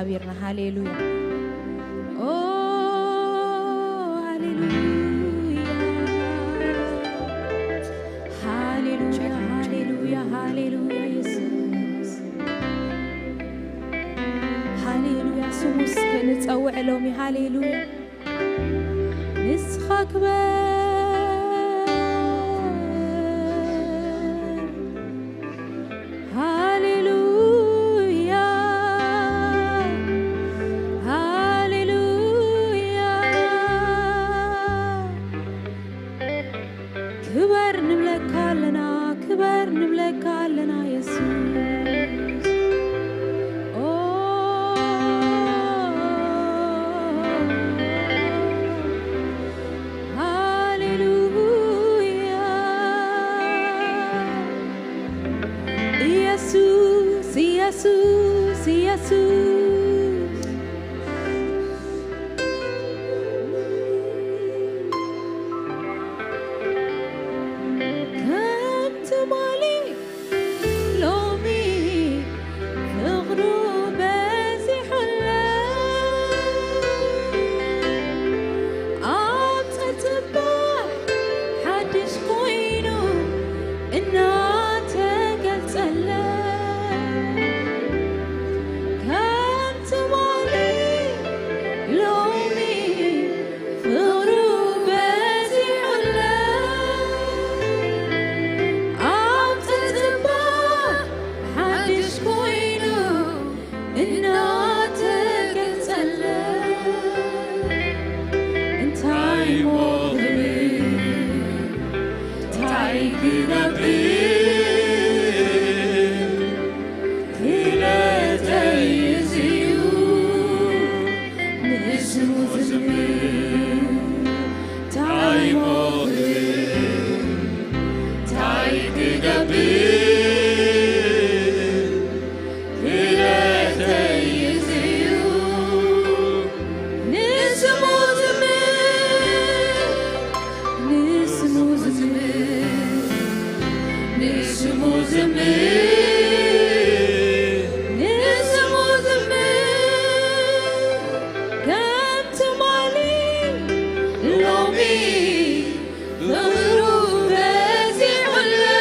እግዚኣብሔርና። ሃሌሉያ። ኦ፣ ሃሌሉያ። ሃሌሉያ፣ ሃሌሉያ፣ ሃሌሉያ፣ የሱስ። ሃሌሉያ፣ ስሙ እስከ ንጸውዕ ሎሚ። ሃሌሉያ። ንስኻ ክበር። ሃሌሉያ፣ ሃሌሉያ። ክበር ንብለካ ኣለና፣ ክበር ንብለካ ኣለና የሱስ። ኦ፣ ሃሌሉያ። ኢየሱስ፣ ኢየሱስ፣ ኢየሱስ። ከም ትማሊ ሎሚ ፍቕሩ በዚሑለይ። ኣብ ጽባሕ ሓድሽ ኮይኑ እናተገልጸለይ። ከም ትማሊ ሎሚ ፍቕሩ በዚሑለይ። ኣብ ጽባሕ ሓድሽ ኮይኑ እናተገልጸለይ። እንታይ እሞ ክብል፣ እንታይ ክገብር፣ ክእለተይ እዚ'ዩ፣ ንስሙ ዝዝምር። እንታይ እሞ ክብል፣ እንታይ ክገብር፣ ክእለተይ እዚ'ዩ፣ ንስሙ ዝዝምር፣ ንስሙ ዝዝምር፣ ንስሙ ዝዝምር፣ ንስሙ ዝዝምር። ከም ትማሊ ሎሚ ፍቕሩ በዚሑለይ።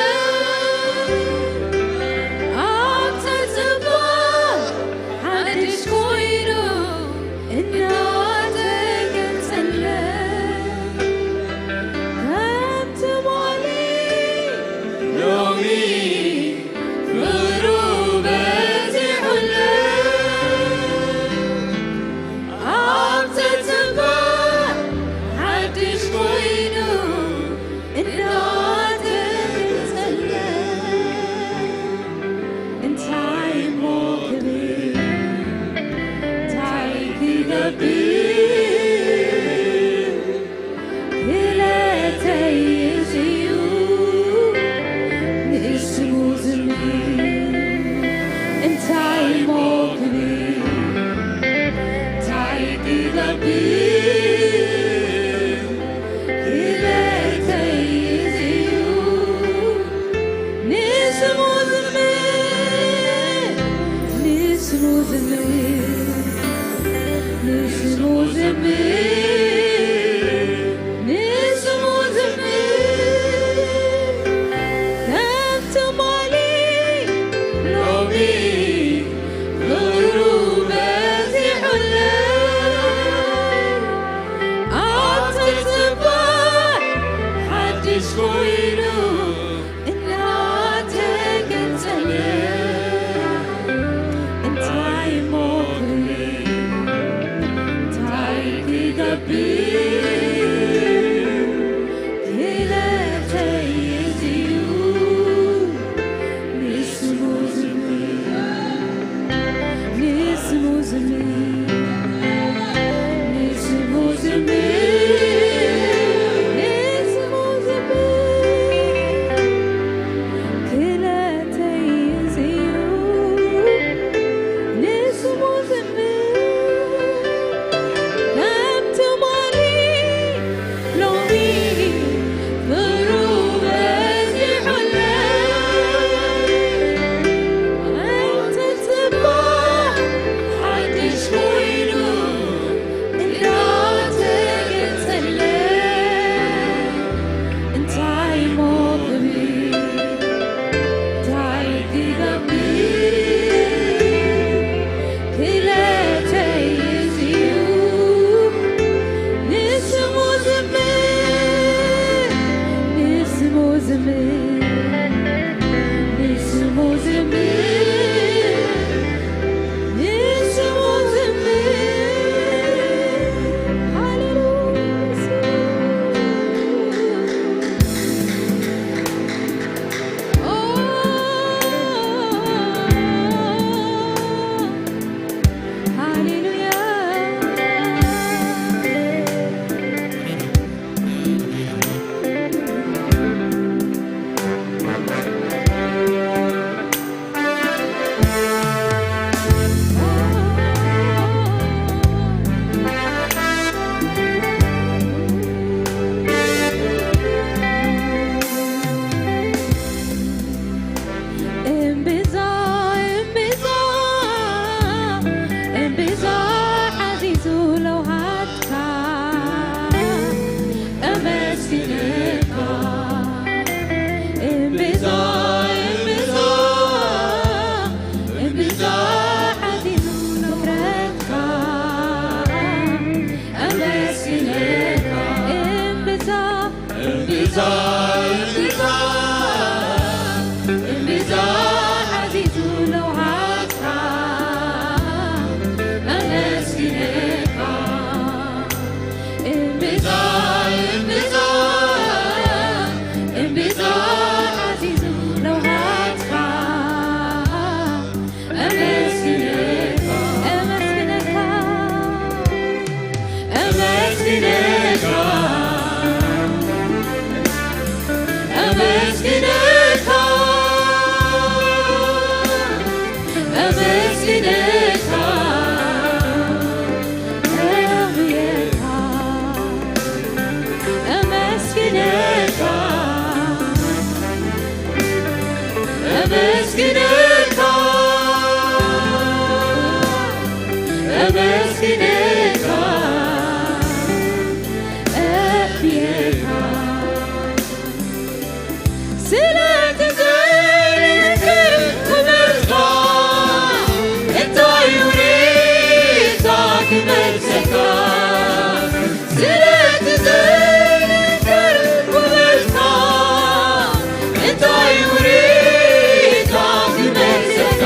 ኣብ ጽባሕ ሓድሽ ኮይኑ እናተገልጸለይ። ከም ትማሊ ሎሚ ፍቕሩ በዚሑለይ። ኣብ ጽባሕ ሓድሽ ኮይኑ እናተገልጸለይ። እንታይ እሞ ክብል፣ እንታይ ክገብር፣ ክእለተይ እዚ'ዩ፣ ንስሙ ዝዝምር። እንታይ እሞ ክብል፣ እንታይ ክገብር፣ ክእለተይ እዚ'ዩ፣ ንስሙ ዝዝምር፣ ንስሙ ዝዝምር፣ ንስሙ ዝዝምር፣ ንስሙ ዝዝምር። ከም ትማሊ ሎሚ ፍቕሩ በዚሑለይ። ኣብ ጽባሕ ሓድሽ ኮይኑ እናተገልጸለይ። እንታይ እሞ ክብል፣ እንታይ ክገብር፣ ክእለተይ እዚ'ዩ፣ ንስሙ ዝዝምር፣ ንስሙ ዝዝምር፣ ንስሙ ዝዝምር፣ ንስሙ ዝዝምር። ክእለተይ እዚ'ዩ፣ ንስሙ ዝዝምር። ከም ትማሊ ኣመስግነካ፣ ኣመስግነካ፣ ኣመስግነካ፣ ኣመስግነካ፣ ኣመስግነካ፣ ኣመስግነካ፣ ኣመስግነካ። ስለቲ ዘይንከር ውበትካ፣ እንታይ ውሬታ ክመልሰካ? ስለቲ ዘይንከር ውበትካ፣ እንታይ ውሬታ ክመልሰካ?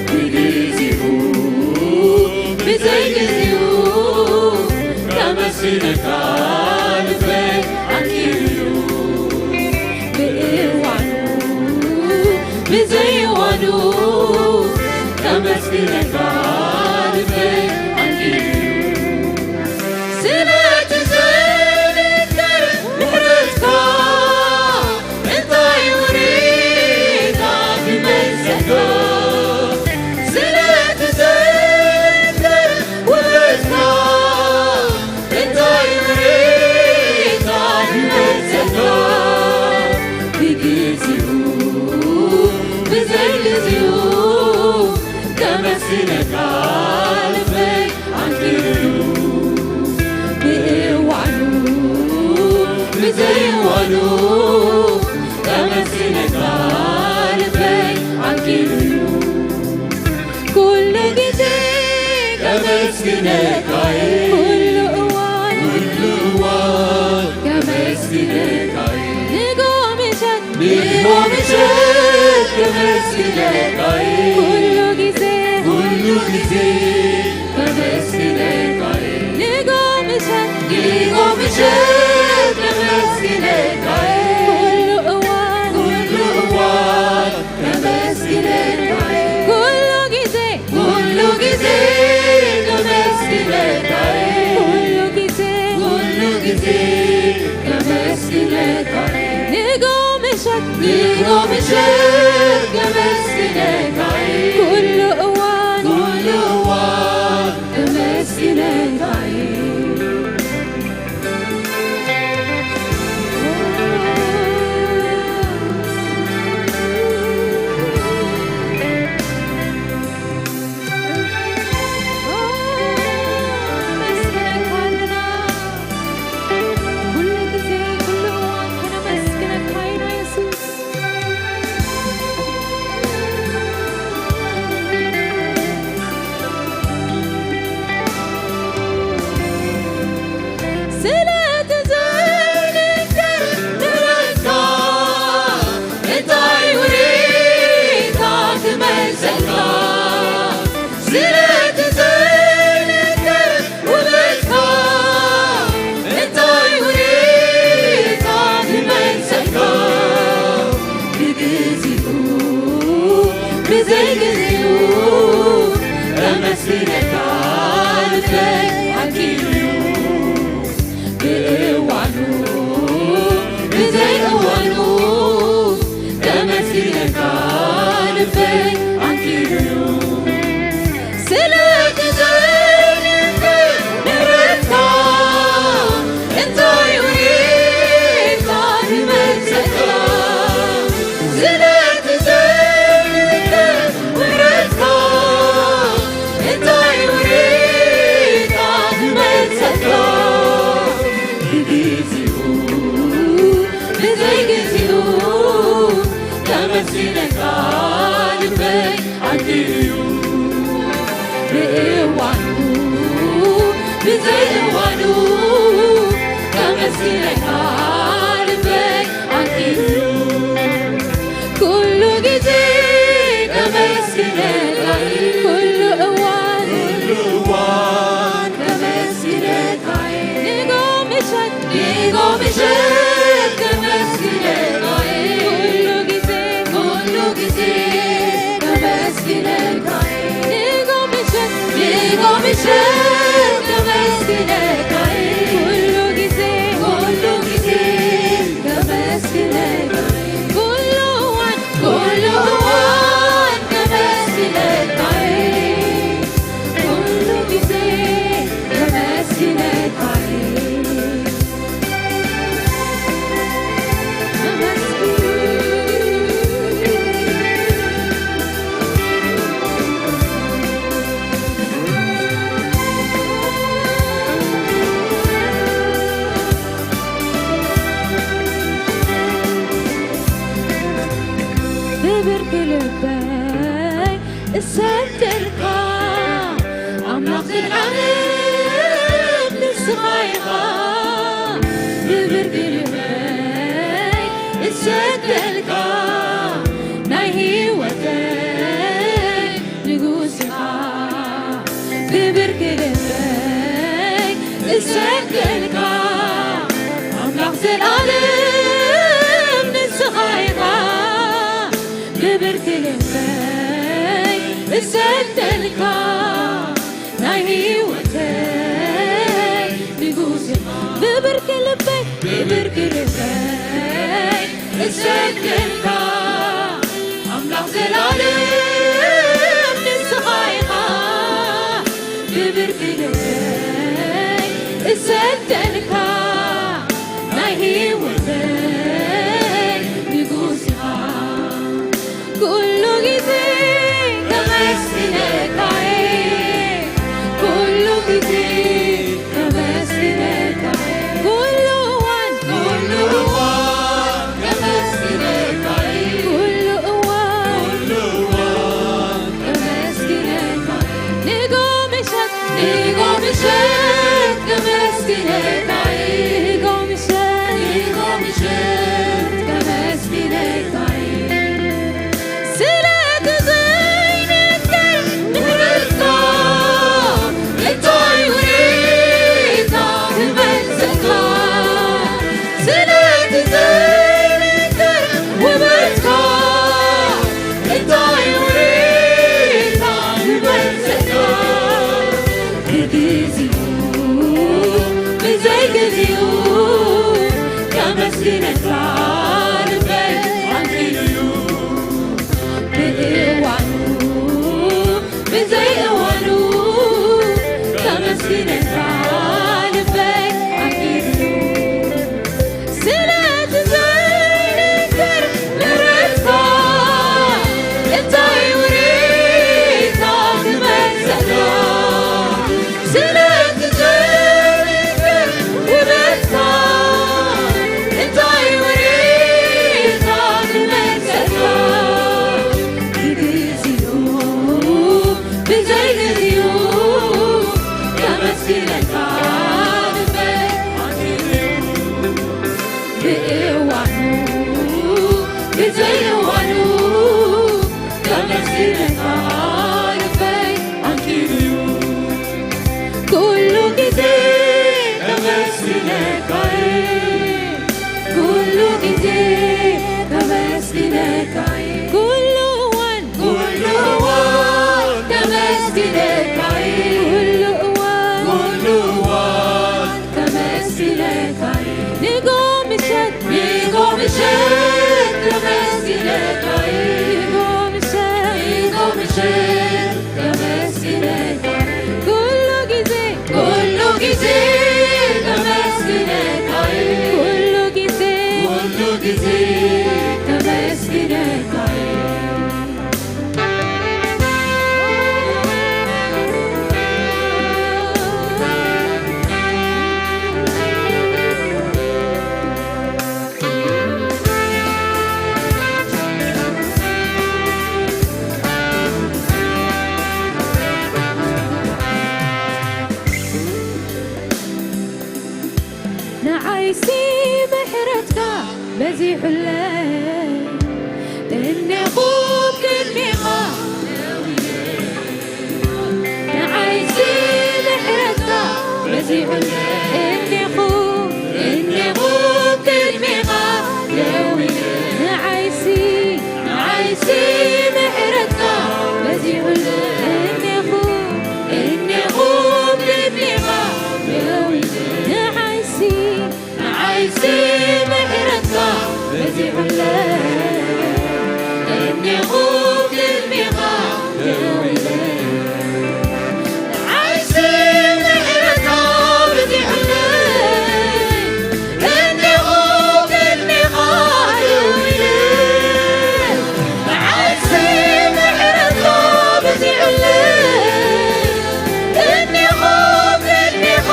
ብግዜኡ ብዘይግዜኡ ከመስግነካ ልበይ ኣንኪሩ'ዩ። ብእዋኑ ብዘይእዋኑ ከመስግነካ ልበይ ኣንኪሩ'ዩ። ስለቲ ዘይንከር ምሕረትካ፣ እንታይ ውሬታ ክመልሰካ? ስለቲ ዘይንከር ውበትካ፣ እንታይ ውሬታ ክመልሰካ? ብግዜኡ ብዘይግዜኡ ከመስግነካ ልበይ ኣንኪሩ'ዩ። ብእዋኑ ብዘይእዋኑ ከመስግነካ ልበይ ኣንኪሩ'ዩ። ኩሉ ግዜ ከመስግነካ እየ። ኩሉ እዋን ኩሉ እዋን ከመስግነካ እየ። ንግሆ ምሸት ንግሆ ምሸት ከመስግነካ እየ። ኩሉ ግዜ ኩሉ ግዜ ከመስግነካ እየ። ንግሆ ምሸት ንግሆ ምሸት ከመስግነካ እየ። ኩሉ እዋን ኩሉ እዋን ከመስግነካ እየ። ኩሉ ግዜ ኩሉ ግዜ ከመስግነካ እየ። ኩሉ ግዜ ኩሉ ግዜ ከመስግነካ እየ። ንግሆ ምሸት ንግሆ ምሸት ከመስግነካ እየ። ኩሉ እዋን ኩሉ እዋን ከመስግነካ እየ። ስለቲ ዘይንገር ምሕረትካ፣ እንታይ ውሬታ ክመልሰልካ? ስለቲ ዘይንገር ውበትካ፣ እንታይ ውሬታ ክመልሰልካ? ብግዜኡ ብዘይግዜኡ ከመስግነካ ልበይ ኣኪሉ'ዩ። ብእዋኑ ብዘይእዋኑ ከመስግነካ ልበይ ኣኪሉ'ዩ። ስለቲ ዘይንገር ምሕረትካ እንታይ ውሬታ ክመልሰልካ? ስለቲ ዘይንገር ምሕረትካ እንታይ ውሬታ ክመልሰልካ? ብግዜኡ ብዘይግዜኡ ከመስግነካ ልበይ ኣንኪሩ'ዩ። ብእዋኑ ብዘይእዋኑ ከመስግነካ ልበይ ኣንኪሩ'ዩ። ኩሉ ግዜ ከመስግነካ፣ ኩሉ እዋን፣ ኩሉ እዋን ከመስግነካ፣ ንጎ ምሸት፣ ንጎ ምሸት ከመስግነካ፣ ኩሉ ግዜ፣ ኩሉ ግዜ ከመስግነካ፣ ንጎ ምሸት፣ ንጎ ምሸት ከመስግነካ፣ እሰግደልካ ኣምላኽ ዘላለም ንስኻ ኢኻ። ብብርኪ ልበይ እሰግደልካ ናይ ህይወተይ ንጉስ ኢኻ። ብብርኪ ልበይ ብብርኪ ልበይ እሰግደልካ ኣምላኽ ዘላለም ንስኻ ኢኻ። ብብርኪ ልበይ እሰግደልካ ናይ ህይወተይ ንጉስ ኢኻ። ኩሉ ግዜ ከመስግነካ እየ። ኩሉ ግዜ ከመስግነካ እየ። ኩሉ እዋን፣ ኩሉ እዋን ከመስግነካ እየ። ኩሉ እዋን፣ ኩሉ እዋን ከመስግነካ እየ። ንጎ ምሸት፣ ንጎ ምሸት ከመስግነካ እየ። ንጎ ምሸት፣ ንጎ ምሸት ከመስግነካ እየ። ስለቲ ዘይንገር ምሕረትካ፣ እንታይ ውሬታ ክመልሰካ? ስለቲ ዘይንገር ውበትካ፣ እንታይ ውሬታ ክመልሰካ? ብግዚኡ ብዘይ ግዚኡ ከመስግነካ ልበይ ኣንኪሉ'ዩ። ብእዋኑ ብዘይ እዋኑ ከመስግነካ ልበይ ኣንኪሉ'ዩ። ስለቲ ዘይንገር ምሕረትካ፣ እንታይ ውሬታ ክመልሰካ? ስለቲ ዘይንገር ውበትካ፣ እንታይ ውሬታ ክመልሰካ? ብግዚኡ ብዘይ ግዚኡ ከመስግነካ ልበይ ኣንኪሉ'ዩ። ብእዋኑ ብዘይ እዋኑ ከመስግነካ ልበይ ኣንኪሉ'ዩ። ኩሉ ግዜ ከመስግነካ እየ። ኩሉ ግዜ ከመስግነካ እየ። ኩሉ እዋን፣ ኩሉ እዋን ከመስግነካ እየ። ኩሉ እዋን፣ ኩሉ እዋን ከመስግነካ እየ። ንጎ ምሸት፣ ንጎ ምሸት ከመስግነካ እየ። ንጎ ምሸት፣ ንጎ ምሸት ከመስግነካ እየ። ኩሉ ግዜ፣ ኩሉ ግዜ ከመስግነካ እየ። ኩሉ ግዜ፣ ኩሉ ግዜ ከመስግነካ እየ። ንዓይሲ ምሕረትካ በዚሑለይ፣ እኔኹ ቅድሜኻ ንዓይሲ ምሕረትካ በዚሑለይ፣ እኔኹ፣ እኔኹ ቅድሜኻ ደው ኢለ። ንዓይሲ፣ ንዓይሲ ምሕረትካ በዚሑለይ፣ እኔኹ፣ እኔኹ ቅድሜኻ ደው ኢለ። ንዓይሲ ንዓይሲ ምሕረትካ በዚሑለይ፣ እኔኹ ቅድሜኻ ደው ኢለ። ንዓይሲ ምሕረትካ በዚሑለይ፣ እኔኹ ቅድሜኻ ደው ኢለ። ንዓይሲ ምሕረትካ በዚሑለይ፣ እኔኹ ቅድሜኻ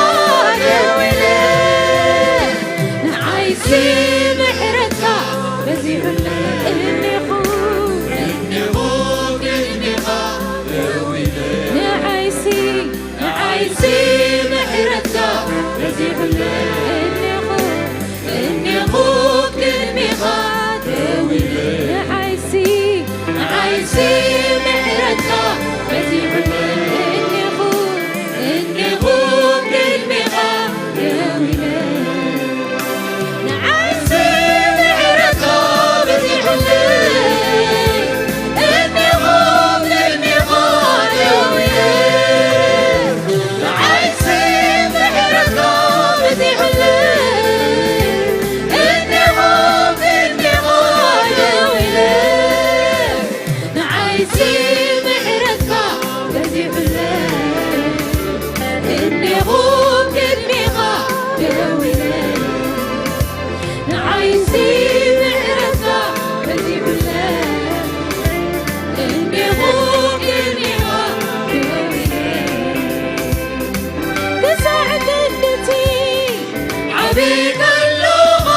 ደው ኢለ። ንዓይሲ ምሕረትካ ከለኻ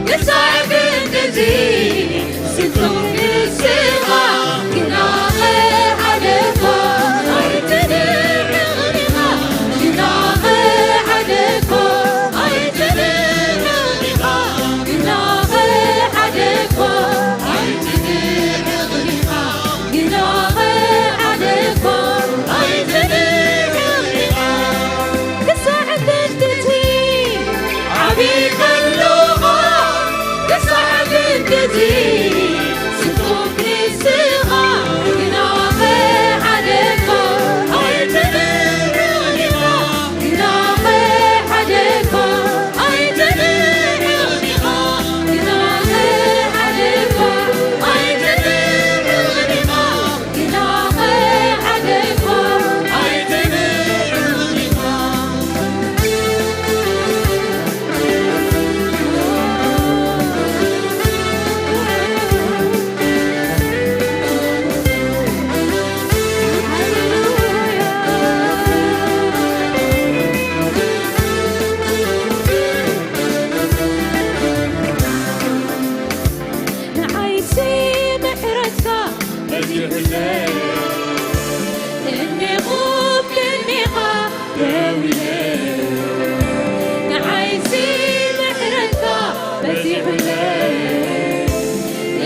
ክሳዕ ክንድዚ ስንቶም ንስኻ ግናኸ ሓደኳ ኣይትንዕቕ ኢኻ። ግናኸ ሓደኳ ኣይትንዕቕ ኢኻ። ግናኸ ሓደኳ ኣይትንዕቕ ኢኻ። ግናኸ ሓደኳ ኣይትንዕቕ ኢኻ። ክሳዕ ክንድቲ ዓቢ ከለኻ ክሳዕ ክንድቲ ስንቶም ንስኻ ግናኸ ሓደኳ ኣይትንዕቕ ኢኻ። ግናኸ ሓደኳ ኣይትንዕቕ ኢኻ። ግናኸ ሓደኳ ኣይትንዕቕ ኢኻ። ንዓይሲ ምሕረትካ በዚሑለይ፣ እንዲኹም ቅድሜኻ ደው ኢለ። ንዓይሲ ምሕረትካ በዚሑለይ፣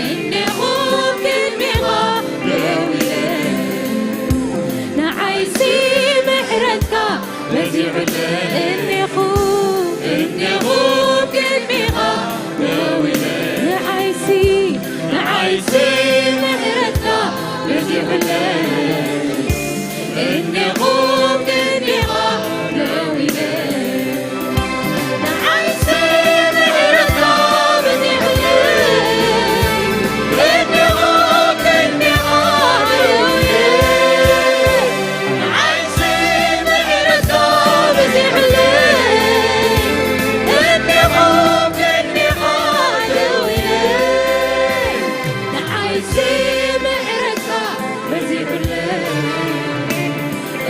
እንዲኹም ቅድሜኻ ደው ኢለ። ንዓይሲ ምሕረትካ በዚሑለይ፣ እንዲኹም፣ እንዲኹም ቅድሜኻ ደው ኢለ። ንዓይሲ፣ ንዓይሲ ምሕረትካ በዚሑለይ፣ እንዲኹም ቅድሜኻ ደው ኢለ። ንዓይሲ ምሕረትካ በዚሑለይ፣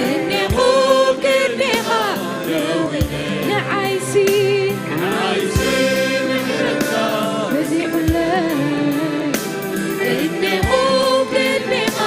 እንዲኹም ቅድሜኻ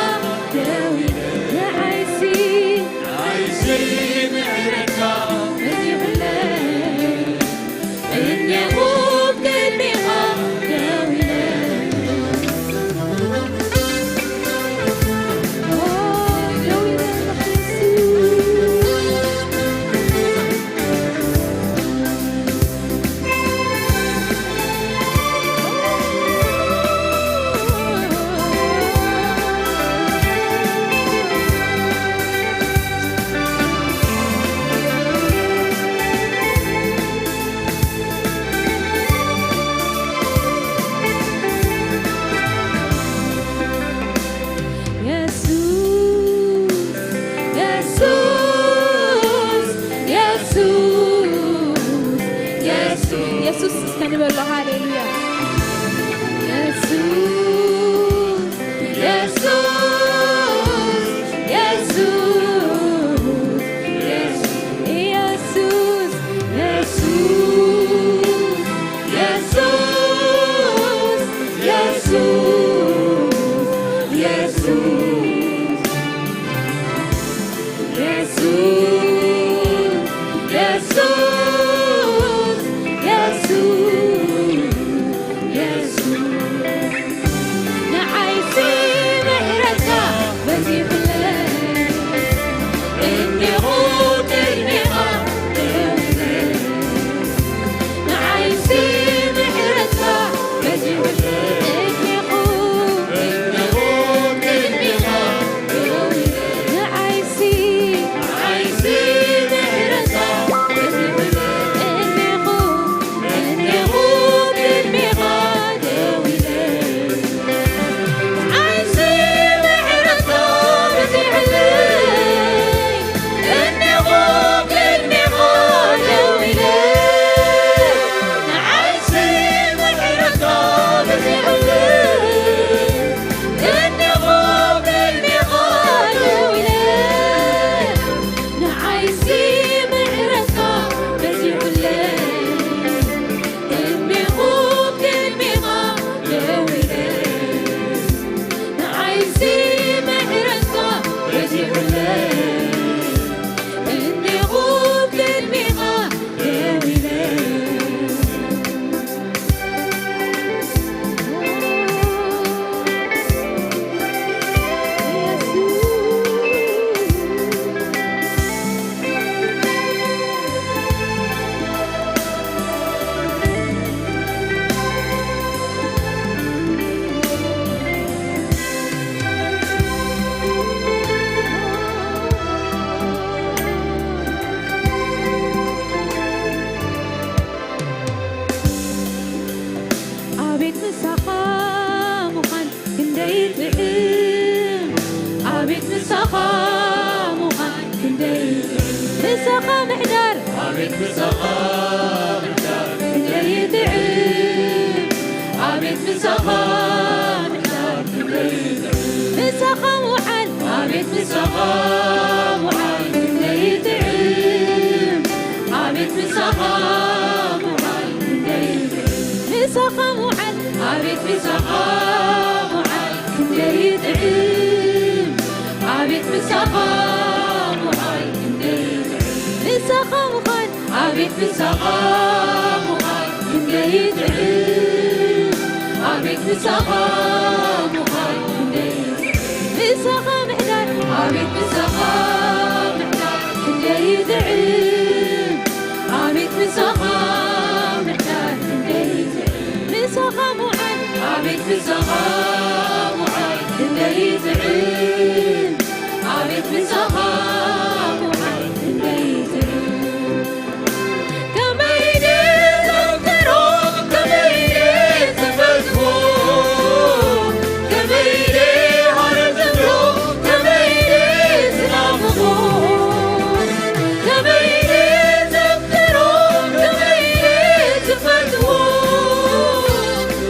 ደው ኢለ። የሱስ፣ የሱስ፣ የሱስ፣ የሱስ፣ የሱስ እስከ ንበሎ። ሃሌሉያ። የሱስ፣ የሱስ፣ የሱስ፣ የሱስ፣ የሱስ፣ የሱስ፣ የሱስ፣ የሱስ፣ የሱስ፣ የሱስ፣ የሱስ፣ ንዓይሲ ምሕረት ምሳኻ ምሕዳር ክንደይ ይጥዕም፣ ኣቤት ምሳኻ ምሕዳር ክንደይ ይጥዕም። ምሳኻ ምውዓል፣ ኣቤት ምሳኻ ምውዓል ክንደይ ይጥዕም፣ ኣቤት ምሳኻ ምውዓል ክንደይ ይጥዕም። ምሳኻ ምውዓል፣ ኣቤት ምሳኻ ምውዓል ክንደይ ይጥዕም፣ ኣቤት ምሳኻ ምውዓል ክንደይ ይጥዕም። ምሳኻ ምዃን፣ ኣቤት ምሳኻ ምዃን ክንደይ ይጥዕም፣ ኣቤት ምሳኻ ምዃን ክንደይ ይጥዕም። ምሳኻ ምሕዳር፣ ኣቤት ምሳኻ ምሕዳር ክንደይ ይጥዕም፣ ኣቤት ምሳኻ ምሕዳር ክንደይ ይጥዕም። ምሳኻ ምውዓል፣ ኣቤት ምሳኻ ምውዓል ክንደይ ይጥዕም፣ ኣቤት ምሳኻ ምውዓል ክንደይ ይጥዕም። ከመይ ድየ ዘፍቅሮ፣ ከመይ ድየ ዝፈትዎ፣ ከመይ ድየ ሃረር ዝብሎ፣ ከመይ ድየ ዝናፍቖ፣ ከመይ ድየ ዘፍቅሮ፣ ከመይ ድየ ዝፈትዎ፣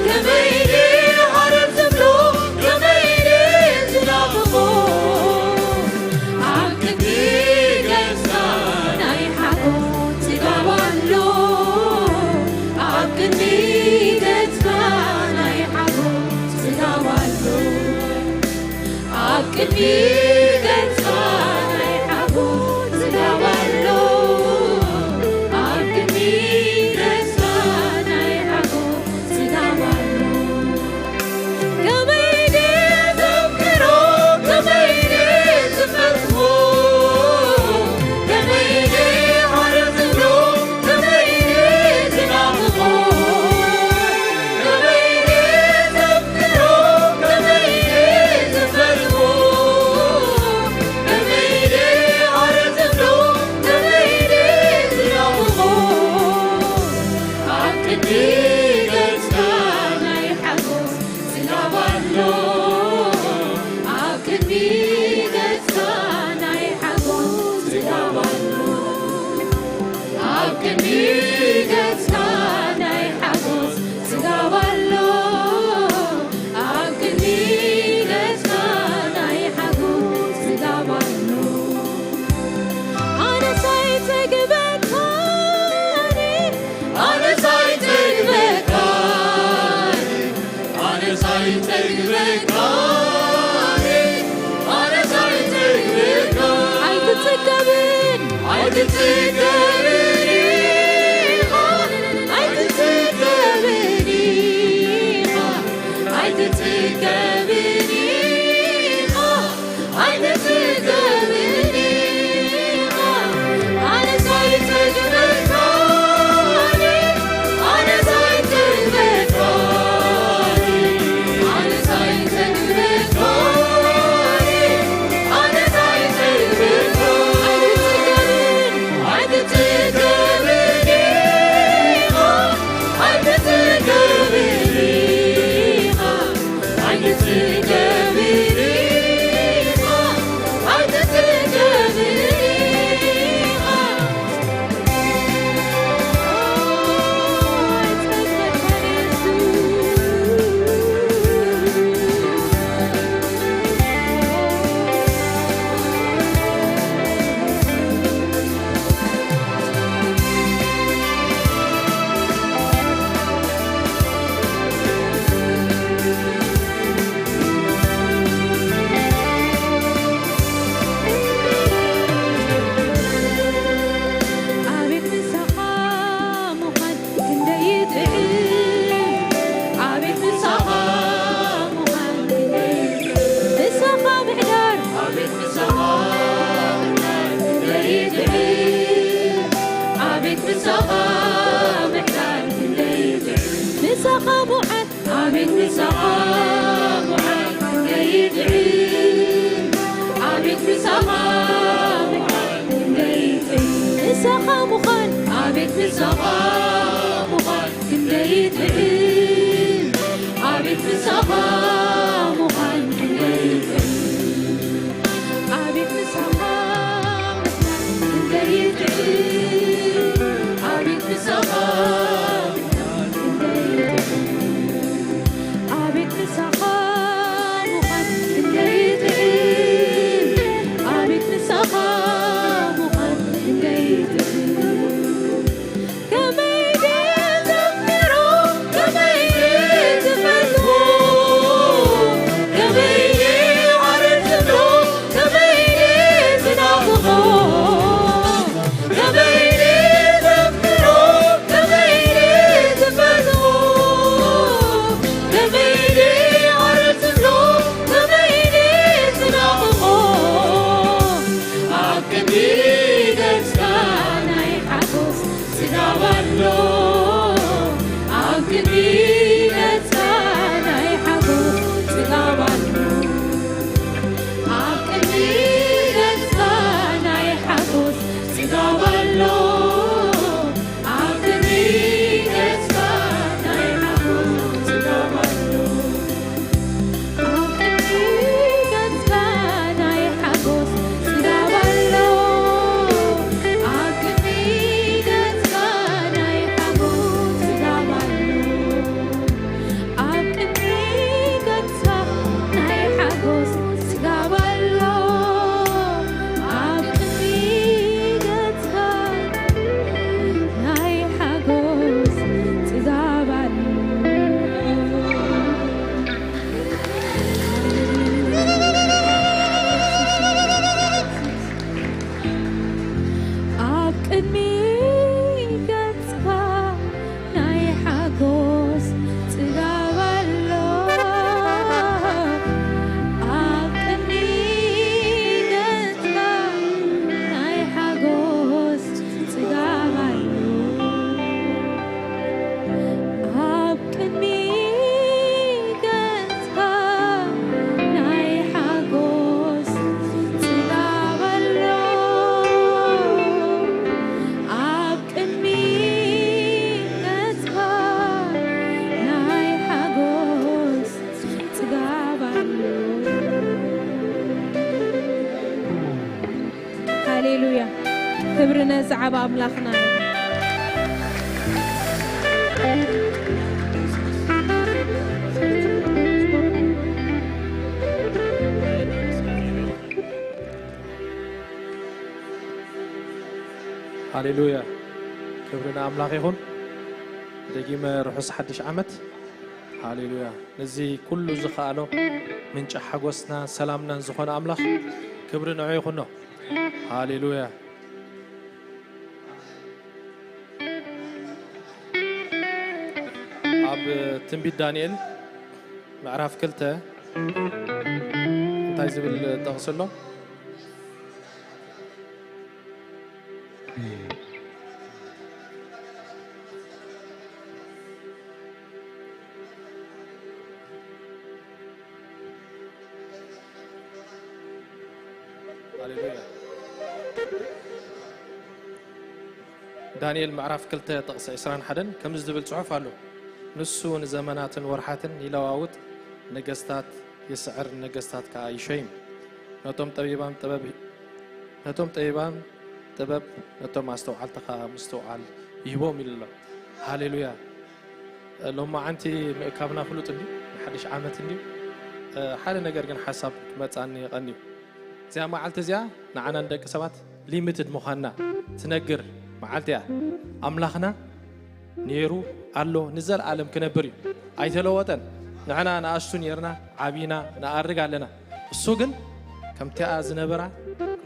ከመይ ድየ ሃረር ዝብሎ፣ ከመይ ድየ ዝናፍቖ። ኣብ ቅድሚ ገጽካ ናይ ሓጎስ ጽጋብ ኣሎ፣ ኣብ ቅድሚ ገጽካ ናይ ሓጎስ ጽጋብ ኣሎ፣ ኣብ ቅድሚ ገጽካ ናይ ሓጎስ ጽጋብ ኣሎ፣ ኣብ ቅድሚ ገጽካ ናይ ሓጎስ ጽጋብ ኣሎ። ከመይ ድየ ዘፍቅሮ፣ ከመይ ድየ ዝፈትዎ፣ ከመይ ድየ ሃረር ዝብሎ፣ ከመይ ድየ ዝናፍቖ፣ ከመይ ድየ ዘፍቅሮ፣ ከመይ ድየ ዝፈትዎ፣ ከመይ ድየ ሃረር ዝብሎ፣ ከመይ ድየ ዝናፍቖ። ኣብ ቅድሚ ገጽካ ናይ ሓጎስ ጽጋብ ኣሎ፣ ኣብ ቅድሚ ገጽካ ናይ ሓጎስ ጽጋብ ኣሎ፣ ኣብ ቅድሚ ገጽካ ናይ ሓጎስ ጽጋብ ኣሎ፣ ኣብ ቅድሚ ገጽካ ናይ ሓጎስ ጽጋብ ኣሎ። ኣነስ ኣይጸግበካን፣ ኣነስ ኣይጸግበካን፣ ኣነስ ኣይጸግበካን፣ ኣነስ ኣይጸግበካን። ኣይትጽገብን፣ ኣይትጽገብን ኢኻ፣ ኣይትጽገብን ኢኻ፣ ኣይትጽገብን ኢኻ። ኣቤት ምሳኻ ምዃን ክንደይ ይጥዕም፣ ኣቤት ምሳኻ ምዃን ክንደይ ይጥዕም፣ ምሳኻ ምሕዳር፣ ኣቤት ምሳኻ ምሕዳር ክንደይ ይጥዕም፣ ኣቤት ምሳኻ ምሕዳር ክንደይ ይጥዕም፣ ምሳኻ ምዃን ኣቤት ምሳኻ ምዃን ክንደይ ይጥዕም፣ ኣቤት ምሳኻ ምዃን ክንደይ ይጥዕም፣ ምሳኻ ምዃን፣ ኣቤት ምሳኻ ምዃን ክንደይ ይጥዕም፣ ኣቤት ምሳኻ ምዃን ክንደይ ይጥዕም፣ ኣቤት ምሳኻ ምዃን ክንደይ ይጥዕም። ብኣምላኽና ሃሌሉያ። ክብሪ ንኣምላኽ ይኹን። ደጊመ ርሑስ ሓድሽ ዓመት። ሃሌሉያ። ነዚ ኩሉ ዝኸኣሎ ምንጪ ሓጎስና ሰላምናን ዝኾነ ኣምላኽ ክብሪ ንዑ ይኹኖ። ሃሌሉያ። ኣብ ትንቢት ዳንኤል ምዕራፍ ክልተ እንታይ ዝብል ጥቕሲ ኣሎ? ሃሌሉያ። ዳንኤል ምዕራፍ ክልተ ጥቕሲ ዕስራን ሓደን ከምዚ ዝብል ጽሑፍ ኣሎ። ንሱ ንዘመናትን ወርሓትን ይለዋውጥ፣ ነገስታት ይስዕር፣ ነገስታት ከኣ ይሸይም። ነቶም ጠቢባን ጥበብ ነቶም ጠቢባን ጥበብ፣ ነቶም ኣስተውዓልቲ ከኣ ምስትውዓል ይህቦም ኢሉ ኣሎ። ሃሌሉያ። ሎማዓንቲ ምእካብና ፍሉጥ እንድዩ፣ ንሓድሽ ዓመት እንድዩ። ሓደ ነገር ግን ሓሳብ ክመጻኒ ቀንዩ። እዚኣ መዓልቲ እዚኣ ንዓና ንደቂ ሰባት ሊሚትድ ምዃንና ትነግር መዓልቲ እያ። ኣምላኽና ነይሩ ኣሎ፣ ንዘለኣለም ክነብር እዩ። ኣይተለወጠን። ንሕና ንኣሽቱ ነይርና፣ ዓቢና፣ ንኣርግ ኣለና። እሱ ግን ከምቲኣ ዝነበራ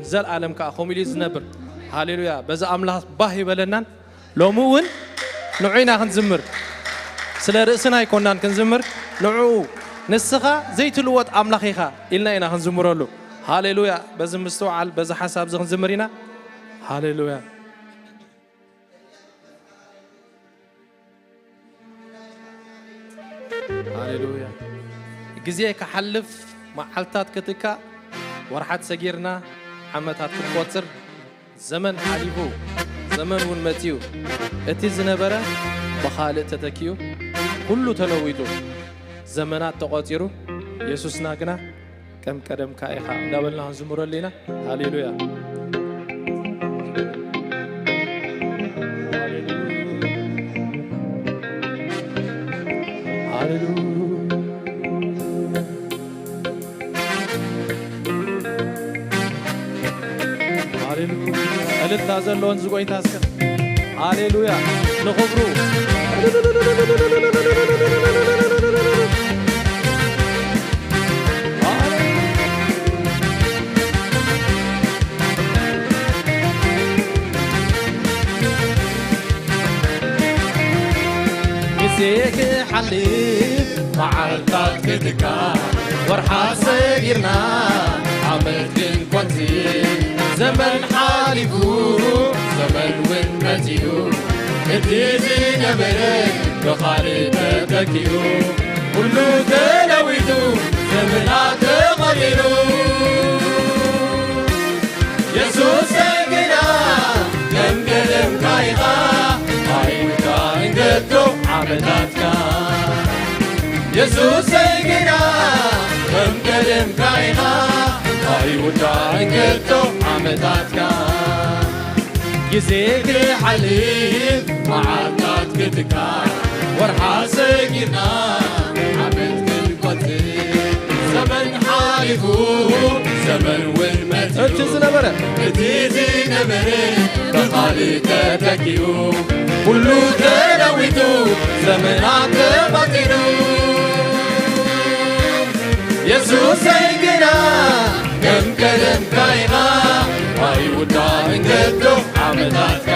ንዘለኣለም ከኣ ከምኡ ኢሉ እዩ ዝነብር። ሃሌሉያ። በዚ ኣምላኽ ባህ ይበለናን ሎሚ እውን ንዑ ኢና ክንዝምር። ስለ ርእስና ኣይኮናን ክንዝምር፣ ንዑ ንስኻ ዘይትልወጥ ኣምላኽ ኢኻ ኢልና ኢና ክንዝምረሉ። ሃሌሉያ። በዚ ምስትውዓል በዚ ሓሳብ እዚ ክንዝምር ኢና። ሃሌሉያ። ሃሌሉያ። ግዜ ክሓልፍ፣ መዓልታት ክትካእ፣ ወርሓት ሰጊርና፣ ዓመታት ክትቆጽር፣ ዘመን ሓሊፉ፣ ዘመን እውን መጺኡ፣ እቲ ዝነበረ ብኻልእ ተተኪኡ፣ ኩሉ ተለዊጡ፣ ዘመናት ተቖጺሩ፣ የሱስና ግና ከም ቀደምካ ኢኻ እንዳበልና ክንዝምረሉ ኢና። ሃሌሉያ። ሃሌሉያ። ሃሌሉያ። እልልታ ዘለዎን ዝጎይታ እስከ ሃሌሉያ ንኽብሩ። ግዜ ክሓልፍ መዓልታት ክትካ ወርሓ ሰጊርና ዓመት ክንቆጽር ዘመን ሓሊፉ ዘመን እውን መጺኡ እቲ ዝነበረ ብኻልእ ተተኪኡ ኩሉ ተለዊጡ ዘመናት ተቐይሩ የሱሰይ ግና ከም ቀደምካ ኢኻ ኣይውዳእን ከቶ ዓመታትካ የሱሰይ ግና ከም ቀደምካ ኢኻ ኣይውዳእን ከቶ ዓመታትካ ግዜ ክሓልፍ መዓልታት ክትካ ወርሓ ሰጊርና ዓመት ክንቆጽር ዘመን ሓሊፉ ዘመን እውን መጺኡ እቲ ዝነበረ እቲ ዝነበረ ብኻልእ ተተኪኡ ኩሉ ተለዊጡ ዘመናት ተቐጺሩ የሱሰይ ግና ከም ቀደምካ ኢኻ ኣይውዳእን ከቶ ዓመታትካ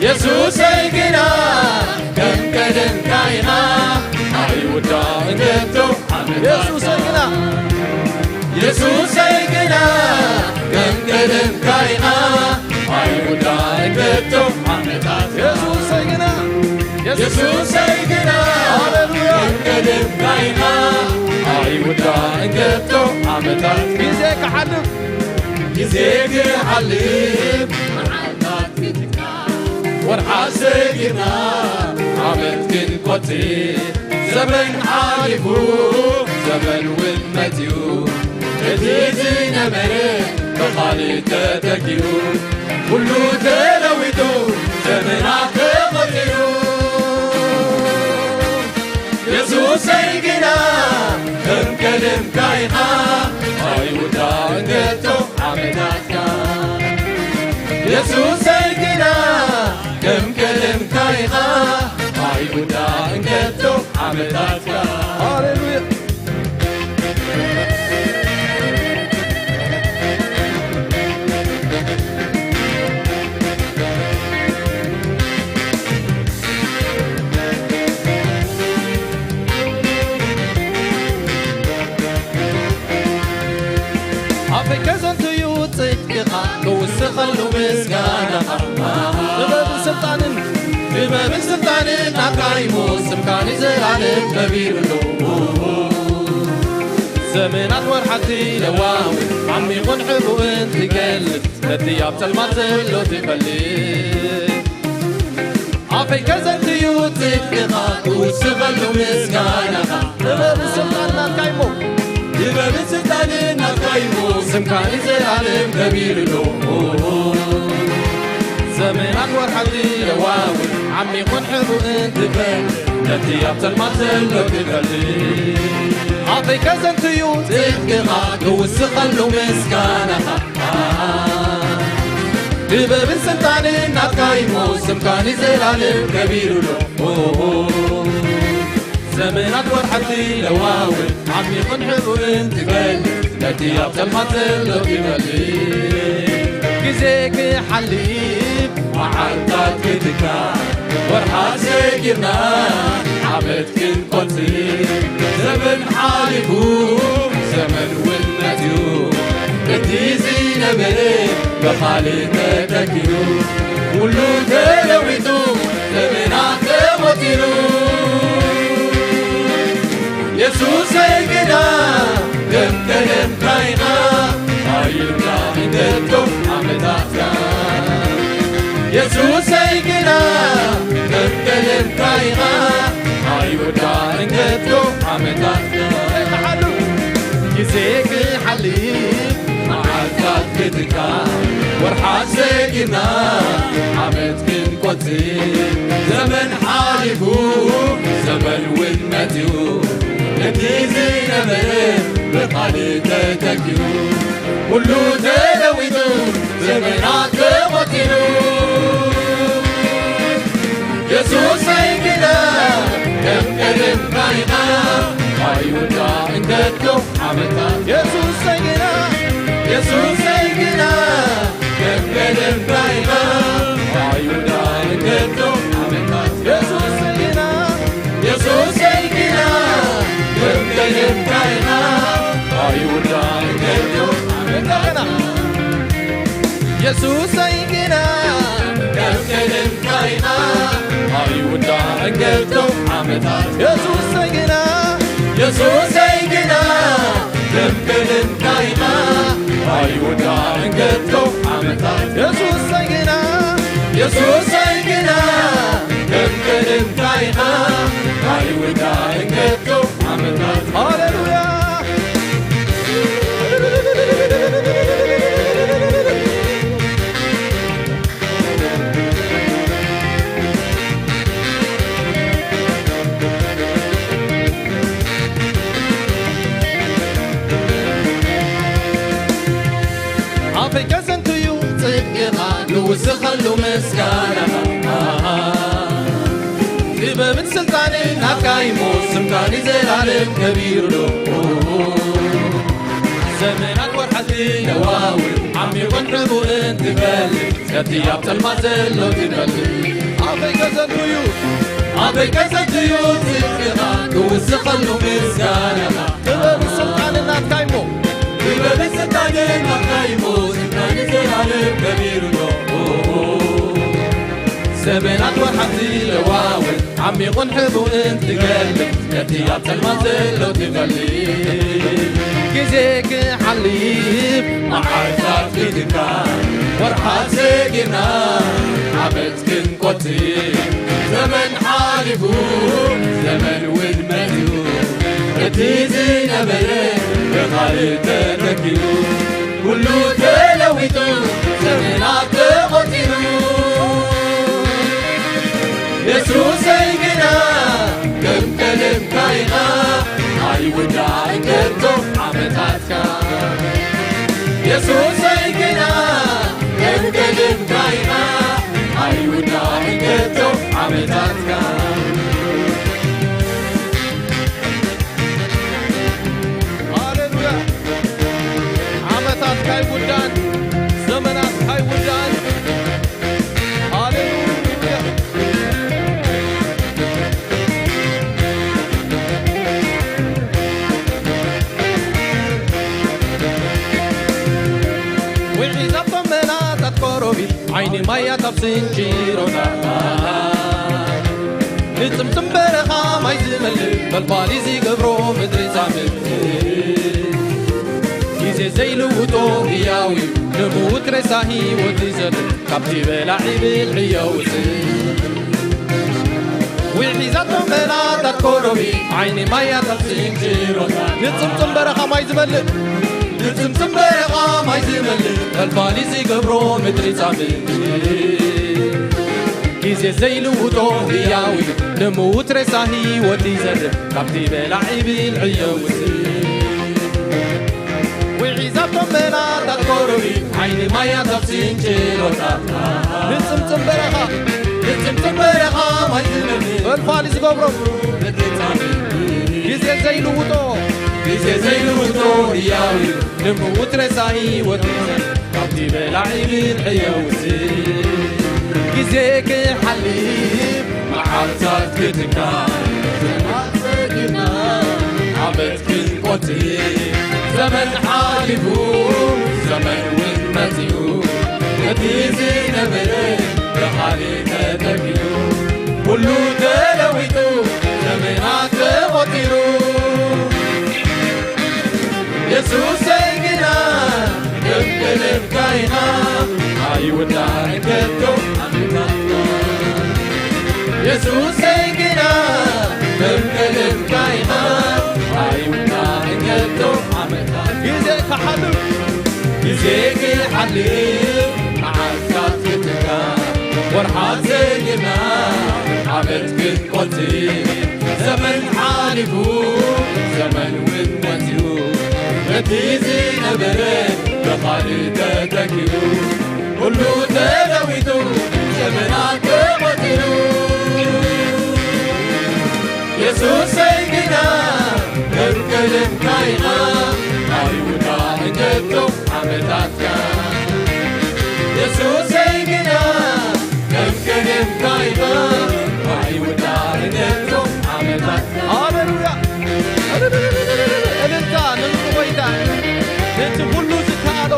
የሱሰይ ግና ከም ቀደምካ ኢኻ ኣይውዳእን ከቶ ዓመታትካ የሱሰይ ግና የሱሰይ ግና ከም ቀደምካ ኢኻ ኣይውዳእን ከቶ ዓመታትካ የሱሰይ ግና የሱሰይ ግና ሃሌሉያ ከም ቀደምካ ኢኻ ኣይውዳእን ከቶ ዓመታት ግዜ ክሓልፍ ግዜ ክሓልፍ መዓልታት ክትካ ወርሓ ሰጊርና ዓመት ክንቆጽር ዘመን ሓሊፉ ዘመን እውን መጺኡ እቲ ዝነበረ ካልእ ተተኪኡ፣ ኩሉ ተለዊጡ፣ ዘመናት ተቐይሩ። የሱሰይ ግና ከም ቀደምካ ኢኻ፣ ኣይውዳእን ከቶ ዓመታትካ። የሱሰይ ግና ከም ቀደምካ ኢኻ፣ ኣይውዳእን ከቶ ዓመታትካ። ሃሌሉያ። ኣፈይ ከዘንትዩ ጽድቅኻ ክውስኸሉ ምስጋናኻ። ጥበብን ስልጣንን፣ ጥበብን ስልጣንን ናትካ እሞ፣ ስምካ ንዘላለም ከቢሩ ኣሎ። ዘመናት ወርሓት ለዋውጥ፣ ዓሚቑን ሕቡእን ትገልጽ፣ ነቲ ኣብ ጸልማት ዘሎ ትፈልጥ። ኣፈይ ከዘንትዩ ጽድቅኻ ክውስኸሉ ምስጋናኻ። ጥበብን ስልጣን ናትካ እሞ፣ ጥበብን ስልጣንን ናትካ እሞ፣ ስምካ ንዘላለም ከቢሩ ኣሎ። ዘመናት ወርሓት ለዋውጥ፣ ዓሚቑን ሕቡእን ትፈልጥ፣ ነቲ ኣብ ጸልማት ዘሎ ትፈልጥ። ኣፈይ ከዘንትዩ ጽድቅኻ ክውስኸሉ ምስጋናኻ። ጥበብን ስልጣንን ናትካ እሞ፣ ስምካ ንዘላለም ከቢሩ ኣሎ። ዘመናት ወርሓት ለዋውጥ፣ ዓሚቑን ሕቡእን ትገልጽ፣ ነቲ ኣብ ጸልማት ዘሎ ትፈልጥ። ግዜ ክሓልፍ፣ መዓልታት ክትካእ፣ ወርሓት ሰጊርና፣ ዓመት ክንቆጽር፣ ዘመን ሓሊፉ፣ ዘመን እውን መጺኡ፣ እቲ ዝነበረ ብኻልእ ተተኪኡ፣ ኩሉ ተለዊጡ፣ ዘመናት ተቖጺሩ። የሱሰይ ግና ከም ቀደምካ ኢኻ፣ ኣይውዳእን ከቶ ዓመታትካ። የሱሰይ ግና ከም ቀደምካ ኢኻ፣ ኣይውዳእን ከቶ ዓመታትካ። ግዜ ክሓልፍ፣ መዓልታት ክትካእ፣ ወርሓት ሰጊርና፣ ዓመት ክንቆጽር፣ ዘመን ሓሊፉ፣ ዘመን እውን መጺኡ፣ እቲ ዝነበረ ብኻልእ ተተኪኡ፣ ኩሉ ተለዊጡ፣ ዘመናት ተቖጺሩ። የሱሰይ ግና ከም ቀደምካ ኢኻ፣ ኣይውዳእን ከቶ ዓመታት። የሱሰይ ግና፣ የሱሰይ ግና ከም ቀደምካ ኢኻ፣ ኣይውዳእን ከቶ ዓመታት። የሱሰይ ግና፣ የሱሰይ ግና ከም ቀደምካ ኢኻ፣ ኣይውዳእን ከቶ ዓመታት። እንደገና። የሱሰይ ግና ከም ቀደምካ ኢኻ፣ ኣይውዳእን ከቶ ዓመታት። የሱሰይ ግና፣ የሱሰይ ግና ከም ቀደምካ ኢኻ፣ ኣይውዳእን ከቶ ዓመታት። የሱሰይ ግና፣ የሱሰይ ግና ከም ቀደምካ ኢኻ፣ ኣይውዳእን ከቶ ዓመታት። ሃሌሉያ። ኣፈይ ከዘንቱ እዩ ጽድቅኻ ክውስኸሉ ምስጋናኻ። ጥበብን ስልጣንን ናትካ እሞ ስምካ ንዘላለም ከቢሩ ኣሎ። ዘመናት ወርሓት ትለዋውጥ፣ ዓሚቑን ሕቡእን ትፈልጥ፣ ነቲ ኣብ ጸልማት ዘሎ ትፈልጥ። ኣፈይ ከዘንቱ እዩ፣ ኣፈይ ከዘንቱ እዩ ጽድቅኻ ክውስኸሉ ምስጋናኻ። ጥበብን ስልጣንን ናትካ እሞ፣ ጥበብን ስልጣንን ናትካ እሞ ስምካ ንዘላለም ከቢሩ ኣሎ። ዘመናት ወርሓት ትለዋውጥ፣ ዓሚቑን ሕቡእን ትገልጥ፣ ነቲ ኣብ ጸልማት ዘሎ ትፈልጥ። ግዜ ክሓልፍ፣ መዓልታት ክትካእ፣ ወርሓት ሰጊርና፣ ዓመት ክንቆጽር፣ ዘመን ሓሊፉ፣ ዘመን እውን መጺኡ፣ እቲ ዝነበረ ብኻልእ ተተኪኡ፣ ኩሉ ተለ ዘመናት ተቖጺሩ። የሱሰይ ግና ከም ቀደምካ ኢኻ፣ ኣይውዳእን ከቶ ዓመታትካ። የሱሰይ ግና ከም ቀደምካ ኢኻ፣ ኣይውዳእን ከቶ ዓመታትካ። ሃሌሉያ። ዓመታትካ ኣይውዳእን፣ ዘመናትካ ኣይውዳእን። ሃሌሉያ። ውዒዛቶም መናታት ኮሮቢት፣ ዓይኒ ማያታት ስንጭሮታት። ንጽምጽም በረኻ ማይ ዝመልእ፣ ፈልፋሊ ዝገብሮ ምድሪ ጻምእ። ግዜ ዘይልውጦ ህያው እዩ፣ ንብውት ሬሳ ህይወት ይዘርእ፣ ካብቲ በላዒ ብልዒ የውጽእ። ውሒዛቶ መናታት ኮሮቢ፣ ዓይኒ ማያታት ስንጭሮታት። ንጽምጽም በረኻ ማይ ዝመልእ፣ ንጽምጽም በረኻ ማይ ዝመልእ፣ ፈልፋሊ ዝገብሮ ምድሪ ጻምእ። ግዜ ዘይልውጦ ህያው እዩ፣ ንምውት ሬሳ ህይወት ይዘርእ፣ ካብቲ በላዒ ብልዒ የውጽእ። ውሒዛቶም መናታት ኮሮቢ፣ ዓይኒ ማያታት ስንጭሮታት። ንጽምጽም በረኻ፣ ንጽምጽም በረኻ ማይ ዝመልእ፣ ፈልፋሊ ዝገብሮ፣ ግዜ ዘይልውጦ፣ ግዜ ዘይልውጦ ህያው እዩ፣ ንምውት ሬሳ ህይወት ይዘርእ፣ ካብቲ በላዒ ብልዒ የውጽእ። ግዜ ክሓልፍ መዓልታት ክትካእ፣ ዓመት ክንቆጽር፣ ዘመን ሓሊፉ፣ ዘመን እውን መጺኡ፣ እቲ ዝነበረ ብኻልእ ተተኪኡ፣ ኩሉ ተለዊጡ፣ ዘመናት ተቖጺሩ። የሱሰይ ግና ከም ቀደምካ ኢኻ፣ ኣይውዳእን ከቶ ዓመታትካ። የሱሰይ ግና ከም ቀደምካ ኢኻ፣ ኣይውዳእን ከቶ ዓመታት። ግዜ ክሓልፍ፣ ግዜ ክሓልፍ፣ መዓልታት ክትካ፣ ወርሓት ዘይና፣ ዓመት ክትቆጽር፣ ዘመን ሓሊፉ፣ ዘመን እውን መጺኡ፣ እቲ ዝነበረ ብኻልእ ተተኪኡ፣ ኩሉ ተለዊጡ፣ ዘመናት ተቖጺሩ። የሱሰይ ግና ከም ቀደምካ ኢኻ፣ ኣይውዳእን ከቶ ዓመታትካ። የሱሰይ ግና ከም ቀደምካ ኢኻ፣ ኣይውዳእን ከቶ ዓመታትካ። ሃሌሉያ! እልልታ ንንጉስ ጐይታ፣ ነቲ ኩሉ ዝከኣሎ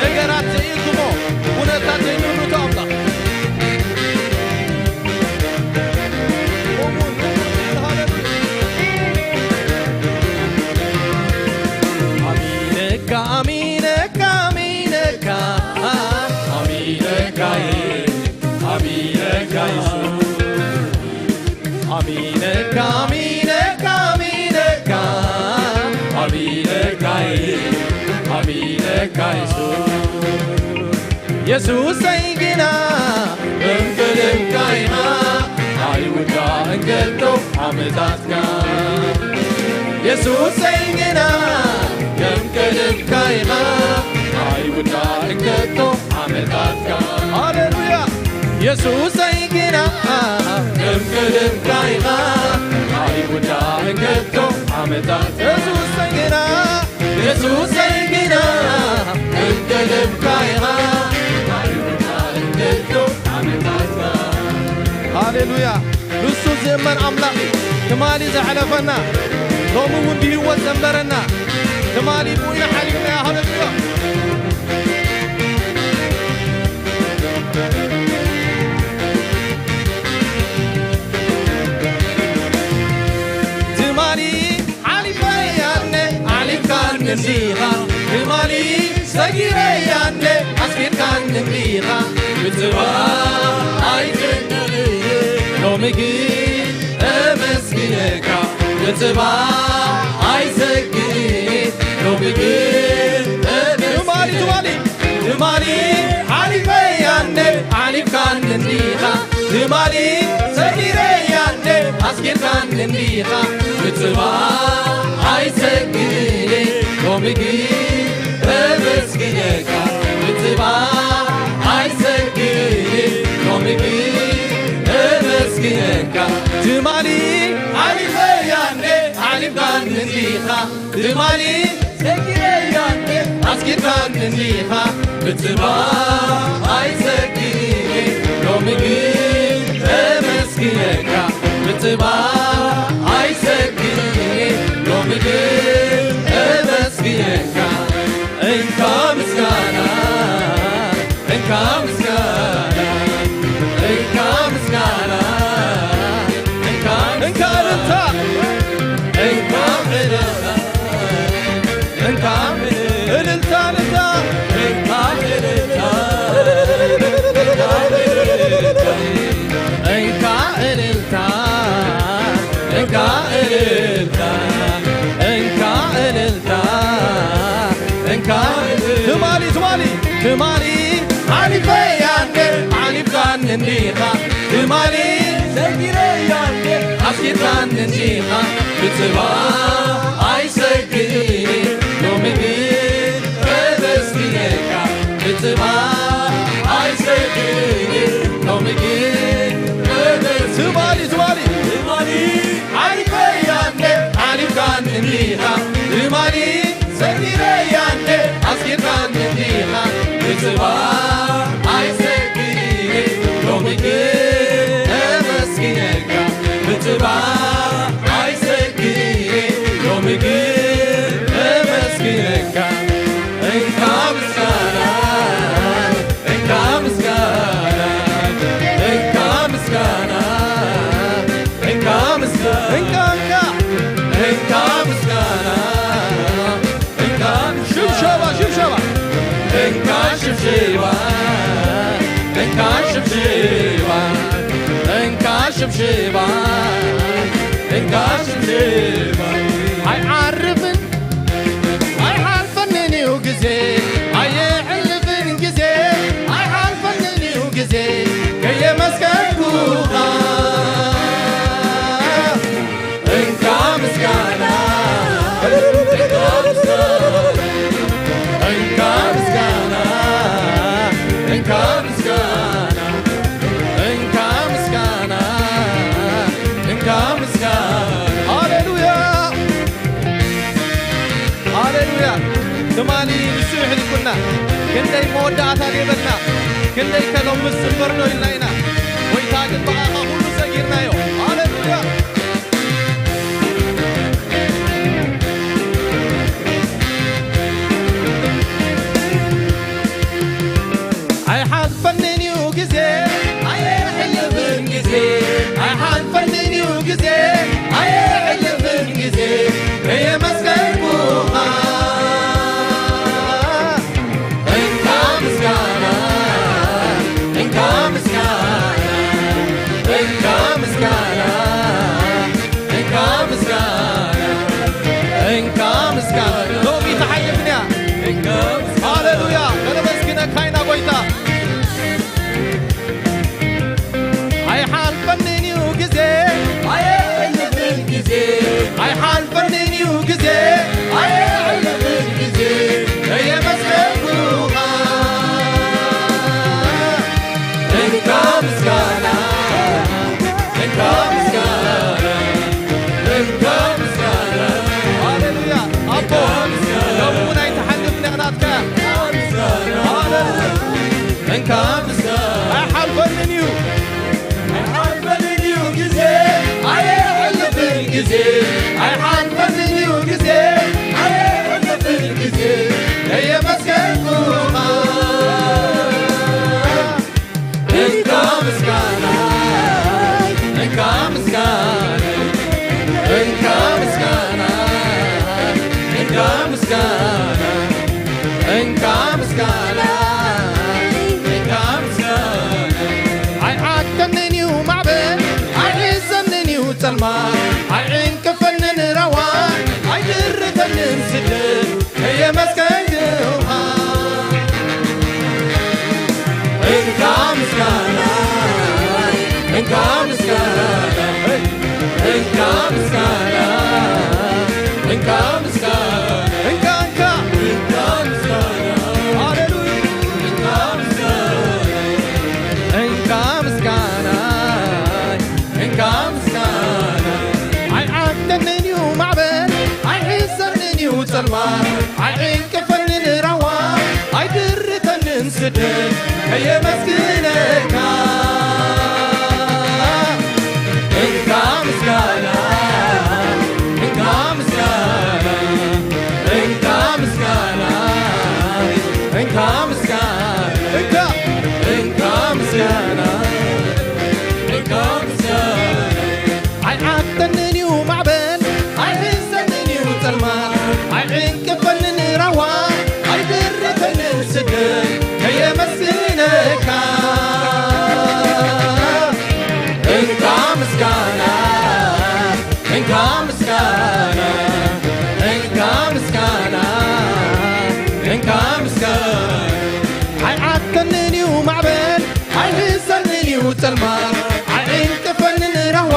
ነገራት ዘኢልኩሞ ኩነታት ዘይንብርቶ ኣምላኽ። ኣሚነካ፣ ኣሚነካ፣ ኣሚነካ፣ ኣሚነካ፣ ኣሚነካ የሱስ። ኣሚነካ፣ ኣሚነካ፣ ኣሚነካ፣ ኣሚነካ፣ ኣሚነካ የሱስ። የሱሰይ ግና ከም ቀደምካ ኢኻ፣ ኣይውዳእን ከቶ ዓመታትካ። የሱሰይ ግና ከም ቀደምካ ኢኻ፣ ኣይውዳእን ከቶ ዓመታትካ። ሃሌሉያ! የሱሰይ ግና ከም ቀደምካ ኢኻ፣ ኣይውዳእን ከቶ ዓመታት። የሱሰይ ግና፣ የሱሰይ ግና ከም ቀደምካ ኢኻ፣ ኣይውዳእን ከቶ ዓመታትካ። ሃሌሉያ! ንሱ ዝእመን ኣምላኽ እዩ። ትማሊ ዘሕለፈና፣ ሎሚ እውን ብህይወት ዘንበረና፣ ትማሊ ብኡ ኢና ሓሊፍናዮ። ሃሌሉያ! ትማሊ ሓሊፈያ እንደ ኣሊፍካኒ እንዲኻ፣ ትማሊ ሰጊረያ እንደ ኣስጊድካኒ እንዲኻ፣ ምጽባይ ኣይትንደል እየ ሎሚ ግን እመስግነካ፣ ምጽባይ ኣይሰግድን እየ ሎሚ ግን እመስግነካ። ትማሊ፣ ትማሊ፣ ትማሊ ሓሊፈያ እንዴ ሓሊፍካኒ እንዲኻ፣ ትማሊ ሰጊረያ እንዴ ኣስጊርካኒ እንዲኻ፣ ምጽባሕ ኣይሰግድን ሎሚ ግን እመስግነካ፣ ምጽባሕ ኣይሰግድን ሎሚ ግን እመስግነካ፣ ትማሊ ሓሊፈያ እንዴ ሓሊፍካኒ እንዲኻ፣ ትማሊ ሰጊረያ እንዴ ኣስጊርካኒ እንዲኻ፣ ምጽባሕ ኣይሰግድን ሎሚ ግን እመስግነካ፣ ምጽባሕ ኣይሰግድን ሎሚ ግን እመስግነካ፣ እንካ ምስጋና እንካ ምስጋና እንካ ምስጋና እንካ እንካ እልልታ እንካ እልልታ እንካ እልልታ እልልታ እንካ እልልታ እንካ እልልታ እንካ እልልታ እንካ እልልታ እንካ ትማሊ ትማሊ ትማሊ ሓሊፈያ እንዴ ሓሊፍካኒ እንዲኻ ትማሊ ሰጊረያ እንዴ ኣስጊርካኒ እንዲኻ ብጽባሕ ኣይሰግድን ሎሚ ግን እመስግነካ ብጽባሕ ኣይሰግድን ሎሚ ግን እመስግነካ ትማሊ ትማሊ ትማሊ ሓሊፈያ እንዴ ሓሊፍካኒ እንዲኻ ትማሊ ሰጊረያ እንዴ ኣስጊርካኒ እንዲኻ ብጽባሕ ኣይሰግድን ሎሚ ግን እመስግነካ ብጽባሕ ኣይሰግድን ሎሚ ግን እመስግነካ እንካ ምስጋና እንካ ምስጋና እንካ ምስጋና እንካ ምስጋና እንካ እንካ እንካ ምስጋና እንካ ሽብሸባ ሽብሸባ እንካ ሽብሸባ እንካ ሽብሸባ እንካ ሽብሸባ እንካ ሽብሸባ ኣይዓርፍን ኣይሓልፈንን እዩ ግዜ ኣየዕልፍን ግዜ ኣይሓልፈንን እዩ ግዜ ከየመስገንኩኻ እንካ ምስጋና እንካ ምስጋና እንካ ምስጋና እንካ ምስጋና እንካ ምስጋና እንካ ምስጋና ሃሌሉያ ሃሌሉያ ትማሊ ንሱ ይሕሊፉና ክንደይ መወዳእታ ዘይበልና ክንደይ ከሎምስ እምበር ዶ ኢልና ኢና ጎይታ ግን ብኣኻ ኩሉ ሰጊርናዮ ሃሌሉያ ኣይሓልፈንን እዩ ግዜ ኣየሕልፍን ግዜ ኣይሓልፈንን እዩ ግዜ ኣየሕልፍን ግዜ እየመስገንኩኻ እንካ ምስጋና እንካ ምስጋና እንካ ምስጋና እንካ ምስጋና እንካ ምስጋና ሎሚ ተሓልፍንያ ሃሌሉያ ከነመስግነካ ኢና ጎይታ ኣይሓልፈንን እዩ ግዜ ኣይሕልፍን ግዜ ኣይሓልፈንን እዩ ግዜ ኣይሕልፍን ግዜ እየመስገንኩኻ እንካ ምስጋና እንካ ምስጋና እንካ ምስጋና ሃሌሉያ ኣቦ ሎሚ እውን ኣይትሓልፍን ኢኻ ናትካ ሃሌሉያ እንካ ምስጋና ኣይሓልፈንን እዩ ኣይሓልፈንን እዩ ግዜ ኣይሕልፍን ግዜ ኣይሓልፈንን እዩ ግዜ ኣይሕልፍን ግዜ እየመስገንኩኻ እንካ ምስጋና እንካ ምስጋና እንካ ምስጋና እንካ ምስጋና እንካ ምስጋና እንካ ምስጋና ኣይዓግተንን እዩ ማዕበል ኣይሕዘንን እዩ ጸልማ ኣይዕንቅፈንን ራዋ ኣይድርተንን ስደት እየመስገንኩኻ እንካ ምስጋና፣ እንካ ምስጋና፣ እንካ ምስጋና፣ እንካ፣ እንካ፣ እንካ ምስጋና። ሃሌሉያ። እንካ ምስጋና፣ እንካ ምስጋና፣ እንካ ምስጋና። ኣይዓግተንን እዩ ማዕበል፣ ኣይሕሰንን እዩ ጸልማት፣ ኣይዕንቅፈንን ራዋ፣ ኣይድርተንን ስደት፣ ከየመስግነካ። እንካ ምስጋና፣ እንካ ምስጋና፣ እንካ ምስጋና፣ እንካ ምስጋና፣ እንካ፣ እንካ ምስጋና፣ እንካ ምስጋና። ኣይዓግተንን እዩ ማዕበል፣ ኣይሕሰንን እዩ ጸልማት፣ ኣይዕንቅፈንን ራዋ፣ ኣይድርተንን ስደት፣ ከየመስግነካ። እንካ ምስጋና፣ እንካ ምስጋና፣ እንካ ምስጋና፣ እንካ ምስጋና። ኣይዓግተንን እዩ ማዕበል፣ ኣይሕሰንን እዩ ጸልማት፣ ኣይዕንቅፈንን ራህዋ፣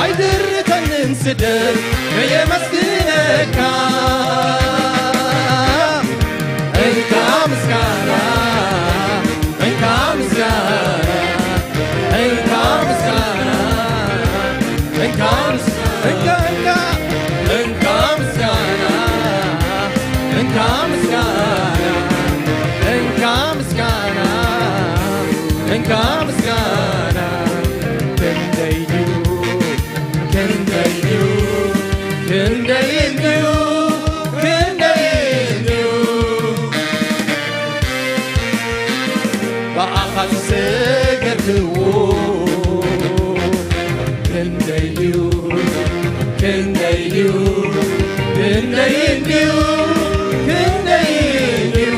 ኣይድርተንን ስደት፣ ከየመስግነካ። እንካ ምስጋና፣ እንካ ምስጋና፣ እንካ ምስጋና፣ እንካ ምስጋና፣ እንካ፣ እንካ፣ እንካ ምስጋና፣ እንካ ምስጋና፣ እንካ ምስጋና፣ እንካ ምስጋና። ክንደይ እዩ፣ ክንደይ እዩ፣ ክንደይ እዩ፣ ክንደይ እዩ። ብኣኻ ዝሰገድክዎ ክንደይ እዩ፣ ክንደይ እዩ፣ ክንደይ እዩ፣ ክንደይ እዩ።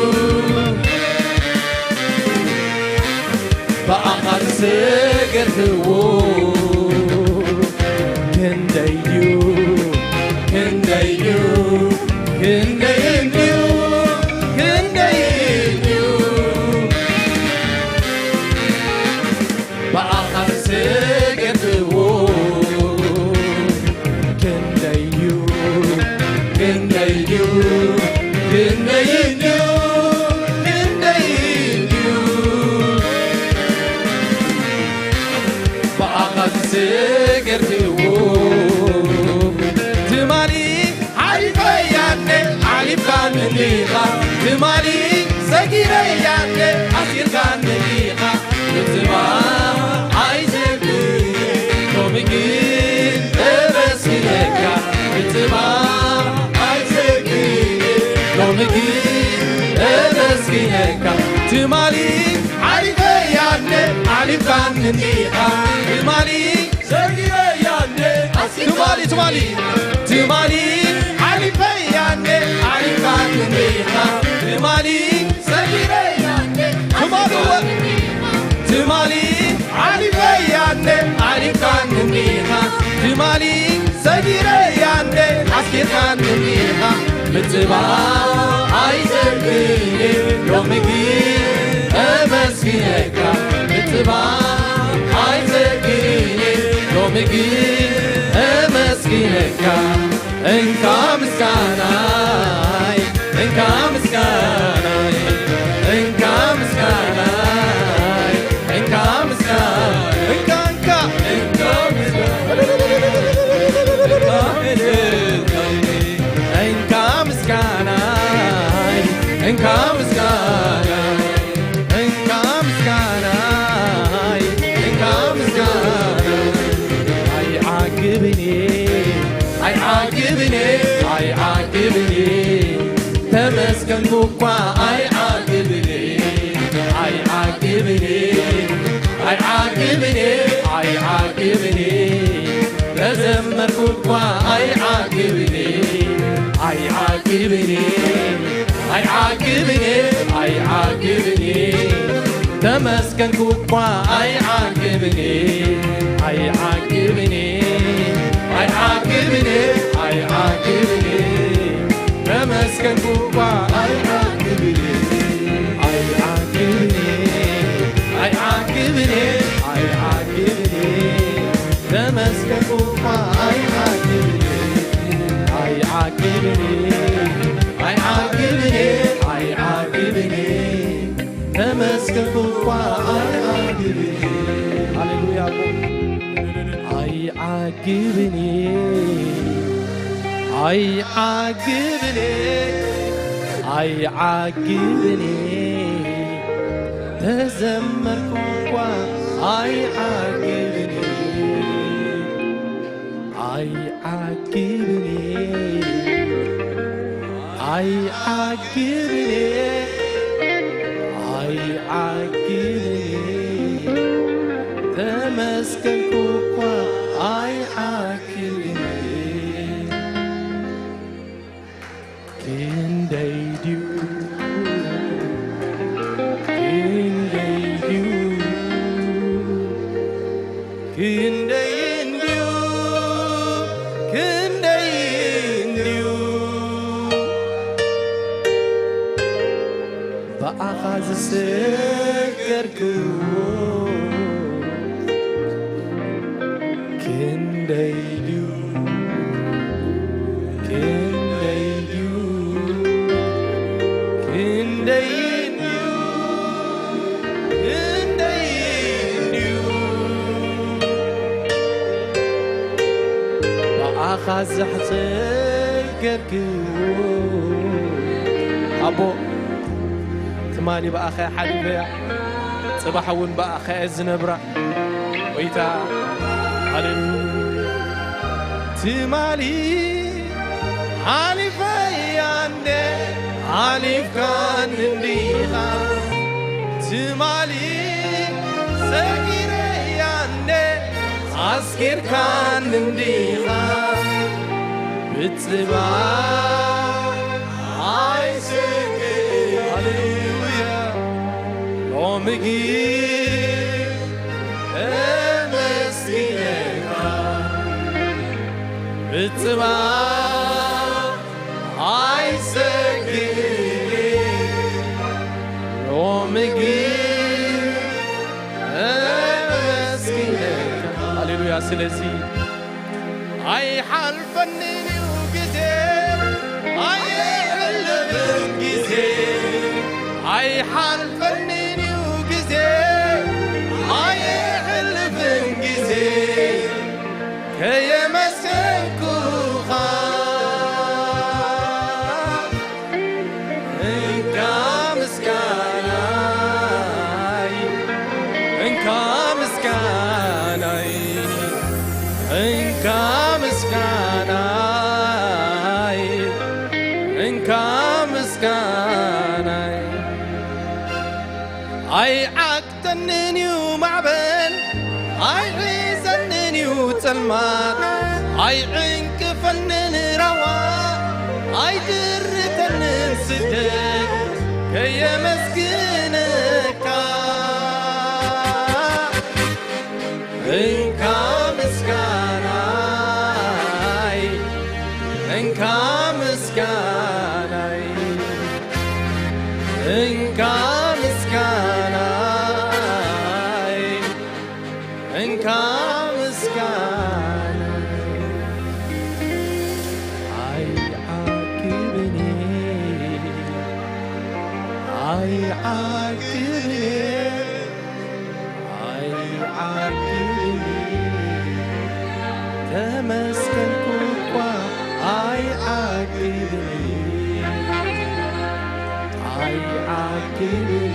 ብኣኻ ዝሰገድክዎ ክንደይ እዩ፣ ክንደይ እዩ፣ ክንደይ እዩ፣ ክንደይ እዩ። ብኣኻ ዝሰገድክዎ ክንደይ እዩ፣ ክንደይ እዩ፣ ክንደይ እዩ፣ ክንደይ እዩ። ብኣኻ ዝሰገድክዎ ትማሊ ሓሊፈያ እንደ ሓሊፍካኒ እንዲኻ፣ ትማሊ ሰጊረያ እንደ ኣሲርካኒ እንዲኻ፣ ምጽባሕ ኣይሰግድን ሎሚ ግን እመስግነካ፣ ምጽባሕ ኣይሰግድን ሎሚ ግን እመስግነካ። ትማሊ ሓሊፈያ እንደ ሓሊፍካኒ እንዲኻ፣ ትማሊ ሰጊረያ እንደ ኣሲርካኒ ትማሊ፣ ትማሊ፣ ትማሊ ሓሊፈያ እንደ ሓሊፍካኒ እንዲኻ፣ ትማሊ ሰጊረያ እንደ ትማሊ ወ-፣ ትማሊ ሓሊፈያ እንደ ሓሊፍካኒ እንዲኻ፣ ትማሊ ሰጊረያ እንደ ኣስጊርካኒ እንዲኻ፣ ምጽባሕ ኣይሰግድን ሎሚ ግን እመስግነካ፣ ምጽባሕ ኣይሰግድን ሎሚ ግን እመስግነካ። እንካ ምስጋናይ፣ እንካ ምስጋናይ፣ እንካ ምስጋናይ፣ እንካ ምስጋናይ፣ እንካ፣ እንካ፣ እንካ ምስጋናይ፣ እንካ ምስጋናይ፣ እንካ ምስጋናይ፣ እንካ ምስጋናይ፣ እንካ ምስጋናይ። ኣይዓግብን እየ፣ ኣይዓግብን እየ፣ ኣይዓግብን እየ። ተመስገንኩ እኳ ኣይዓግብን እየ፣ ኣይዓግብን እየ፣ ኣይዓግብን እየ፣ ኣይዓግብን እየ። ተዘመርኩ እኳ ኣይዓግብን እየ፣ ኣይዓግብን እየ፣ ኣይዓግብን እየ፣ ኣይዓግብን እየ። ተመስገንኩ እኳ ኣይዓግብን እየ፣ ኣይዓግብን እየ፣ ኣይዓግብን እየ፣ ኣይዓግብን እየ። ተመስገንኩ እኳ ኣይዓግብን እየ፣ ኣይዓግብን እየ፣ ኣይዓግብን እየ፣ ኣይዓግብን እየ። ተመስገንኩ እኳ ኣይዓግብን፣ ኣይዓግብን፣ ኣይዓግብን፣ ኣይዓግብን። ተመስገንኩ እኳ ኣይዓግብን። ሃሌሉያ። ኣይዓግብን፣ ኣይዓግብን፣ ኣይዓግብን። ተዘመርኩ እኳ ኣይዓግብን፣ ኣይዓግብን፣ ኣይዓግብን፣ ኣይዓግብን። ተመስገንኩ እኳ ኣይዓግብን። ክንደይ ድዩ፣ ክንደይ ድዩ፣ ክንደይ እንድዩ፣ ክንደይ እንድዩ ብኣኻ ዝሰገድክዎ። ክንደይ ድዩ፣ ክንደይ ድዩ፣ ክንደይ ድዩ፣ ክንደይ ድዩ ብኣኻ ዝሕጸገርክዎ። ኣቦ፣ ትማሊ ብኣኻ ሓሊፈያ፣ ጽባሕ እውን ብኣኻ እየ ዝነብራ። ጎይታ፣ ሃሌሉያ። ትማሊ ሓሊፈያ እንዴ፣ ሓሊፍካኒ እንዲኻ። ትማሊ ሰጊረያ እንዴ፣ ኣስጊርካኒ እንዲኻ። ብጽባሕ ኣይስክር። ሃሌሉያ። ሎሚ ግን እመስግነካ። ብጽባሕ ኣይሰግድን። ሎሚ ግን እመስግነካ። ሃሌሉያ። ስለዚ ኣይሓልፈንን እዩ ግዜ፣ ኣይሕልፍን ግዜ፣ ኣይሓልፈንን እዩ ግዜ፣ ኣይሕልፍን ግዜ፣ ከየመስገንኩኻ እንካ ምስጋናይ፣ እንካ ምስጋናይ፣ እንካ ምስጋናይ፣ እንካ ምስጋናይ። ኣይዓግተንን እዩ ማዕበል፣ ኣይሒዘንን እዩ ጸልማት፣ ኣይዕንቅፈንን ራዋ፣ ኣይድርተንን ስደት፣ ከየመስግነካ። እንካ ምስጋናይ፣ እንካ ምስጋናይ፣ እንካ ምስጋናይ፣ እንካ ምስጋናይ። ኣይዓግብን፣ ኣይዓግብን፣ ኣይዓግብን። ተመስገንኩ እኳ ኣይዓግብን፣ ኣይዓግብን።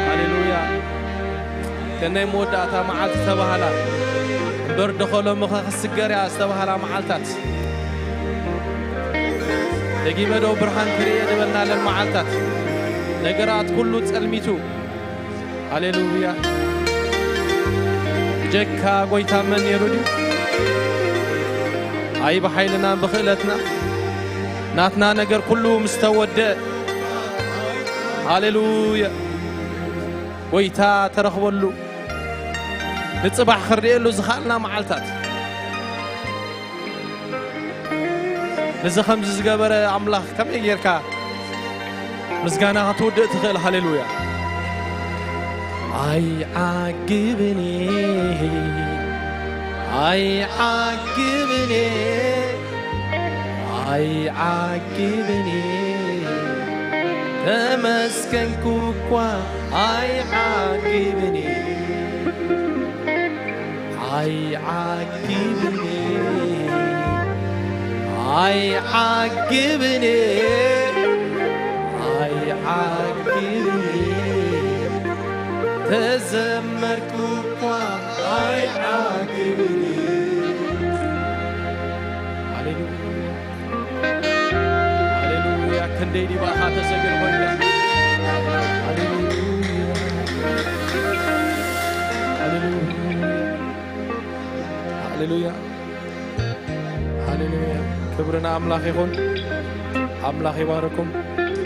ሃሌሉያ። ከነይ መወዳእታ መዓልቲ ዝተባህላ እምበር ደኸሎምኸ ክስገር እያ ዝተባህላ መዓልታት፣ ደጊመ ዶ ብርሃን ክርእየ ዝበልናለን መዓልታት፣ ነገራት ኩሉ ጸልሚቱ። ሃሌሉያ። ጀካ ጎይታ መን ነይሩ ድዩ? ኣይ ብሓይልና ብኽእለትና ናትና ነገር ኩሉ ምስ ተወደአ፣ ሃሌሉያ፣ ጎይታ ተረኽበሉ፣ ንጽባሕ ክርእየሉ ዝኸኣልና መዓልታት። ነዚ ከምዚ ዝገበረ ኣምላኽ ከመይ ጌርካ ምስጋና ክትውድእ ትኽእል? ሃሌሉያ። ኣይዓግብን፣ ኣይዓግብን እየ፣ ኣይዓግብን እየ፣ ተመስገንኩ እኳ ኣይዓግብን እየ፣ ኣይዓግብን እየ፣ ኣይዓግብን እየ፣ ኣይዓግብን እየ፣ ተዘመርኩ እኳ ኣይዓግብን እየ። ሃሌሉያ፣ ሃሌሉያ። ክንደይ ዲባኻ ተሰግድ ኮይንካ። ሃሌሉያ፣ ሃሌሉያ፣ ሃሌሉያ፣ ሃሌሉያ። ክብሪ ንኣምላኽ ይኹን። ኣምላኽ ይባርኩም።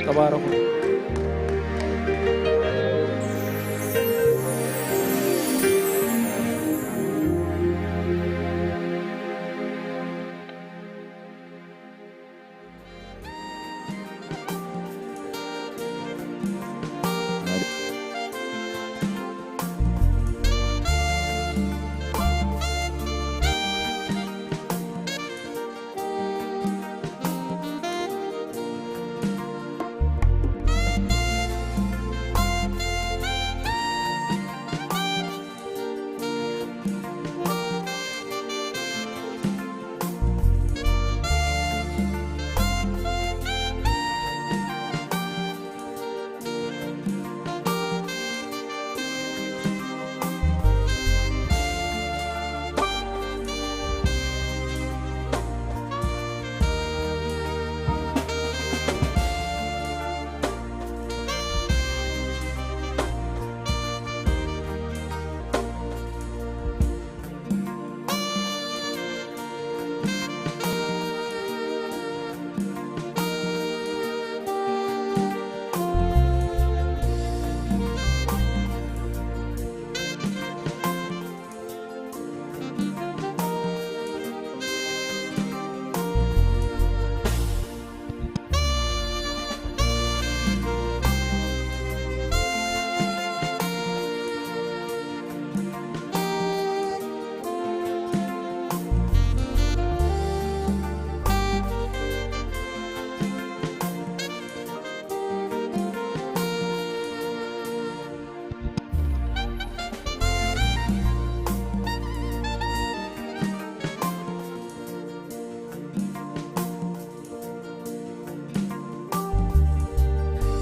ተባረኹ።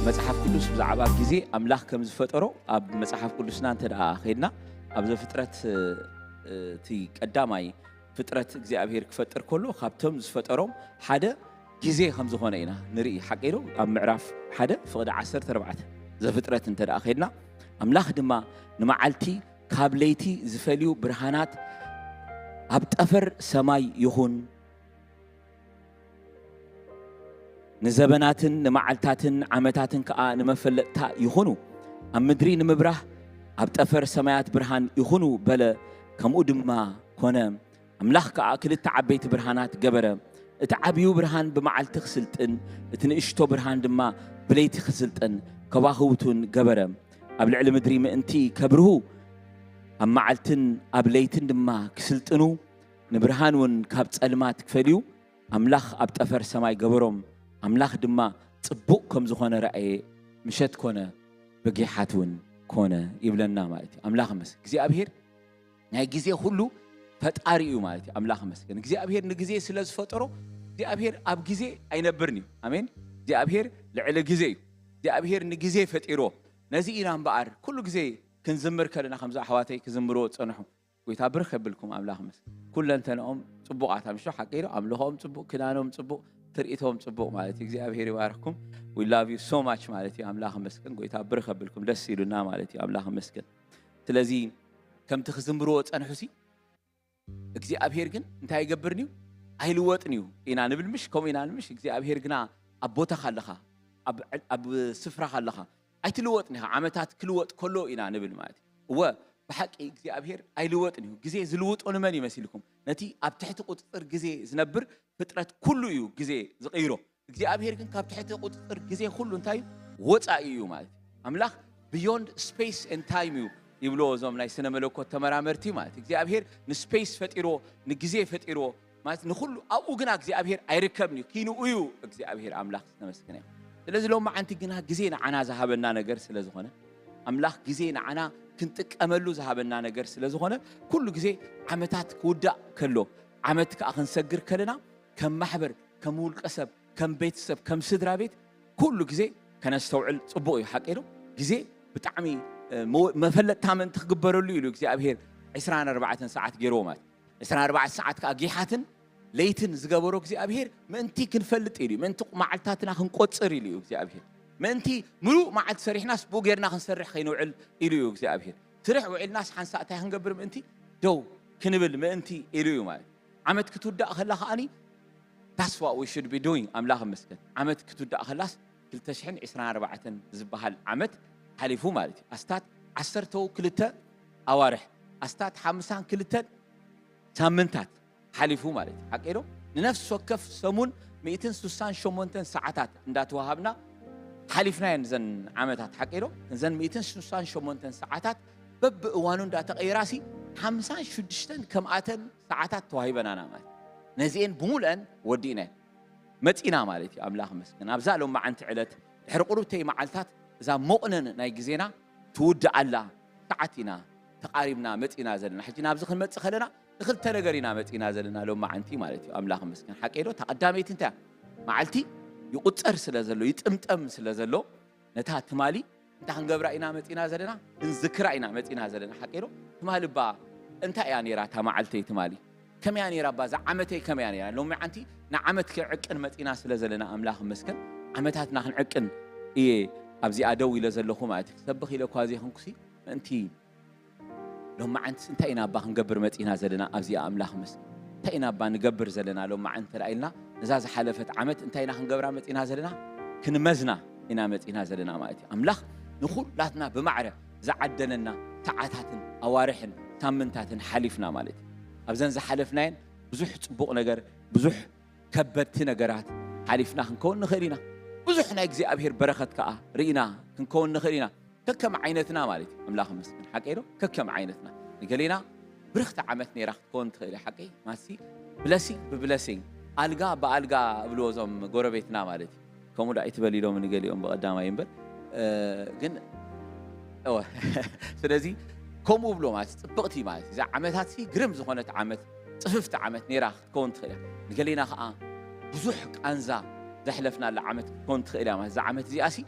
መጽሓፍ ቅዱስ ብዛዕባ ግዜ ኣምላኽ ከም ዝፈጠሮ ኣብ መጽሓፍ ቅዱስና እንተ ደኣ ኸይድና፣ ኣብ ዘፍጥረት፣ እ፣ እቲ ቀዳማይ ፍጥረት እግዚኣብሔር ክፈጥር ከሎ፣ ካብቶም ዝፈጠሮም ሓደ ግዜ ከም ዝኾነ ኢና ንርኢ። ሓቂ ዶ? ኣብ ምዕራፍ ሓደ ፍቕዲ ዓሰርተ ኣርባዕተ ዘፍጥረት እንተ ደኣ ኸይድና፣ ኣምላኽ ድማ ንመዓልቲ ካብ ለይቲ ዝፈልዩ ብርሃናት ኣብ ጠፈር ሰማይ ይኹን፣ ንዘበናትን ንመዓልታትን ዓመታትን ከኣ ንመፈለጥታ ይኹኑ፣ ኣብ ምድሪ ንምብራህ ኣብ ጠፈር ሰማያት ብርሃን ይኹኑ በለ። ከምኡ ድማ ኮነ። ኣምላኽ ከኣ ክልተ ዓበይቲ ብርሃናት ገበረ፣ እቲ ዓብዩ ብርሃን ብመዓልቲ ክስልጥን፣ እቲ ንእሽቶ ብርሃን ድማ ብለይቲ ክስልጥን፣ ከዋኽብት እውን ገበረ። ኣብ ልዕሊ ምድሪ ምእንቲ ከብርሁ፣ ኣብ መዓልትን ኣብ ለይትን ድማ ክስልጥኑ፣ ንብርሃን እውን ካብ ጸልማት ክፈልዩ፣ ኣምላኽ ኣብ ጠፈር ሰማይ ገበሮም። ኣምላኽ ድማ ጽቡቕ ከም ዝኾነ ረኣየ፣ ምሸት ኮነ፣ በጊሓት እውን ኮነ ይብለና ማለት እዩ። ኣምላኽ ይመስገን። እግዚኣብሔር ናይ ግዜ ኩሉ ፈጣሪ እዩ ማለት እዩ። ኣምላኽ ይመስገን። እግዚኣብሔር ንግዜ ስለ ዝፈጠሮ፣ እግዚኣብሔር ኣብ ግዜ ኣይነብርን እዩ። ኣሜን። እግዚኣብሔር ልዕሊ ግዜ እዩ። እግዚኣብሔር ንግዜ ፈጢርዎ። ነዚ ኢና እምበኣር ኩሉ ግዜ ክንዝምር ከለና፣ ከምዚ ኣሕዋተይ ክዝምርዎ ዝጸንሑ፣ ጎይታ ብርኽ የብልኩም፣ ኣምላኽ ይመስገን። ኩለንተንኦም ጽቡቓት፣ ኣምሾ ሓቂ ዶ? ኣምልኾኦም ጽቡቕ፣ ክዳኖም ጽቡቕ፣ ትርኢቶም ጽቡቕ ማለት እዩ። እግዚኣብሔር ይባርኽኩም። We love you so much ማለት እዩ። ኣምላኽ ይመስገን። ጎይታ ብርኽ የብልኩም። ደስ ኢሉና ማለት እዩ። ኣምላኽ ይመስገን። ስለዚ ከምቲ ክዝምርዎ ጸንሑሲ፣ እግዚኣብሔር ግን እንታይ ኣይገብርን እዩ? ኣይልወጥን እዩ ኢና ንብል ምሽ? ከምኡ ኢና ንብል ምሽ? እግዚኣብሔር ግና ኣብ ቦታኻ ኣለኻ፣ ኣብ፣ ኣብ ስፍራኻ ኣለኻ። ኣይትልወጥን ኢኻ። ዓመታት ክልወጥ ከሎ ኢና ንብል ማለት እዩ። እወ፣ ብሓቂ እግዚኣብሔር ኣይልወጥን እዩ። ግዜ ዝልውጦ ንመን ይመሲልኩም? ነቲ ኣብ ትሕቲ ቁጽጽር ግዜ ዝነብር ፍጥረት ኩሉ እዩ ግዜ ዝቕይሮ። እግዚኣብሔር ግን ካብ ትሕቲ ቁጽጽር ግዜ ኩሉ እንታይ እዩ? ወጻኢ እዩ ማለት እዩ። ኣምላኽ beyond space and time እዩ። ይብልዎ እዞም ናይ ስነ መለኮት ተመራመርቲ። ማለት እግዚኣብሔር ንስፔስ ፈጢርዎ፣ ንግዜ ፈጢርዎ፣ ማለት ንኹሉ ኣብኡ ግና እግዚኣብሔር ኣይርከብን እዩ። ኪንኡ እዩ እግዚኣብሔር ኣምላኽ ዝተመስገነ ይኹን። ስለዚ ሎማዓንቲ ግና ግዜ ንዓና ዝሃበና ነገር ስለ ዝኾነ፣ ኣምላኽ ግዜ ንዓና ክንጥቀመሉ ዝሃበና ነገር ስለ ዝኾነ፣ ኩሉ ግዜ ዓመታት ክውዳእ ከሎ፣ ዓመት ከኣ ክንሰግር ከለና፣ ከም ማሕበር፣ ከም ውልቀ ሰብ፣ ከም ቤተሰብ፣ ከም ስድራ ቤት ኩሉ ግዜ ከነስተውዕል ጽቡቕ እዩ። ሓቂ ዶ? ግዜ ብጣዕሚ፣ እ፣ መወ-፣ መፈለጥታ ምእንቲ ክግበረሉ ኢሉ እግዚኣብሔር ዕስራን ኣርባዕተን ሰዓት ገይርዎ ማለት። ዕስራን ኣርባዕተን ሰዓት ከኣ ጊሓትን ለይትን ዝገበሮ እግዚኣብሔር ምእንቲ ክንፈልጥ ኢሉ እዩ። ምእንቲ መዓልታትና ክንቆጽር ኢሉ እዩ እግዚኣብሔር። ምእንቲ ምሉእ መዓልቲ ሰሪሕናስ ብኡ ጌርና ክንሰርሕ ከይንውዕል ኢሉ እዩ እግዚኣብሔር። ስርሕ ውዒልናስ ሓንሳእ እንታይ ክንገብር ምእንቲ? ደው ክንብል ምእንቲ ኢሉ እዩ ማለት። ዓመት ክትውዳእ ከላ ከኣኒ that's what we should be doing። ኣምላኽ ይመስገን። ዓመት ክትውዳእ ከላስ ክልተ ሽሕን ዕስራን ኣርባዕተን ዝበሃል ዓመት ሓሊፉ ማለት እዩ። ኣስታት ዓሰርተው ክልተ ኣዋርሕ፣ ኣስታት ሓምሳን ክልተን ሳምንታት ሓሊፉ ማለት እዩ። ሓቂ ዶ? ንነፍሲ ወከፍ ሰሙን ሚእትን ስሳን ሸሞንተን ሰዓታት እንዳተዋሃብና ሓሊፍናየን እዘን ዓመታት። ሓቂ ዶ? እዘን ሚእትን ስሳን ሸሞንተን ሰዓታት በብእዋኑ እንዳተቐይራሲ ሓምሳን ሽዱሽተን ከምኣተን ሰዓታት ተዋሂበናና ማለት። ነዚኤን ብምሉአን ወዲእናየን መጺና ማለት እዩ። ኣምላኽ ይመስገን። ኣብዛ ሎማዓንቲ ዕለት ድሕሪ ቁሩብተይ መዓልታት እዛ መቑነን ናይ ግዜና ትውድኣላ ሰዓት ኢና ተቓሪብና መጺና ዘለና። ሕጂ ናብዚ ክንመጽእ ከለና ንኽልተ ነገር ኢና መጺና ዘለና ሎማዓንቲ ማለት እዩ። ኣምላኽ ይመስገን። ሓቂ ዶ? እታ ቀዳመይቲ እንታይ እያ? መዓልቲ ይቑጸር ስለ ዘሎ፣ ይጥምጠም ስለ ዘሎ፣ ነታ ትማሊ እንታይ ክንገብራ ኢና መጺና ዘለና? ክንዝክራ ኢና መጺና ዘለና። ሓቂ ዶ? ትማሊ እባ እንታይ እያ ነይራ እታ መዓልተይ ትማሊ? ከመይ እያ ነይራ እባ እዛ ዓመተይ ከመይ እያ ነይራ? ሎሚ ዓንቲ ንዓመት ክንዕቅን መጺና ስለ ዘለና ኣምላኽ ይመስገን። ዓመታትና ክንዕቅን እየ ኣብዚኣ ደው ኢለ ዘለኹ ማለት እዩ። ክሰብኽ ኢለ እኳ ዘይኮንኩሲ ምእንቲ ሎማዓንትስ እንታይ ኢና እባ ክንገብር መጺና ዘለና ኣብዚኣ ኣምላኽ ይመስገን። እንታይ ኢና እባ ንገብር ዘለና ሎማዓንቲ እንተ ደኣ ኢልና ነዛ ዝሓለፈት ዓመት እንታይ ኢና ክንገብራ መጺና ዘለና? ክንመዝና ኢና መጺና ዘለና ማለት እዩ። ኣምላኽ ንኹላትና ብማዕረ ዝዓደለና ሰዓታትን ኣዋርሕን ሳምንታትን ሓሊፍና ማለት እዩ። ኣብዘን ዝሓለፍናየን ብዙሕ ጽቡቕ ነገር፣ ብዙሕ ከበድቲ ነገራት ሓሊፍና ክንከውን ንኽእል ኢና። ብዙሕ ናይ እግዚኣብሔር በረኸት ከኣ ርኢና ክንከውን ንኽእል ኢና። ከከም ዓይነትና ማለት እዩ። ኣምላኽ ይመስገን። ሓቀይ ዶ? ከከም ዓይነትና። ንገሌና ብርኽቲ ዓመት ነይራ ክትከውን ትኽእል እያ። ሓቀይ? ማሲ ብለሲንግ ብብለሲንግ፣ ኣልጋ ብኣልጋ እብልዎ እዞም ጎረቤትና ማለት እዩ። ከምኡ ደኣ ኣይትበል ኢሎም ንገሊኦም ብቐዳማይ እምበር፣ እ፣ ግን፣ እወ። ስለዚ ከምኡ እብሎ ማለት ጽብቕቲ ማለት እዩ። እዛ ዓመታት ሲ ግርም ዝኾነት ዓመት፣ ጽፍፍቲ ዓመት ነይራ ክትከውን ትኽእል እያ። ንገሌና ኸኣ ብዙሕ ቃንዛ ዘሕለፍናላ ዓመት ክትከውን ትኽእል እያ ማለት። እዛ ዓመት እዚኣ ሲ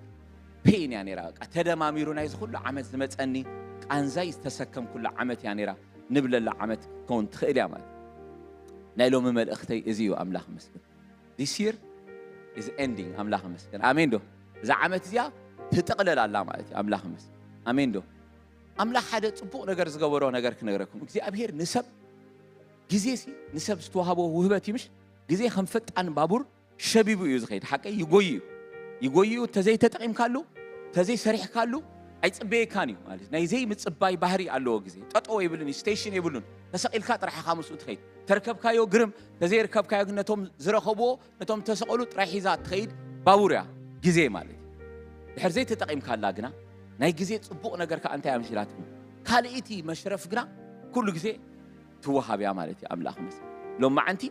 ፔን እያ ነይራ። በቃ ተደማሚሩ ናይዚ ኩሉ ዓመት ዝመጸኒ ቃንዛይ ዝተሰከምኩላ ዓመት እያ ነይራ ንብለላ ዓመት ክትከውን ትኽእል እያ ማለት። ናይ ሎሚ መልእኽተይ እዚ እዩ። ኣምላኽ ይመስገን። This year is ending። ኣምላኽ ይመስገን። ኣሜን ዶ? እዛ ዓመት እዚኣ ትጥቕለል ኣላ ማለት እዩ። ኣምላኽ ይመስገን። ኣሜን ዶ? ኣምላኽ ሓደ ጽቡቕ ነገር ዝገበሮ ነገር ክነግረኩም። እግዚኣብሔር ንሰብ ግዜሲ ንሰብ ዝተዋህቦ ውህበት እዩ ምሽ? ግዜ ከም ፈጣን ባቡር ሸቢቡ እዩ ዝኸይድ። ሓቀይ? ይጎይ እዩ። ይጎይ እዩ። ተዘይተጠቒምካሉ፣ ተዘይሰሪሕካሉ ኣይጽበየካን እዩ ማለት እዩ። ናይ ዘይምጽባይ ባህሪ ኣለዎ ግዜ። ጠጠው የብሉን እዩ፣ ስቴሽን የብሉን። ተሰቒልካ ጥራሕ ኢኻ ምስኡ ትኸይድ። ተርከብካዮ ግርም፣ ተዘይርከብካዮ ግን ነቶም ዝረኸብዎ፣ ነቶም ተሰቐሉ ጥራይ ሒዛ ትኸይድ ባቡር እያ ግዜ ማለት እዩ። ድሕር ዘይተጠቒምካላ ግና ናይ ግዜ ጽቡቕ ነገር ከኣ እንታይ ኣምሲላትኩም? ካልእቲ መሽረፍ ግና ኩሉ ግዜ ትወሃብ እያ ማለት እዩ። ኣምላኽ ይመስገን። ሎማዓንቲ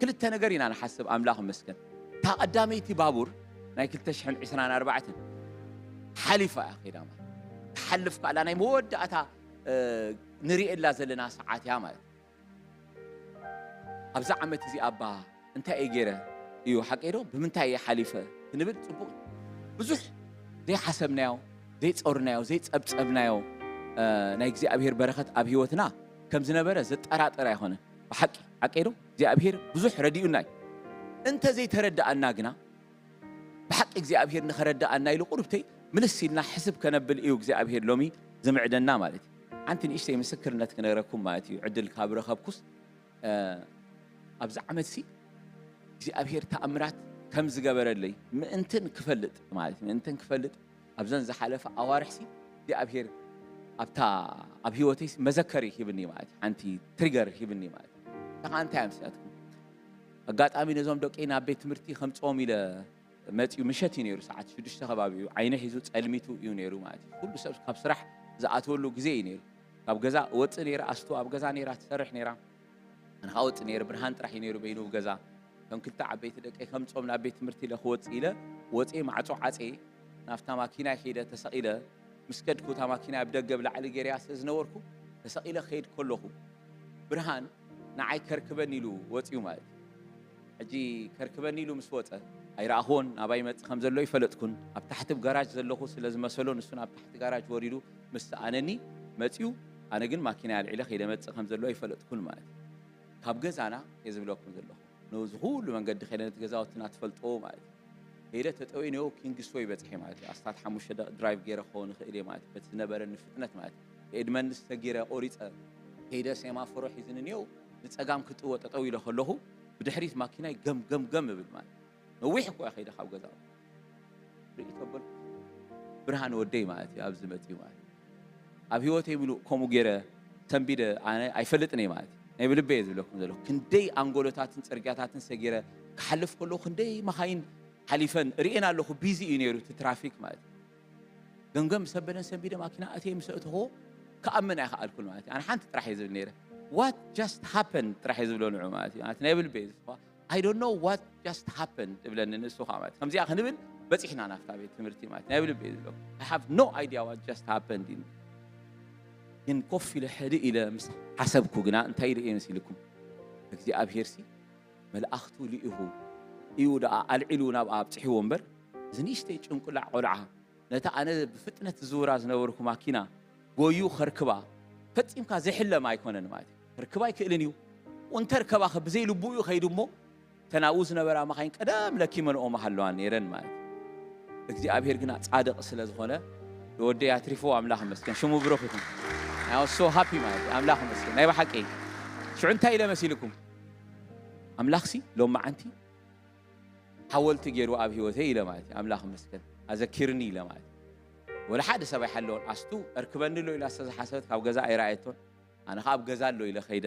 ክልተ ነገር ኢና ንሓስብ። ኣምላኽ ይመስገን። እታ ቀዳመይቲ ባቡር ናይ ክልተ ሽሕን ዕስራን ኣርባዕተን ሓሊፋ እያ ከይዳ ማለት። ትሓልፍ ከኣላ ናይ መወዳእታ፣ እ፣ ንርእየላ ዘለና ሰዓት እያ ማለት። ኣብዛ ዓመት እዚኣ እባ እንታይ እየ ገይረ እዩ ሓቀይ ዶ? ብምንታይ እየ ሓሊፈ? ክንብል ጽቡቕ እዩ። ብዙሕ ዘይሓሰብናዮ፣ ዘይጾርናዮ፣ ዘይጸብጸብናዮ፣ እ፣ ናይ እግዚኣብሔር በረኸት ኣብ ህይወትና ከም ዝነበረ ዘጠራጥር ኣይኮነን። ብሓቂ፣ ሓቀይ ዶ? እግዚኣብሔር ብዙሕ ረዲኡና እዩ። እንተ ዘይተረድኣና ግና፣ ብሓቂ እግዚኣብሔር ንኸረድኣና ኢሉ ቁሩብተይ ምልስ ኢልና ሕስብ ከነብል እዩ እግዚኣብሔር ሎሚ ዝምዕደና ማለት እዩ። ሓንቲ ንእሽተይ ምስክርነት ክነግረኩም ማለት እዩ። ዕድል ካብ ረኸብኩስ፣ እ፣ ኣብዚ ዓመትሲ እግዚኣብሔር ተኣምራት ከም ዝገበረለይ ምእንትን ክፈልጥ ማለት እዩ። ምእንትን ክፈልጥ ኣብዘን ዝሓለፈ ኣዋርሕሲ እግዚኣብሔር ኣብታ፣ ኣብ ህይወተይሲ መዘከሪ ሂብኒ ማለት እዩ። ሓንቲ ትሪገር ሂብኒ ማለት እዩ። እታ ኸኣ እንታይ እያ ምስላትኩም? ኣጋጣሚ ነዞም ደቀይ ናብ ቤት ትምህርቲ ከምጽኦም ኢለ መጺኡ ምሸት እዩ ነይሩ፣ ሰዓት ሽዱሽተ ከባቢ እዩ። ዓይኒ ሒዙ ጸልሚቱ እዩ ነይሩ ማለት እዩ። ኩሉ ሰብ ካብ ስራሕ ዝኣትወሉ ግዜ እዩ ነይሩ። ካብ ገዛ እወፅእ ነይረ። ኣስቱ ኣብ ገዛ ነይራ ትሰርሕ ነይራ። ኣነ ከዓ ወፅእ ነይረ። ብርሃን ጥራሕ እዩ ነይሩ በይኑ ኣብ ገዛ። ከም ክልተ ዓበይቲ ደቀይ ከምፅኦም ናብ ቤት ትምህርቲ ኢለ ክወፅእ ኢለ ወፅየ፣ ማዕፆ ዓፅየ። ናብታ ማኪና ከይደ ተሰቒለ። ምስ ከድኩ እታ ማኪና ኣብ ደገ ብላዕሊ ገይረያ ስለ ዝነበርኩ ተሰቒለ ክኸይድ ከለኹ ብርሃን ንዓይ ከርክበኒ ኢሉ ወፅዩ ማለት እዩ። ሕጂ ከርክበኒ ኢሉ ምስ ወፀ ኣይረኣኽዎን፣ ናባይ ይመፅእ ከም ዘሎ ኣይፈለጥኩን። ኣብ ታሕቲ ኣብ ጋራጅ ዘለኹ ስለ ዝመሰሎ ንሱ ናብ ታሕቲ ጋራጅ ወሪዱ ምስ ሰኣነኒ መፅዩ። ኣነ ግን ማኪና ኣልዒለ ከይደ መፅእ ከም ዘሎ ኣይፈለጥኩን ማለት እዩ። ካብ ገዛና እየ ዝብለኩም ዘለኹ። ነዚ ኩሉ መንገዲ ከይደ ነቲ ገዛውትና ትፈልጥዎ ማለት እዩ። ከይደ ተጠውየ ኔው ኪንግስወይ በፅሐ ማለት እዩ። ኣስታት ሓሙሽተ ደቂ ድራይቭ ገይረ ክኸውን ይኽእል እየ ማለት እዩ። በቲ ዝነበረኒ ፍጥነት ማለት እዩ። ኤድመንድስ ተጊረ ቆሪፀ ከይደ ሴማፎሮ ሒዝኒ ኔው ንፀጋም ክጥዎ ጠጠው ኢለ ከለኹ ብድሕሪት ማኪናይ ገም ገም ገም እብል ማለት እዩ። ነዊሕ እኮ እየ ከይደ ካብ ገዛ ርኢ ተበልኩ። ብርሃን ወደይ ማለት እዩ ኣብዚ መፅዩ ማለት እዩ። ኣብ ህይወተይ ምሉእ ከምኡ ገይረ ሰንቢደ ኣነ ኣይፈልጥን እየ ማለት እዩ። ናይ ብልበ እየ ዝብለኩም ዘለኹ። ክንደይ ኣንጎሎታትን ፅርግያታትን ሰጊረ ክሓልፍ ከለኹ ክንደይ መኻይን ሓሊፈን ርእየን ኣለኹ። ቢዚ እዩ ነይሩ እቲ ትራፊክ ማለት እዩ። ገምገም ምስ ኣበለን ሰንቢደ ማኪና ኣትየ ምስ ኣእተኽዎ ክኣምን ኣይከኣልኩን ማለት እዩ። ኣነ ሓንቲ ጥራሕ እየ ዝብል ነይረ። What just happened ጥራሕ እየ ዝብሎ ንዑ ማለት እዩ። ኣቲ ናይ ብልበ እየ ዝስፋ I don't know what just happened እብለኒ ንሱ ከዓ ማለት ከምዚኣ ክንብል በፂሕና ናብታ ቤት ትምህርቲ ማለት ናይ ብልበ እየ ዝብሎ። I have no idea what just happened ኢሉ። ግን ኮፍ ኢለ ሕድእ ኢለ ምስ ሓሰብኩ ግና እንታይ ኢለ እየ መሲልኩም እግዚኣብሄርሲ መልኣኽቱ ልኢኹ እዩ ደኣ ኣልዒሉ ናብ ኣብፅሕዎ እምበር እዚ ንእሽተይ ጭንቁላዕ ቆልዓ ነታ ኣነ ብፍጥነት ዝዝውራ ዝነበርኩ ማኪና ጎዩ ከርክባ ፈጺምካ ዘይሕለም ኣይኮነን ማለት እዩ። ከርክባ ኣይክእልን እዩ። እንተርከባ ከ ብዘይ ልቡ እዩ ከይዱ እሞ ተናብኡ ዝነበራ መኻይን ቀደም ለኪመንኦ መሃለዋ ነይረን ማለት እዩ። እግዚኣብሔር ግና ጻድቕ ስለ ዝኾነ ንወደይ ኣትሪፎ ኣምላኽ ይመስገን። ሽሙ ብሩኽ ይኹን። I was so happy ማለት እዩ። ኣምላኽ ይመስገን። ናይ ብሓቂ ሽዑ እንታይ ኢለ መሲልኩም? ኣምላኽሲ ሎም መዓንቲ ሓወልቲ ገይሩ ኣብ ህይወተይ ኢለ ማለት እዩ። ኣምላኽ ይመስገን ኣዘኪርኒ ኢለ ማለት እዩ። ወላ ሓደ ሰብ ኣይሓለወን። ኣስቱ እርክበኒ ኣሎ ኢላ ዝተዝሓሰበት ካብ ገዛ ኣይረኣየቶን። ኣነ ኸዓ ኣብ ገዛ ኣሎ ኢለ ኸይደ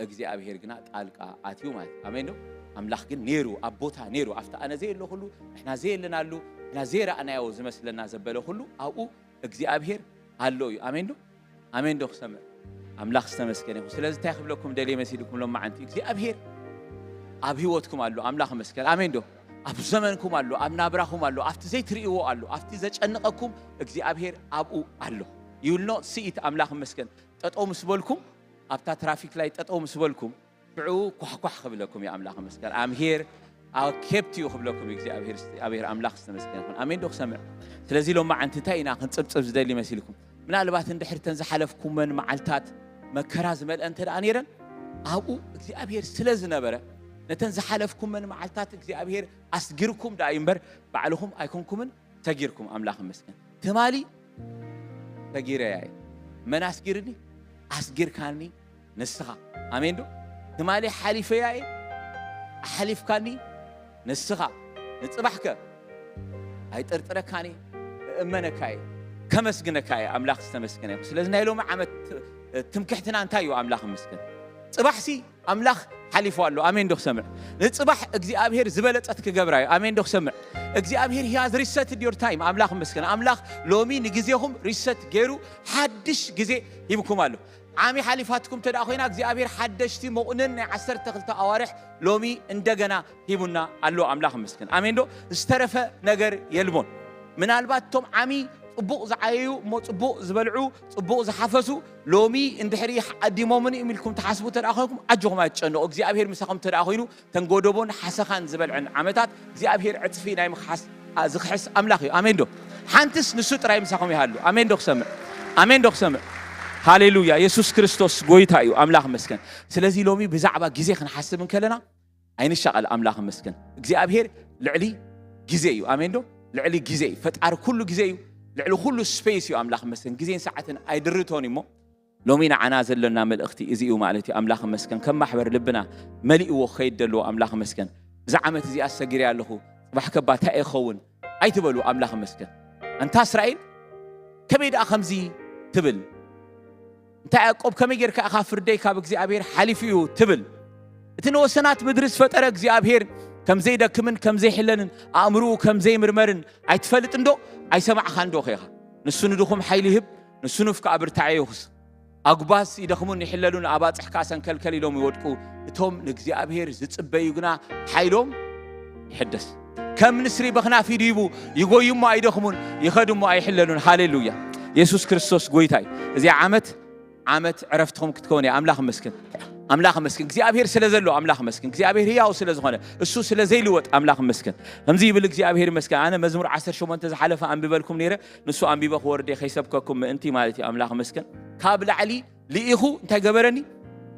እግዚኣብሔር ግና ጣልቃ ኣትዩ ማለት እዩ። ኣሜን ዶ? ኣምላኽ ግን ነይሩ ኣብ ቦታ ነይሩ ኣብቲ ኣነ ዘየለኹሉ ንሕና ዘየለናሉ ንሕና ዘይረኣናዮ ዝመስለና ዘበለ ኩሉ ኣብኡ እግዚኣብሔር ኣሎ እዩ። ኣሜን ዶ? ኣሜን ዶ ክሰምዕ? ኣምላኽ ዝተመስገነ ይኹን። ስለዚ እንታይ ክብለኩም ደልየ መሲልኩም ሎም መዓንቲ እግዚኣብሔር ኣብ ህይወትኩም ኣሎ። ኣምላኽ መስገን። ኣሜን ዶ? ኣብ ዘመንኩም ኣሎ፣ ኣብ ናብራኹም ኣሎ። ኣብቲ ዘይትርእይዎ ኣሎ፣ ኣብቲ ዘጨንቐኩም እግዚኣብሔር ኣብኡ ኣሎ። ይውልኖ ስኢት ኣምላኽ መስገን። ጠጠው ምስ በልኩም ኣብታ ትራፊክ ላይ ጠጠው ምስ በልኩም ሽዑ ኳሕኳሕ ክብለኩም እዩ ኣምላኽ መስገን። ኣምሄር ኣኬብት እዩ ክብለኩም እዩ እግዚኣብሔር ኣምላኽ ዝተመስገን ይኹን። ኣሜን ዶ ክሰምዕ? ስለዚ ሎም መዓንቲ እንታይ ኢና ክንፅብፅብ ዝደሊ መሲልኩም? ምናልባት እንድሕር ተን ዝሓለፍኩመን መዓልታት መከራ ዝመልአ እንተ ደኣ ነይረን ኣብኡ እግዚኣብሔር ስለ ዝነበረ ነተን ዝሓለፍኩመን መዓልታት እግዚኣብሔር ኣስጊርኩም ደኣ እዩ እምበር ባዕልኹም ኣይኮንኩምን ሰጊርኩም። ኣምላኽ መስገን። ትማሊ ሰጊረያ እየ። መን ኣስጊርኒ? ኣስጊርካኒ ንስኻ። ኣሜን ዶ? ትማሊ ሓሊፈያ እየ። ኣሓሊፍካኒ ንስኻ። ንፅባሕከ ኣይጥርጥረካን እየ። እእመነካ እየ። ከመስግነካ እየ። ኣምላኽ ዝተመስገነ ይኹን። ስለዚ ናይ ሎሚ ዓመት ትምክሕትና እንታይ እዩ? ኣምላኽ መስገን። ፅባሕሲ ኣምላኽ ሓሊፉ ኣሎ። ኣሜን ዶ ክሰምዕ? ንፅባሕ እግዚኣብሔር ዝበለፀት ክገብራ እዩ። ኣሜን ዶ ክሰምዕ? እግዚኣብሔር he has reset your time። ኣምላኽ መስገን። ኣምላኽ ሎሚ ንግዜኹም ሪሰት ገይሩ ሓድሽ ግዜ ሂብኩም ኣሎ። ዓሚ ሓሊፋትኩም እንተ ደኣ ኮይና እግዚኣብሔር ሓደሽቲ መቑንን ናይ ዓሰርተ ክልተ ኣዋርሕ ሎሚ እንደገና ሂቡና ኣሎ። ኣምላኽ መስገን። ኣሜን ዶ? ዝተረፈ ነገር የልቦን። ምናልባት እቶም ዓሚ ጽቡቕ ዝዓየዩ እሞ ጽቡቕ ዝበልዑ ጽቡቕ ዝሓፈሱ ሎሚ እንድሕሪ ዓዲሞምን እዮም ኢልኩም ትሓስቡ እንተ ደኣ ኮይንኩም ኣጆኹም ኣይትጨነቑ። እግዚኣብሔር ምሳኹም እንተ ደኣ ኮይኑ ተን ጎደቦን ሓሰኻን ዝበልዐን ዓመታት እግዚኣብሔር ዕጽፊ ናይ ምኽሓስ ዝኽሕስ ኣምላኽ እዩ። ኣሜን ዶ? ሓንትስ ንሱ ጥራይ ምሳኹም ይሃሉ። ኣሜን ዶ ክሰምዕ? ኣሜን ዶ ክሰምዕ? ሃሌሉያ። የሱስ ክርስቶስ ጎይታ እዩ። ኣምላኽ መስገን። ስለዚ ሎሚ ብዛዕባ ግዜ ክንሓስብ እንከለና ኣይንሻቐል። ኣምላኽ መስገን። እግዚኣብሔር ልዕሊ ግዜ እዩ። ኣሜን ዶ? ልዕሊ ግዜ እዩ። ፈጣሪ ኩሉ ግዜ እዩ። ልዕሊ ኩሉ ስፔስ እዩ። ኣምላኽ መስገን። ግዜን ሰዓትን ኣይድርቶን እሞ ሎሚ ንዓና ዘለና መልእኽቲ እዚ እዩ ማለት እዩ። ኣምላኽ መስገን። ከም ማሕበር ልብና መሊእዎ ክኸይድ ደለዎ። ኣምላኽ መስገን። እዛ ዓመት እዚኣ ሰጊረ ኣለኹ፣ ጽባሕ ከባ እንታይ እየ ክኸውን ኣይትበሉ። ኣምላኽ መስገን። ኣንታ እስራኤል ከመይ ደኣ ከምዚ ትብል? እንታይ ያዕቆብ ከመይ ጌርካ ኢኻ ፍርደይ ካብ እግዚኣብሔር ሓሊፉ እዩ ትብል? እቲ ንወሰናት ምድሪ ዝፈጠረ እግዚኣብሔር ከም ዘይደክምን ከም ዘይሕለንን ኣእምርኡ ከም ዘይምርመርን ኣይትፈልጥን ዶ? ኣይሰማዕኻን ዶ ኸ ኢኻ? ንሱ ንድኹም ሓይሊ ይህብ፣ ንሱ ኑፍ ከኣ ብርታዐ ይውክስ። ኣጉባዝ ይደኽሙን ይሕለሉን፣ ኣባጽሕ ከኣ ሰንከልከል ኢሎም ይወድቁ። እቶም ንእግዚኣብሔር ዝጽበዩ ግና ሓይሎም ይሕደስ። ከም ንስሪ በኽናፍ ይድይቡ፣ ይጎዩ እሞ ኣይደኽሙን፣ ይኸዱ እሞ ኣይሕለሉን። ሃሌሉያ! የሱስ ክርስቶስ ጐይታ እዩ። እዚኣ ዓመት ዓመት ዕረፍትኹም ክትከውን እያ። ኣምላኽ ይመስገን። ኣምላኽ ይመስገን። እግዚኣብሔር ስለ ዘሎ ኣምላኽ ይመስገን። እግዚኣብሔር ህያው ስለ ዝኾነ፣ እሱ ስለ ዘይልወጥ ኣምላኽ ይመስገን። ከምዚ ይብል እግዚኣብሔር ይመስገን። ኣነ መዝሙር ዓሰርተ ሸሞንተ ዝሓለፈ ኣንቢበልኩም ነይረ፣ ንሱ ኣንቢበ ክወርድ እየ ከይሰብከኩም ምእንቲ ማለት እዩ። ኣምላኽ ይመስገን። ካብ ላዕሊ ልኢኹ እንታይ ገበረኒ?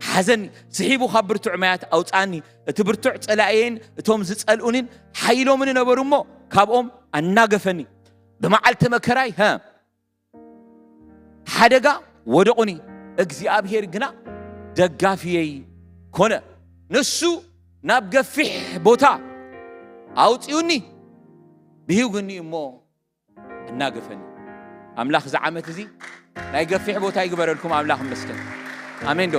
ሓዘኒ። ስሒቡ ካብ ብርቱዕ ማያት ኣውፅኣኒ። እቲ ብርቱዕ ጸላእየይን እቶም ዝጸልኡንን ሓይሎምን ነበሩ እሞ ካብኦም ኣናገፈኒ። ብመዓልቲ መከራይ፣ ሀ፣ ሓደጋ ወደቑኒ፣ እግዚኣብሔር ግና ደጋፊየይ ኮነ። ንሱ ናብ ገፊሕ ቦታ ኣውጺኡኒ፣ ብሂጉኒ እሞ ኣናገፈኒ። ኣምላኽ እዚ ዓመት እዚ ናይ ገፊሕ ቦታ ይግበረልኩም። ኣምላኽ ይመስገን። ኣሜን ዶ?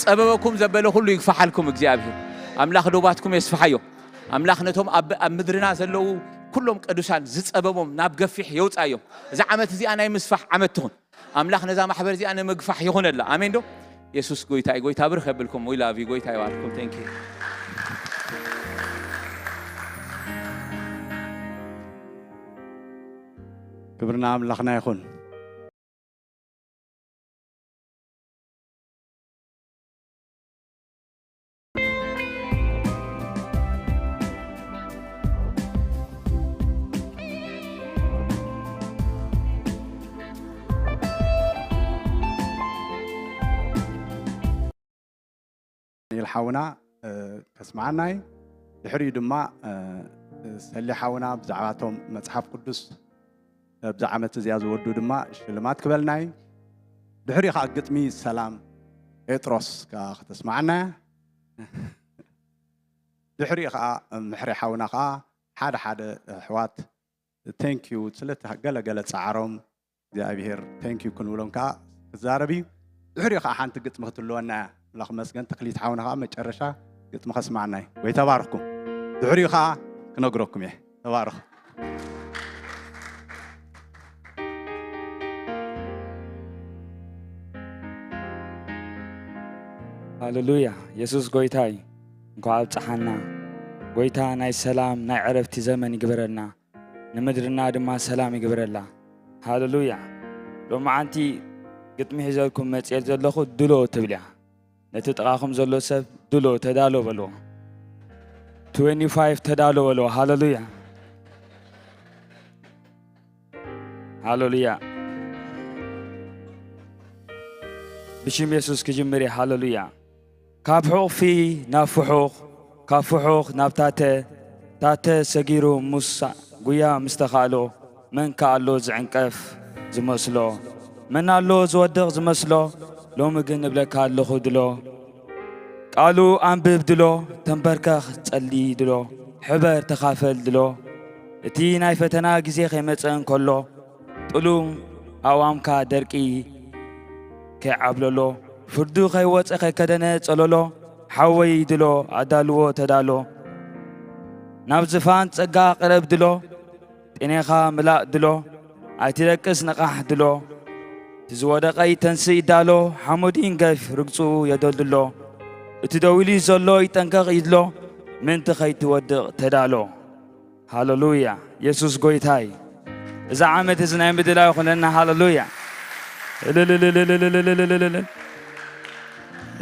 ጸበበኩም ዘበለ ኩሉ ይግፋሓልኩም እግዚኣብሔር። ኣምላኽ ዶባትኩም የስፍሓዮ። ኣምላኽ ነቶም ኣብ፣ ኣብ ምድርና ዘለዉ ኩሎም ቅዱሳን ዝጸበቦም ናብ ገፊሕ የውጻዮም። እዛ ዓመት እዚኣ ናይ ምስፋሕ ዓመት ትኹን። ኣምላኽ ነዛ ማሕበር እዚኣ ንምግፋሕ ይኹነላ። ኣሜን ዶ? የሱስ ጎይታ እዩ። ጎይታ ብርኽ የብልኩም። We love you። ጎይታ ይባርኩም። Thank you። ክብርና ኣምላኽና ይኹን። ዳንኤል ሓውና፣ እ፣ ከስምዓና እዩ። ድሕሪኡ ድማ፣ እ፣ ሰሌ ሓውና ብዛዕባ እቶም መጽሓፍ ቅዱስ ኣብዚ ዓመት እዚኣ ዝወዱ ድማ ሽልማት ክበልና እዩ። ድሕሪኡ ኸዓ ግጥሚ ሰላም ጴጥሮስ ከኣ ከተስምዓና እያ። ድሕሪኡ ኸዓ ምሕሬ ሓውና ኸዓ ሓደ ሓደ ኣሕዋት ቴንኪዩ ስለቲ ገለገለ ጻዕሮም እግዚኣብሔር ቴንኪዩ ክንብሎም ከኣ ክዛረብ እዩ። ድሕሪኡ ከኣ ሓንቲ ግጥሚ ክትህልወና እያ። ኣምላኽ መስገን ተኽሊት ሓውና ከኣ መጨረሻ ግጥሚ ከስማዕና እዩ። ወይ ተባርኩም። ድሕሪኡ ከኣ ክነግረኩም እየ። ተባረኹ። ሃሌሉያ። የሱስ ጎይታ እዩ። እንኳዕ ኣብጽሓና። ጎይታ ናይ ሰላም ናይ ዕረፍቲ ዘመን ይግበረልና። ንምድርና ድማ ሰላም ይግበረላ። ሃሌሉያ። ሎማዓንቲ ግጥሚ ሒዘልኩም መጽኤት ዘለኹ ድሎ ትብል እያ። ነቲ ጥቓኹም ዘሎ ሰብ ድሎ ተዳሎ በልዎ። ትዌንቲ ፋይቭ ተዳሎ በልዎ። ሃሌሉያ። ሃሌሉያ። ብሽም የሱስ ክጅምር እየ። ሃሌሉያ። ካብ ሕቑፊ ናብ ፍሑኽ፣ ካብ ፍሑኽ ናብ ታተ፣ ታተ ሰጊሩ ሙሳ ጉያ ምስ ተኻእሎ፣ መን ከ ኣሎ ዝዕንቀፍ ዝመስሎ? መን ኣሎ ዝወድቕ ዝመስሎ? ሎሚ ግን እብለካ ኣለኹ ድሎ። ቃሉ ኣንብብ ድሎ፣ ተንበርከኽ ጸሊ ድሎ፣ ሕበር ተኻፈል ድሎ። እቲ ናይ ፈተና ግዜ ከይመጸ እንከሎ፣ ጥሉም ኣእዋምካ ደርቂ ከይዓብለሎ፣ ፍርዱ ከይወጸ ከይከደነ ጸለሎ፣ ሓወይ ድሎ ኣዳልዎ ተዳሎ። ናብ ዝፋን ጸጋ ቅረብ ድሎ፣ ጤኔኻ ምላእ ድሎ፣ ኣይትደቅስ ንቓሕ ድሎ። እቲ ዝወደቐ ይተንስእ ይዳሎ፣ ሓሙድ ይንገፍ ርግጹ የደልድሎ። እቲ ደው ኢሉ ዘሎ ይጠንቀቕ ይድሎ፣ ምእንቲ ከይትወድቕ ተዳሎ። ሃሌሉያ። የሱስ ጎይታ እዩ። እዛ ዓመት እዚ ናይ ምድላው ይኹነና። ሃሌሉያ። እልልልልልልልልልልልል።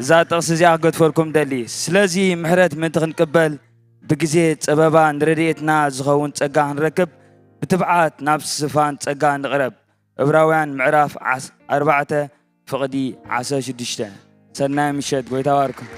እዛ ጥቕሲ እዚኣ ክገድፈልኩም ደሊ። ስለዚ ምሕረት ምእንቲ ክንቅበል ብግዜ ጸበባ ንረድኤትና ዝኸውን ጸጋ ክንረክብ ብትብዓት ናብ ስፋን ጸጋ ንቕረብ። ዕብራውያን ምዕራፍ ዓስ-፣ ኣርባዕተ ፍቕዲ ዓሰርተ ሽዱሽተ። ሰናይ ምሸት፣ ጎይታ ባርኩም።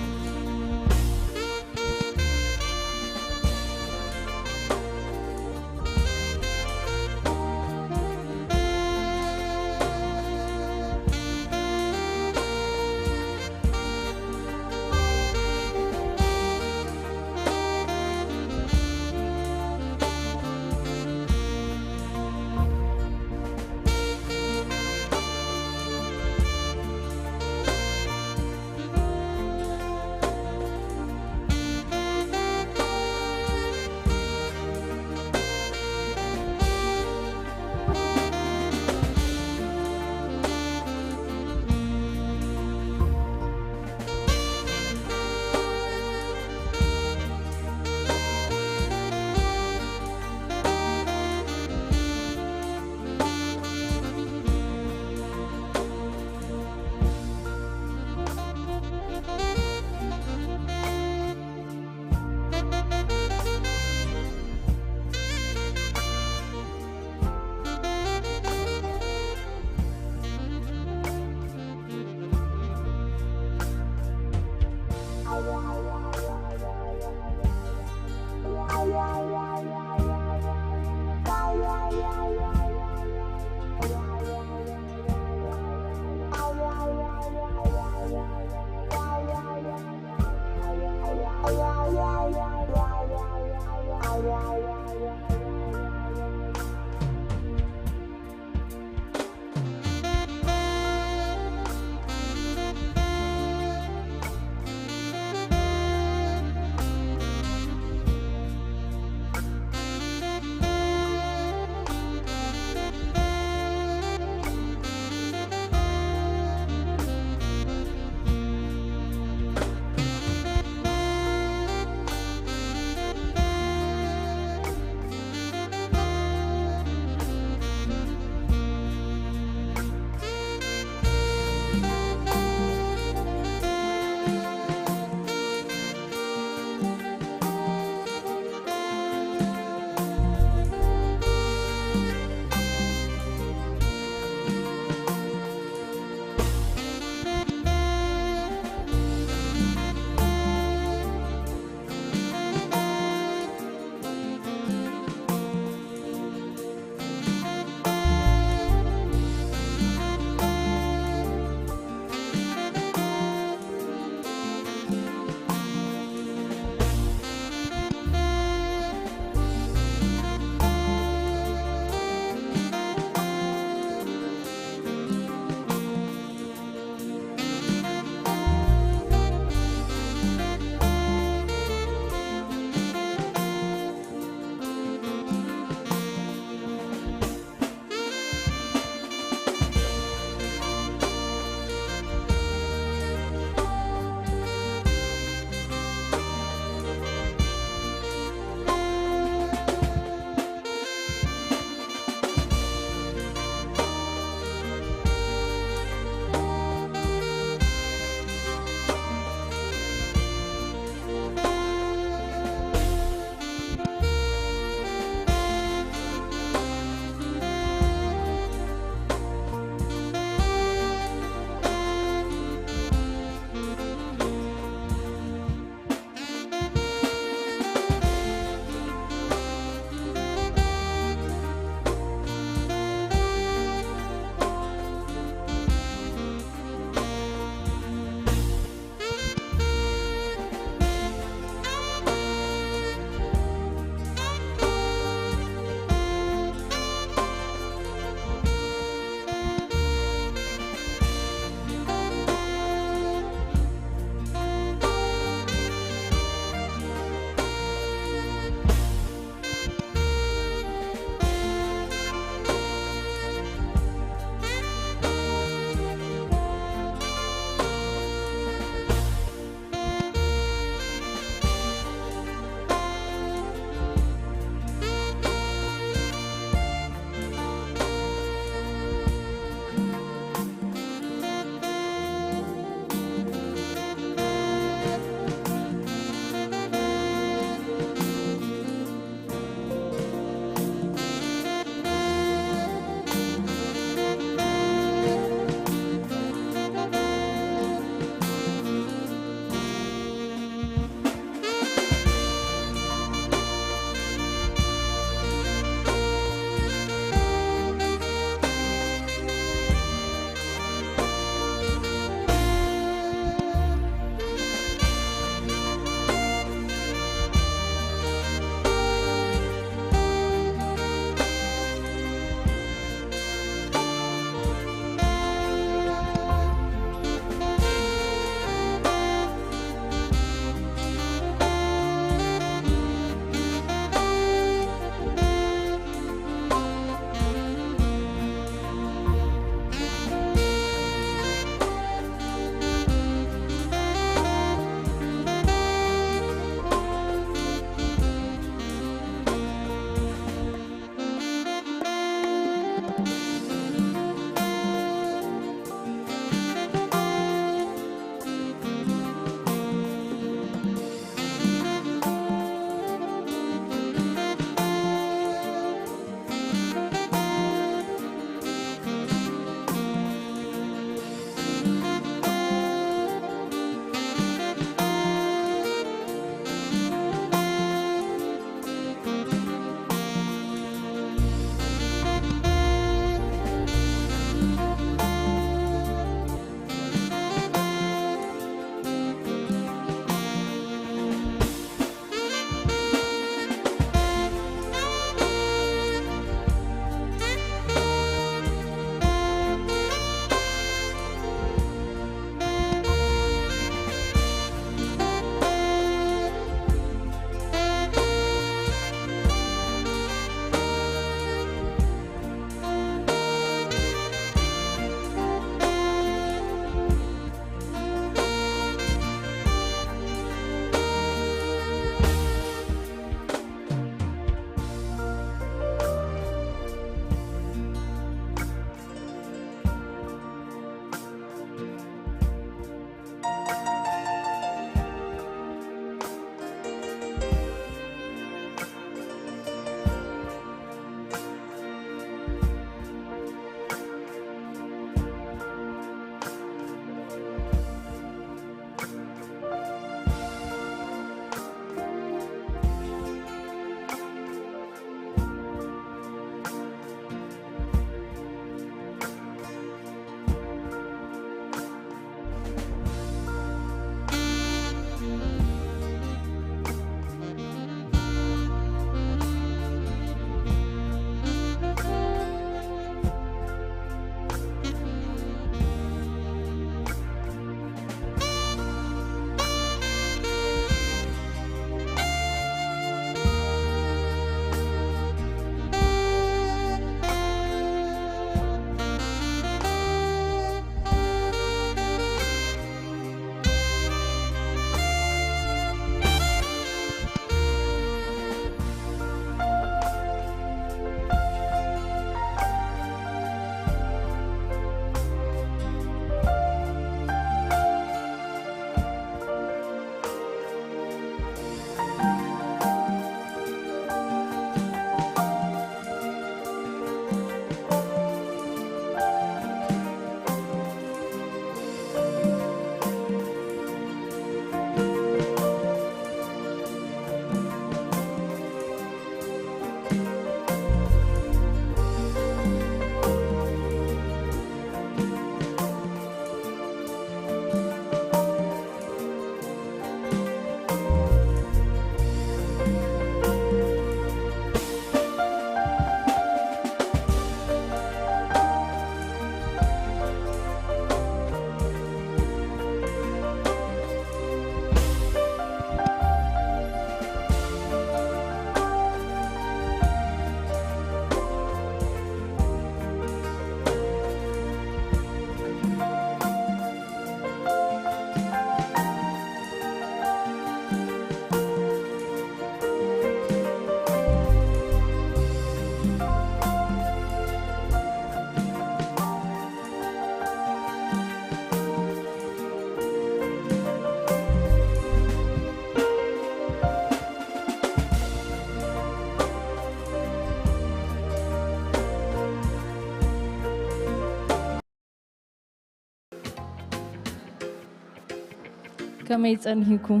ከመይ ጸኒሕኩም?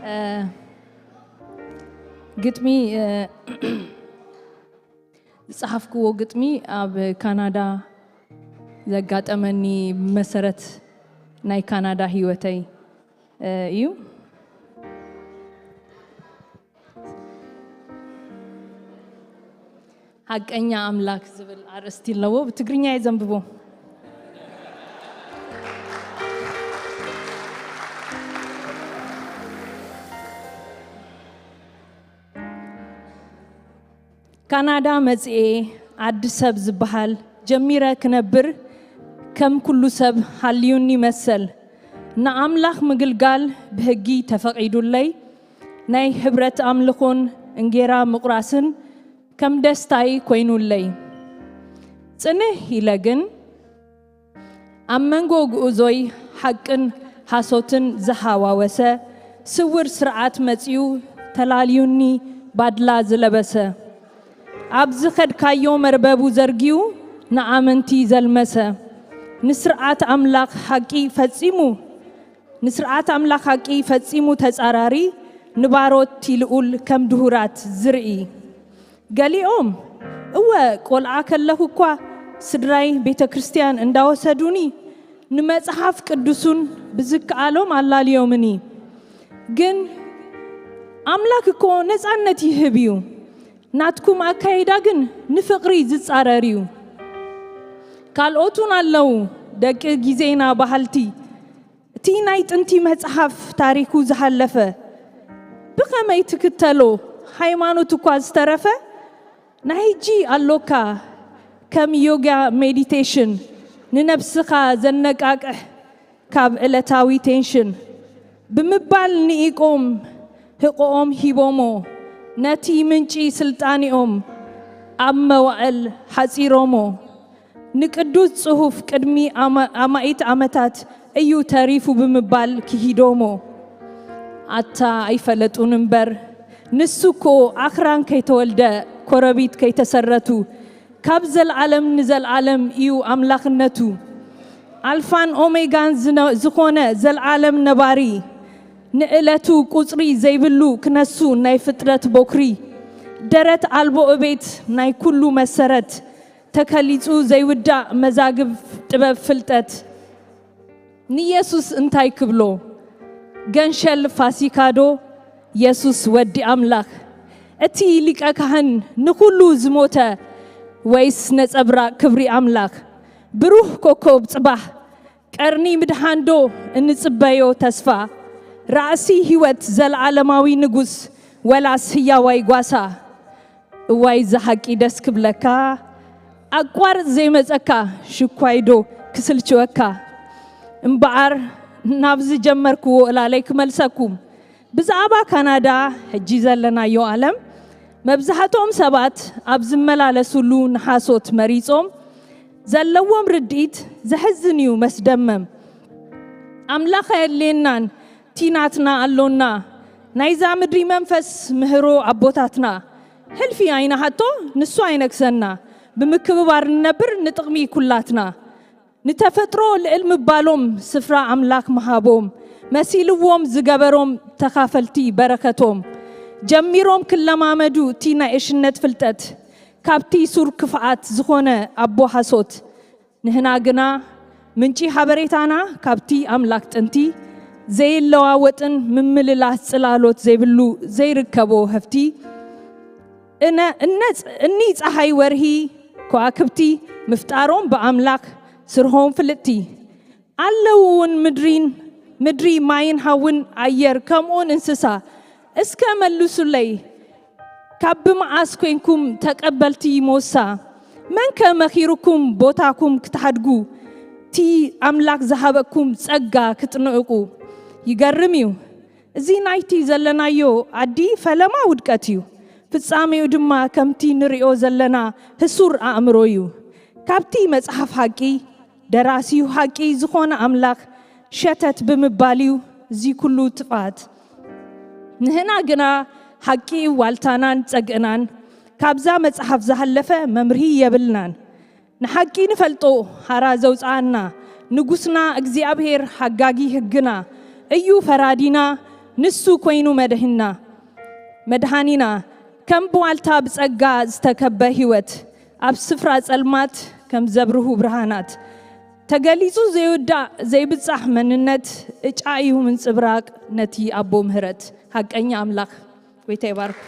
እ፣ ግጥሚ፣ እ፣ ዝጸሓፍክዎ ግጥሚ ኣብ ካናዳ ዘጋጠመኒ መሰረት ናይ ካናዳ ህይወተይ፣ እ፣ እዩ። ሓቀኛ ኣምላክ ዝብል ኣርእስቲ ኣለዎ። ብትግርኛ እየ ዘንብቦ። ካናዳ መጽኤ ዓዲ ሰብ ዝበሃል ጀሚረ ክነብር ከም ኩሉ ሰብ ሃልዩኒ መሰል። ንኣምላኽ ምግልጋል ብሕጊ ተፈቒዱለይ፣ ናይ ሕብረት ኣምልኾን እንጌራ ምቑራስን ከም ደስታይ ኮይኑለይ። ጽንሕ ኢለ ግን ኣብ መንጎ ግኡዞይ ሓቅን ሃሶትን ዝሃዋወሰ ስውር ስርዓት መጺኡ ተላልዩኒ ባድላ ዝለበሰ። ኣብ ዝኸድካዮ መርበቡ ዘርጊዩ ንኣመንቲ ዘልመሰ። ንስርዓት ኣምላኽ ሓቂ ፈጺሙ፣ ንስርዓት ኣምላኽ ሓቂ ፈጺሙ ተጻራሪ ንባሮት ልኡል ከም ድሁራት ዝርኢ። ገሊኦም እወ ቆልዓ ከለኹ እኳ ስድራይ ቤተ ክርስቲያን እንዳወሰዱኒ ንመጽሓፍ ቅዱሱን ብዝከኣሎም ኣላልዮምኒ። ግን ኣምላክ እኮ ነጻነት ይህብ እዩ። ናትኩም ኣካይዳ ግን ንፍቕሪ ዝጻረር እዩ። ካልኦቱን ኣለዉ ደቂ ግዜና በሃልቲ። እቲ ናይ ጥንቲ መጽሓፍ ታሪኩ ዝሃለፈ ብኸመይ ትክተሎ? ሃይማኖት እኳ ዝተረፈ ናይ ሕጂ ኣሎካ ከም ዮጋ ሜዲቴሽን ንነብስኻ ዘነቃቅሕ ካብ ዕለታዊ ቴንሽን ብምባል ንኢቆም ህቆኦም ሂቦሞ ነቲ ምንጪ ስልጣኔኦም ኣብ መዋእል ሓጺሮሞ። ንቅዱስ ጽሑፍ ቅድሚ ኣማ- ኣማኢት ዓመታት እዩ ተሪፉ ብምባል ክሂዶሞ። ኣታ ኣይፈለጡን እምበር ንሱ እኮ ኣኽራን ከይተወልደ ኮረቢት ከይተሰረቱ ካብ ዘልዓለም ንዘልዓለም እዩ ኣምላኽነቱ። ኣልፋን ኦሜጋን ዝነ- ዝኾነ ዘልዓለም ነባሪ ንእለቱ ቁጽሪ ዘይብሉ ክነሱ ናይ ፍጥረት ቦክሪ ደረት ኣልቦ እቤት ናይ ኩሉ መሰረት ተከሊጹ ዘይውዳእ መዛግብ ጥበብ ፍልጠት። ንየሱስ እንታይ ክብሎ? ገንሸል ፋሲካዶ? የሱስ ወዲ ኣምላኽ እቲ ሊቀ ካህን ንኹሉ ዝሞተ ወይስ ነጸብራቕ ክብሪ ኣምላኽ? ብሩህ ኮኮብ ጽባሕ ቀርኒ ምድሓንዶ እንጽበዮ ተስፋ? ራእሲ ህይወት ዘለዓለማዊ ንጉስ ወላስ ህያዋይ ጓሳ? እዋይ እዚ ሓቂ ደስ ክብለካ ኣቋርጽ ዘይመጸካ ሽኳይዶ ክስልችወካ? እምበኣር ናብ ዝጀመርክዎ እላለይ ክመልሰኩም። ብዛዕባ ካናዳ ሕጂ ዘለናዮ ዓለም መብዛሕትኦም ሰባት ኣብ ዝመላለሱሉ ንሓሶት መሪጾም ዘለዎም ርድኢት ዘሕዝን እዩ መስደመም። ኣምላኽ ኣየድልየናን ቲናትና ኣሎና ናይዛ ምድሪ መንፈስ ምህሮ ኣቦታትና። ሕልፊ ኣይንሓቶ ንሱ ኣይነግሰና። ብምክብባር ንነብር ንጥቕሚ ኩላትና። ንተፈጥሮ ልዕል ምባሎም ስፍራ ኣምላኽ ምሃቦም መሲልዎም ዝገበሮም ተኻፈልቲ በረኸቶም ጀሚሮም ክለማመዱ እቲ ናይ እሽነት ፍልጠት ካብቲ ሱር ክፍኣት ዝኾነ ኣቦ ሓሶት። ንህና ግና ምንጪ ሓበሬታና ካብቲ ኣምላክ ጥንቲ ዘይለዋወጥን ምምልላስ ጽላሎት ዘይብሉ ዘይርከቦ ህፍቲ እነ እነጽ እኒ ጸሓይ ወርሂ ከዋክብቲ ምፍጣሮም ብኣምላክ ስርሆም ፍልጥቲ ኣለዉ እውን ምድሪን ምድሪ ማይን ሃውን ኣየር ከምኡን እንስሳ እስከ መልሱለይ ካብ ብመዓስ ኮንኩም ተቀበልቲ ሞሳ? መንከ መኺሩኩም ቦታኩም ክትሓድጉ? እቲ ኣምላክ ዝሃበኩም ጸጋ ክትንዕቁ? ይገርም እዩ። እዚ ናይቲ ዘለናዮ ዓዲ ፈለማ ውድቀት እዩ። ፍጻሜኡ ድማ ከምቲ ንሪኦ ዘለና ህሱር ኣእምሮ እዩ። ካብቲ መጽሓፍ ሓቂ ደራሲኡ ሓቂ ዝኾነ ኣምላኽ ሸተት ብምባል እዩ እዚ ኩሉ ጥፍኣት። ንህና ግና ሓቂ ዋልታናን ጸግእናን ካብዛ መጽሓፍ ዝሃለፈ መምርሂ የብልናን። ንሓቂ ንፈልጦ ሃራ ዘውጽኣና ንጉስና እግዚኣብሔር ሓጋጊ ህግና እዩ ፈራዲና፣ ንሱ ኮይኑ መድህና መድሃኒና። ከም ብዋልታ ብጸጋ ዝተከበ ህይወት፣ ኣብ ስፍራ ጸልማት ከም ዘብርሁ ብርሃናት፣ ተገሊጹ ዘይውዳእ ዘይብጻሕ መንነት፣ እጫ እዩ ምንጽብራቅ ነቲ ኣቦ ምህረት። ሓቀኛ ኣምላኽ። ጎይታ ይባርክ።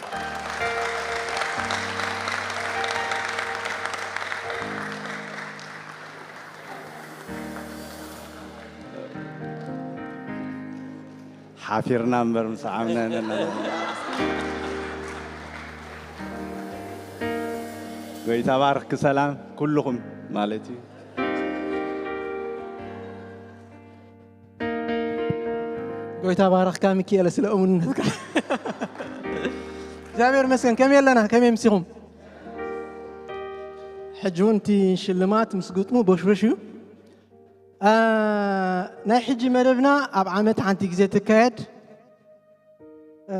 ሓፊርና እምበር ምስ ዓምና ነና። ጎይታ ባርክ ሰላም ኩልኹም ማለት እዩ። ጎይታ ባረኽካ ሚኪኤለ ስለ እሙንነትካ። እግዚኣብሔር ይመስገን። ከመይ ኣለና? ከመይ ምሲኹም? ሕጂ እውን እቲ ሽልማት ምስ ግጥሙ ቦሽቦሽ እዩ። አ፣ ናይ ሕጂ መደብና ኣብ ዓመት ሓንቲ ግዜ ትካየድ። አ፣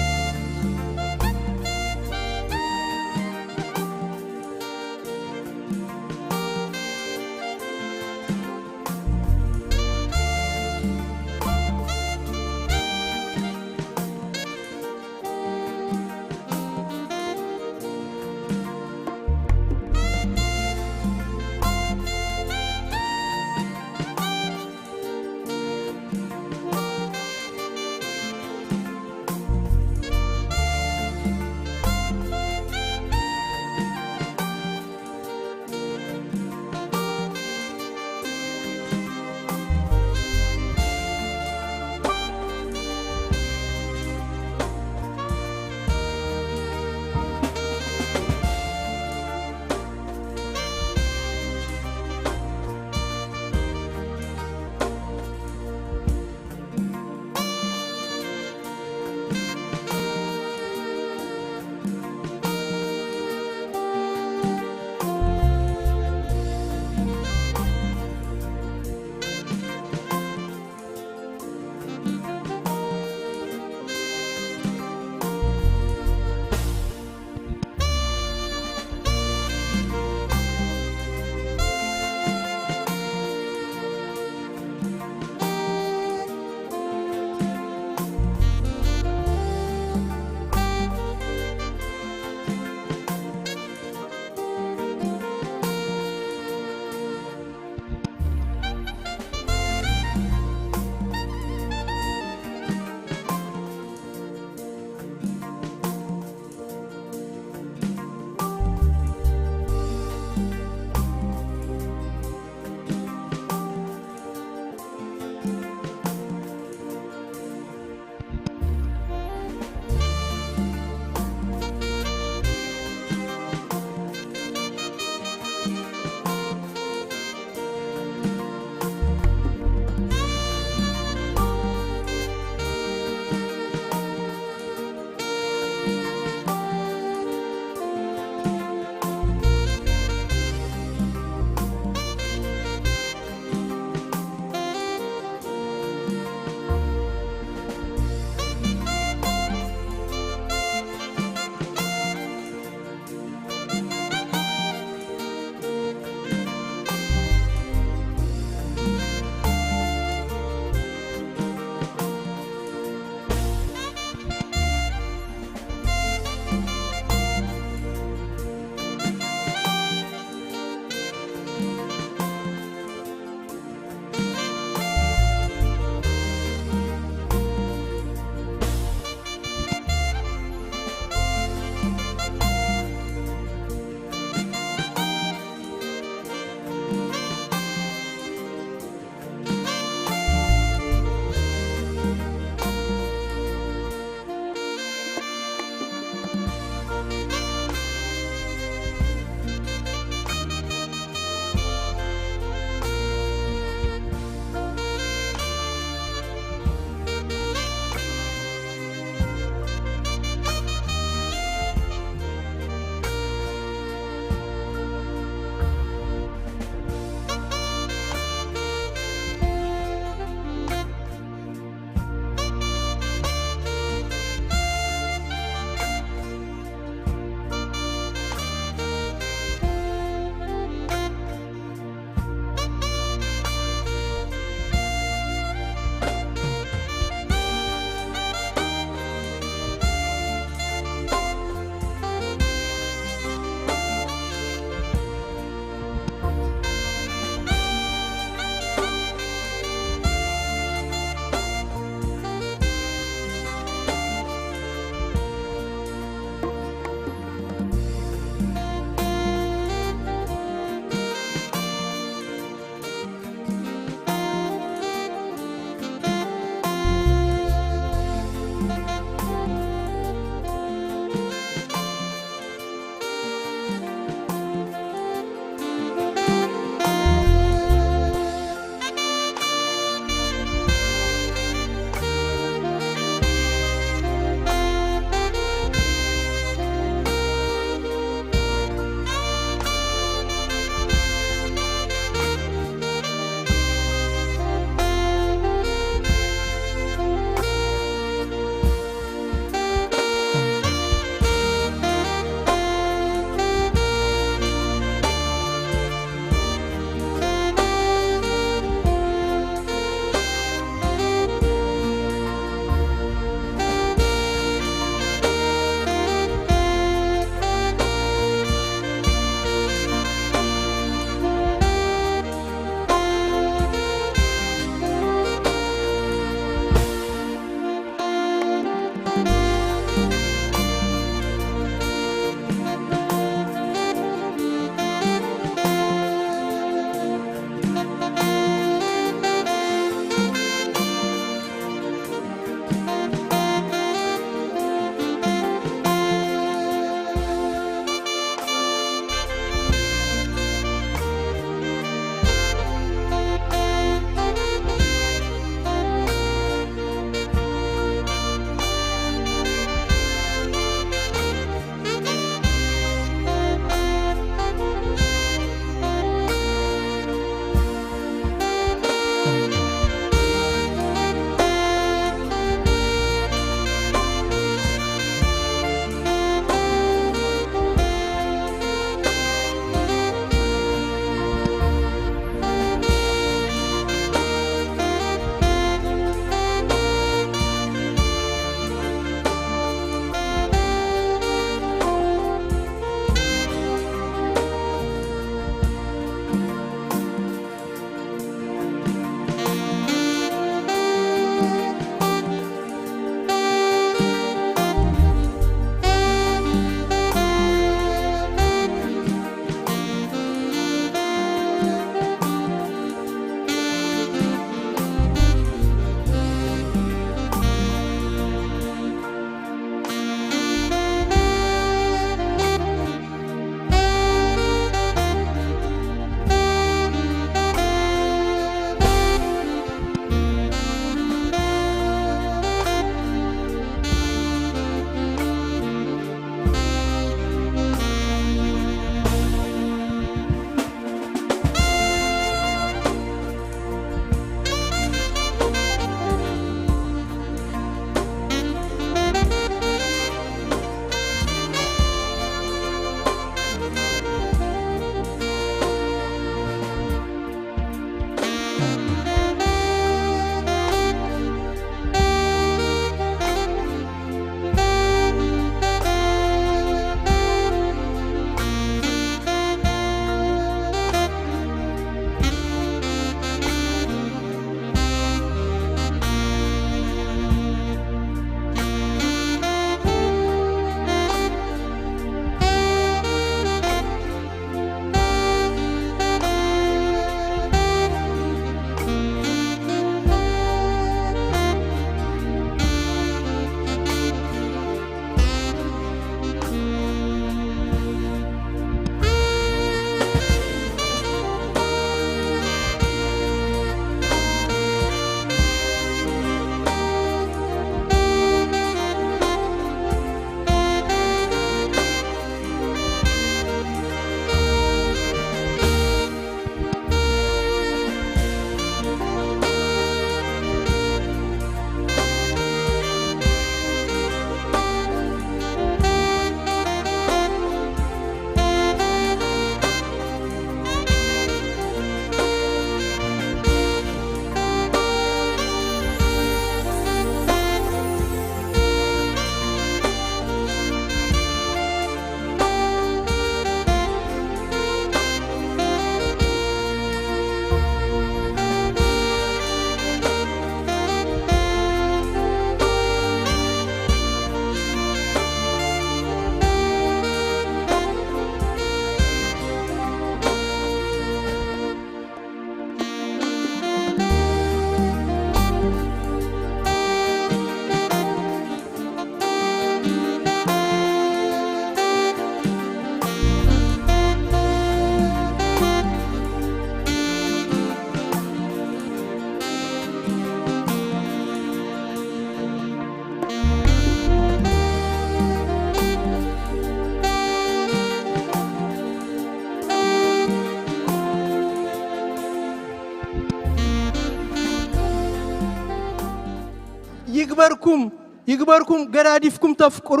ይግበርኩም፣ ይግበርኩም ገዳዲፍኩም ተፍቅሩ፣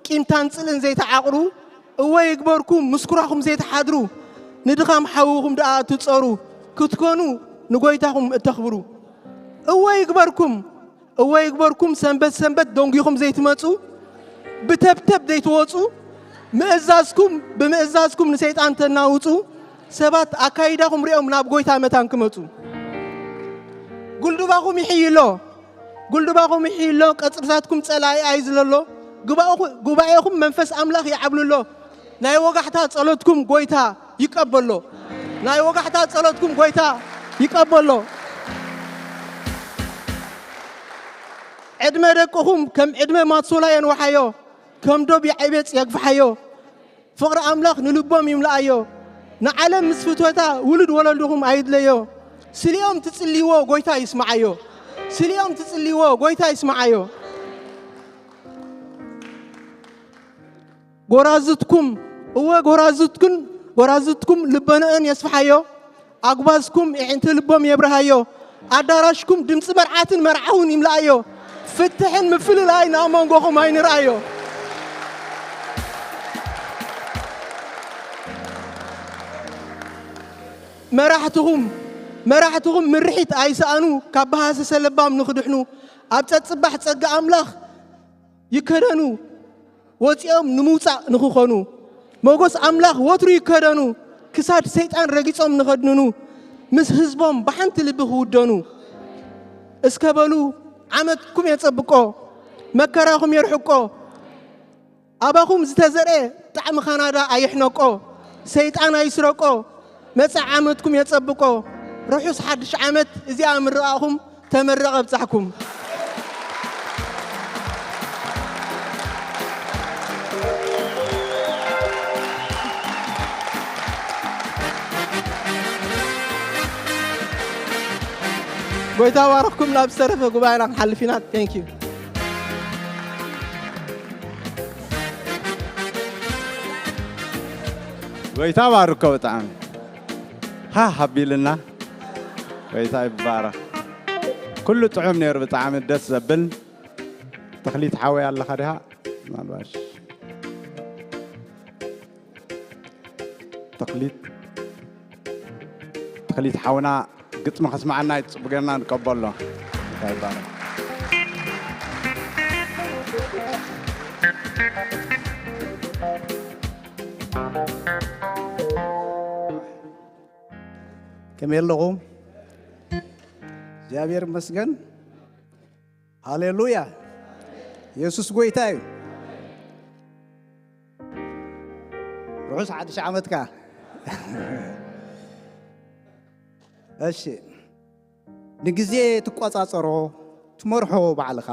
ቂምታን ጽልን ዘይተዓቕሩ። እወ ይግበርኩም ምስኩራኹም ዘይተሓድሩ፣ ንድኻም ሓውኹም ደኣ እትጸሩ፣ ክትኮኑ ንጎይታኹም እተኽብሩ። እወ ይግበርኩም፣ እወ ይግበርኩም ሰንበት ሰንበት ደንጒኹም ዘይትመጹ፣ ብተብተብ ዘይትወጹ፣ ምእዛዝኩም፣ ብምእዛዝኩም ንሰይጣን ተናውጹ፣ ሰባት ኣካይዳኹም ሪኦም ናብ ጎይታ መታን ክመጹ። ጉልድባኹም ይሕይሎ፣ ጉልድባኹም ይሕይሎ፣ ቀጽርታትኩም ጸላኢ ኣይዝለሎ፣ ጉባኤኹ-፣ ጉባኤኹም መንፈስ ኣምላኽ ይዓብልሎ። ናይ ወጋሕታ ጸሎትኩም ጎይታ ይቀበሎ። ናይ ወጋሕታ ጸሎትኩም ጎይታ ይቀበሎ። ዕድመ ደቅኹም ከም ዕድመ ማትሶላ የንውሓዮ፣ ከም ዶብ ያዔቤጽ የግፍሓዮ። ፍቕሪ ኣምላኽ ንልቦም ይምልኣዮ። ንዓለም ምስ ፍትወታ ውሉድ ወለድኹም ኣይድለዮ። ስሊኦም ትጽልይዎ ጎይታ ይስምዓዮ። ስሊኦም ትጽልይዎ ጎይታ ይስምዓዮ። ጎራዙትኩም፣ እወ ጎራዙትኩን፣ ጎራዙትኩም ልበንኦን የስፍሓዮ። ኣጉባዝኩም የዒንቲ ልቦም የብርሃዮ። ኣዳራሽኩም ድምፂ መርዓትን መርዓውን ይምልኣዮ። ፍትሕን ምፍልላይ ናብ መንጎኹም ኣይንርኣዮ። መራሕትኹም፣ መራሕትኹም ምርሒት ኣይሰኣኑ፣ ካብ ብሃሰሰ ለባም ንኽድሕኑ፣ ኣብ ጸጽባሕ ጸጋ ኣምላኽ ይከደኑ፣ ወጺኦም ንምውጻእ ንኽኾኑ። ሞጎስ ኣምላኽ ወትሩ ይከደኑ፣ ክሳድ ሰይጣን ረጊጾም ንኸድንኑ፣ ምስ ህዝቦም ብሓንቲ ልቢ ክውደኑ። እስከ በሉ ዓመትኩም የጸብቆ፣ መከራኹም የርሕቆ። ኣባኹም ዝተዘርኤ ጣዕሚ ካናዳ ኣይሕነቆ፣ ሰይጣን ኣይስረቆ። መጻኢ ዓመትኩም የጸብቆ። ርሑስ ሓድሽ ዓመት። እዚኣ ምርቓኹም ተመረቐ ኣብጻሕኩም። ጎይታ ባረኽኩም። ናብ ዝተረፈ ጉባኤና ክንሓልፍ ኢና። Thank you። ጎይታ ባርኮ። ብጣዕሚ ሃ ሃቢልና። ጎይታ ይባረኽ። ኩሉ ጥዑም ነይሩ፣ ብጣዕሚ ደስ ዘብል። ተኽሊት ሓወይ ኣለኻ ዲኻ? ምናልባሽ ተኽሊት፣ ተኽሊት ሓውና ግጥሚ ከስማዓና ይጽብገና፣ ንቀበሎ። እንታይ ይባረኽ። ከመይ ኣለኹም? እግዚኣብሔር ይመስገን። ሃሌሉያ! የሱስ ጐይታ እዩ። ርሑስ ሓድሽ ዓመትካ። እሺ፣ ንግዜ ትቆጻጸሮ፣ ትመርሖ ባዕልኻ፣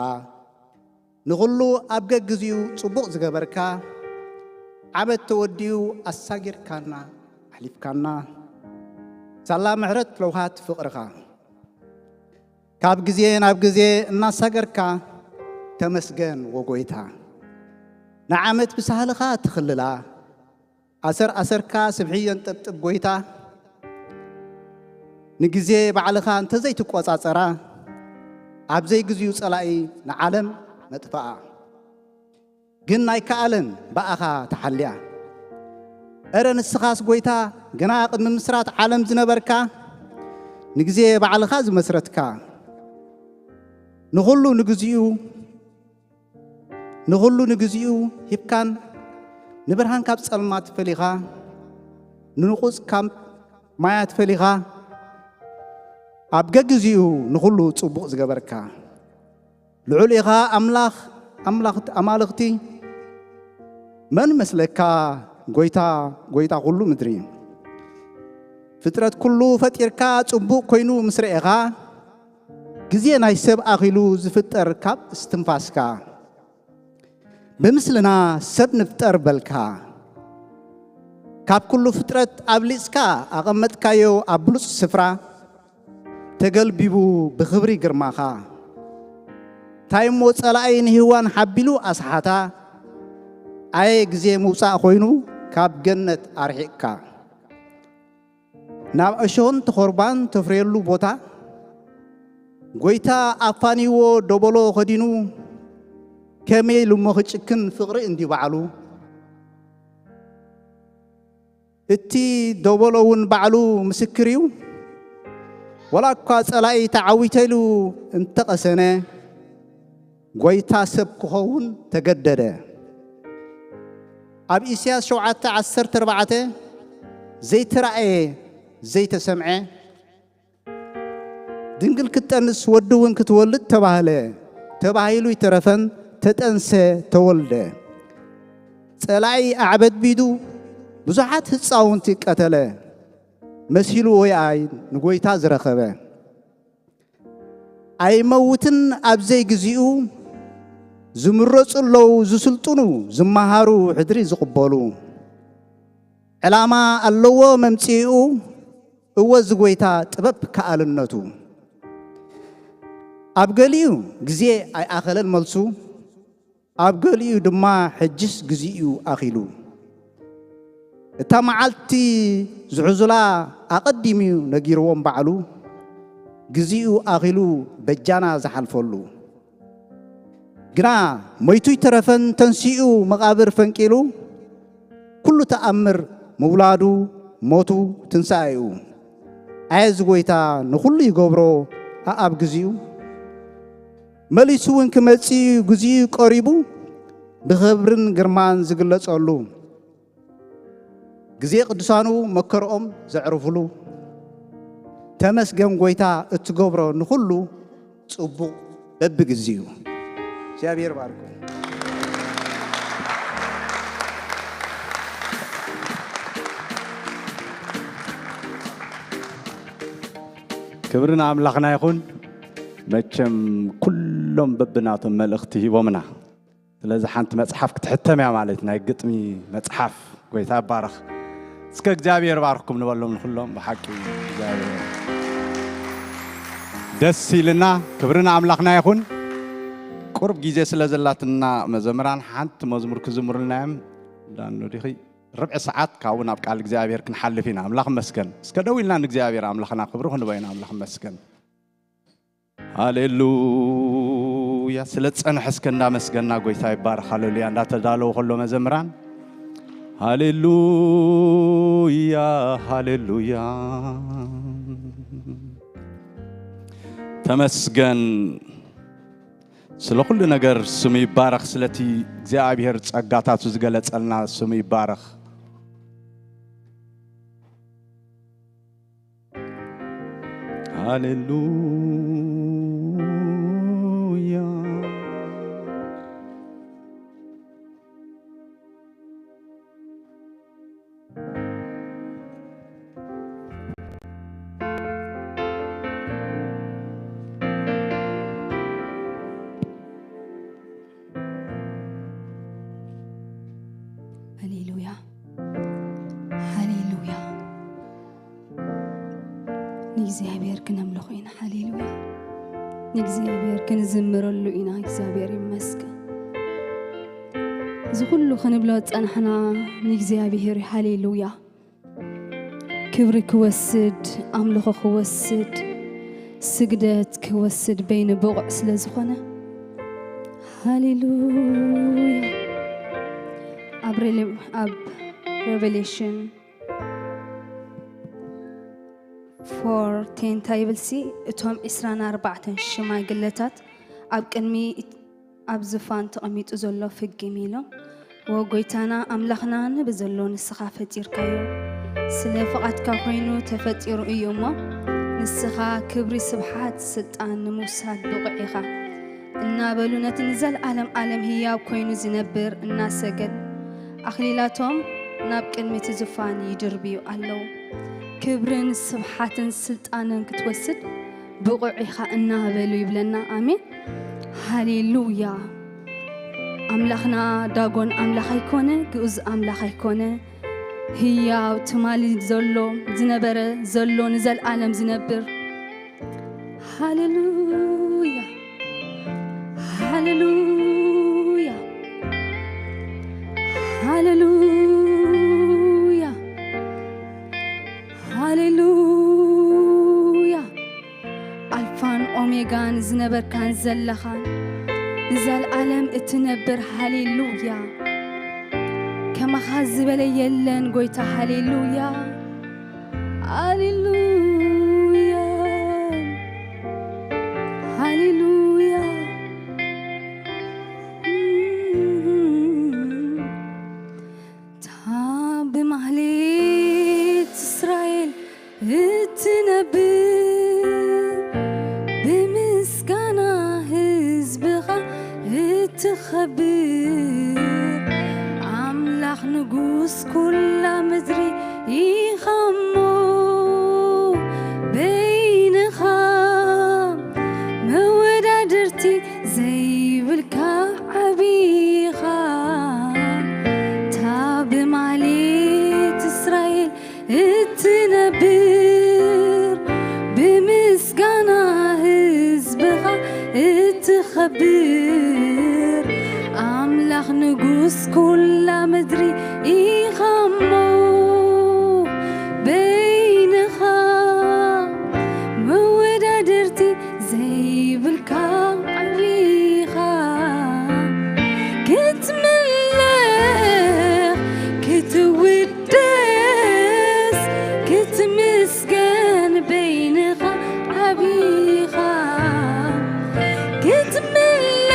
ንኹሉ ኣብ ገግዜኡ ጽቡቕ ዝገበርካ፣ ዓመት ተወዲኡ ኣሳጊርካና ኣሕሊፍካና፣ ሳላ ምሕረት ለውሃት ፍቕርኻ፣ ካብ ግዜ ናብ ግዜ እናሳገርካ፣ ተመስገን ወጎይታ። ንዓመት ብሳህልኻ ትኽልላ፣ ኣሰር ኣሰርካ ስብሒ የንጠብጥብ ጎይታ። ንግዜ ባዕልኻ እንተዘይትቆጻጸራ፣ ኣብ ዘይግዚኡ ጸላኢ ንዓለም መጥፍኣ። ግን ኣይከኣለን ብኣኻ ተሓልያ። እረ ንስኻስ ጎይታ፣ ግና ቅድሚ ምስራት ዓለም ዝነበርካ፣ ንግዜ ባዕልኻ ዝመስረትካ፣ ንኹሉ ንግዚኡ ንኹሉ ንግዚኡ ሂብካን፣ ንብርሃን ካብ ጸልማት ፈሊኻ፣ ንንቑጽ ካብ ማያት ፈሊኻ፣ ኣብ ገግዚኡ ንኹሉ ጽቡቕ ዝገበርካ፣ ልዑል ኢኻ ኣምላኽ ኣምላኽ ኣማልኽቲ፣ መን መስለካ ጎይታ፣ ጎይታ ኩሉ ምድሪ። ፍጥረት ኩሉ ፈጢርካ ጽቡቕ ኮይኑ ምስ ረኤኻ፣ ግዜ ናይ ሰብ ኣኺሉ ዝፍጠር ካብ እስትንፋስካ። ብምስልና ሰብ ንፍጠር በልካ። ካብ ኩሉ ፍጥረት ኣብሊጽካ ኣቐመጥካዮ ኣብ ብሉጽ ስፍራ። ተገልቢቡ ብኽብሪ ግርማኻ። ታይሞ ጸላኢ ንህዋን ሓቢሉ ኣስሓታ። ኣየ ግዜ ምውጻእ ኮይኑ ካብ ገነት ኣርሒቕካ። ናብ እሾህን ተኾርባን ተፍርየሉ ቦታ፣ ጎይታ ኣፋንይዎ ደበሎ ኸዲኑ፣ ከመይ ኢሉ እሞ ክጭክን ፍቕሪ እንዲ ባዕሉ። እቲ ደበሎ እውን ባዕሉ ምስክር እዩ። ወላ እኳ ጸላኢ ተዓዊተ ኢሉ እንተቐሰነ፣ ጎይታ ሰብ ክኸውን ተገደደ። ኣብ ኢሳያስ ሸውዓተ ዓሰርተ ኣርባዕተ ዘይተራእየ፣ ዘይተሰምዐ፣ ድንግል ክትጠንስ ወዲ እውን ክትወልድ ተባህለ፣ ተባሂሉ ይተረፈን ተጠንሰ፣ ተወልደ። ጸላኢ ኣዕበድቢዱ ብዙሓት ህጻውንቲ ቀተለ፣ መሲሉ ወይ ኣይ ንጎይታ ዝረኸበ። ኣይመውትን ኣብ ዘይግዚኡ፣ ዝምረጹ ኣለዉ ዝስልጥኑ፣ ዝመሃሩ ሕድሪ ዝቕበሉ። ዕላማ ኣለዎ መምጽኢኡ፣ እወ ዝጎይታ ጥበብ ከኣልነቱ። ኣብ ገሊኡ ግዜ ኣይኣኸለን መልሱ፣ ኣብ ገሊኡ ድማ ሕጅስ ግዚኡ ኣኺሉ። እታ መዓልቲ ዝሕዙላ ኣቐዲሙ ነጊርዎም ባዕሉ፣ ግዚኡ ኣኺሉ በጃና ዝሓልፈሉ። ግና ሞይቱ ይተረፈን ተንሲኡ መቓብር ፈንቂሉ፣ ኩሉ ተኣምር ምውላዱ፣ ሞቱ፣ ትንሳኤኡ። ኣየ እዚ ጎይታ ንኹሉ ይገብሮ ኣኣብ ግዚኡ። መሊሱ እውን ክመጽእ እዩ ግዚኡ ቀሪቡ፣ ብኽብርን ግርማን ዝግለጸሉ። ግዜ ቅዱሳኑ መከርኦም ዘዕርፍሉ። ተመስገን ጎይታ እትገብሮ ንኹሉ ጽቡቕ በብግዚኡ። እግዚኣብሔር ባርኩም። ክብሪ ንኣምላኽና ይኹን። መቸም ኩሎም በብናቶም መልእኽቲ ሂቦምና። ስለዚ ሓንቲ መጽሓፍ ክትሕተም እያ ማለት ናይ ግጥሚ መጽሓፍ። ጎይታ ይባረኽ። እስከ እግዚኣብሔር ባርኩም ንበሎም ንኹሎም። ብሓቂ እግዚኣብሔር ደስ ኢልና። ክብሪ ንኣምላኽና ይኹን። ቁርብ ግዜ ስለ ዘላትና መዘምራን ሓንቲ መዝሙር ክዝምሩልና እዮም። ዳኑ ዲኺ ርብዒ ሰዓት ካብኡ ናብ ቃል እግዚኣብሔር ክንሓልፍ ኢና። ኣምላኽ መስገን። እስከ ደው ኢልና ንእግዚኣብሔር ኣምላኽና ክብሪ ክንበይና። ኣምላኽ መስገን። ሃሌሉያ። ስለ ዝጸንሐ እስከ እንዳመስገና ጎይታ ይባረኽ። ሃሌሉያ። እንዳተዳለወ ከሎ መዘምራን ሃሌሉያ፣ ሃሌሉያ። ተመስገን። ስለ ኩሉ ነገር ስሙ ይባረኽ። ስለቲ እግዚኣብሔር ጸጋታቱ ዝገለጸልና ስሙ ይባረኽ። ሃሌሉያ። ሃሌሉያ፣ ሃሌሉያ። ንእግዚኣብሔር ክነምልኾ ኢና። ሃሌሉያ። ንእግዚኣብሔር ክንዝምረሉ ኢና። እግዚኣብሔር ይመስገን። እዚ ኩሉ ክንብሎ ዝጸናሕና ንእግዚኣብሔር እዩ። ሃሌሉያ። ክብሪ ክወስድ፣ ኣምልኾ ክወስድ፣ ስግደት ክወስድ በይኑ ብቑዕ ስለ ዝኾነ፣ ሃሌሉያ። ኣብ ሬሌ-፣ ኣብ ሬቨሌሽን ፎር ቴን እንታይ ይብል ሲ፣ እቶም ዕስራን ኣርባዕተን ሽማግለታት ኣብ ቅድሚ ኣብ ዝፋን ተቐሚጡ ዘሎ ፍግም ኢሎም፣ "ወ ጎይታና ኣምላኽና፣ ንብዘሎ ንስኻ ፈጢርካዮ፣ ስለ ፍቓድካ ኮይኑ ተፈጢሩ እዩ እሞ፣ ንስኻ ክብሪ፣ ስብሓት፣ ስልጣን ንምውሳድ ብቑዕ ኢኻ" እናበሉ፣ ነቲ ንዘለኣለም ኣለም ህያው ኮይኑ ዝነብር እናሰገድ፣ ኣኽሊላቶም ናብ ቅድሚ እቲ ዝፋን ይድርብዩ ኣለዉ። ክብርን ስብሓትን ስልጣንን ክትወስድ ብቑዕ ኢኻ እናበሉ ይብለና። ኣሜን። ሃሌሉያ። ኣምላኽና ዳጎን ኣምላኽ ኣይኮነ፣ ግኡዝ ኣምላኽ ኣይኮነ። ህያው፣ ትማሊ ዘሎ፣ ዝነበረ፣ ዘሎ፣ ንዘለኣለም ዝነብር። ሃሌሉያ። ሃሌሉያ፣ ሃሌሉያ፣ ሃሌሉያ። ኣልፋን ኦሜጋን ዝነበርካን ዘለኻን፣ ንዘለኣለም እትነብር፣ ሃሌሉያ። ከማኻ ዝበለ የለን ጎይታ፣ ሃሌሉያ፣ ሃሌሉያ፣ ሃሌሉያ። እታ ብማህሌት እስራኤል እትነብር፣ ብምስጋና ህዝብኻ እትኸብር፣ ኣምላኽ ንጉስ ኩላ ምድሪ ኢኻ እሞ፣ በይንኻ መወዳድርቲ ዘይብልካ ዓቢኻ። እታ ብማሌት እስራኤል እትነብር፣ ብምስጋና ህዝብኻ እትኸብር፣ ኣምላኽ ንጉስ ኩላ ምድሪ ኢኻ እሞ፣ በይንኻ መወዳድርቲ ዘይብልካ ዓቢኻ። ክትምለኽ ክትውደስ ክትምስገን በይንኻ ዓቢኻ።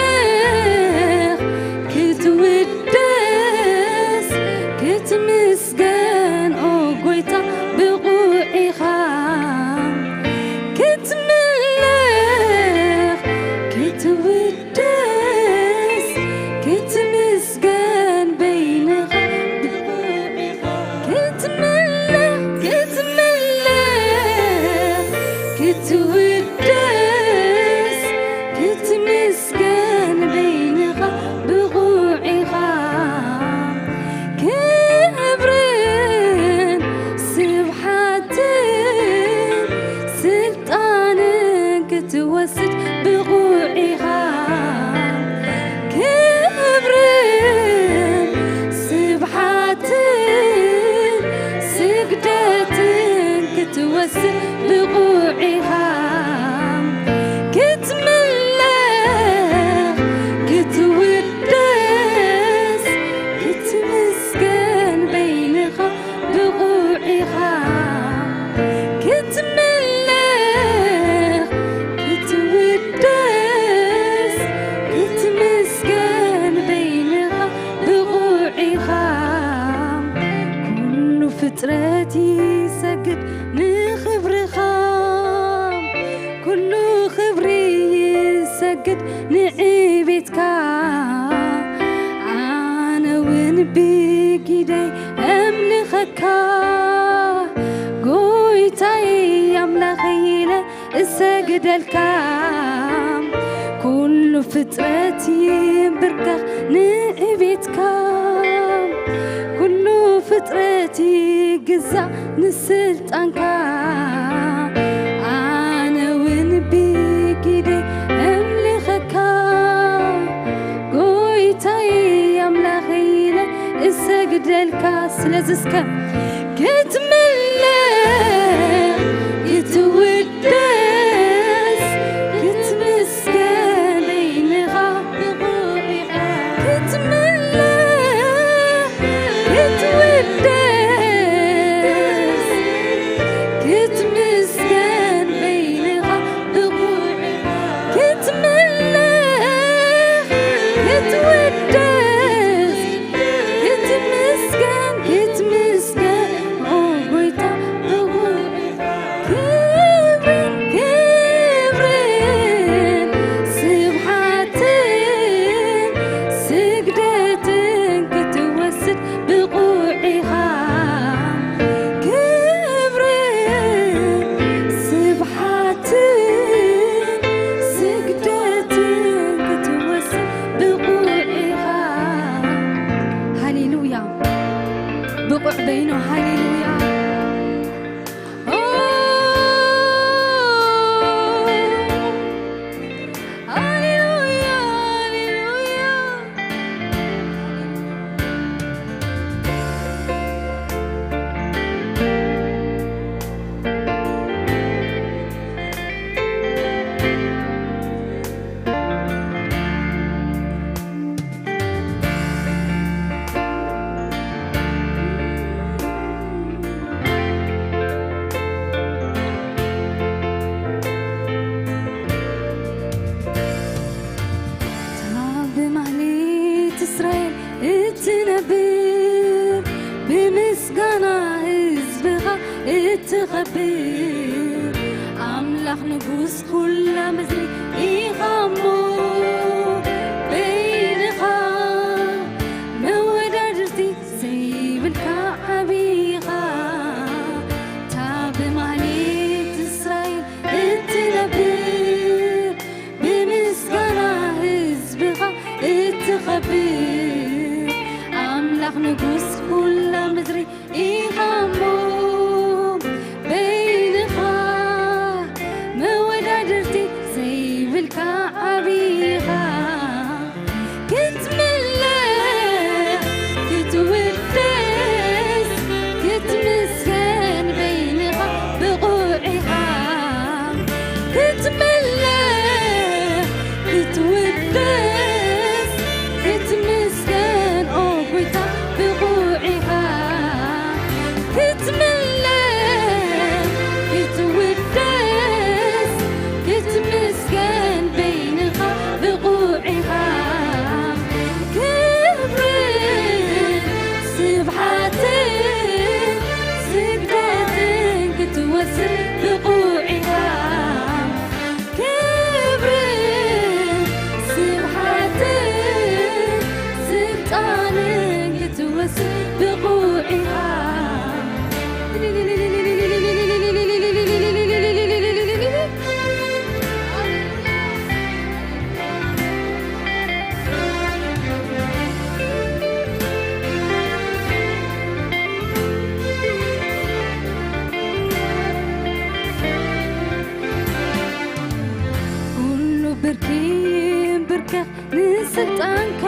ክትምለኽ ክትውደስ ክትምስገን ኦ ጎይታ ብቑዕ ኢኻ። ክትምለኽ ክትውደስ ክትምስገን በይንኻ። ክትምለኽ ክትምለኽ ክትውደስ ክትምስገን በይንኻ ብቑዕ ኢኻ። ክብርን ስብሓትን ስልጣንን ክትወስድ ብቑዕ ኢኻ። ክብርን ስብሓትን ስግደትን ክትወስድ ብቑዕ ኢኻ። ክትምለኽ ክትውደስ ክትምስገን በይንኻ ብቑዕ ኢኻ። ክትምለኽ ክትውደስ ክትምስገን በይንኻ ብቑዕ ኢኻ። ኩሉ ፍጥረት ይሰግድ ንኽብርኻ፣ ኩሉ ክብሪ ይሰግድ ንዕቤትካ። ኣነ እውን ብጊደይ እምልኸካ፣ ጎይታይ ኣምላኸይ ኢለ እሰግደልካ። ኩሉ ፍጥረት ይንብርከኽ ንዕቤትካ፣ ኩሉ ፍጥረት ይግዛእ ንስልጣንካ። ኣነ እውን ብጊደይ እምልኸካ፣ ጎይታይ ኣምላኸይ ኢለ እሰግደልካ። ስለዚ እስከ ክትምለኽ ክትውደስ ክትምስገን በይንኻ ብቑዕ ኢኻ። ክትምለኽ ክትውደስ ክትምስገን በይንኻ ብቑዕ ኢኻ። ክትምለኽ ክትውደስ ክትምስገን ክትምስገን ኦ ጎይታ ብቑዕ ኢኻ። ክብርን ክብርን ስብሓትን ስግደትን ክትወስድ ብቑዕ ኢኻ። ክብርን ስብሓትን ስግደትን ክትወስድ ብቑዕ ኢኻ። ሃሌሉያ። ብቑዕ በይኑ። ሃሌሉያ። ኦ፣ ሃሌሉያ፣ እስራኤል እትነብር፣ ብምስጋና ህዝብኻ እትኸብር፣ ኣምላኽ ንጉስ ኩላ ምድሪ ኢኻ እሞ፣ በይንኻ መወዳድርቲ ዘይብልካ ዓብዪ ኢኻ። እታ ብማህሌት እስራኤል እትነብር፣ ብምስጋና ህዝብኻ እትኸብር፣ ኣምላኽ ንጉስ ኩላ ምድሪ ኢኻ እሞ፣ በይንኻ መወዳድርቲ ዘይብልካ ዓብዪ ኢኻ። ክትምለኽ፣ ክትውደስ፣ ክትምስገን በይንኻ ብቑዕ ኢኻ። ክትምለኽ፣ ክትውደስ፣ ክትምስገን ኦ ጎይታ ብቑዕ ኢኻ። ክትምለኽ፣ ክትውደስ፣ ክትምስገን በይንኻ ብቑዕ ኢኻ። ክብርን ስብሓትን ስግደትን ክትወስድ ብቑዕ ኢኻ። ክብርን ስብሓትን ስልጣንን ክትወስድ ብቑዕ ኢኻ። ኩሉ ብርኪ ብርከኽ ንስልጣንካ፣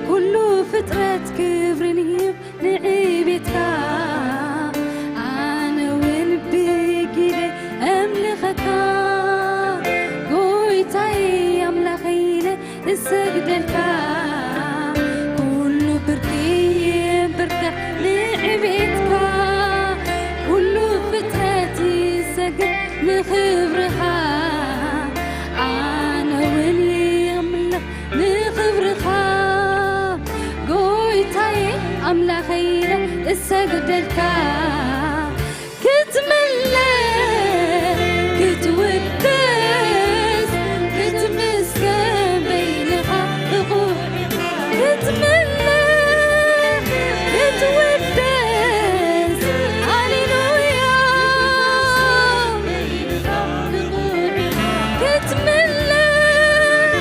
ኩሉ ፍጥረት ክብርን ይህብ ንዕቤትካ። ኣነ እውን ብጊደ እምልኸካ፣ ጎይታይ ኣምላኸይ ኢለ እሰግደልካ። ኩሉ ብርኪ ይንብርከኽ ንዕቤትካ፣ ኩሉ ፍጥረት ይሰግድ ንኽብርኻ። ኣነ እውን የምልኽ ንኽብርኻ፣ ጎይታዬ ኣምላኸይ እሰግደልካ። ክትምለኽ፣ ክትውደስ፣ ክትምስገን በይንኻ ብቑዕ። ክትምለኽ፣ ክትውደስ፣ ሃሌሉያ። ክትምለኽ፣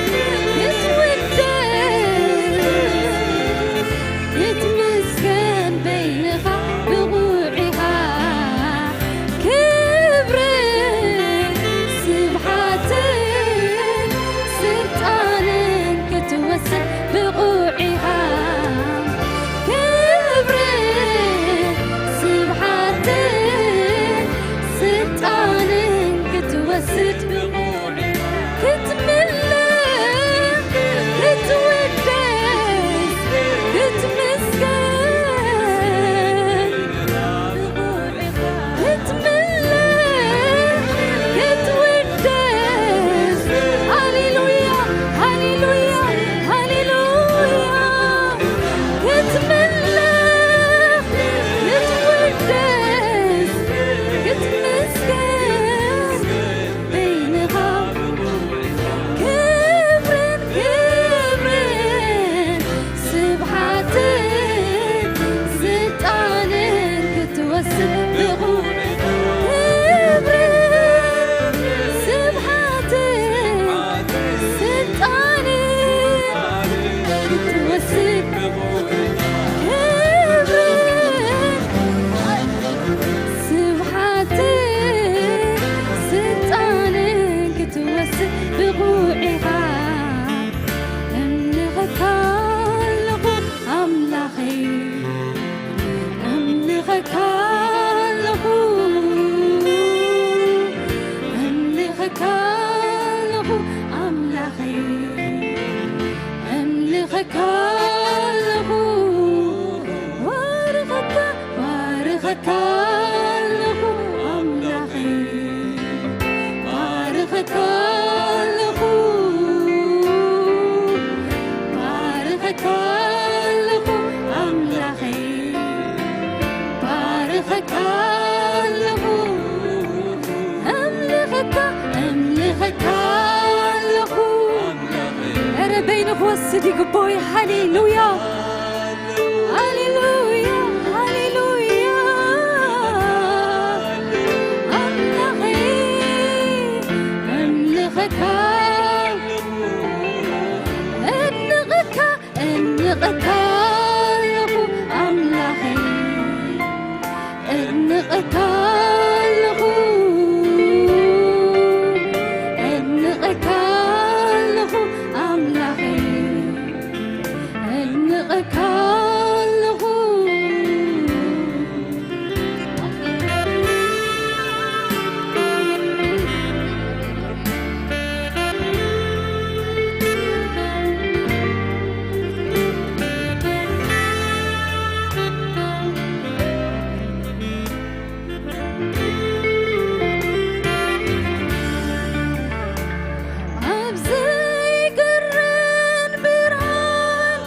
ክትውደስ፣ ክትምስገን በይንኻ ብቑዕ ኢኻ። ክብርን ስብሓትን ስልጣንን ክትወስድ ብቑዕ ኢኻ። ክብርን ስብሓትን ስልጣንን ክትወስድ ክትምለኽ፣ ክትውደስ፣ ክትምስገን። ክትምለኽ፣ ክትውደስ። ሃሌሉያ፣ ሃሌሉያ፣ ሃሌሉያ። ክትምለኽ፣ ክትውደስ፣ ክትምስገን። በይንኻ ክብርን ክብርን ስብሓትን ስልጣንን ክትወስድ ብቑዕ። ክብርን ስብሓትን ስልጣንን ክትወስድ ክብርን ስብሓትን ስልጣንን ክትወስድ ብቑዕ ኢኻ። እምልኸካ ኣለኹ ኣምላኸይ፣ እምልኸካ ኣለኹ፣ እምልኸካ ኣለኹ ኣምላኸይ፣ እምልኸካ ኣለኹ። ባርኸካ፣ ባርኸካ ኣለኹ ኣምላኸይ፣ ባርኸካ ኣለኹ፣ ባርኸካ ኣለኹ ኣምላኸይ፣ ባርኸካ ኣለኹ፣ ኣምልኸካ፣ ኣምልኸካ ኣለኹ። ኧረ በይኑ ክወስድ ይግባኦ እዩ። ሃሌሉያ፣ ሃሌሉያ፣ ሃሌሉያ። ኣምላኸይ፣ ኣምልኸካ፣ ኣድንቐካ፣ ኣድንቐካ ኣለኹ ኣምላኸይ፣ ኣድንቐካ ኣለኹ፣ ኣድንቐካ ኣለኹ ኣምላኸይ፣ ኣድንቐካ ኣለኹ። ኣብ ዘይግረን ብርሃን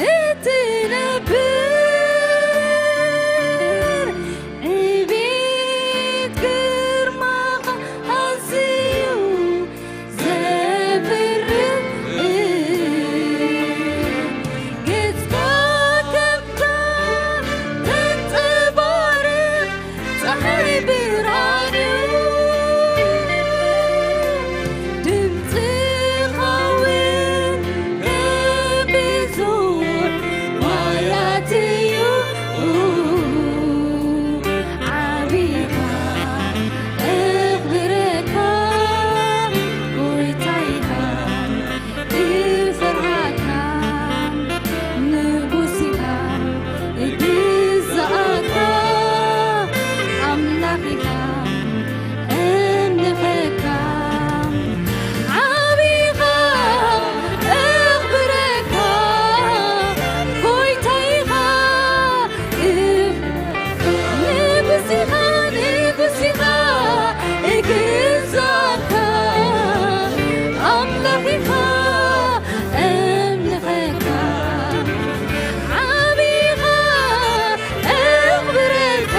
እትነብር፣ ዕቤት ግርማኻ ኣዝዩ ዘፍርህ፣ ገጽካ ከምታ ተንጸባርቕ ጸሓይ ብርሃኑ፣ ድምጽኻ እውን ከብዙሕ ማያት እዩ። ዓቢኻ እኽብረካ፣ ጎይታይኻ እፈርሃካ፣ ንጉስ ኢኻ እግዛእካ፣ ኣምላኽ ኢኻ እምልኸካ፣ ዓቢኻ እኽብረካ፣ ጎይታ ኢኻ ንጉስ ኢኻ፣ ንጉስ ኢኻ፣ እግዛእካ፣ ኣምላኽ ኢኻ፣ እምልኸካ፣ ዓቢ ኢኻ፣ እኽብረካ፣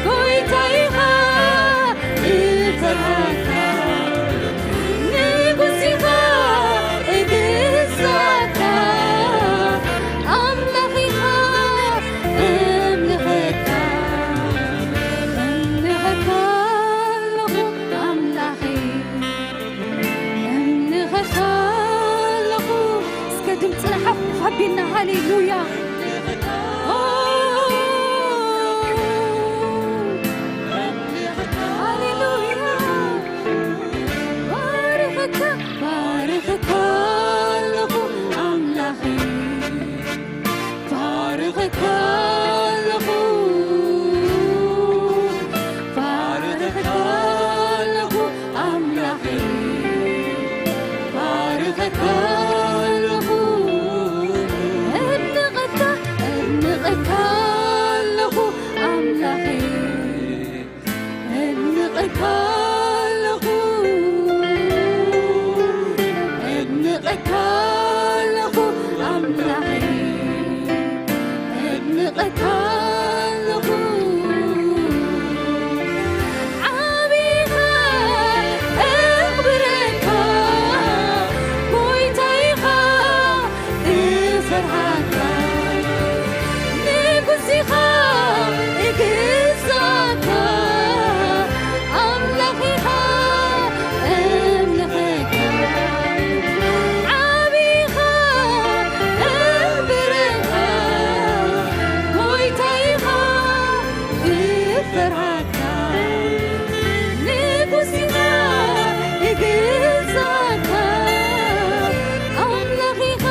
ጎይታ ኢኻ፣ እፈርሃካ። ንጉስ ኢኻ፣ እግዛእካ፣ ኣምላኽ ኢኻ፣ እምልኸካ። እምልኸካ ኣለኹ ኣምላኸይ፣ እምልኸካ ኣለኹ። እስከ ድምፅና ሓፍ ሓፍ ኣቢልና ሃሌሉያ። ኦ፣ ሃሌሉያ። ባርኸካ፣ ባርኸካ ኣለኹ ኣምላኸይ፣ ባርኸካ ኣለኹ፣ ባርኸካ ኣለኹ ኣምላኸይ፣ ባርኸካ ኣለኹ። እድንቐካ፣ እድንቐካ ኣለኹ ኣምላኸይ። እድንቐካ ኣለኹ፣ እድንቐካ ኣለኹ ኣምላኸይ፣ እድንቐካ ኣለኹ። ዓቢኻ እኽብረካ፣ ጎይታ ኢኻ እፈርሃካ፣ ንጉስ ኢኻ እግዛእካ፣ ኣምላኽ ኢኻ እምልኸካ። ዓቢ ኢኻ እኽብረካ፣ ጎይታ ኢኻ እፈርሃካ፣ ንጉስ ኢኻ እግዛእካ፣ ኣምላኽ ኢኻ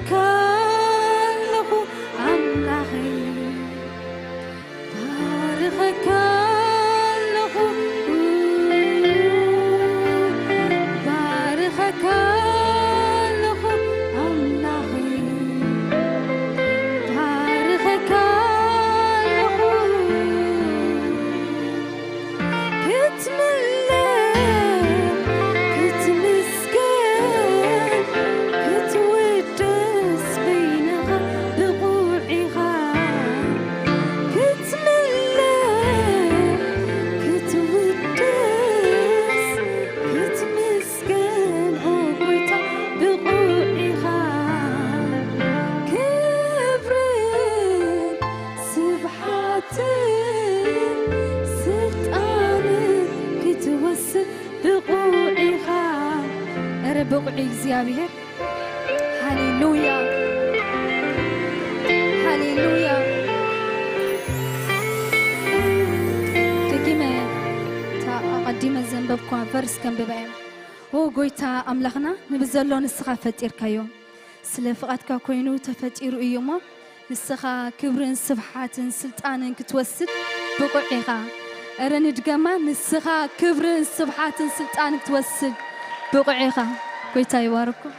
ከለኹ ኣምላኸይ፣ ባርኸካ ኣለኹ፣ ባርኸካ ኣለኹ ኣምላኸይ፣ ባርኸካ ኣለኹ። ክትምለኽ፣ ክትምስገን፣ ክትውደስ በይንኻ ብቑዕ ኢኻ። ክትምለኽ፣ ክትውደስ፣ ክትምስገን፣ ኦ ጎይታ ብቑዕ ኢኻ። ክብርን ስብሓትን ስልጣንን ክትወስድ ብቑዕ ኢኻ። እረ ብቑዕ እግዚኣብሔር። ሃሌሉያ፣ ሃሌሉያ። ደጊመ እታ ኣቐዲመ ዘንበብኳ ቨርስ ከንብባ እየ። ኦ ጎይታ ኣምላኽና፣ ንብዘሎ ንስኻ ፈጢርካዮ። ስለ ፍቓድካ ኮይኑ ተፈጢሩ እዩ እሞ፣ ንስኻ ክብርን ስብሓትን ስልጣንን ክትወስድ ብቑዕ ኢኻ። እረ ንድገማ፣ ንስኻ ክብርን ስብሓትን ስልጣንን ክትወስድ ብቑዕ ኢኻ። ጎይታ ይባርኩም።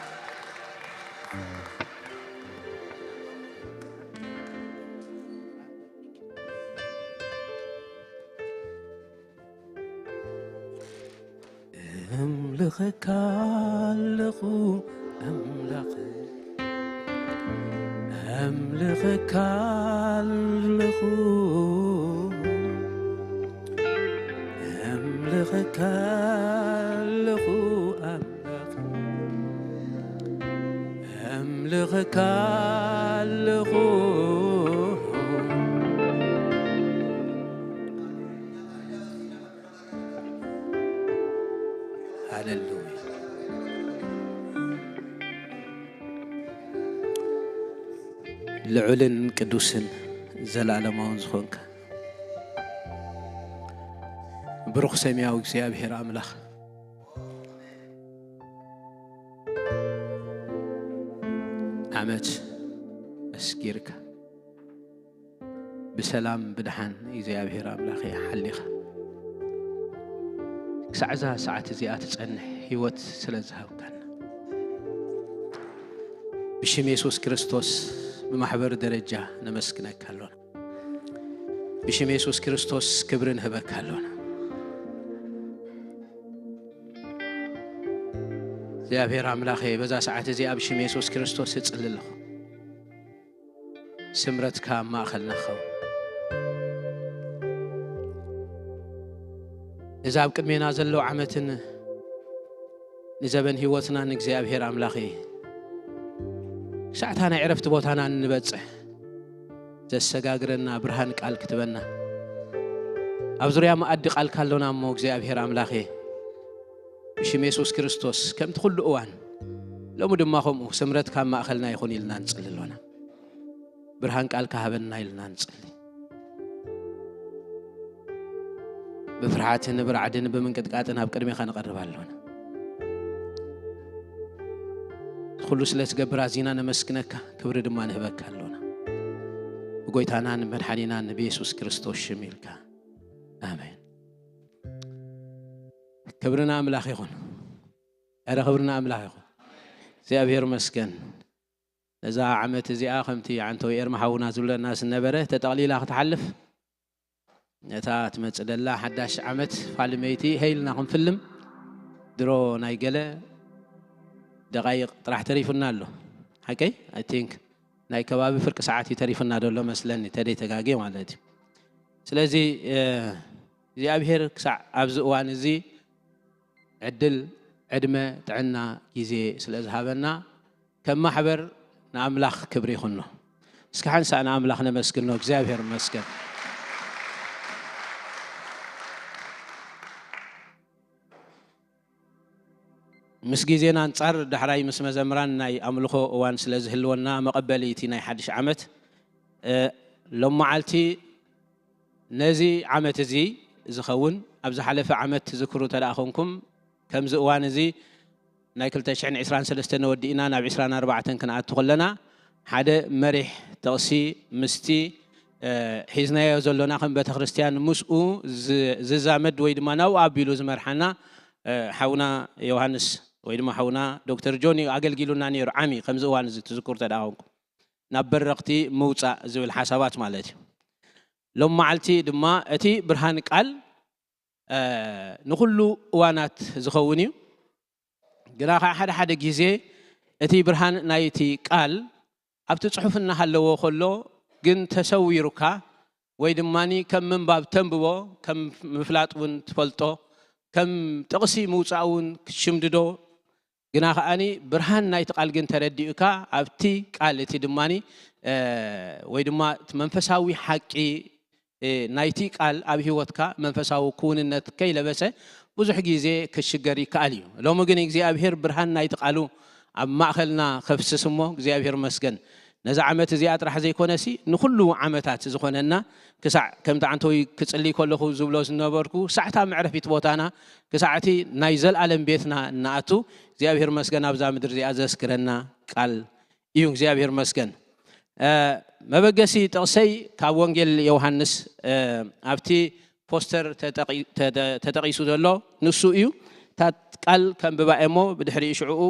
እምልኸካ ኣለኹ ኣምላኽ፣ እምልኸካ ኣለኹ፣ እምልኸካ ኣለኹ ኣምላኽ፣ እምልኸካ ኣለኹ። ሃሌሉያ። ልዑልን ቅዱስን ዘላለማውን ዝኾንካ ብሩኽ ሰማያዊ እግዚኣብሔር ኣምላኽ፣ ዓመት ኣስጊርካ ብሰላም ብድሓን እግዚኣብሔር ኣምላኽ ሓሊኻ ክሳዕ እዛ ሰዓት እዚኣ ትጸንሕ ህይወት ስለ ዝሃብካና ብሽም የሱስ ክርስቶስ ብማሕበር ደረጃ ነመስግነካ ኣሎና። ብሽም የሱስ ክርስቶስ ክብሪ ንህበካ ኣሎና። እግዚኣብሔር ኣምላኸ፣ በዛ ሰዓት እዚኣ ብሽም የሱስ ክርስቶስ እጽሊ ኣለኹ። ስምረትካ ኣብ ማእኸልና ክኸውን። እዚ ኣብ ቅድሜና ዘሎ ዓመትን ንዘበን ህይወትና ንእግዚኣብሔር ኣምላኸ፣ ክሳዕታ ናይ ዕረፍቲ ቦታና እንበጽሕ፣ ዘሰጋግረና ብርሃን ቃል ክትበና፣ ኣብ ዙርያ መኣዲ ቃልካ ኣሎና እሞ እግዚኣብሔር ኣምላኸ፣ ብሽም የሱስ ክርስቶስ ከምቲ ኩሉ እዋን፣ ሎሚ ድማ ከምኡ ስምረትካ ኣብ ማእኸልና ይኹን ኢልና ንጽሊ ኣሎና። ብርሃን ቃልካ ሃበና ኢልና ንጽሊ። ብፍርሃትን ብራዕድን ብምንቅጥቃጥን ኣብ ቅድሜኻ ንቐርብ ኣሎና። ኩሉ ስለ ትገብር ኣዚና ነመስግነካ፣ ክብሪ ድማ ንህበካ ኣሎና። ብጎይታናን መድሓኒናን ብየሱስ ክርስቶስ ሽም ኢልካ። ኣሜን። ክብሪ ንኣምላኽ ይኹን። ኣረ ክብሪ ንኣምላኽ ይኹን። እግዚኣብሔር ይመስገን። ነዛ ዓመት እዚኣ ከምቲ ዓንተው ኤርሚ ሓውና ዝብለና ዝነበረ ተጠቕሊላ ክትሓልፍ፣ ነታ ትመጽእ ደላ ሓዳሽ ዓመት ፋልመይቲ ሀይልና ክንፍልም ድሮ ናይ ገለ ደቓይቕ ጥራሕ ተሪፉና ኣሎ። ሓቀይ? I think ናይ ከባቢ ፍርቂ ሰዓት እዩ ተሪፉና ዘሎ መስለኒ፣ ተደይ ተጋጌ ማለት እዩ። ስለዚ፣ እ፣ እግዚኣብሔር ክሳዕ ኣብዚ እዋን እዚ ዕድል፣ ዕድመ፣ ጥዕና፣ ግዜ ስለ ዝሃበና ከም ማሕበር ንኣምላኽ ክብሪ ይኹኖ። እስኪ ሓንሳእ ንኣምላኽ ነመስግኖ። እግዚኣብሔር ይመስገን። ምስ ግዜና ኣንጻር ዳሕራይ ምስ መዘምራን ናይ ኣምልኾ እዋን ስለ ዝህልወና መቐበሊ እቲ ናይ ሓድሽ ዓመት፣ እ፣ ሎም መዓልቲ ነዚ ዓመት እዚ ዝኸውን ኣብ ዝሓለፈ ዓመት ትዝክሩ ተደኣ ኾንኩም ከምዚ እዋን እዚ ናይ ክልተ ሽሕን ዕስራን ሰለስተን ወዲእና ናብ ዕስራን ኣርባዕተን ክንኣቱ ከለና ሓደ መሪሕ ጥቕሲ ምስቲ ሒዝናዮ ዘሎና ከም ቤተ ክርስቲያን ምስኡ ዝዛመድ ወይ ድማ ናብኡ ኣቢሉ ዝመርሓና ሓውና ዮሃንስ ወይ ድማ ሓውና ዶክተር ጆን እዩ ኣገልጊሉና ነይሩ። ዓሚ ከምዚ እዋን እዚ ትዝክሩ ተደኣ ኮንኩም ናብ በረኽቲ ምውፃእ ዝብል ሓሳባት ማለት እዩ። ሎም መዓልቲ ድማ እቲ ብርሃን ቃል ንኹሉ እዋናት ዝኸውን እዩ። ግና ከዓ ሓደ ሓደ ግዜ እቲ ብርሃን ናይቲ ቃል ኣብቲ ጽሑፍ እናሃለዎ ከሎ ግን ተሰዊሩካ ወይ ድማ ከም ምንባብ ተንብቦ ከም ምፍላጥ እውን ትፈልጦ ከም ጥቕሲ ምውፃእ እውን ክትሽምድዶ ግና ከዓኒ ብርሃን ናይቲ ቃል ግን ተረዲኡካ ኣብቲ ቃል እቲ ድማ ወይ ድማ እቲ መንፈሳዊ ሓቂ ናይቲ ቃል ኣብ ህይወትካ መንፈሳዊ ክውንነት ከይለበሰ ብዙሕ ግዜ ክሽገር ይከኣል እዩ። ሎሚ ግን እግዚኣብሔር ብርሃን ናይቲ ቃሉ ኣብ ማእኸልና ከፍስስ እሞ እግዚኣብሔር መስገን። ነዛ ዓመት እዚኣ ጥራሕ ዘይኮነሲ ንኹሉ ዓመታት ዝኾነና ክሳዕ ከምቲ ዓንተዊ ክጽልይ ከለኹ ዝብሎ ዝነበርኩ ክሳዕታ መዕረፊት ቦታና ክሳዕቲ ናይ ዘልኣለም ቤትና እናኣቱ እግዚኣብሔር መስገን ኣብዛ ምድሪ እዚኣ ዘስክረና ቃል እዩ። እግዚኣብሔር መስገን። መበገሲ ጥቕሰይ ካብ ወንጌል ዮሃንስ ኣብቲ ፖስተር ተጠቒሱ ዘሎ ንሱ እዩ። እታ ቃል ከንብባ እሞ ብድሕሪ ሽዕኡ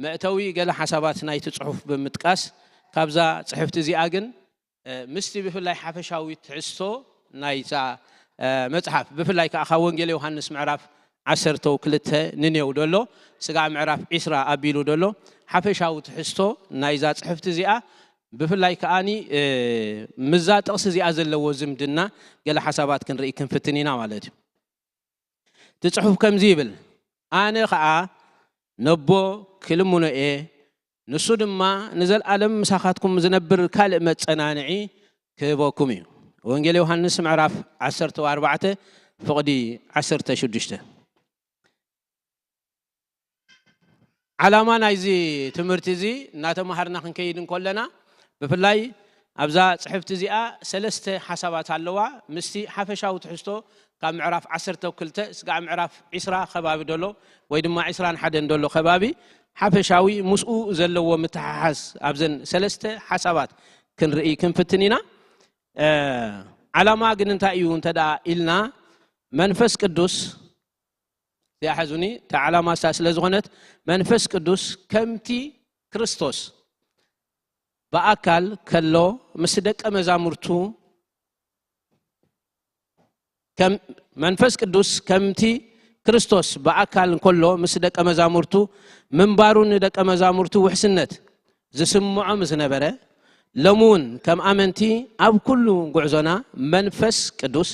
መእተዊ ገለ ሓሳባት ናይቲ ጽሑፍ ብምጥቃስ ካብዛ ጽሕፍቲ እዚኣ ግን ምስቲ ብፍላይ ሓፈሻዊ ትሕዝቶ ናይዛ መጽሓፍ ብፍላይ ከዓ ካብ ወንጌል ዮሃንስ ምዕራፍ ዓሰርተው ክልተ ንኔው ደሎ ስጋዕ ምዕራፍ ዒስራ ኣቢሉ ደሎ ሓፈሻዊ ትሕዝቶ ናይዛ ጽሕፍቲ እዚኣ ብፍላይ ከዓኒ ምዛ ጥቕሲ እዚኣ ዘለዎ ዝምድና ገለ ሓሳባት ክንርኢ ክንፍትን ኢና ማለት እዩ። እቲ ጽሑፍ ከምዚ ይብል፣ ኣነ ኸዓ ነቦ ክልምኖ እየ፣ ንሱ ድማ ንዘለኣለም ምሳኻትኩም ዝነብር ካልእ መጸናንዒ ክህበኩም እዩ። ወንጌል ዮሃንስ ምዕራፍ ዓሰርተ ኣርባዕተ ፍቕዲ ዓሰርተ ሽዱሽተ። ዓላማ ናይዚ ትምህርቲ እዚ እናተምሃርና ክንከይድ እንከለና ብፍላይ ኣብዛ ፅሕፍቲ እዚኣ ሰለስተ ሓሳባት ኣለዋ። ምስቲ ሓፈሻዊ ትሕዝቶ ካብ ምዕራፍ ዓሰርተ ክልተ ስጋዕ ምዕራፍ ዒስራ ከባቢ ደሎ ወይ ድማ ዒስራን ሓደን ደሎ ከባቢ ሓፈሻዊ ምስኡ ዘለዎ ምትሓሓዝ ኣብዘን ሰለስተ ሓሳባት ክንርኢ ክንፍትን ኢና። ዓላማ ግን እንታይ እዩ እንተ ደኣ ኢልና መንፈስ ቅዱስ እዚኣ ሓዙኒ እታ ዓላማ እሳ ስለ ዝኾነት መንፈስ ቅዱስ ከምቲ ክርስቶስ ብኣካል ከሎ ምስ ደቀ መዛሙርቱ መንፈስ ቅዱስ ከምቲ ክርስቶስ ብኣካል እንከሎ ምስ ደቀ መዛሙርቱ ምንባሩ ንደቀ መዛሙርቱ ውሕስነት ዝስምዖም ዝነበረ ሎም እውን ከም ኣመንቲ ኣብ ኩሉ ጉዕዞና መንፈስ ቅዱስ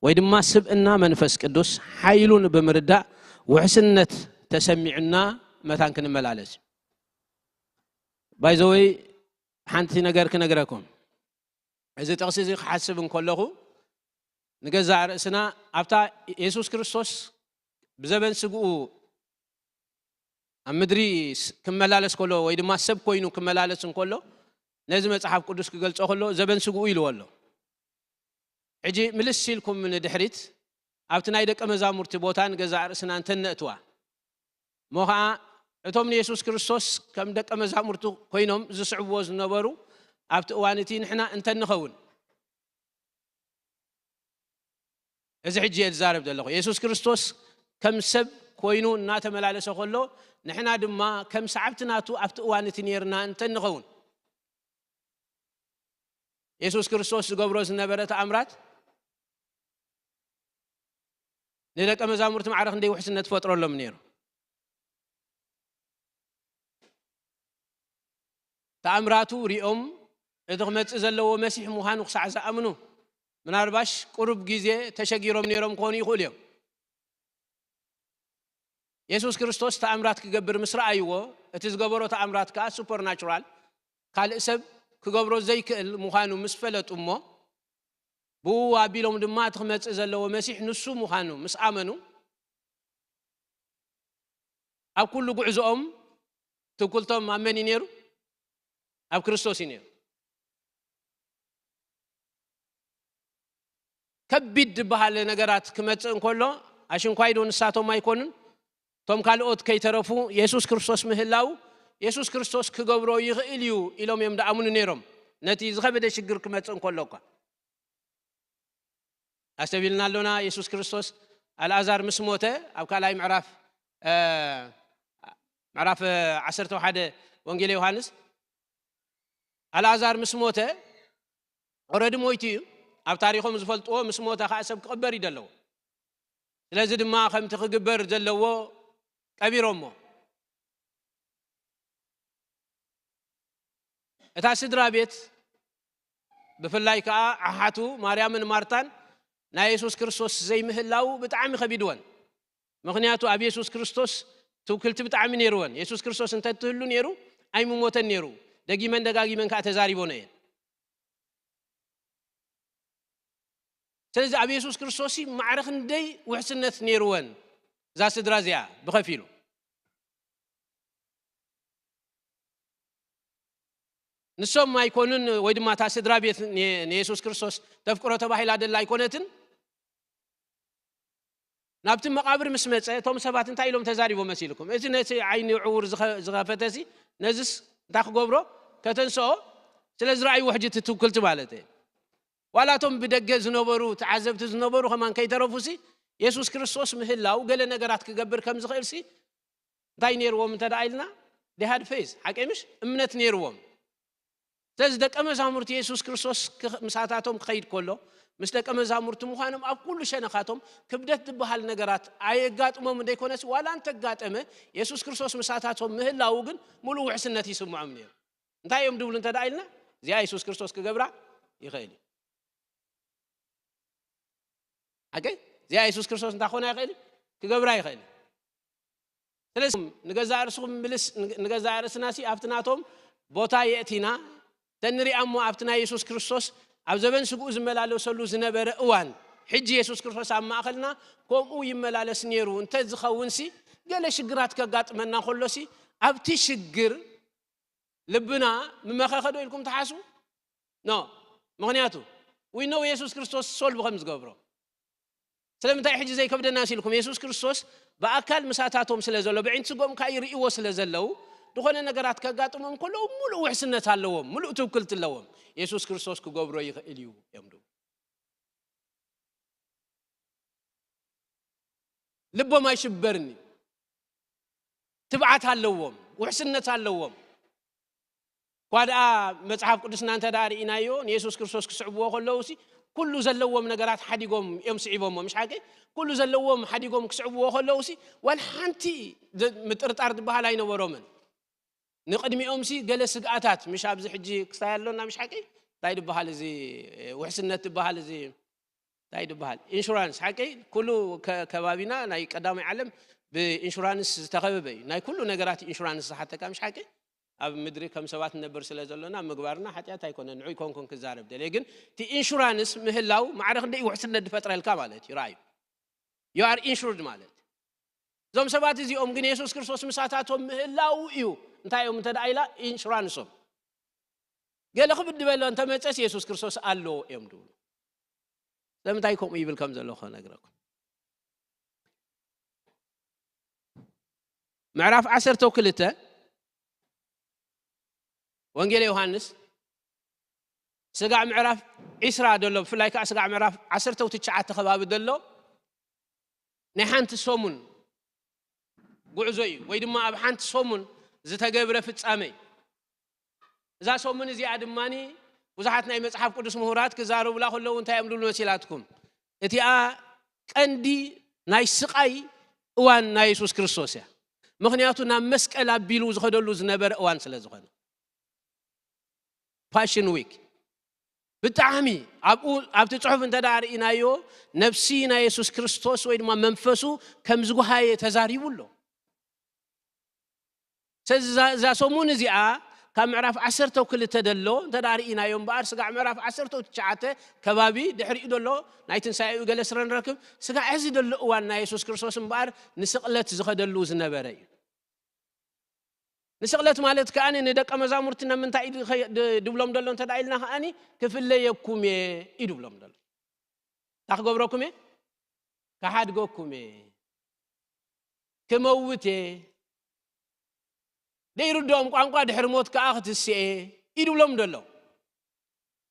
ወይ ድማ ስብእና መንፈስ ቅዱስ ሓይሉን ብምርዳእ ውሕስነት ተሰሚዑና መታን ክንመላለስ እዩ። ባይዘወይ ሓንቲ ነገር ክነግረኩም። እዚ ጥቕሲ እዚ ክሓስብ እንከለኹ ንገዛእ ርእስና ኣብታ የሱስ ክርስቶስ ብዘበን ስግኡ ኣብ ምድሪ ክመላለስ ከሎ ወይ ድማ ሰብ ኮይኑ ክመላለስ እንከሎ ነዚ መጽሓፍ ቅዱስ ክገልጾ ከሎ ዘበን ስግኡ ኢልዎ ኣሎ። ሕጂ ምልስ ኢልኩም ንድሕሪት ኣብቲ ናይ ደቀ መዛሙርቲ ቦታ ንገዛእ ርእስና እንተነእትዋ እሞ ኸዓ እቶም ንየሱስ ክርስቶስ ከም ደቀ መዛሙርቱ ኮይኖም ዝስዕብዎ ዝነበሩ ኣብቲ እዋን እቲ ንሕና እንተንኸውን እዚ ሕጂ እየ ዝዛረብ ዘለኹ። የሱስ ክርስቶስ ከም ሰብ ኮይኑ እናተመላለሰ ከሎ ንሕና ድማ ከም ሰዓብቲ ናቱ ኣብቲ እዋን እቲ ነይርና እንተንኸውን የሱስ ክርስቶስ ዝገብሮ ዝነበረ ተኣምራት ንደቀ መዛሙርቲ ማዕረ ክንደይ ውሕስነት ፈጥረሎም ነይሩ። ተኣምራቱ ሪኦም እቲ ክመፅእ ዘለዎ መሲሕ ምዃኑ ክሳዕ ዝኣምኑ ምናልባሽ ቁሩብ ግዜ ተሸጊሮም ነይሮም ክኾኑ ይኽእሉ እዮም። የሱስ ክርስቶስ ተኣምራት ክገብር ምስ ረኣይዎ እቲ ዝገበሮ ተኣምራት ከዓ ሱፐርናቹራል ካልእ ሰብ ክገብሮ ዘይክእል ምዃኑ ምስ ፈለጡ እሞ ብኡ ኣቢሎም ድማ እቲ ክመፅእ ዘለዎ መሲሕ ንሱ ምዃኑ ምስ ኣመኑ ኣብ ኩሉ ጉዕዞኦም ትኩልቶም ኣብ መን እዩ ነይሩ? ኣብ ክርስቶስ እዩ ነይሩ። ከቢድ ዝበሃል ነገራት ክመፅእ እንከሎ ኣሽንኳይዶ ንሳቶም ኣይኮኑን እቶም ካልኦት ከይተረፉ የሱስ ክርስቶስ ምህላው የሱስ ክርስቶስ ክገብሮ ይኽእል እዩ ኢሎም እዮም ደኣምኑ ነይሮም። ነቲ ዝኸበደ ሽግር ክመጽእ እንከሎ እኳ። ኣስተቢልና ኣሎና። የሱስ ክርስቶስ ኣልኣዛር ምስ ሞተ ኣብ ካልኣይ ምዕራፍ፣ እ፣ ምዕራፍ ዓሰርተ ሓደ ወንጌል ዮሃንስ፣ ኣልኣዛር ምስ ሞተ፣ ኦረዲ ሞይቱ እዩ። ኣብ ታሪኾም ዝፈልጥዎ፣ ምስ ሞተ ኸዓ ሰብ ክቕበር እዩ ዘለዎ። ስለዚ ድማ ከምቲ ክግበር ዘለዎ ቀቢሮሞ። እታ ስድራ ቤት፣ ብፍላይ ከኣ ኣሓቱ ማርያምን ማርታን፣ ናይ የሱስ ክርስቶስ ዘይምህላው ብጣዕሚ ከቢድወን። ምኽንያቱ ኣብ የሱስ ክርስቶስ ትውክልቲ ብጣዕሚ ነይርወን። የሱስ ክርስቶስ እንተትህሉ ነይሩ፣ ኣይምሞተን ነይሩ። ደጊመን ደጋጊመን ከኣ ተዛሪቦን እየን። ስለዚ ኣብ የሱስ ክርስቶስ ማዕረ ክንደይ ውሕስነት ነይርወን እዛ ስድራ እዚኣ ብኸፊሉ። ንሶም ኣይኮኑን፣ ወይ ድማ እታ ስድራ ቤት ን-፣ ንየሱስ ክርስቶስ ተፍቅሮ ተባሂላ ደላ ኣይኮነትን። ናብቲ መቓብር ምስ መጸ፣ እቶም ሰባት እንታይ ኢሎም ተዛሪቦም መሲልኩም? "እቲ ነቲ ዓይኒ ዕዉር ዝኸ-፣ ዝኸፈተሲ፣ ነዝስ እንታይ ክገብሮ? ከተንስኦ?" ስለ ዝረኣይዎ ሕጂ እቲ ትውክልቲ ማለት እየ። ዋላ እቶም ብደገ ዝነበሩ ተዓዘብቲ ዝነበሩ ከማን ከይተረፉሲ፣ የሱስ ክርስቶስ ምህላው ገለ ነገራት ክገብር ከም ዝኽእልሲ እንታይ ነይርዎም እንተ ደኣ ኢልና፣ they had faith፣ ሓቀይ ምሽ? እምነት ነይርዎም። ስለዚ ደቀ መዛሙርቲ የሱስ ክርስቶስ ክኸ-፣ ምሳታቶም ክኸይድ ከሎ፣ ምስ ደቀ መዛሙርቲ ምዃኖም ኣብ ኩሉ ሸነኻቶም ክብደት ዝበሃል ነገራት ኣየጋጥሞም እንደይኮነስ፣ ዋላ እንተጋጠመ፣ የሱስ ክርስቶስ ምሳታቶም ምህላዉ ግን ምሉእ ውሕስነት ይስምዖም ነይሩ። እንታይ እዮም ድብሉ እንተ ደኣ ኢልና፣ እዚኣ የሱስ ክርስቶስ ክገብራ ይኽእል እዩ። ሓቀይ? እዚኣ የሱስ ክርስቶስ እንታይ ክኾና ይኽእል እዩ? ክገብራ ይኽእል እዩ። ስለዚ ንገዛእ ርእስኹም ምልስ-፣ ንገዛእ ርእስናሲ ኣብቲ ናቶም ቦታ የእቲና፣ ተንሪኣ እሞ ኣብቲ ናይ የሱስ ክርስቶስ ኣብ ዘበን ስግኡ ዝመላለሰሉ ዝነበረ እዋን፣ ሕጂ የሱስ ክርስቶስ ኣብ ማእከልና ከምኡ ይመላለስ ነይሩ እንተ ዝኸውንሲ፣ ገለ ሽግራት ከጋጥመና ከሎሲ፣ ኣብቲ ሽግር ልብና ምመኸኸ ዶ ኢልኩም ትሓስቡ? ኖ። ምኽንያቱ፣ we know የሱስ ክርስቶስ ሶልቭ ከም ዝገብሮ። ስለምንታይ ሕጂ ዘይከብደና ሲልኩም? የሱስ ክርስቶስ ብኣካል ምሳታቶም ስለ ዘሎ፣ ብዒንቲ ስጎም ከኣ ይርእይዎ ስለ ዘለዉ፣ ዝኾነ ነገራት ከጋጥሞም ከለዉ፣ ምሉእ ውሕስነት ኣለዎም፣ ምሉእ ትውክልቲ ኣለዎም። የሱስ ክርስቶስ ክገብሮ ይኽእል እዩ እዮም ድብሉ። ልቦም ኣይሽበርን እዩ። ትብዓት ኣለዎም፣ ውሕስነት ኣለዎም። እኳ ደኣ መጽሓፍ ቅዱስና እንተ ደኣ ርኢናዮ፣ ንየሱስ ክርስቶስ ክስዕብዎ ከለዉሲ፣ ኩሉ ዘለዎም ነገራት ሓዲጎም እዮም ስዒቦሞ፣ ምሽ ሓቂ? ኩሉ ዘለዎም ሓዲጎም ክስዕብዎ ከለዉሲ፣ ዋላ ሓንቲ ድ-፣ ምጥርጣር ዝበሃል ኣይነበሮምን። ንቕድሚኦምሲ ገለ ስግኣታት፣ ምሽ ኣብዚ ሕጂ ክስታይ ኣሎና፣ ምሽ ሓቂ? እንታይ ዝበሃል እዚ፣ ውሕስነት ዝበሃል እዚ፣ እንታይ ዝበሃል? ኢንሹራንስ፣ ሓቂ? ኩሉ ከ-፣ ከባቢና ናይ ቀዳማይ ዓለም ብኢንሹራንስ ዝተኸበበ እዩ። ናይ ኩሉ ነገራት ኢንሹራንስ ዝሓተካ፣ ምሽ ሓቂ? ኣብ ምድሪ ከም ሰባት ንነብር ስለ ዘሎና፣ ምግባርና ሓጢኣት ኣይኮነን። ንዑይ ኮንኩን ክዛረብ ደልየ፣ ግን እቲ ኢንሹራንስ ምህላው ማዕረ ክንደይ ውሕስነት ዝፈጥረልካ ማለት እዩ። ረኣዩ። You are insured ማለት። እዞም ሰባት እዚኦም ግን የሱስ ክርስቶስ ምሳታቶም ምህላው እዩ። እንታይ እዮም እንተ ደኣ ኢላ? ኢንሹራንሶም። ገለ ክብድ ዝበለ እንተ መጸስ የሱስ ክርስቶስ ኣሎ እዮም ድብሉ። ስለምንታይ ከምኡ ይብል ከም ዘሎ ክነግረኩም። ምዕራፍ ዓሰርተ ክልተ ወንጌል ዮሃንስ፣ ስጋዕ ምዕራፍ ዒስራ ዘሎ፣ ብፍላይ ከኣ ስጋዕ ምዕራፍ ዓሰርተ ትሽዓተ ከባቢ ዘሎ፣ ናይ ሓንቲ ሰሙን ጉዕዞ እዩ፣ ወይ ድማ ኣብ ሓንቲ ሰሙን ዝተገብረ ፍጻመ እዩ። እዛ ሰሙን እዚኣ ድማኒ ብዙሓት ናይ መጽሓፍ ቅዱስ ምሁራት ክዛረቡላ ከለዉ እንታይ እዮም ዝብሉ መሲላትኩም? እቲኣ ቀንዲ ናይ ስቓይ እዋን ናይ የሱስ ክርስቶስ እያ። ምኽንያቱ ናብ መስቀል ኣቢሉ ዝኸደሉ ዝነበረ እዋን ስለ ዝኾነ። ፓሽን ዊክ። ብጣዕሚ ኣብኡ፣ ኣብቲ ጽሑፍ እንተ ደኣ ርኢናዮ፣ ነብሲ ናይ የሱስ ክርስቶስ ወይ ድማ መንፈሱ ከም ዝጓሃየ ተዛሪቡ ኣሎ። ስለዚ እዛ፣ እዛ ሰሙን እዚኣ ካብ ምዕራፍ ዓሰርተ ክልተ ደሎ እንተ ደኣ ርኢናዮ እምበኣር፣ ስጋዕ ምዕራፍ ዓሰርተ ትሽዓተ ከባቢ ድሕሪኡ ደሎ ናይ ትንሳኤኡ ገለ ስረ ንረክብ። ስጋዕ እዚ ደሎ እዋን ናይ የሱስ ክርስቶስ እምበኣር ንስቕለት ዝኸደሉ ዝነበረ እዩ። ንስቕለት ማለት ከኣ ንደቀ መዛሙርቲ ናብ ምንታይ እዩ ድኸ-፣ ድ-፣ ድብሎም ደሎ እንተ ደኣ ኢልና ከኣ፣ "ክፍለየኩም እየ" እዩ ድብሎም ደሎ። እንታይ ክገብረኩም እየ? ክሓድገኩም እየ። ክመውት እየ፣ ደይርድኦም ቋንቋ ድሕሪ ሞት ከኣ ክትስኤ እዩ ድብሎም ደሎ።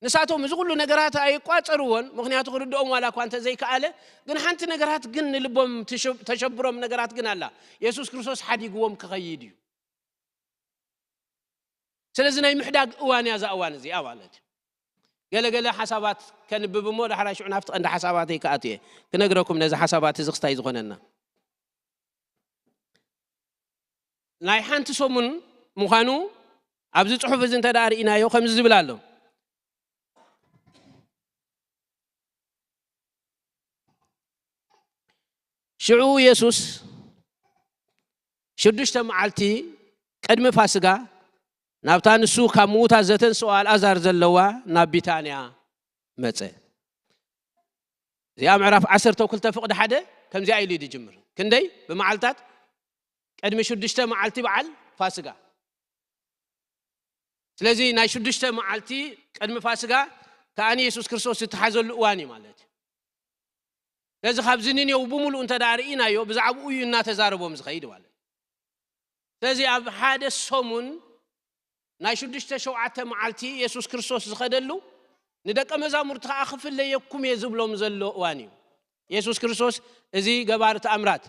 ንሳቶም እዚ ኩሉ ነገራት ኣይቋጸርዎን፣ ምኽንያቱ ክርድኦም ዋላ እኳ እንተ ዘይከኣለ፣ ግን ሓንቲ ነገራት ግን ንልቦም ትሽብ-፣ ተሸብሮም ነገራት ግን ኣላ። የሱስ ክርስቶስ ሓዲግዎም ክኸይድ እዩ። ስለዚ ናይ ምሕዳግ እዋን እያ እዛ እዋን እዚኣ ማለት እዩ። ገለ ገለ ሓሳባት ከንብብ እሞ ዳሕራይ ሽዑ ናብቲ ቀንዲ ሓሳባተይ ክኣቱ እየ። ክነግረኩም ነዚ ሓሳባት እዚ ክስታይ ዝኾነና። ናይ ሓንቲ ሰሙን ምዃኑ ኣብዚ ጽሑፍ እዚ እንተ ደኣ ርኢናዮ ከምዚ ዝብል ኣሎ። ሽዑ የሱስ ሽዱሽተ መዓልቲ ቅድሚ ፋስጋ ናብታ ንሱ ካብ ምዉታት ዘተንስኦ ኣልኣዛር ዘለዋ ናብ ቢታንያ መጸ። እዚኣ ምዕራፍ ዓሰርተ ክልተ ፍቕዲ ሓደ ከምዚኣ ኢሉ እዩ ዝጅምር። ክንደይ ብመዓልታት? ቅድሚ ሽዱሽተ መዓልቲ በዓል ፋስጋ። ስለዚ ናይ ሽዱሽተ መዓልቲ ቅድሚ ፋስጋ ከኣ ንየሱስ ክርስቶስ ዝተሓዘሉ እዋን እዩ ማለት እዩ። ስለዚ ካብዚ ንኔው ብምሉእ እንተ ደኣ ርኢናዮ፣ ብዛዕባኡ እዩ እናተዛረቦም ዝኸይድ ማለት እዩ። ስለዚ ኣብ ሓደ ሰሙን ናይ ሽዱሽተ ሸውዓተ መዓልቲ የሱስ ክርስቶስ ዝኸደሉ፣ ንደቀ መዛሙርቲ ከኣ ክፍለየኩም እየ ዝብሎም ዘሎ እዋን እዩ። የሱስ ክርስቶስ እዚ ገባሪ ተኣምራት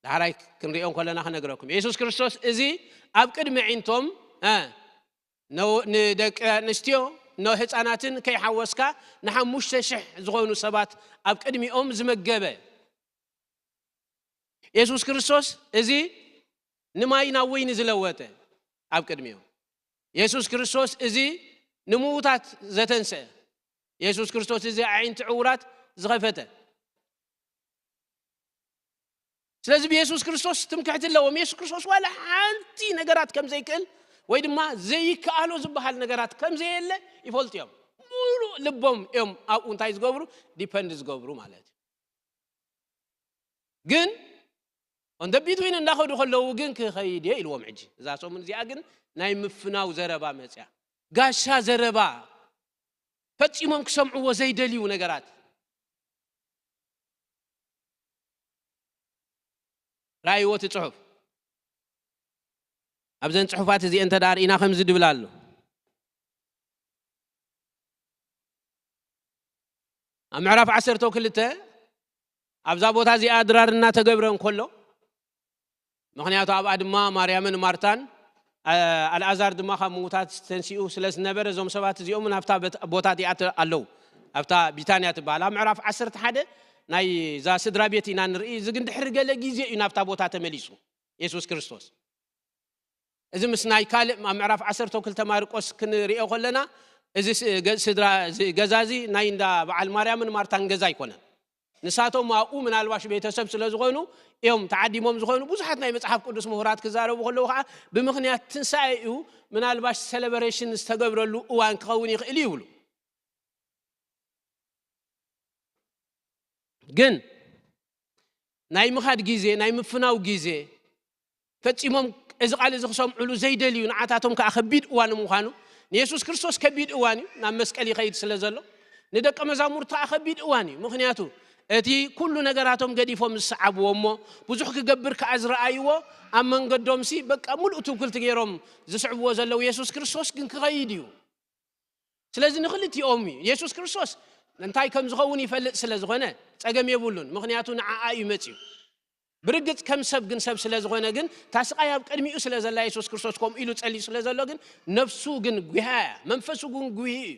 ዳሕራይ ክንሪኦ እንከለና ክነግረኩም። የሱስ ክርስቶስ እዚ ኣብ ቅድሚ ኣዒንቶም፣ እ፣ ነ-፣ ንደቂ ኣንስትዮ፣ ንህፃናትን ከይሓወስካ ንሓሙሽተ ሽሕ ዝኾኑ ሰባት ኣብ ቅድሚኦም ዝመገበ። የሱስ ክርስቶስ እዚ ንማይ ናብ ወይኒ ዝለወጠ ኣብ ቅድሚኦም። የሱስ ክርስቶስ እዚ ንምዉታት ዘተንስአ። የሱስ ክርስቶስ እዚ ኣዒንቲ ዕዉራት ዝኸፈተ። ስለዚ ብየሱስ ክርስቶስ ትምክሕቲ ኣለዎም። የሱስ ክርስቶስ ዋላ ሓንቲ ነገራት ከም ዘይክእል ወይ ድማ ዘይከኣሎ ዝበሃል ነገራት ከም ዘየለ ይፈልጡ እዮም። ሙሉእ ልቦም እዮም ኣብኡ እንታይ ዝገብሩ? ዲፐንድ ዝገብሩ ማለት እዩ። ግን on the between እንዳኸዱ ከለዉ ግን ክኸይድ እየ ኢልዎም። ሕጂ እዛ ሰሙን እዚኣ ግን ናይ ምፍናው ዘረባ መጽያ። ጋሻ ዘረባ፣ ፈጺሞም ክሰምዕዎ ዘይደልዩ ነገራት። ራእይዎ እቲ ጽሑፍ። ኣብዘን ጽሑፋት እዚአን እንተ ደኣ ርኢና ከምዚ ድብል ኣሎ። ኣብ ምዕራፍ ዓሰርተ ክልተ ኣብዛ ቦታ እዚኣ ድራር እናተገብረ እንከሎ፣ ምኽንያቱ ኣብኣ ድማ ማርያምን ማርታን፣ ኣ-፣ ኣልኣዛር ድማ ካብ ምዉታት ተንሲኡ ስለ ዝነበረ፣ እዞም ሰባት እዚኦም ናብታ በት-፣ ቦታ እቲኣ ተ-፣ ኣለዉ። ኣብታ ቢታንያ ትበሃል። ኣብ ምዕራፍ ዓሰርተ ሓደ ናይ እዛ ስድራ ቤት ኢና ንርኢ። እዚ ግን ድሕሪ ገለ ግዜ እዩ ናብታ ቦታ ተመሊሱ የሱስ ክርስቶስ። እዚ ምስ ናይ ካልእ ኣብ ምዕራፍ ዓሰርተ ክልተ ማርቆስ ክንሪኦ ከለና፣ እዚ ስ-፣ ገ-፣ ስድራ፣ እዚ ገዛ እዚ ናይ እንዳ በዓል ማርያምን ማርታን ገዛ ኣይኮነን። ንሳቶም ኣብኡ ምናልባሽ ቤተሰብ ስለ ዝኾኑ እዮም ተዓዲሞም ዝኾኑ። ብዙሓት ናይ መጽሓፍ ቅዱስ ምሁራት ክዛረቡ ከለዉ ኸዓ፣ ብምኽንያት ትንሳኤ እዩ፣ ምናልባሽ ሴሌብሬሽን ዝተገብረሉ እዋን ክኸውን ይኽእል እዩ ይብሉ። ግን ናይ ምኻድ ግዜ፣ ናይ ምፍናው ግዜ፣ ፈጺሞም እዚ ቃል እዚ ክሰምዑሉ ዘይደልዩ፣ ንዓታቶም ከኣ ከቢድ እዋን ምዃኑ፣ ንየሱስ ክርስቶስ ከቢድ እዋን እዩ፣ ናብ መስቀል ይኸይድ ስለ ዘሎ፣ ንደቀ መዛሙርቲ ከኣ ከቢድ እዋን እዩ። ምኽንያቱ፣ እቲ ኩሉ ነገራቶም ገዲፎም ዝሰዓብዎ እሞ፣ ብዙሕ ክገብር ከኣ ዝረኣይዎ፣ ኣብ መንገዶምሲ በቃ ምሉእ ትውክልቲ ገይሮም ዝስዕብዎ ዘለዉ የሱስ ክርስቶስ ግን ክኸይድ እዩ። ስለዚ ንኽልቲኦም እዩ። የሱስ ክርስቶስ እንታይ ከም ዝኸውን ይፈልጥ ስለ ዝኾነ ጸገም የብሉን። ምኽንያቱ ንዓኣ እዩ መጺኡ። ብርግጽ ከም ሰብ ግን ሰብ ስለ ዝኾነ ግን፣ እታ ስቓይ ኣብ ቅድሚኡ ስለ ዘላ የሱስ ክርስቶስ ከምኡ ኢሉ ጸልዩ ስለ ዘሎ ግን፣ ነፍሱ ግን ጒሃ እያ፣ መንፈሱ ግን ጉሂ እዩ።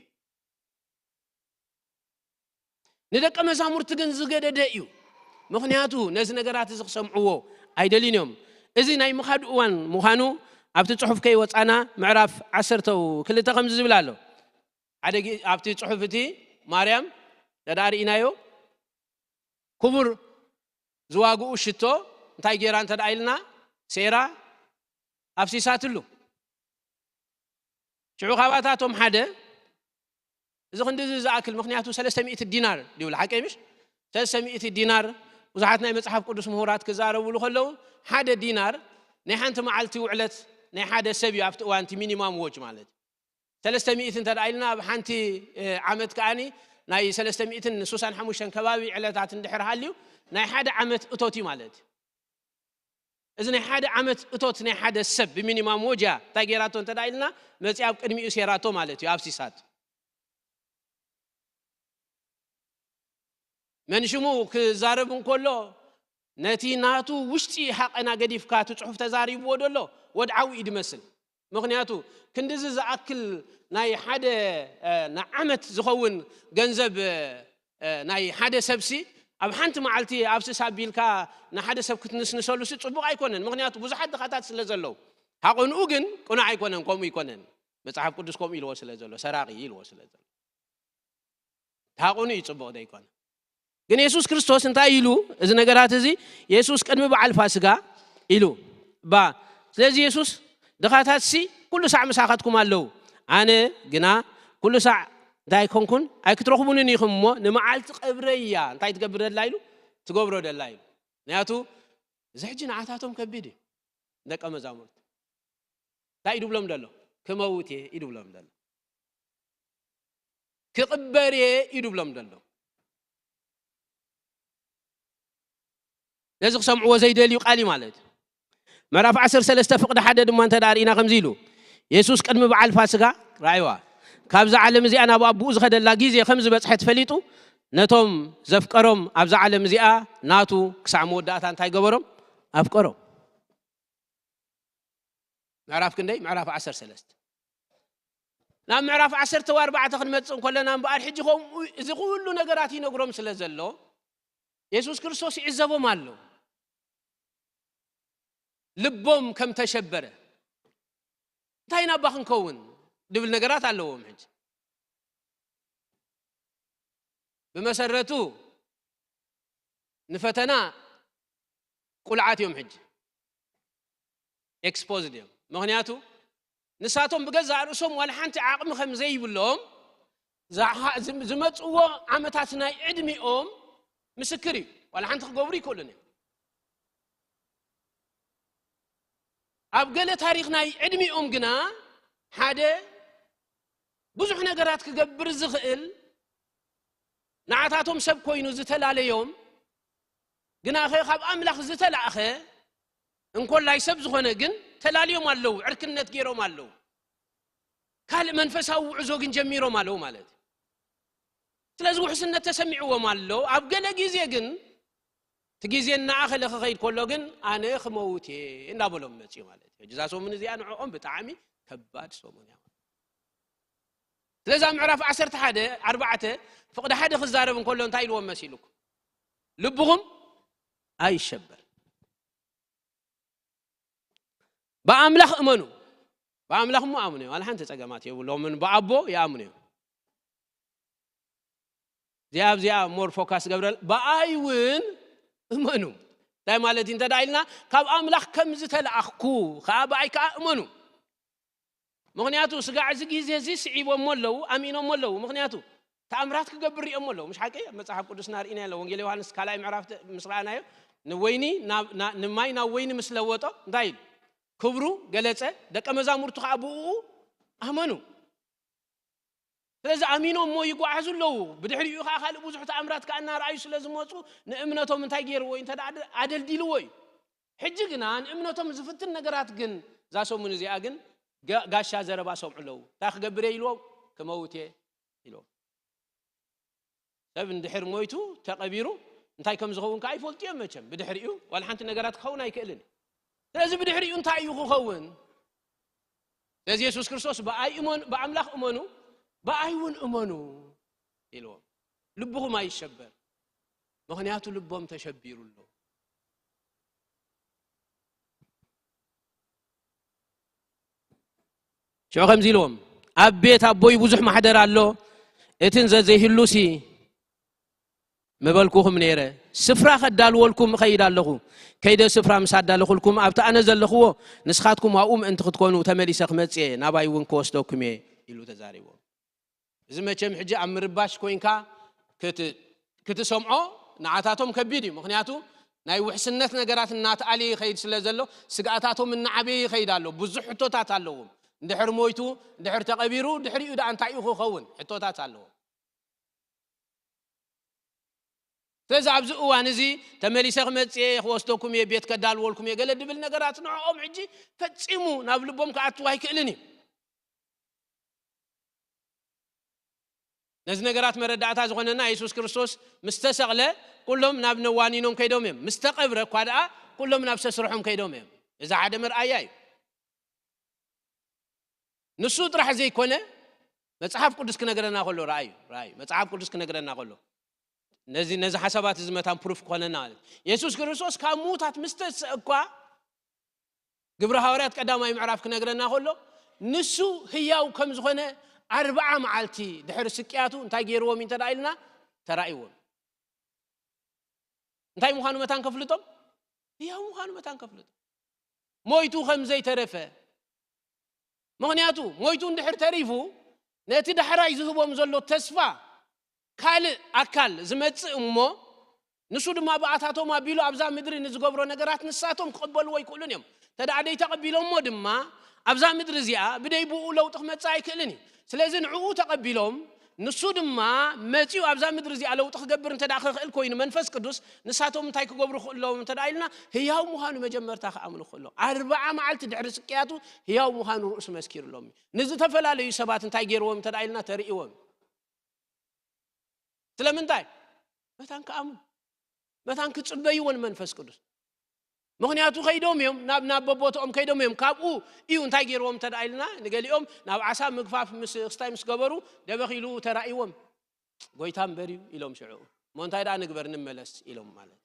ንደቀ መዛሙርቲ ግን ዝገደደ እዩ። ምኽንያቱ ነዚ ነገራት እዚ ክሰምዕዎ ኣይደልዩን እዮም። እዚ ናይ ምኻድ እዋን ምዃኑ ኣብቲ ጽሑፍ ከይወጻና ምዕራፍ ዓሰርተ ክልተ ከምዚ ዝብል ኣሎ። ሓደ ጊ-፣ ኣብቲ ጽሑፍ እቲ ማርያም እንተ ደኣ ርኢናዮ፣ ክቡር ዝዋግኡ ሽቶ እንታይ ገይራ እንተ ደኣ ኢልና፣ ሴራ ኣፍሲሳትሉ። ሽዑ ካባታቶም ሓደ፣ እዚ ክንዲ እዚ ዝኣክል፣ ምኽንያቱ ሰለስተ ሚእቲ ዲናር ድብል፣ ሓቀይ ምሽ? ሰለስተ ሚእቲ ዲናር፣ ብዙሓት ናይ መጽሓፍ ቅዱስ ምሁራት ክዛረቡሉ ከለዉ፣ ሓደ ዲናር ናይ ሓንቲ መዓልቲ ውዕለት ናይ ሓደ ሰብ እዩ፣ ኣብቲ እዋን እቲ ሚኒማም ዎጅ ማለት እዩ። ሰለስተ ሚእቲ እንተ ደኣ ኢልና፣ ኣብ ሓንቲ፣ እ፣ ዓመት ከኣኒ ናይ ሰለስተ ሚእትን ስሳን ሓሙሽተን ከባቢ ዕለታት እንድሕር ሃልዩ፣ ናይ ሓደ ዓመት እቶት እዩ ማለት እዩ። እዚ ናይ ሓደ ዓመት እቶት ናይ ሓደ ሰብ ብሚኒማም ወጅ እያ እንታይ ገይራቶ እንተ ደኣ ኢልና፣ መጺኣ ኣብ ቅድሚኡ ሴራቶ ማለት እዩ፣ ኣብ ሲሳት። መን ሽሙ ክዛረብ እንከሎ፣ ነቲ ናቱ ውሽጢ ሃቐና ገዲፍካ፣ እቲ ጽሑፍ ተዛሪብዎ ደሎ ወድዓዊ እዩ ድመስል። ምኽንያቱ፣ ክንድዚ ዝኣክል ናይ ሓደ፣ እ፣ ንዓመት ዝኸውን ገንዘብ፣ እ፣ ናይ ሓደ ሰብሲ፣ ኣብ ሓንቲ መዓልቲ ኣብ ስሳ ኣቢልካ ንሓደ ሰብ ክትንስንሰሉሲ ጽቡቕ ኣይኮነን። ምኽንያቱ፣ ብዙሓት ድኻታት ስለ ዘለዉ። ሃቐንኡ ግን ቅኑዕ ኣይኮነን፣ ከምኡ ኣይኮነን። መጽሓፍ ቅዱስ ከምኡ ኢልዎ ስለ ዘሎ፣ ሰራቒ ኢልዎ ስለ ዘሎ። ሃቐኑ እዩ ጽቡቕ ዘይኮነ። ግን የሱስ ክርስቶስ እንታይ ኢሉ? እዚ ነገራት እዚ የሱስ ቅድሚ በዓል ፋስጋ ኢሉ። ባ፣ ስለዚ የሱስ፣ "ድኻታትሲ ኩሉ ሳዕ ምሳኻትኩም ኣለዉ፣ ኣነ ግና ኩሉ ሳዕ እንታይ ኣይኮንኩን፣ ኣይክትረኽቡንን ኢኹም እሞ፣ ንመዓልቲ ቀብረይ እያ እንታይ ትገብር ደላ?" ኢሉ፣ "ትገብሮ ደላ" ኢሉ። ምኽንያቱ፣ እዚ ሕጂ ንዓታቶም ከቢድ እዩ። ደቀ መዛሙርቱ እንታይ እዩ ድብሎም ደሎ? "ክመውት እየ" እዩ ድብሎም ደሎ። "ክቕበር እየ" እዩ ድብሎም ደሎ። ነዚ ክሰምዕዎ ዘይደልዩ ቃል እዩ ማለት እዩ። ምዕራፍ ዓሰርተ ሰለስተ ፍቕዲ ሓደ ድማ እንተ ደኣ ርኢና ከምዚ ኢሉ፣ የሱስ ቅድሚ በዓል ፋስጋ፣ ራእይዋ፣ ካብዛ ዓለም እዚኣ ናብ ኣቦኡ ዝኸደላ ግዜ ከም ዝበጽሐት ፈሊጡ፣ ነቶም ዘፍቀሮም ኣብዛ ዓለም እዚኣ ናቱ ክሳዕ መወዳእታ እንታይ ገበሮም? ኣፍቀሮም። ምዕራፍ ክንደይ? ምዕራፍ ዓሰርተ ሰለስተ። ናብ ምዕራፍ ዓሰርተ ኣርባዕተ ክንመጽእ እንከለና እምበኣር፣ ሕጂ ከምኡ እዚ ኩሉ ነገራት ይነግሮም ስለ ዘሎ፣ የሱስ ክርስቶስ ይዕዘቦም ኣሎ። ልቦም ከም ተሸበረ፣ "እንታይ ኢና እባ ክንከውን?" ድብል ነገራት ኣለዎም። ሕጂ ብመሰረቱ ንፈተና ቁልዓት እዮም። ሕጂ ኤክስፖዝድ እዮም። ምኽንያቱ ንሳቶም ብገዛእ ርእሶም ዋላ ሓንቲ ዓቕሚ ከም ዘይብሎም ዝሓ-፣ ዝም-፣ ዝመጽዎ ዓመታት ናይ ዕድሚኦም ምስክር እዩ። ዋላ ሓንቲ ክገብሩ ይክእሉን እዮም። ኣብ ገለ ታሪኽ ናይ ዕድሚኦም ግና ሓደ ብዙሕ ነገራት ክገብር ዝኽእል፣ ንዓታቶም ሰብ ኮይኑ ዝተላለዮም፣ ግናኸ ካብ ኣምላኽ ዝተላእኸ፣ እንኮላይ ሰብ ዝኾነ ግን ተላልዮም ኣለዉ፣ ዕርክነት ገይሮም ኣለዉ። ካልእ መንፈሳዊ ውዕዞ ግን ጀሚሮም ኣለዉ ማለት እዩ። ስለዚ ውሕስነት ተሰሚዕዎም ኣሎ። ኣብ ገለ ግዜ ግን፣ እቲ ግዜ እናኣኸለ ክኸይድ ከሎ ግን፣ "ኣነ ክመውት እየ" እንዳበሎም መጽዩ ማለት እዩ። ሕጂ እዛ ሰሙን እዚኣ ንዕኦም ብጣዕሚ ከባድ ሰሙን እያ። ስለዚ ኣብ ምዕራፍ ዓሰርተ ሓደ ኣርባዕተ ፍቕዲ ሓደ ክዛረብ እንከሎ እንታይ ኢልዎም መሲልኩም? "ልብኹም ኣይሸበር፣ ብኣምላኽ እመኑ።" ብኣምላኽ እሞ ኣምኑ እዮም። ዋላ ሓንቲ ጸገማት የብሎምን። ብኣቦ ይኣምኑ እዮም። እዚኣ ኣብዚኣ ሞር ፎካስ ገብረል፣ "ብኣይ እውን እመኑ።" እንታይ ማለት እዩ እንተ ደኣ ኢልና፣ "ካብ ኣምላኽ ከም ዝተለኣኽኩ ከኣ ብኣይ ከኣ እመኑ።" ምኽንያቱ ስጋዕ እዚ ግዜ እዚ ስዒቦሞ ኣለዉ፣ ኣሚኖሞ ኣለዉ። ምኽንያቱ ተኣምራት ክገብር ሪኦሞ ኣለዉ። ምሽ ሓቂ? ኣብ መጽሓፍ ቅዱስና ርኢናዮ ኣሎ። ወንጌል ዮሃንስ ካልኣይ ምዕራፍ ተ-፣ ምስ ረኣናዮ፣ ንወይኒ ናብ፣ ና-፣ ንማይ ናብ ወይኒ ምስ ለወጦ እንታይ ኢሉ? ክብሩ ገለጸ። ደቀ መዛሙርቱ ከኣ ብእኡ ኣመኑ። ስለዚ ኣሚኖሞ ይጓዓዙ ኣለዉ። ብድሕሪኡ ከኣ ካልእ ብዙሕ ተኣምራት ከኣ እናረኣዩ ስለ ዝመጹ ንእምነቶም እንታይ ገይርዎ እዩ? እንተ ደኣ ኣደ-፣ ኣደልዲልዎ እዩ። ሕጂ ግና ንእምነቶም ዝፍትን ነገራት ግን እዛ ሰሙን እዚኣ ግን ጋ-፣ ጋሻ ዘረባ ሰምዑ ኣለዉ። እንታይ ክገብር እየ ኢልዎም? ክመውት እየ ኢልዎም። ሰብ እንድሕር ሞይቱ ተቐቢሩ እንታይ ከም ዝኸውን ከኣ ይፈልጡ እዮም መቸም። ብድሕሪኡ ዋላ ሓንቲ ነገራት ክኸውን ኣይክእልን እዩ። ስለዚ ብድሕሪኡ እንታይ እዩ ክኸውን? ስለዚ የሱስ ክርስቶስ ብኣይ እመኑ፣ ብኣምላኽ እመኑ፣ ብኣይ እውን እመኑ ኢልዎም። ልብኹም ኣይሸበር፣ ምኽንያቱ ልቦም ተሸቢሩ ኣሎ። ሽዑ ከምዚ ኢልዎም፣ "ኣብ ቤት ኣቦይ ብዙሕ ማሕደር ኣሎ፣ እቲ እንዘ ዘይህሉሲ ምበልኩኹም ነይረ። ስፍራ ከዳልወልኩም እኸይድ ኣለኹ። ከይደ ስፍራ ምስ ኣዳለኹልኩም፣ ኣብቲ ኣነ ዘለኽዎ ንስኻትኩም ኣብኡ ምእንቲ ክትኮኑ ተመሊሰ ክመጽእ እየ፣ ናባይ እውን ክወስደኩም እየ" ኢሉ ተዛሪብዎም። እዚ መቸም ሕጂ ኣብ ምርባሽ ኮይንካ ክት-፣ ክትሰምዖ ንዓታቶም ከቢድ እዩ። ምኽንያቱ ናይ ውሕስነት ነገራት እናተኣልየ ይኸይድ ስለ ዘሎ፣ ስግኣታቶም እናዓበየ ይኸይድ ኣሎ። ብዙሕ ሕቶታት ኣለዎም። እንድሕር ሞይቱ፣ እንድሕር ተቐቢሩ፣ ድሕሪኡ ደኣ እንታይ እዩ ክኸውን? ሕቶታት ኣለዎም። ስለዚ ኣብዚ እዋን እዚ ተመሊሰ ክመጽእ እየ፣ ክወስደኩም እየ፣ ቤት ከዳልወልኩም እየ ገለ ድብል ነገራት ንዕኦም ሕጂ ፈጺሙ ናብ ልቦም ክኣትው ኣይክእልን እዩ። ነዚ ነገራት መረዳእታ ዝኾነና የሱስ ክርስቶስ ምስ ተሰቕለ ኩሎም ናብ ነዋኒኖም ከይዶም እዮም። ምስ ተቐብረ እኳ ደኣ ኩሎም ናብ ሰስርሖም ከይዶም እዮም። እዚ ሓደ መርኣያ እዩ። ንሱ ጥራሕ ዘይኮነ መጽሓፍ ቅዱስ ክነግረና ከሎ፣ ረኣዩ፣ ረኣዩ፣ መጽሓፍ ቅዱስ ክነግረና ከሎ፣ ነዚ፣ ነዚ ሓሳባት እዚ መታን ፕሩፍ ክኾነና ማለት እዩ። የሱስ ክርስቶስ ካብ ምዉታት ምስ ተስእ እኳ ግብሪ ሃዋርያት ቀዳማይ ምዕራፍ ክነግረና ከሎ፣ ንሱ ህያው ከም ዝኾነ ኣርብዓ መዓልቲ ድሕሪ ስቅያቱ እንታይ ገይርዎም እዩ እንተ ደኣ ኢልና፣ ተራእይዎም። እንታይ ምዃኑ መታን ከፍልጦም? ህያው ምዃኑ መታን ከፍልጦም። ሞይቱ ከም ዘይተረፈ። ምኽንያቱ ሞይቱ እንድሕር ተሪፉ፣ ነቲ ዳሕራይ ዝህቦም ዘሎ ተስፋ ካልእ ኣካል ዝመጽእ እሞ፣ ንሱ ድማ ብኣታቶም ኣቢሉ ኣብዛ ምድሪ ንዝገብሮ ነገራት ንሳቶም ክቕበልዎ ኣይክእሉን እዮም። እንተ ደኣ ደይተቐቢሎሞ ድማ፣ ኣብዛ ምድሪ እዚኣ ብደይ ብኡ ለውጢ ክመጽእ ኣይክእልን እዩ። ስለዚ ንዕኡ ተቐቢሎም፣ ንሱ ድማ መጺኡ ኣብዛ ምድሪ እዚኣ ለውጢ ክገብር እንተ ደኣ ክኽእል ኮይኑ መንፈስ ቅዱስ፣ ንሳቶም እንታይ ክገብሩ ክእሎም እንተ ደኣ ኢልና፣ ህያው ምዃኑ መጀመርታ ክኣምኑ ክእሎም። ኣርብዓ መዓልቲ ድሕሪ ስቅያቱ ህያው ምዃኑ ርእሱ መስኪሩሎም እዩ። ንዝተፈላለዩ ሰባት እንታይ ገይርዎም እንተ ደኣ ኢልና፣ ተርእይዎም። ስለምንታይ? መታን ክኣምኑ፣ መታን ክጽበይዎ ንመንፈስ ቅዱስ። ምኽንያቱ ከይዶም እዮም፣ ናብ፣ ናብ በቦትኦም ከይዶም እዮም። ካብኡ እዩ እንታይ ገይርዎም እንተ ደኣ ኢልና፣ ንገሊኦም ናብ ዓሳ ምግፋፍ ምስ፣ ክስታይ ምስ ገበሩ፣ ደበኽ ኢሉ ተራእይዎም። ጎይታ እምበር እዩ ኢሎም ሽዑ። እሞ እንታይ ደኣ ንግበር፣ ንመለስ ኢሎም ማለት።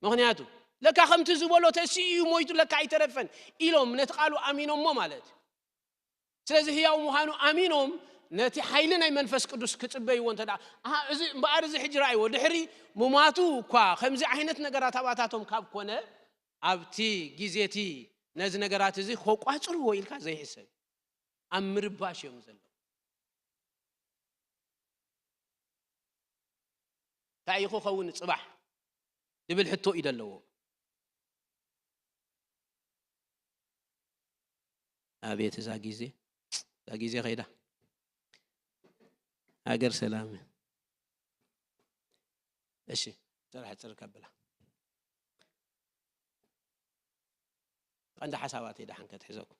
ምኽንያቱ ለካ ከምቲ ዝበሎ ተሲኡ እዩ ሞይቱ፣ ለካ ኣይተረፈን ኢሎም ነቲ ቃሉ ኣሚኖሞ ማለት እዩ። ስለዚ ህያው ምዃኑ ኣሚኖም ነቲ ሓይሊ ናይ መንፈስ ቅዱስ ክጽበይዎ እንተ ደኣ፣ ኣሃ፣ እዚ እምበኣር እዚ ሕጂ ረኣይዎ፣ ድሕሪ ምሟቱ እኳ ከምዚ ዓይነት ነገራት ኣባታቶም ካብ ኮነ፣ ኣብቲ ግዜ እቲ ነዚ ነገራት እዚ ከቋጽርዎ ኢልካ ዘይሕሰብ፣ ኣብ ምርባሽ እዮም ዘለዉ። እንታይ እዩ ክኸውን ጽባሕ? ዝብል ሕቶ እዩ ዘለዎ። ኣቤት እዛ ግዜ፣ እዛ ግዜ ከይዳ። ሃገር ሰላም። እሺ፣ ጥራሕ ጽር ከብላ። ቀንዲ ሓሳባተይ ደሓን ከትሕዘኩም።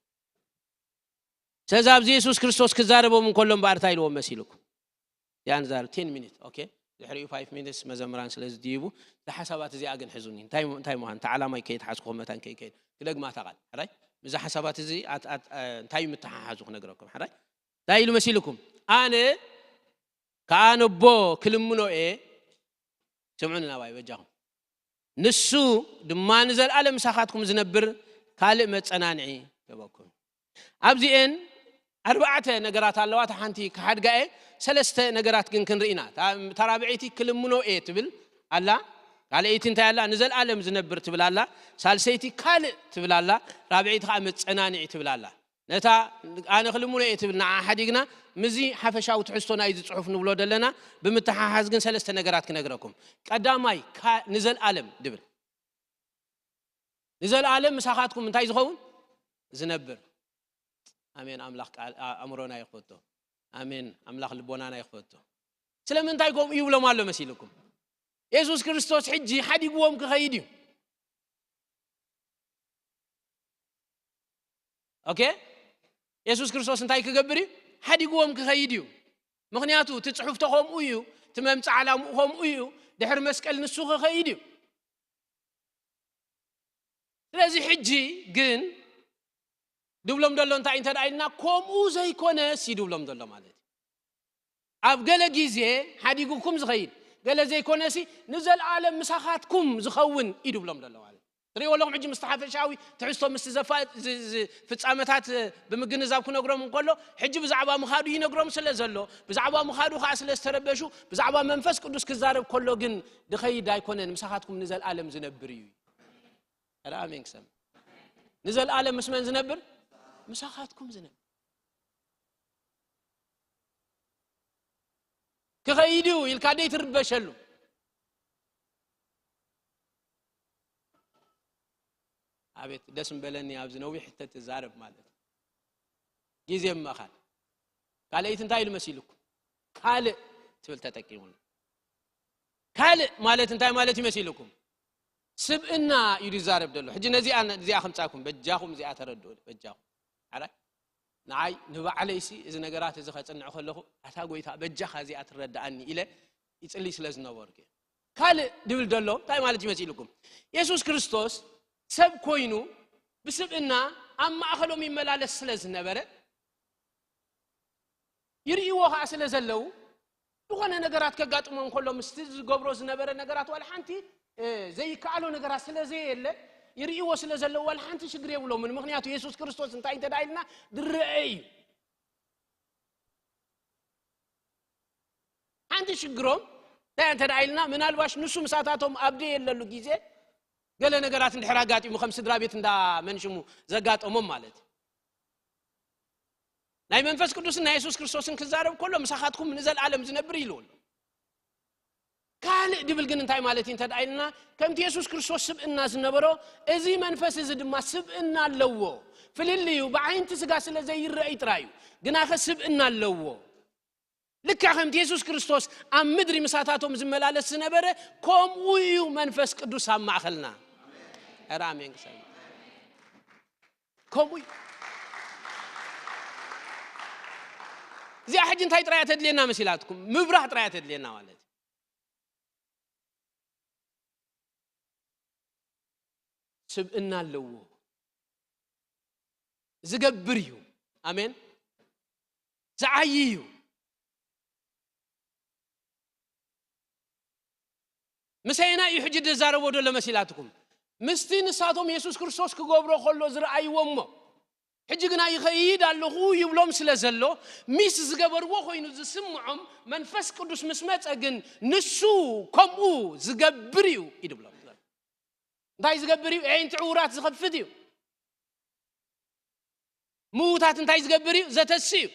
ስለዚ ኣብዚ የሱስ ክርስቶስ ክዛረቦም እንከሎ እምበኣር እንታይ ኢልዎም መሲልኩም? ያን ዛር ቴን ሚኒት፣ ኦኬ። ድሕሪኡ ፋይቭ ሚኒትስ መዘምራን ስለ ዝድይቡ፣ እዛ ሓሳባት እዚኣ ግን ሕዙኒ። እንታይ፣ እንታይ ምዃን፣ እታ ዓላማይ ከይትሓዝኩ መታን ከይከይድ። ክደግማ እታ ቃል፣ ሕራይ? ምስዛ ሓሳባት እዚ ኣት-፣ ኣት-፣ እ፣ እንታይ እዩ ምትሓሓዙ ክነግረኩም፣ ሕራይ? እንታይ ኢሉ መሲልኩም? ኣነ ከኣ ነቦ ክልምኖ እየ። ስምዑኒ ናባይ በጃኹም። ንሱ ድማ ንዘለኣለም ምሳኻትኩም ዝነብር ካልእ መጸናንዒ ይህበኩም። ኣብዚኤን ኣርባዕተ ነገራት ኣለዋ። እታ ሓንቲ ክሓድጋ እየ፣ ሰለስተ ነገራት ግን ክንርኢ ኢና። እታ፣ እታ ራብዐይቲ ክልምኖ እየ ትብል ኣላ። ካልኣይቲ እንታይ ኣላ? ንዘለኣለም ዝነብር ትብል ኣላ። ሳልሰይቲ ካልእ ትብል ኣላ። ራብዐይቲ ከኣ መጸናንዒ ትብል ኣላ። ነታ ኣነ ክልምኖ እየ ትብል ንዓ ሓዲግና፣ ምስዚ ሓፈሻዊ ትሕዝቶ ናይዚ ጽሑፍ ንብሎ ዘለና ብምትሓሓዝ ግን ሰለስተ ነገራት ክነግረኩም። ቀዳማይ፣ ካ-፣ ንዘለኣለም ድብል። ንዘለኣለም ምሳኻትኩም እንታይ ዝኸውን? ዝነብር። ኣሜን። ኣምላኽ ቃል፣ ኣ-፣ ኣእምሮና ይኽፈቶ። ኣሜን። ኣምላኽ ልቦናና ይኽፈቶ። ስለምንታይ ከምኡ ይብሎም ኣሎ መሲልኩም? የሱስ ክርስቶስ ሕጂ ሓዲግዎም ክኸይድ እዩ። ኦኬ? የሱስ ክርስቶስ እንታይ ክገብር እዩ? ሓዲግዎም ክኸይድ እዩ። ምኽንያቱ እቲ ጽሑፍቶ ከምኡ እዩ፣ እቲ መምጽእ ዓላምኡ ከምኡ እዩ። ድሕሪ መስቀል ንሱ ክኸይድ እዩ። ስለዚ ሕጂ ግን ድብሎም ዘሎ እንታይ እንተ ደኣ ኢልና፣ ከምኡ ዘይኮነስ እዩ ድብሎም ዘሎ ማለት እዩ። ኣብ ገለ ግዜ ሓዲጉኩም ዝኸይድ፣ ገለ ዘይኮነሲ ንዘለኣለም ምሳኻትኩም ዝኸውን እዩ ድብሎም ዘሎ ማለት እዩ። ትርእይዎ ኣለኹም፣ ሕጂ ምስቲ ሓፈሻዊ ትሕዝቶ፣ ምስቲ ዘፋ-፣ ዝ-፣ ዝ-፣ ፍጻመታት ብምግንዛብ ክነግሮም እንከሎ፣ ሕጂ ብዛዕባ ምኻዱ ይነግሮም ስለ ዘሎ፣ ብዛዕባ ምኻዱ ከኣ ስለ ዝተረበሹ፣ ብዛዕባ መንፈስ ቅዱስ ክዛረብ ከሎ ግን ድኸይድ ኣይኮነን፣ ምሳኻትኩም ንዘለኣለም ዝነብር እዩ። ኧረ ኣሜን ክሰምዕ። ንዘለኣለም ምስ መን ዝነብር? ምሳኻትኩም ዝነብር። ክኸይድ እዩ ኢልካ ደይ ትርበሸሉ። ኣቤት ደስ ምበለኒ ኣብዚ ነዊሕ ተትዛረብ ማለት እዩ። ግዜ ምእኻል። ካልኣይቲ እንታይ ኢሉ መሲልኩም? ካልእ ትብል ተጠቂሙሉ። ካልእ ማለት እንታይ ማለት ይመሲልኩም? ስብእና እዩ ዝዛረብ ዘሎ። ሕጂ ነዚኣ፣ እዚኣ ከምጻኩም፣ በጃኹም እዚኣ ተረድኡ፣ በጃኹም። ሓራይ? ንዓይ ንባዕለይሲ እዚ ነገራት እዚ ከጽንዕ ከለኹ፣ "ኣታ ጎይታ፣ በጃኻ እዚኣ ትረድኣኒ" ኢለ ይጽሊ ስለ ዝነበርኩ እየ። ካልእ ድብል ዘሎ እንታይ ማለት ይመሲልኩም? የሱስ ክርስቶስ ሰብ ኮይኑ ብስብእና ኣብ ማእከሎም ይመላለስ ስለ ዝነበረ፣ ይርእይዎ ኸኣ ስለ ዘለዉ፣ ዝኾነ ነገራት ከጋጥሞ እንከሎ፣ ምስቲ ዝገብሮ ዝነበረ ነገራት ዋላ ሓንቲ፣ እ፣ ዘይከኣሎ ነገራት ስለ ዘየለ፣ ይርእይዎ ስለ ዘለዉ ዋላ ሓንቲ ሽግር የብሎምን። ምኽንያቱ የሱስ ክርስቶስ እንታይ እንተ ደኣ ኢልና ዝረአ እዩ። ሓንቲ ሽግሮም እንታይ እንተ ደኣ ኢልና፣ ምናልባሽ ንሱ ምሳታቶም ኣብ ደየለሉ ግዜ ገለ ነገራት እንድሕር ኣጋጢሙ፣ ከም ስድራ ቤት እንዳ መንሽሙ ዘጋጠሞም ማለት እዩ። ናይ መንፈስ ቅዱስን ናይ የሱስ ክርስቶስን ክዛረብ ከሎ፣ "ምሳኻትኩም ንዘለኣለም ዝነብር" ኢሉ ኣሎ። ካልእ ድብል ግን እንታይ ማለት እዩ እንተ ደኣ ኢልና፣ ከምቲ የሱስ ክርስቶስ ስብእና ዝነበሮ፣ እዚ መንፈስ እዚ ድማ ስብእና ኣለዎ። ፍልልዩ ብዓይንቲ ስጋ ስለ ዘይረኣይ ጥራይ እዩ፣ ግናኸ ስብእና ኣለዎ። ልክዕ ከምቲ የሱስ ክርስቶስ ኣብ ምድሪ ምሳታቶም ዝመላለስ ዝነበረ፣ ከምኡ እዩ መንፈስ ቅዱስ ኣብ ማእኸልና። ኧረ ኣሜን ክሰማ። ከምኡ እዩ። እዚኣ ሕጂ እንታይ ጥራይ እያ ተድልየና መሲላትኩም? ምብራህ ጥራይ እያ ተድልየና ማለት እዩ። ስብእና ኣለዎ። ዝገብር እዩ። ኣሜን። ዝዓዪ እዩ። ምሰየና እዩ ሕጂ ዝዛረቦ ዘሎ መሲላትኩም? ምስቲ ንሳቶም የሱስ ክርስቶስ ክገብሮ ከሎ ዝረኣይዎ እሞ፣ ሕጂ ግና ይኸይድ ኣለኹ ይብሎም ስለ ዘሎ፣ ሚስ ዝገበርዎ ኮይኑ ዝስምዖም፣ መንፈስ ቅዱስ ምስ መጸ ግን ንሱ ከምኡ ዝገብር እዩ ይድብሎም። እንታይ ዝገብር እዩ? ኣዒንቲ ዕዉራት ዝኸፍት እዩ። ምዉታት እንታይ ዝገብር እዩ? ዘተሲ እዩ።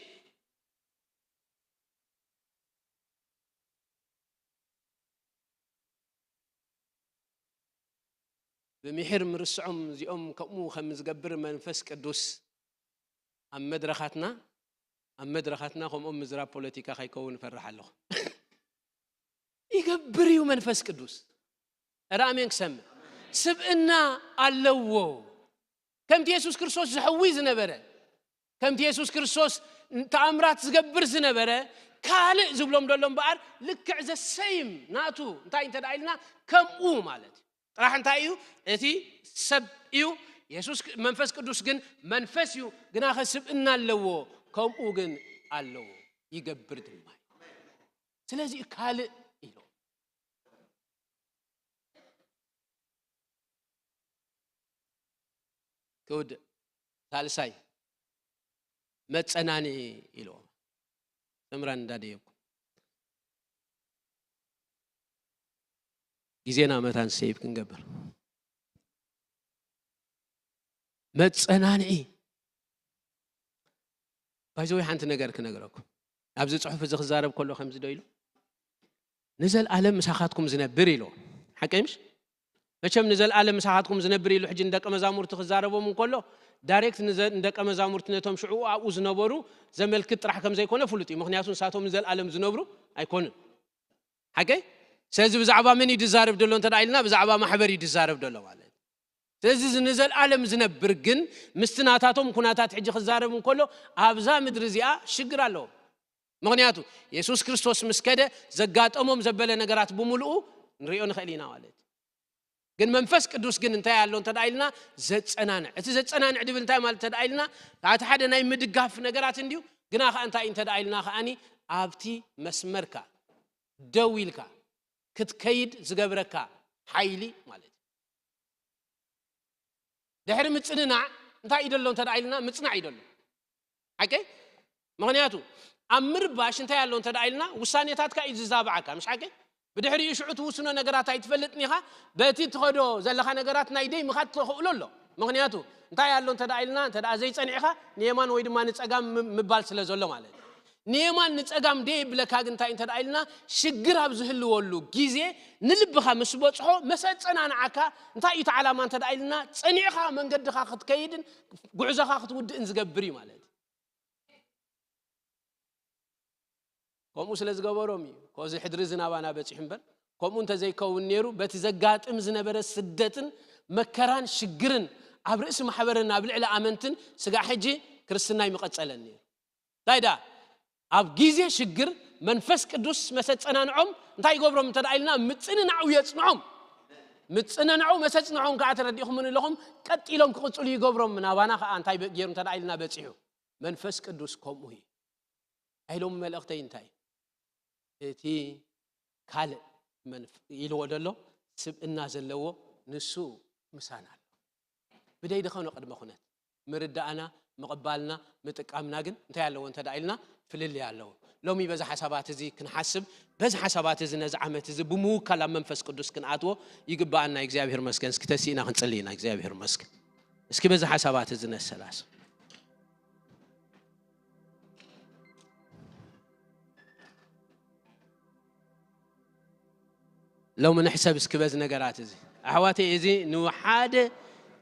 ብምሒር ምርስዖም እዚኦም ከምኡ ከም ዝገብር መንፈስ ቅዱስ ኣብ መድረኻትና፣ ኣብ መድረኻትና ከምኦም ምዝራብ ፖለቲካ ከይከውን እፈርሕ ኣለኹ። ይገብር እዩ መንፈስ ቅዱስ። ኧረ ኣሜን ክሰምዕ። ስብእና ኣለዎ። ከምቲ የሱስ ክርስቶስ ዝሕዊ ዝነበረ፣ ከምቲ የሱስ ክርስቶስ ተኣምራት ዝገብር ዝነበረ፣ ካልእ ዝብሎም ዘሎ እምበኣር፣ ልክዕ ዘሰይም ናቱ እንታይ እንተ ደኣ ኢልና፣ ከምኡ ማለት እዩ። ጥራሕ እንታይ እዩ? እቲ ሰብ እዩ፣ የሱስ መንፈስ ቅዱስ ግን መንፈስ እዩ፣ ግናኸ ስብእና ኣለዎ፣ ከምኡ ግን ኣለዎ፣ ይገብር ድማ እዩ። ስለዚ እዩ ካልእ ኢሎ። ክውድእ። ሳልሳይ፣ መጸናንዒ ኢልዎ። ሰምራን እንዳደየብኩ። ግዜና መታን ሴቭ ክንገብር። መጸናንዒ። ባይዘወይ ሓንቲ ነገር ክነግረኩም። ኣብዚ ጽሑፍ እዚ ክዛረብ ከሎ ከምዚ ዶ ኢሉ? "ንዘለኣለም ምሳኻትኩም ዝነብር" ኢሉ። ሓቀይ ምሽ? መቸም "ንዘለኣለም ምሳኻትኩም ዝነብር" ኢሉ ሕጂ ንደቀ መዛሙርቲ ክዛረቦም እንከሎ፣ ዳይሬክት ንዘ-፣ ንደቀ መዛሙርቲ ነቶም ሽዑ ኣብኡ ዝነበሩ ዘመልክት ጥራሕ ከም ዘይኮነ ፍሉጥ እዩ። ምኽንያቱ ንሳቶም ንዘለኣለም ዝነብሩ ኣይኮኑን። ሓቀይ? ስለዚ ብዛዕባ መን እዩ ዝዛረብ ዘሎ እንተ ደኣ ኢልና፣ ብዛዕባ ማሕበር እዩ ዝዛረብ ዘሎ ማለት እዩ። ስለዚ እዚ ንዘለኣለም ዝነብር ግን ምስቲ ናታቶም ኩነታት ሕጂ ክዛረብ እንከሎ ኣብዛ ምድሪ እዚኣ ሽግር ኣለዎም። ምኽንያቱ የሱስ ክርስቶስ ምስ ከደ ዘጋጠሞም ዘበለ ነገራት ብምሉኡ ንሪኦ ንኽእል ኢና ማለት እዩ። ግን መንፈስ ቅዱስ ግን እንታይ ኣሎ እንተ ደኣ ኢልና ዘጸናንዕ። እቲ ዘጸናንዕ ድብል እንታይ ማለት እንተ ደኣ ኢልና እቲ ሓደ ናይ ምድጋፍ ነገራት እንድዩ፣ ግና ከኣ እንታይ እንተ ደኣ ኢልና ከኣኒ ኣብቲ መስመርካ ደው ኢልካ ክትከይድ ዝገብረካ ሓይሊ ማለት እዩ። ድሕሪ ምጽንናዕ እንታይ እዩ ደሎ እንተ ደኣ ኢልና ምጽናዕ እዩ ደሎ። ሓቀይ? ምኽንያቱ ኣብ ምርባሽ እንታይ ኣሎ እንተ ደኣ ኢልና ውሳኔታትካ እዩ ዝዛብዓካ፣ ምሽ ሓቀይ? ብድሕሪኡ ሽዑ ትውስኖ ነገራት ኣይትፈልጥን ኢኻ። በቲ ትኸዶ ዘለኻ ነገራት ናይ ደይ ምኻድ ተኽእሎ ኣሎ። ምኽንያቱ እንታይ ኣሎ እንተ ደኣ ኢልና፣ እንተ ደኣ ዘይጸኒዕኻ ንየማን ወይ ድማ ንጸጋም ም-፣ ምባል ስለ ዘሎ ማለት እዩ። ንየማን ንጸጋም ደይ ይብለካ፣ ግን እንታይ እንተ ደኣ ኢልና፣ ሽግር ኣብ ዝህልወሉ ግዜ ንልብኻ ምስ በጽሖ መሰ ጸናንዓካ፣ እንታይ እዩ እቲ ዓላማ እንተ ደኣ ኢልና፣ ጸኒዕኻ መንገድኻ ክትከይድን ጉዕዞኻ ክትውድእን ዝገብር እዩ ማለት እዩ። ከምኡ ስለ ዝገበሮም እዩ ኮዚ ሕድሪ ዝናባና በጺሑ እምበር፣ ከምኡ እንተዘይከውን ነይሩ፣ በቲ ዘጋጥም ዝነበረ ስደትን መከራን ሽግርን ኣብ ርእሲ ማሕበርን ኣብ ልዕሊ ኣመንትን ስጋዕ ሕጂ ክርስትና ኣይምቐጸለን ነይሩ። እንታይ ደኣ? ኣብ ግዜ ሽግር መንፈስ ቅዱስ መሰ ጸናንዖም እንታይ ይገብሮም እንተ ደኣ ኢልና፣ ምጽንናዑ የጽንዖም። ምጽንናዑ መሰ ጽንዖም ከኣ ተረዲእኹምኒ ኣለኹም፣ ቀጢሎም ክቕጽሉ ይገብሮም። ናባና ከኣ እንታይ በ-፣ ገይሩ እንተ ደኣ ኢልና በጺሑ። መንፈስ ቅዱስ ከምኡ እዩ። ኣይሎም መልእኽተይ እንታይ እዩ? እቲ ካልእ መንፍ-፣ ኢልዎ ዘሎ ስብእና ዘለዎ ንሱ ምሳና ኣሎ። ብደይ ድኸኖ ቅድመ ኩነት ምርዳእና፣ ምቕባልና፣ ምጥቃምና ግን እንታይ ኣለዎ እንተ ደኣ ኢልና ፍልልይ ኣለዎ። ሎሚ በዚ ሓሳባት እዚ ክንሓስብ፣ በዚ ሓሳባት እዚ ነዚ ዓመት እዚ ብምውካል ኣብ መንፈስ ቅዱስ ክንኣትዎ ይግብኣና። እግዚኣብሔር መስገን። እስኪ ተሲእና ክንጽሊ ኢና። እግዚኣብሔር መስገን። እስኪ በዚ ሓሳባት እዚ ነሰላስ። ሎሚ ንሕሰብ እስኪ በዚ ነገራት እዚ። ኣሕዋተይ፣ እዚ ንሓደ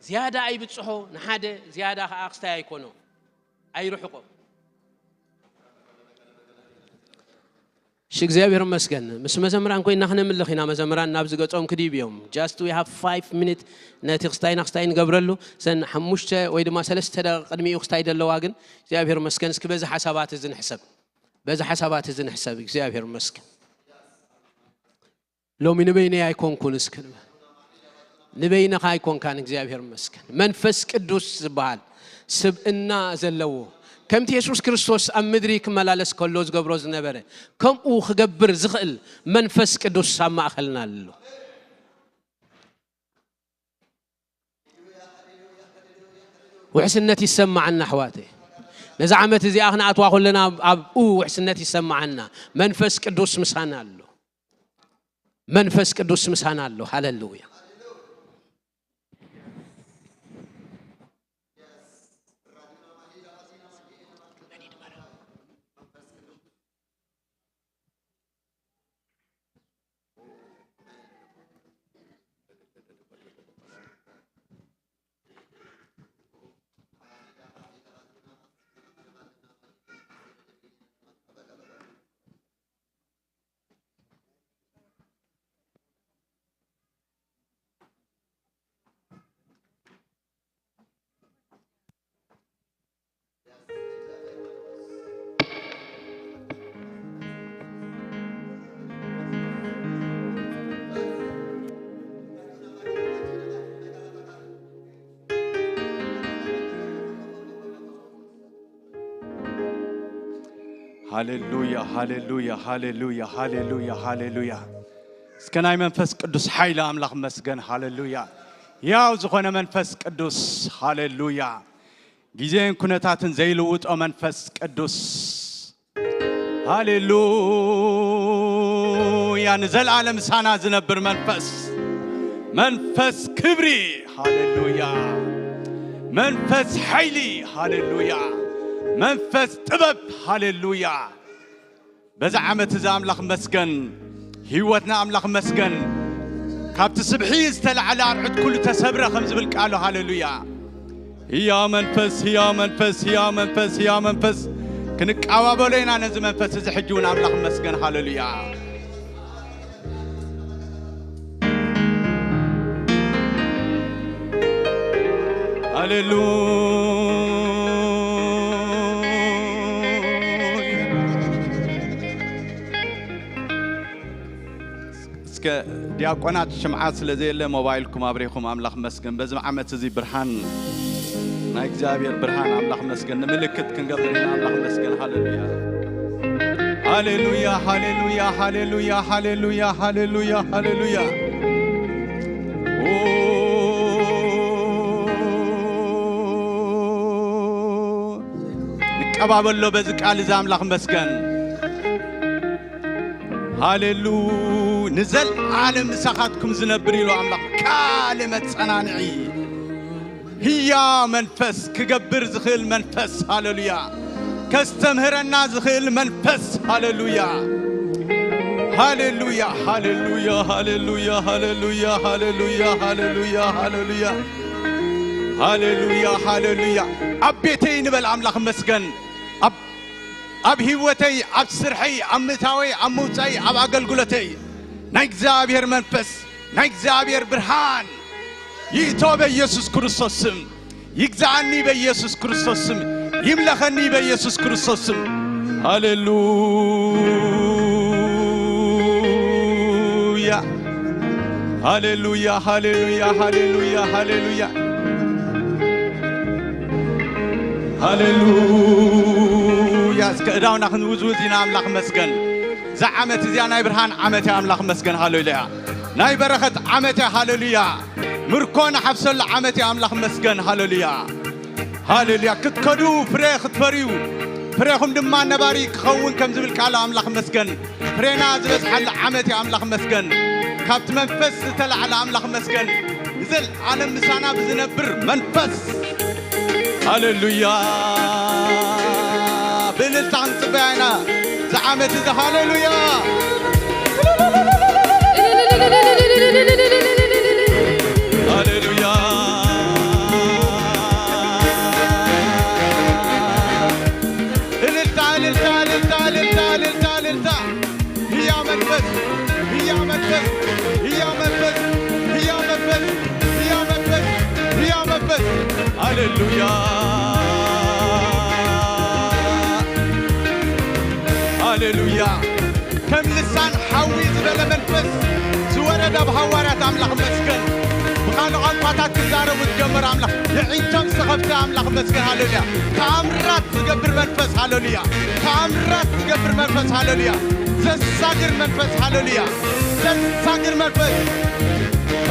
ዝያዳ ኣይብጽሖ፣ ንሓደ ዝያዳ ኸዓ ክስታይ ኣይኮኖ፣ ኣይርሕቆ። እሺ፣ እግዚኣብሔር ይመስገን። ምስ መዘምራን ኮይና ክነምልኽ ኢና። መዘምራን ናብ ዝገጾም ክድይብ እዮም። Just we have five minutes ነቲ ክስታይና ክስታይ ንገብረሉ። ሰን ሓሙሽተ ወይ ድማ ሰለስተ ደቂቕ ቅድሚኡ ክስታይ ደለዋ ግን እግዚኣብሔር ይመስገን። እስኪ በዚ ሓሳባት እዚ ንሕሰብ። በዚ ሓሳባት እዚ ንሕሰብ። እግዚኣብሔር ይመስገን። ሎሚ ንበይነይ ኣይኮንኩን እስኪ ንበል። ንበይንኻ ኣይኮንካን። እግዚኣብሔር ይመስገን። መንፈስ ቅዱስ ዝበሃል ስብእና ዘለዎ፣ ከምቲ የሱስ ክርስቶስ ኣብ ምድሪ ክመላለስ ከሎ ዝገብሮ ዝነበረ፣ ከምኡ ክገብር ዝኽእል መንፈስ ቅዱስ ኣብ ማእከልና ኣሎ። ውሕስነት ይሰማዓና ኣሕዋተይ። ነዛ ዓመት እዚኣ ክንኣትዋ ከለና ኣብ-፣ ኣብኡ ውሕስነት ይሰማዓና። መንፈስ ቅዱስ ምሳና ኣሎ። መንፈስ ቅዱስ ምሳና ኣሎ። ሃሌሉያ። ሃሌሉያ፣ ሃሌሉያ፣ ሃሌሉያ፣ ሃሌሉያ፣ ሃሌሉያ። እስከ ናይ መንፈስ ቅዱስ ሓይሊ ኣምላኽ መስገን። ሃሌሉያ። ያው ዝኾነ መንፈስ ቅዱስ። ሃሌሉያ። ግዜን ኩነታትን ዘይልውጦ መንፈስ ቅዱስ። ሃሌሉያ። ንዘለዓለም ምሳና ዝነብር መንፈስ። መንፈስ ክብሪ። ሃሌሉያ። መንፈስ ሓይሊ። ሃሌሉያ። መንፈስ ጥበብ። ሃሌሉያ። በዛ ዓመት እዛ ኣምላኽ መስገን። ህይወትና ኣምላኽ መስገን። ካብቲ ስብሒ ዝተላዕለ ኣርዑት ኩሉ ተሰብረ ከም ዝብል ቃሉ። ሃሌሉያ። ህያው መንፈስ፣ ህያው መንፈስ፣ ህያው መንፈስ፣ ህያው መንፈስ ክንቀባበሎ ኢና ነዚ መንፈስ እዚ ሕጂ እውን ኣምላኽ መስገን። ሃሌሉያ። ሃሌሉያ። እስከ ዲያቆናት ሽምዓ ስለ ዘየለ ሞባይልኩም ኣብሪኹም ኣምላኽ መስገን። በዚ ዓመት እዚ ብርሃን ናይ እግዚኣብሔር ብርሃን ኣምላኽ መስገን ንምልክት ክንገብር ኢና። ኣምላኽ መስገን። ሃሌሉያ። ሃሌሉያ፣ ሃሌሉያ፣ ሃሌሉያ፣ ሃሌሉያ፣ ሃሌሉያ፣ ሃሌሉያ። ኦ፣ ንቀባበሎ በዚ ቃል እዚ ኣምላኽ መስገን። ሃሌሉ፣ ንዘለዓለም ምሳኻትኩም ዝነብር ኢሉ ኣምላኽ። ቃል መጸናንዒ፣ ህያው መንፈስ፣ ክገብር ዝኽእል መንፈስ። ሃሌሉያ። ከስተምህረና ዝኽእል መንፈስ። ሃሌሉያ። ሃሌሉያ፣ ሃሌሉያ፣ ሃሌሉያ፣ ሃሌሉያ፣ ሃሌሉያ፣ ሃሌሉያ፣ ሃሌሉያ። ሃሌሉያ፣ ሃሌሉያ። ኣብ ቤተይ ንበል ኣምላኽ መስገን። ኣብ፣ ኣብ ህይወተይ፣ ኣብ ስርሐይ፣ ኣብ ምእታወይ፣ ኣብ ምውጻይ፣ ኣብ ኣገልግሎተይ ናይ እግዚኣብሔር መንፈስ፣ ናይ እግዚኣብሔር ብርሃን ይእቶ በኢየሱስ ክርስቶስ ስም። ይግዛኣኒ በኢየሱስ ክርስቶስ ስም። ይምለኸኒ በኢየሱስ ክርስቶስ ስም። ሃሌሉያ፣ ሃሌሉያ፣ ሃሌሉያ፣ ሃሌሉያ፣ ሃሌሉያ፣ ሃሌሉያ። እስከ እዳውና ክንውዝውዝ ኢና። ኣምላኽ መስገን። እዛ ዓመት እዚኣ ናይ ብርሃን ዓመት እያ። ኣምላኽ መስገን። ሃሌሉያ። ናይ በረኸት ዓመት እያ። ሃሌሉያ። ምርኮ ንሓፍሰሉ ዓመት እያ። ኣምላኽ መስገን። ሃሌሉያ። ሃሌሉያ። ክትከዱ ፍሬ ክትፈርዩ፣ ፍሬኹም ድማ ነባሪ ክኸውን ከም ዝብል ቃል ኣምላኽ መስገን። ፍሬና ዝበዝሓሉ ዓመት እዩ። ኣምላኽ መስገን። ካብቲ መንፈስ ዝተላዕለ ኣምላኽ መስገን። ንዘለዓለም ምሳና ብዝነብር መንፈስ። ሃሌሉያ። ብእልልታ ክንጽበያ ኢና። እዚ ዓመት እዚ ሃሌሉያ። ሃሌሉያ። እልልታ፣ እልልታ፣ እልልታ፣ እልልታ፣ እልልታ፣ እልልታ። ህያው መንፈስ፣ ህያው መንፈስ፣ ህያው መንፈስ፣ ህያው መንፈስ፣ ህያው መንፈስ። ሃሌሉያ፣ ሃሌሉያ። ከም ልሳን ሓዊ ዝበለ መንፈስ ዝወረደ ኣብ ሃዋርያት ኣምላኽ መስገን። ብኻልእ ቋንቋታት ክዛረቡ ዝጀመሩ ኣምላኽ፣ የዒንቶም ዝተኸፍተ ኣምላኽ መስገን። ሃሌሉያ። ተኣምራት ዝገብር መንፈስ፣ ሃሌሉያ። ተኣምራት ዝገብር መንፈስ፣ ሃሌሉያ። ዘሳግር መንፈስ፣ ሃሌሉያ። ዘሳግር መንፈስ፣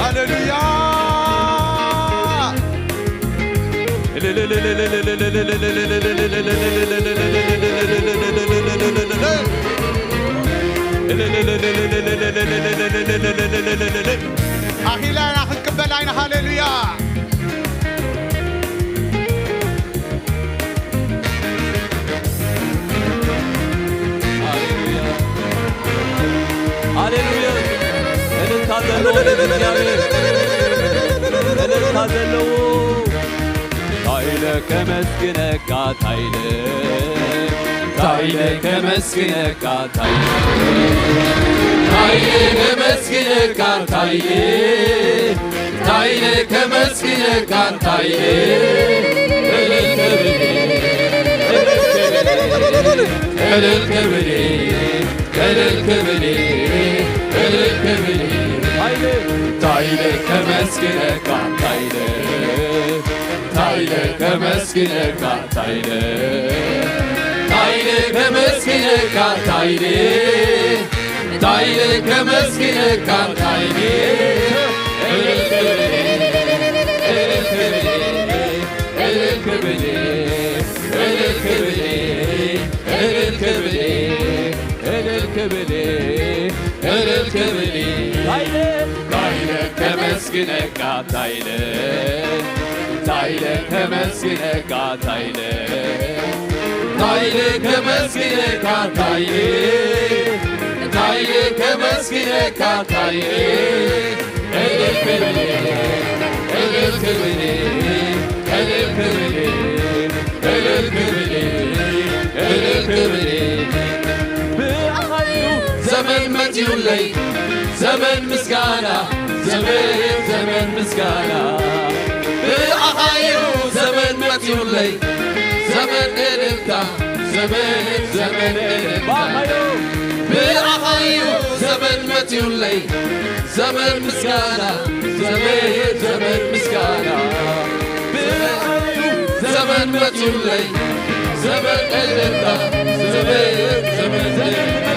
ሃሌሉያ። ኣኺላና ክንቅበል ኣይና። ሃሌሉያ። ሃሌሉያ። እልልታ ዘለዎ ንእግዚኣብሔር። እልልታ ዘለዎ። ታይለ ከመስግነካ ታይለ። ታይለ ከመስግነካ ታይለ። ታይለ ከመስግነካ ታይለ። ታይለ ከመስግነካ ታይለ። እልል ክብል፣ እልል ክብል፣ እልል ክብል፣ እልል ክብል። ታይለ፣ ታይለ ከመስግነካ ታይለ። ታይለ ከመስግነካ ታይለ። ታይለ ከመስግነካ ታይለ። ታይለ ከመስግነካ ታይለ። እልል ክብል፣ እልል ክብል፣ እልል ክብል፣ እልል ክብል፣ እልል ክብል፣ እልል ክብል፣ እልል ክብል። ታይለ፣ ታይለ ከመስግነካ ታይለ። ታይለ ከመስግነካ ታይለ። ታይለ ከመስግነካ ታይለ። ታይለ ከመስግነካ ታይለ። እልል ክብል፣ እልል ክብል፣ እልል ክብል፣ እልል ክብል፣ እልል ክብል። ብኣኻዩ ዘመን መጺኡለይ፣ ዘመን ምስጋና፣ ዘመን፣ ዘመን ምስጋና። ብኣኻዩ ዘመን መጺኡለይ፣ ዘመን እልልታ፣ ዘመን፣ ዘመን እልልታ። ብኣኻዩ ዘመን መጺኡለይ፣ ዘመን ምስጋና፣ ዘመን፣ ዘመን ምስጋና። ብኣኻዩ ዘመን መጺኡለይ፣ ዘመን እልልታ፣ ዘመን፣ ዘመን እልልታ።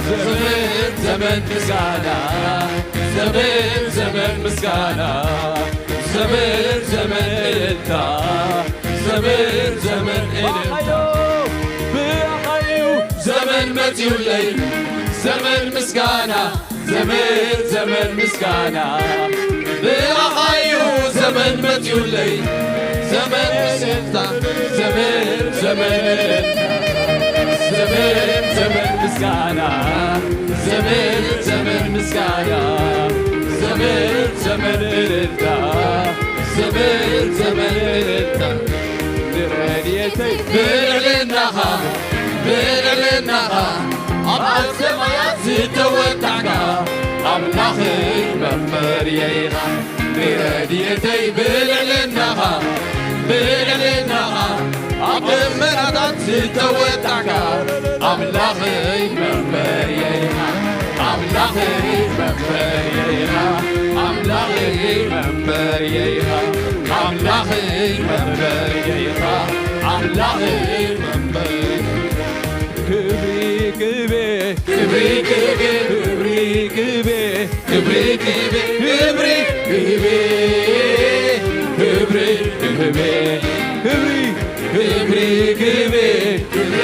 ዘመን፣ ዘመን ምስጋና፣ ዘመን፣ ዘመን ምስጋና። ዘመን ዘመን እልልታ፣ ዘመን ዘመን እልልታ። ብኣኻዩ ዘመን መጺኡለይ፣ ዘመን ምስጋና፣ ዘመን ዘመን ምስጋና። ብኣኻዩ ዘመን መጺኡለይ፣ ዘመን እልልታ፣ ዘመን ዘመን እልልታ። ዘመን ዘመን ምስጋና፣ ዘመን ዘመን ምስጋና፣ ዘመን ዘመን እልልታ፣ ዘመን ዘመን እልልታ። ንረድኤተይ ብልዕልናኻ፣ ብልዕልናኻ ኣብ ሰማያት ዝተወጣዕካ፣ ኣምላኸይ መመርየይኻ፣ ንረድኤተይ ብልዕልናኻ፣ ብልዕልናኻ ኣብ ደመናታት ዝተወጣዕካ፣ ኣምላኸይ መመርየይኻ፣ ኣምላኸይ መመርየይኻ፣ ኣምላኸይ መመርየይኻ፣ ኣምላኸይ መመርየይኻ፣ ኣምላኸይ መመርየይኻ። ክብሪ ክቤ፣ ክብሪ ክቤ፣ ክብሪ ክቤ፣ ክብሪ ክቤ፣ ክብሪ ክቤ፣ ክብሪ ክቤ፣ ክብሪ ክብሪ ክቤ፣ ክብሪ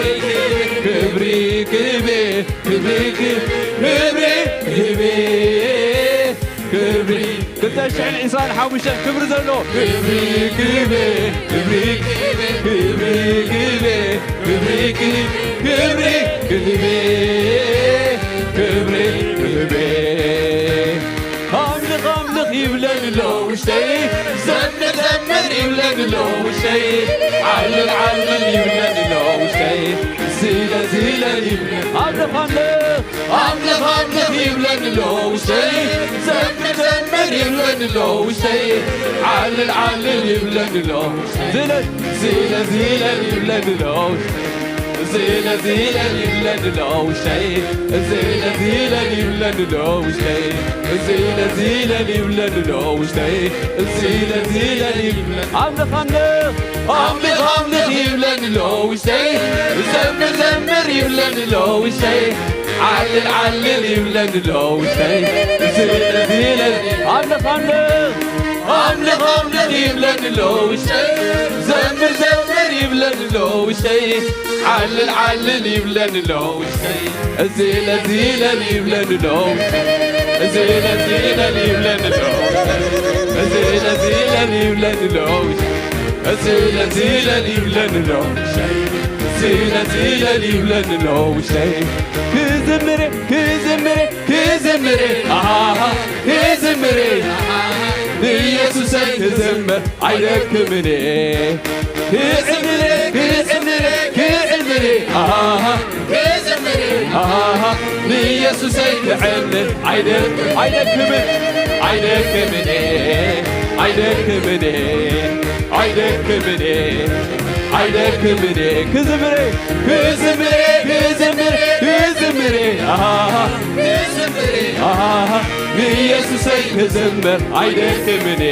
ክቤ፣ ክብሪ ክቤ፣ ክብሪ ክቤ፣ ክብሪ ክልተ ሽሕን ዕስራን ሓሙሽተን ክብሪ ዘለዎ ክብሪ ክቤ፣ ክብሪ ክቤ፣ ክብሪ ክቤ፣ ክብሪ ክቤ፣ ክብሪ ክቤ፣ ክብሪ ክቤ። ኣምልኽ ኣምልኽ ይብለኒ ኣሎ ውሽጠይ፣ ዘምር ዘምር ይብለኒ ኣሎ ውሽጠይ፣ ዓልል ዓልል ይብለኒ ኣሎ ውሽጠይ፣ ዝለ ዝለ ይብለኒ። ኣምልኽ ኣምልኽ ኣምልኽ ኣምልኽ ይብለኒ ኣሎ ውሽጠይ፣ ዘምር ዘምር ይብለኒ ኣሎ ውሽጠይ፣ ዓልል ዓልል ይብለኒ ኣሎ ውሽጠይ፣ ዝለ ዝለ ዝለ ይብለኒ ኣሎ ውሽጠይ፣ ዝለ ዝለ ይብለኒ ኣሎ ውሽጠይ፣ ዝለ ዝለ ይብለኒ ኣሎ ውሽጠይ፣ ዝለ ዝለ ይብለኒ ኣሎ ውሽጠይ፣ ዝለ ዝለ ይብለኒ። ኣምልኽ ኣምልኽ ኣምልኽ ኣምልኽ ይብለኒ ኣሎ ውሽጠይ፣ ዘምር ዘምር ይብለኒ ኣሎ ውሽጠይ፣ ዓልል ዓልል ይብለኒ ኣሎ ውሽጠይ፣ ዝለ ዝለ ኣምልኽ ኣምልኽ ኣምልኽ ኣምልኽ ይብለኒ ኣሎ ውሽጠይ፣ ዘምር ዘምር ይብለኒ ኣሎ ውሽጠይ፣ ዓልል ዓልል ይብለኒ ኣሎ ውሽጠይ፣ እዚለ ዚለ ይብለኒ ኣሎ ውሽጠይ፣ እዚለ ዚለ ይብለኒ ኣሎ ውሽጠይ፣ እዚለ ዚለ ይብለኒ ኣሎ ውሽጠይ፣ እዚለ ዚለ ይብለኒ ኣሎ ውሽጠይ፣ እዚለ ዚለ ይብለኒ ኣሎ ውሽጠይ። ክዝምር ክዝምር ክዝምር ኣሃ ክዝምር ኢየሱሰይ ክዝምር ኣይደክምን። ክዕልል ክዕልል ክዕልል ኣሃ ክዝምር ኣሃ ንኢየሱሰይ ክዕልል ኣይደክ ኣይደክምን ኣይደክምን ኣይደክምን ኣይደክምን ኣይደክምን። ክዝምር ክዝምር ክዝምር ክዝምር ኣሃ ክዝምር ኣሃ ንኢየሱሰይ ክዝምር ኣይደክምን።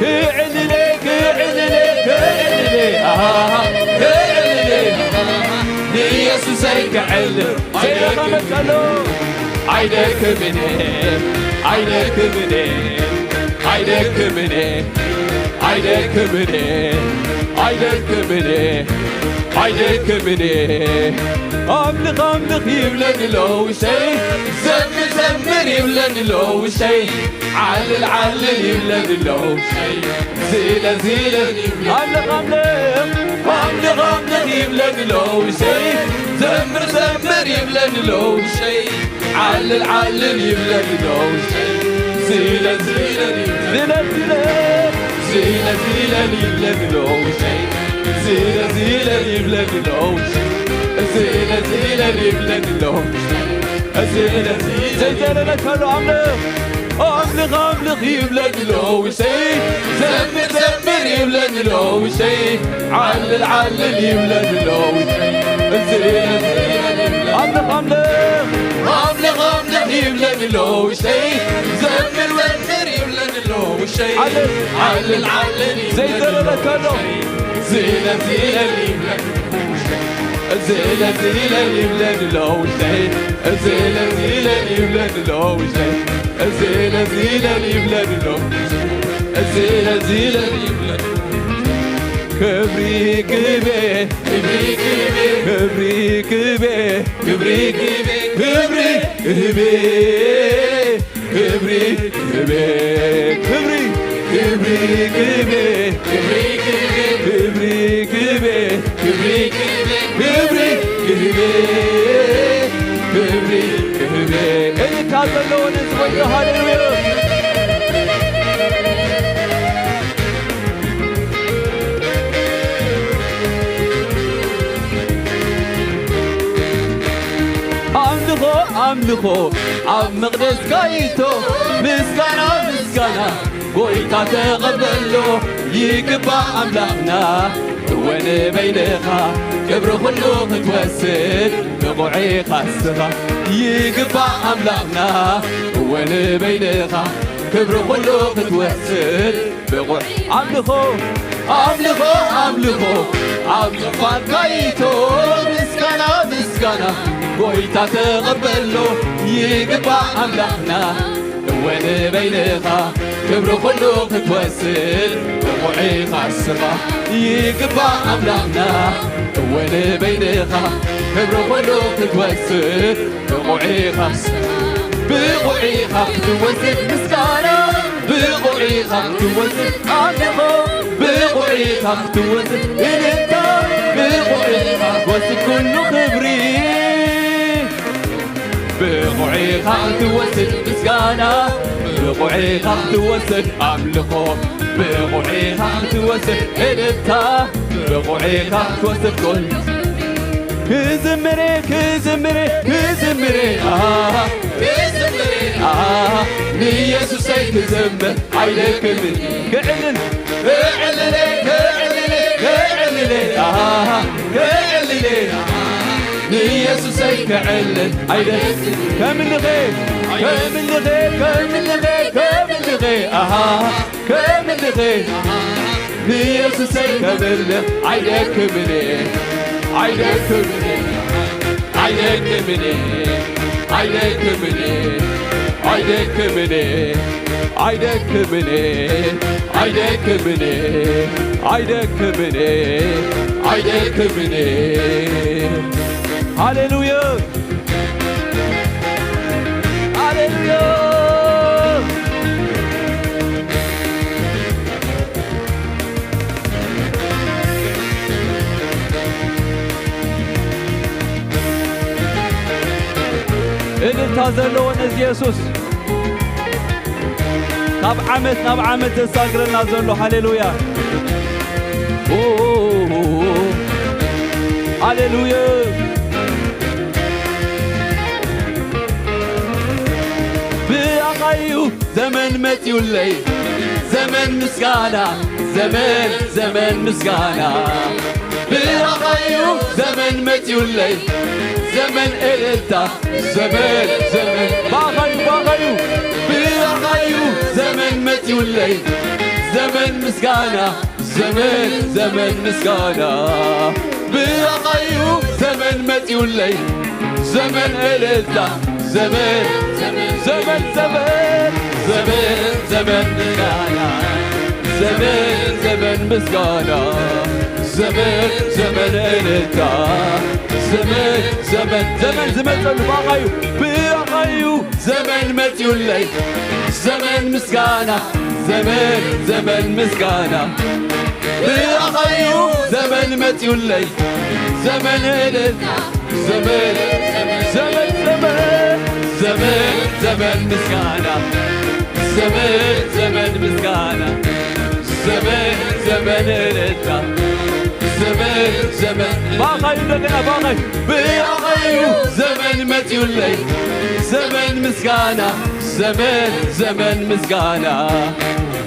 ክዕልል ክዕልል ክዕልል ኣሃ ክዕልል ንኢየሱሰይ ክዕልል ኣይደክምን። ኣይደክምን ኣይደክምን ኣይደክምን ኣይደክምን ኣይደክምን። ኣምልኽ ኣምልኽ ይብለኒ ኣሎ ውሽጠይ፣ ዘምር ዘምር ይብለኒ ኣሎ ውሽጠይ፣ ዓልል ዓልል ይብለኒ ኣሎ ውሽጠይ፣ ዝለ ዝለ ኣምልኽ ኣምልኽ ኣምልኽ ኣምልኽ ይብለኒ ኣሎ ውሽጠይ፣ ዘምር ዘምር ይብለኒ ኣሎ ውሽጠይ፣ ዓልል ዓልል ይብለኒ ኣሎ ውሽጠይ፣ ዝለ ዝለ ይብለኒ ዝለ ዝለ ዝለ ዝለ ይብለኒ ኣሎ ውሽጠይ፣ ዝለ ዝለ ይብለኒ ኣሎ ውሽጠይ፣ ዝለ ዝለ ይብለኒ ኣሎ ውሽጠይ፣ ዝለ ዝለ ዘይዘለለ ከሎ ኣምልኽ ኣምልኽ ኣምልኽ ይብለኒ ኣሎ ውሽጠይ፣ ዘምር ዘምር ይብለኒ ኣሎ ውሽጠይ፣ ዓልል ዓልል ይብለኒ ኣሎ ውሽጠይ፣ ዝለ ዝለ ይብለኒ ኣሎ ኣምልኽ ኣምልኽ ኣምልኽ ኣምልኽ ይብለኒ ኣሎ ውሽጠይ፣ ዘምር ዘምር ይብለኒ ኣሎ ውሽጠይ፣ ዓልል ዓልል ዓልል ይብለኒ ዘይዘለለ ኣሎ ከሎ ውሽጠይ፣ ዝለ ዝለ ይብለኒ ዝለ ዝለ ይብለኒ ኣሎ ውሽጠይ፣ ዝለ ዝለ ይብለኒ ኣሎ ውሽጠይ፣ ዝለ ዝለ ይብለኒ ኣሎ፣ ዝለ ዝለ ይብለኒ። ክብሪ ክቤ ክብሪ ክቤ ክብሪ ክቤ ክብሪ ክቤ ክብሪ ክቤ ክብሪ ክቤ ክብሪ ክቤ ክብሪ ክቤ ክብሪ ክቤ ክብሪ ክቤ ክብሪ ክቤ ክብሪ ክቤ እልልታ ዘለዎ ነዚ ወዮ ሃሌሉያ። ኣምልኾ ኣምልኾ ኣብ መቕደስካ ይእቶ፣ ምስጋና፣ ምስጋና ጎይታ ተቐበሎ፣ ይግባእ ኣምላኽና። እወ ንበይንኻ ክብሪ ኩሉ ክትወስድ ብቑዕ ኢኻ እስኻ፣ ይግባእ ኣምላኽና። እወ ንበይንኻ ክብሪ ኩሉ ክትወስድ ብቑዕ ኣምልኾ፣ ኣምልኾ፣ ኣምልኾ ኣብ ዙፋንካ ይእቶ፣ ምስጋና፣ ምስጋና ጎይታ ተቐበሎ፣ ይግባእ ኣምላኽና። እወ ንበይንኻ ክብሪ ኩሉ ክትወስድ ብቑዕ ኢኻ እስኻ፣ ይግባእ ኣምላኽና። እወ ንበይንኻ ክብሪ ኩሉ ክትወስድ ብቑዕ ኢኻ፣ ብቑዕ ኢኻ ክትወስድ ምስጋና፣ ብቑዕ ኢኻ ክትወስድ ኣምልኾ፣ ብቑዕ ኢኻ ክትወስድ እልልታ፣ ብቑዕ ኢኻ ክትወስድ ኩሉ ክብሪ። ብቑዕ ኢኻ ክትወስድ ምስጋና፣ ብቑዕ ኢኻ ክትወስድ ኣምልኾ፣ ብቑዕ ኢኻ ክትወስድ እልልታ፣ ብቑዕ ኢኻ ክትወስድ ኩሉ። ክዝምር፣ ክዝምር፣ ክዝምር፣ ኣሃ፣ ክዝምር፣ ኣሃ፣ ንየሱሰይ ክዝምር ኣይደክምን። ክዕልል፣ ክዕልል፣ ክዕልል፣ ክዕልል፣ ኣሃ፣ ክዕልል፣ ንየሱሰይ ክዕልል ኣይደክምን። ከምልኸ፣ ከምልኸ፣ ከምልኸ፣ ከምልኸ፣ ኣሃ፣ ከምልኸ ንየሱሰይ ከምልኽ ኣይደክምን፣ ኣይደክምን፣ ኣይደክምን፣ ኣይደክምን፣ ኣይደክምን፣ ኣይደክምን፣ ኣይደክምን፣ ኣይደክምን። ሃሌሉያ፣ ሃሌሉያ። እልልታ ዘለዎ ነዚ የሱስ። ካብ ዓመት ናብ ዓመት ዘሳግረና ዘሎ። ሃሌሉያ። ኦ፣ ሃሌሉያ። ብኣኻዩ ዘመን መጺኡለይ፣ ዘመን ምስጋና፣ ዘመን፣ ዘመን ምስጋና። ብኣኻዩ ዘመን መጺኡለይ፣ ዘመን እልልታ፣ ዘመን፣ ዘመን። ብኣኻዩ፣ ብኣኻዩ፣ ብኣኻዩ ዘመን መጺኡለይ፣ ዘመን ምስጋና፣ ዘመን፣ ዘመን ምስጋና። ብኣኻዩ ዘመን መጺኡለይ፣ ዘመን እልልታ፣ ዘመን፣ ዘመን፣ ዘመን፣ ዘመን፣ ዘመን ምስጋና፣ ዘመን፣ ዘመን ምስጋና፣ ዘመን፣ ዘመን እልልታ፣ ዘመን፣ ዘመን፣ ዘመን ዝመጸሉ ብኣኻዩ፣ ብኣኻዩ ዘመን መጺኡለይ፣ ዘመን ምስጋና፣ ዘመን፣ ዘመን ምስጋና። ብኣኻዩ ዘመን መጺኡለይ፣ ዘመን እልልታ፣ ዘመን፣ ዘመን፣ ዘመን፣ ዘመን፣ ዘመን ምስጋና፣ ዘመን፣ ዘመን ምስጋና፣ ዘመን፣ ዘመን እልልታ፣ ዘመን፣ ዘመን። ብኣኻዩ እንደገና፣ ብኣኻዩ፣ ብኣኻዩ ዘመን መጺኡለይ፣ ዘመን ምስጋና፣ ዘመን፣ ዘመን ምስጋና።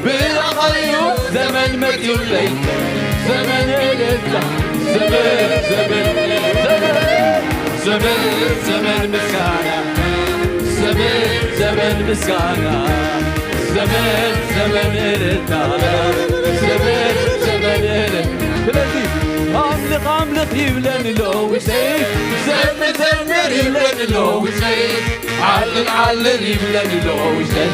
ብኣኻዩ ዘመን መጺኡለይ፣ ዘመን እልልታ፣ ዘመን፣ ዘመን፣ ዘመን፣ ዘመን፣ ዘመን ምስጋና፣ ዘመን፣ ዘመን ምስጋና፣ ዘመን፣ ዘመን እልልታ፣ ዘመን፣ ዘመን እልልታ። ስለዚ ኣምልኽ፣ ኣምልኽ ይብለኒ ኣሎ ውሽጠይ፣ ዘምር፣ ዘምር ይብለኒ ኣሎ ውሽጠይ። ዓልል ዓልል ይብለኒ ኣሎ ውሽጠይ።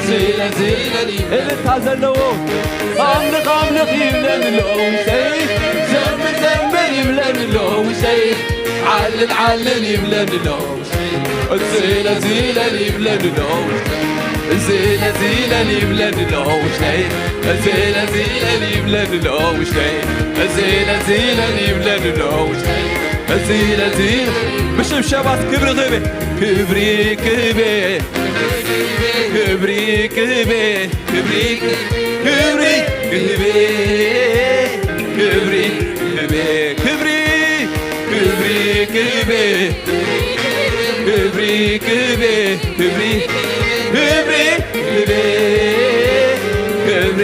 ዝለል ዝለል ይብለኒ። እልልታ ዘለዎ። ኣምልኽ ኣምልኽ ይብለኒ ኣሎ ውሽጠይ። ዘምር ዘምር ይብለኒ ኣሎ ውሽጠይ። ዓልል ዓልል ይብለኒ ኣሎ ውሽጠይ። ዝለል ዝለል ይብለኒ ኣሎ ውሽጠይ። ዝለል ዝለል ይብለኒ ኣሎ ውሽጠይ። ዝለል ዝለል ይብለኒ ኣሎ ውሽጠይ። ዝለል ዝለል ይብለኒ ኣሎ ውሽጠይ። እዚ ለዚ ብሽብሸባት ክብሪ ክህቤ፣ ክብሪ ክህቤ፣ ክብሪ ክህቤ፣ ክብሪ ክህቤ፣ ክብሪ ክህቤ፣ ክብሪ ክህቤ፣ ክብሪ ክህቤ፣ ክብሪ ክብሪ ክህቤ ክብሪ ክብሪ ክህቤ ክብሪ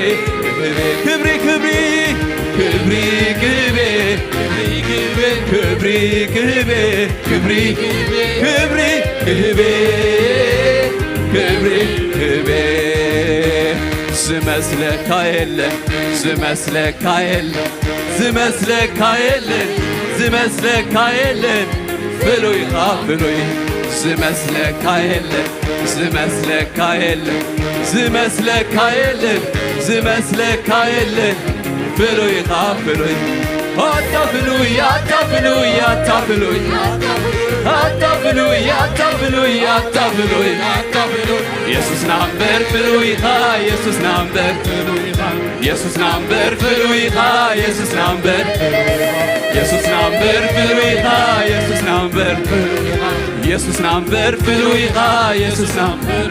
ክብሪ ክብሪ ክብሪ ክህቤ ክብሪ ክህቤ ክብሪ ክብሪ ክህቤ ክብሪ ክህቤ ዝመስለካ የለን ዝመስለካ የለን ዝመስለካ የለን ዝመስለካ የለን ፍሉይኻ ፍሉይ ዝመስለካ የለን ዝመስለካ የለን ዝመስለካ የለን ዝመስለካ የለን ፍሉይኻ ፍሉይ ኣታ ፍሉይ ኣታ ፍሉይ ኣታ ፍሉይ ኣታ ፍሉይ ኣታ ፍሉይ ኣታ ፍሉይ የሱስና እምበር ፍሉይኻ የሱስና እምበር የሱስና እምበር ፍሉይኻ የሱስና እምበር የሱስና እምበር ፍሉይኻ የሱስና እምበር የሱስና እምበር ፍሉይኻ የሱስና እምበር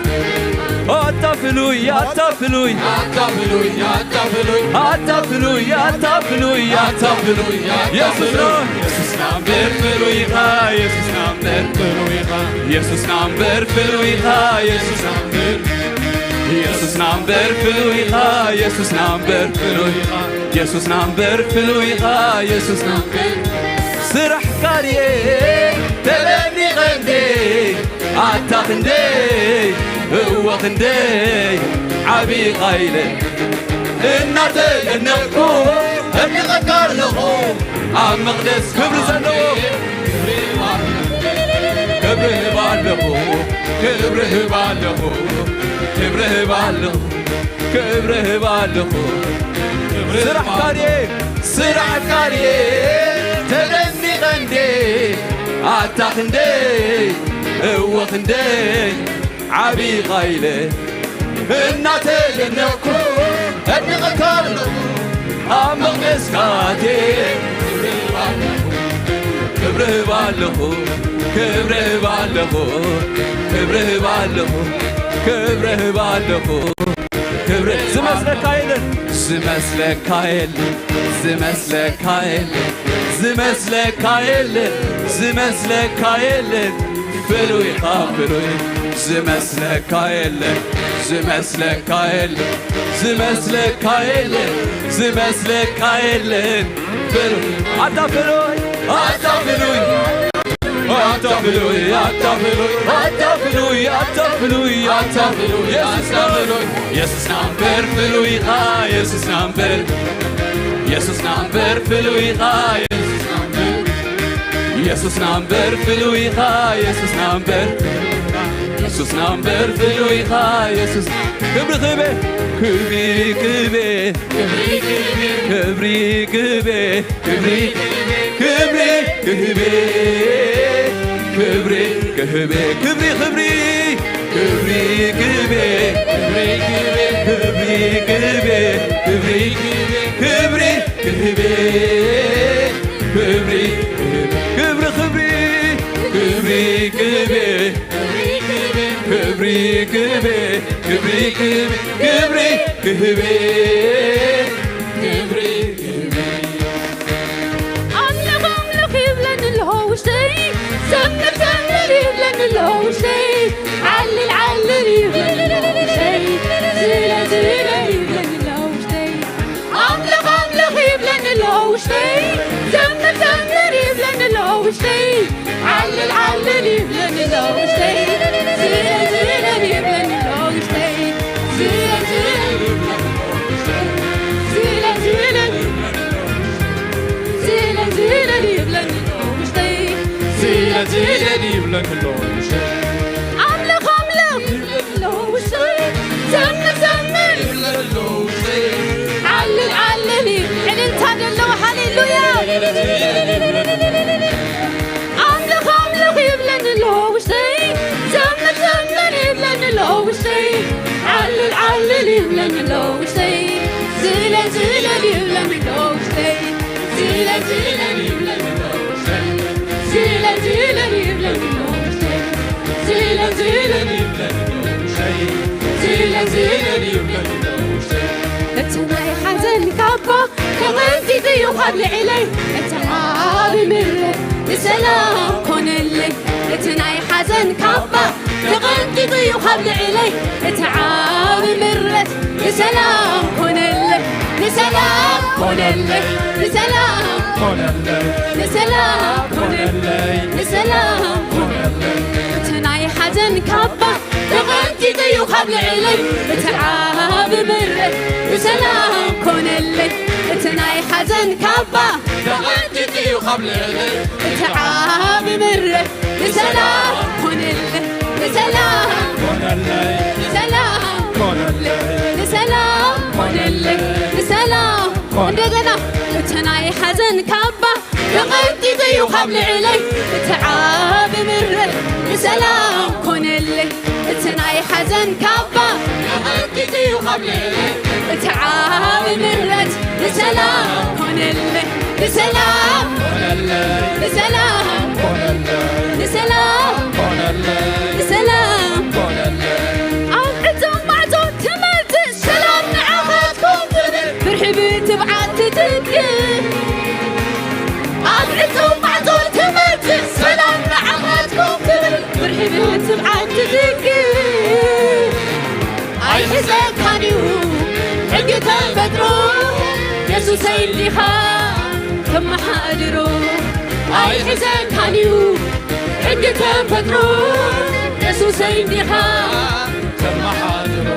ኣታ ፍሉይ ኣታ ፍሉይ ኣታ ፍሉይ ኣታ ፍሉይ ኣታ ፍሉይ ኣታ ፍሉይ ኣታ ፍሉይ የሱስ ነው የሱስና እምበር ፍሉይኻ የሱስና እምበር ፍሉይኻ የሱስና እምበር ፍሉይኻ የሱስና እምበር የሱስና እምበር ፍሉይኻ የሱስና እምበር ፍሉይኻ የሱስና እምበር ፍሉይኻ የሱስና እምበር ስራሕ ካርየ ተበኒቐ እንዴ ኣታ ክንደይ እወ ክንደይ ዓብኻ ኢለ እናተደነቕኩ እድንቐካ ኣለኹ ኣብ መቕደስ ክብሪ ዘለዎ ክብሪ ህብ ኣለኹ ክብሪ ህብ ኣለኹ ክብሪ ህብ ኣለኹ ክብሪ ህብ ኣለኹ ስራሕ ካርየ ስራሕ ካርየ ተደኒቐ እንዴ ኣታ ክንደይ እወ ክንደይ ዓብኻ ኢለ እናተደነቕኩ እድንቐካ ኣለኹ ኣብ መቕደስካ ኣትየ ክብሪ ህብ ኣለኹ ክብሪ ህብ ኣለኹ ክብሪ ህብ ኣለኹ ክብሪ ህብ ኣለኹ ክብሪ ዝመስለካ የለን ዝመስለካ የለን ዝመስለካ የለን ዝመስለካ የለን ዝመስለካ የለን ፍሉይኻ ፍሉይ ዝመስለካ የለን ዝመስለካ የለን ዝመስለካ የለን ዝመስለካ የለን ፍሉይ ኣታ ፍሉይ ኣታ ፍሉይ ኣታ ፍሉይ ኣታ ፍሉይ ኣታ ፍሉይ ኣታ ፍሉይ ኣታ ፍሉይ የሱስ ፍሉይ የሱስና እምበር ፍሉይኻ የሱስና እምበር የሱስና እምበር ፍሉይኻ የሱስና እምበር የሱስና እምበር ፍሉይኻ የሱስና እምበር የሱስና እምበር ፍሉይኻ የሱስ ክብሪ ክቤ ክብሪ ክቤ ክብሪ ክቤ ክብሪ ክብሪ ክብሪ ክብሪ ክብሪ ክብሪ ክብሪ ክብሪ ክቤ ክብሪ ክቤ ክብሪ ክቤ ክብሪ ክብሪ ክብሪ ክብሪ ክብሪ ክብሪ ክብሪ ክቤ ክብሪ ክቤ ክብሪ ክቤ ክብሪ ክቤ ክብሪ ክቤ ኣምልኽ ኣምልኽ ይብለኒ ኣለኹ ውሽጠይ ዘምር ዘምር ይብለኒ ኣለኹ ውሽጠይ ዓልል ዓልል ይብለኒ ኣለኹ ውሽጠይ ዝለ ዝለ ይብለኒ ኣለኹ ውሽጠይ ኣምልኽ ኣምልኽ ይብለኒ ኣለኹ ውሽጠይ ዘምር ዘምር ይብለኒ ኣለኹ ውሽጠይ ዓልል ዓልል ይብለኒ ኣለኹ ውሽጠይ ዝለ ዝለ ይብለኒ ኣለኹ ውሽጠይ ዝለ ዝለ ይብለኒ ኣለኹ ውሽጠይ ዝለ ዝለ ይብለኒ ኣለኹ ውሽጠይ ዝለ ዝለ ይብለኒ ኣለኹ ውሽጠይ ዝለ ዝለ ይብለኒ ኣለኹ ውሽጠይ ኣምልኽ ኣምልኽ ይብለኒ ኣለኹ ውሽጠይ ዘምር ዘምር ይብለኒ ኣለኹ ውሽጠይ ዓልል ዓልል እዩ ዕልልታ ደለዎ ሃሌሉያ ኣምልኽ ኣምልኽ ይብለኒ ኣለኹ ውሽጠይ ዘምር ዘምር ይብለኒ ኣለኹ ውሽጠይ ዓልል ዓልል ይብለኒ ኣለኹ ውሽጠይ ዝለል ዝለል ይብለኒ ኣለኹ ውሽጠይ ዝለል ዝለል ይብለኒ ኣለኹ ውሽጠይ ዝለል ዝለል ይብለኒ ኣለኹ ውሽጠይ ዝለል ዝለል ይብለኒ ኣለኹ ውሽጠይ ዝለል ዝለል ይብለኒ ኣለኹ ውሽጠይ እቲ ናይ ሓዘን ካባ ተቐንጢጡ እዩ ካብ ልዕለይ እቲ ዓቢ ምረት ብሰላም ኮነለይ እቲ ናይ ሓዘን ካባ ተቐንጢጡ እዩ ካብ ልዕለይ። እቲ ዓቢ ምረት ንሰላም ኮነለይ፣ ንሰላም ኮነለይ፣ ንሰላም ኮነለይ፣ ንሰላም ኮነለይ፣ ንሰላም ኮነለይ። እቲ ናይ ሓዘን ካባ ተቐንጢጡ እዩ ካብ ልዕለይ። እቲ ዓቢ ምረት ንሰላም ኮነለይ። እቲ ናይ ሓዘን ካባ ተቐንጢጡ እዩ ካብ ልዕለይ። እቲ ዓቢ ምረት ንሰላም ኮነለይ፣ ንሰላም ኮነለይ፣ ንሰላም ኮነለይ፣ ንሰላም ኮነለይ፣ ንሰላም። እንደገና እቲ ናይ ሓዘን ካባ ተቐንጢጡ እዩ ካብ ልዕለይ። እቲ ዓቢ ምረት ንሰላም ኮነለይ። እቲ ናይ ሓዘን ካባ ተቐንጢጡ እዩ ካብ ልዕለይ። እቲ ዓቢ ምረት ንሰላም ኮነለይ፣ ንሰላም፣ ንሰላም፣ ንሰላም፣ ንሰላም። ኣብ ዕጹው ማዕጾ ትመጽእ ሰላም ንዓኻትኩም ትብል፣ ፍርሒ ብትብዓት ትትክእ። ኣብ ዕጹው ማዕጾ ትመጽእ ሰላም ንዓኻትኩም ትብል፣ ፍርሒ ብትብዓት ትትክእ። ኣይሕዘካን እዩ ሕጊ ተፈጥሮ፣ የሱሰይ እንዲኻ ተመሓድሮ። ኣይሕዘካን እዩ ሕጊ ተፈጥሮ፣ የሱሰይ እንዲኻ ተመሓድሮ።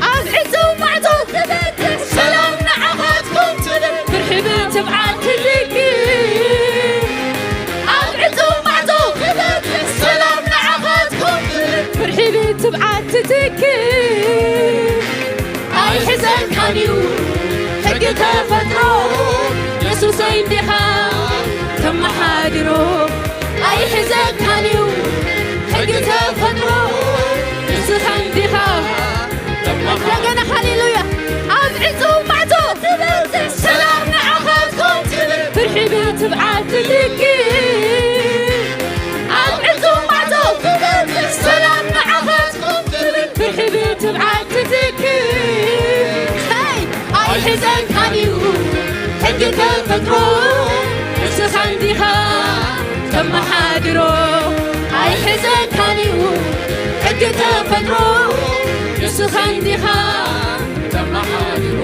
ኣብ ዕጹው ማዕጾ ትበጽሕ ሰላም ንዓኻትኩም ትብል፣ ፍርሒ ብትብዓት ትልኪ። ኣብ ዕጹው ማዕጾ ትበጽሕ ሰላም ንዓኻትኩም ትብል፣ ፍርሒ ብትብዓት ትትኪ። ኣይሕዘካን እዩ ሕጊ ተፈጥሮ፣ የሱሰይ እንዲኻ ተመሓድሮ። ኣይሕዘካን እዩ ሕጊ ተፈጥሮ፣ ንስኻ እንዲኻ። እንደገና ሃሌሉያ። ኣብ ዕጹው ማዕጾ ትበጽሕ ሰላም ንዓኻትኩም ትብል፣ ፍርሒ ብትብዓት ትልኪ። ኣብ ዕጹው ማዕጾ ትበጽሕ ሰላም ንዓኻትኩም ትብል፣ ፍርሒ ብትብዓት ትትክእ። ሄይ! ኣይሕዘካን እዩ ሕጊ ተፈጥሮ፣ ንስኻ እንዲኻ ተመሓድሮ። ኣይሕዘካን እዩ ሕጊ ተፈጥሮ፣ ንስኻ እንዲኻ ተመሓድሮ።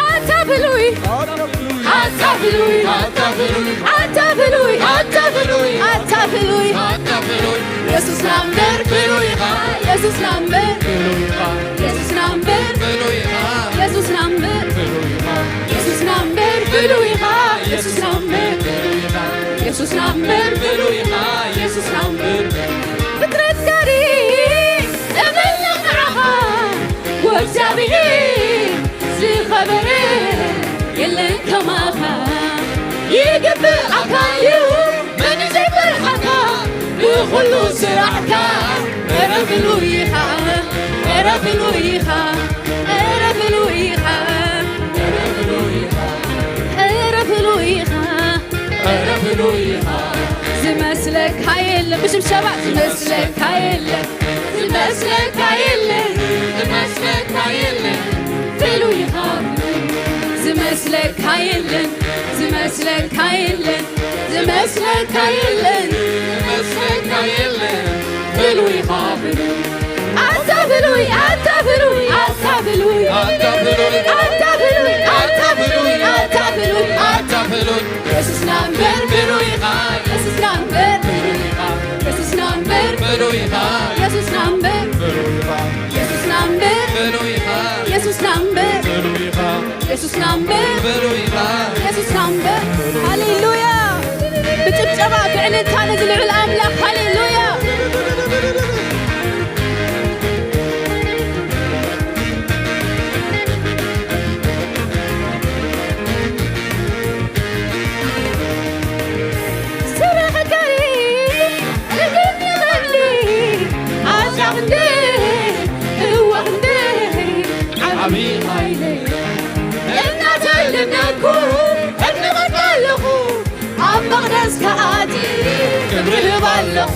ኣታ ብሉይ፣ ኣታ ብሉይ፣ ኣታ ብሉይ፣ ኣታ ብሉይ፣ ኣታ ብሉይ፣ ኣታ ብሉይ። የሱስ ናምበር ብሉይ ኢኻ፣ የሱስ ናምበር ብሉይ ኢኻ፣ የሱስ ናምበር ብሉይ ኢኻ፣ የሱስ ናምበር ብሉይ ኢኻ፣ የሱስ ናምበር ብሉይ ኢኻ፣ የሱስ ናምበር ብሉይ ኢኻ፣ የሱስ ናምበር ብሉይ ኢኻ፣ የሱስ ናምበር። ፍጥረት ጋሪ እምልኽ ንዓኻ ወእግዚኣብሔር ዝኸበረ የለን ከማኻ። ይግብኣካ እዩ መን ዘይፈርሓካ ብኹሉ ስራሕካ። ኧረ ብሉይ ኢኻ፣ ኧረ ብሉይ ኢኻ፣ ኧረ ብሉይ ኢኻ፣ ኧረ ብሉይ ኢኻ፣ ኧረ ብሉይ ኢኻ፣ ኧረ ብሉይ ኢኻ። ዝመስለካ የለን ብሽብሸባ ዝመስለካ የለን። ዝመስለካ የለን፣ ዝመስለካ የለን፣ ብሉይ ኢኻ። ዝመስለካ የለን፣ ዝመስለካ የለን፣ ዝመስለካ የለን፣ ዝመስለካ የለን፣ ብሉይ ኢኻ ብሉይ። ኣታ ብሉይ፣ ኣታ ብሉይ፣ ኣታ ብሉይ፣ ኣታ ብሉይ፣ ኣታ ብሉይ፣ ኣታ ብሉይ፣ ኣታ ብሉይ፣ ኣታ ብሉይ። የሱስ ናምበር ብሉይ ኢኻ፣ የሱስ ናምበር ብሉይ ኢኻ፣ የሱስ ናምበር ብሉይ ኢኻ፣ የሱስ ናምበር ብሉይ ኢኻ፣ የሱስ ናምበር ብሉይ ኢኻ፣ የሱስ ናምበር ብሉይ ኢኻ፣ የሱስ ናምበር ብሉይ ኢኻ፣ የሱስ ናምበር። ሃሌሉያ! ብጭብጨባ ብዕልልታ ነዚ ልዑል ኣምላኽ ሃሌሉያ! ስራሕ ከሪ እግኒ ቐሊ ኣሻቕ እንደ እወቕ እንደ ዓብዪ ሓይለይ እናተደነኩ እድንቐካ ኣለኹ። ኣብ መቕደስ ከኣቲ ክብሪ ህብ ኣለኹ፣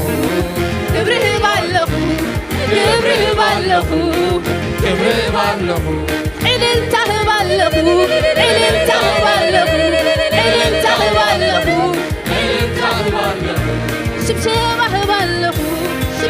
ክብሪ ህብ ኣለኹ፣ ክብሪ ህብ ኣለኹ፣ ክብሪ ህብ ኣለኹ። ዕልልታ ህብ ኣለኹ፣ ዕልልታ ህብ ኣለኹ፣ ዕልልታ ህብ ኣለኹ፣ ዕልልታ ህብ ኣለኹ። ሽብሸባ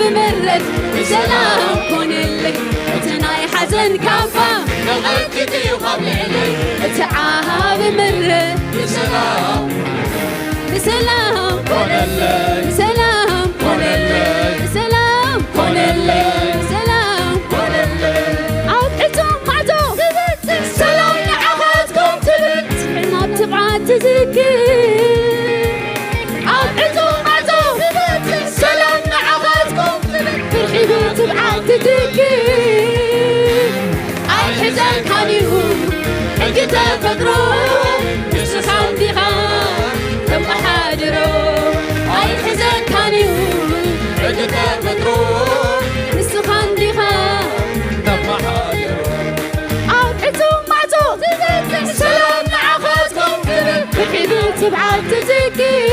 ብምረት ብሰላም ኮነለይ። እቲ ናይ ሓዘን ካባ ተቐንጢጡ እዩ ካብ ልዕለይ። እቲ ዓቢ ምረት ብሰላም ብሰላም ኮነለይ። ብሰላም ኮነለይ። ብሰላም ኮነለይ። ብሰላም ኮነለይ። ኣብ ዕጹው ማዕጾ ትበጽሕ ሰላም ንዓኻትኩም ትብል። ናብ ትብዓት ትዝክር። ኣብ ዕጹው ማዕጾ ትበጽሕ ሰላም ንዓኻትኩም ትብል። ፍርሒ ብትብዓት ትዝክር። ኣይሕዘካን እዩ ሕጊ ተፈጥሮ፣ ንስኻ እንዲኻ ተመሓድሮ። ኣይሕዘካን እዩ ሕጊ ተፈጥሮ፣ ንስኻ እንዲኻ ተመሓድሮ። ኣብ ዕጹው ማዕጾ ትበጽሕ ሰላም ንዓኻትኩም ትብል። ብሒዱ ትብዓት ትዝክር።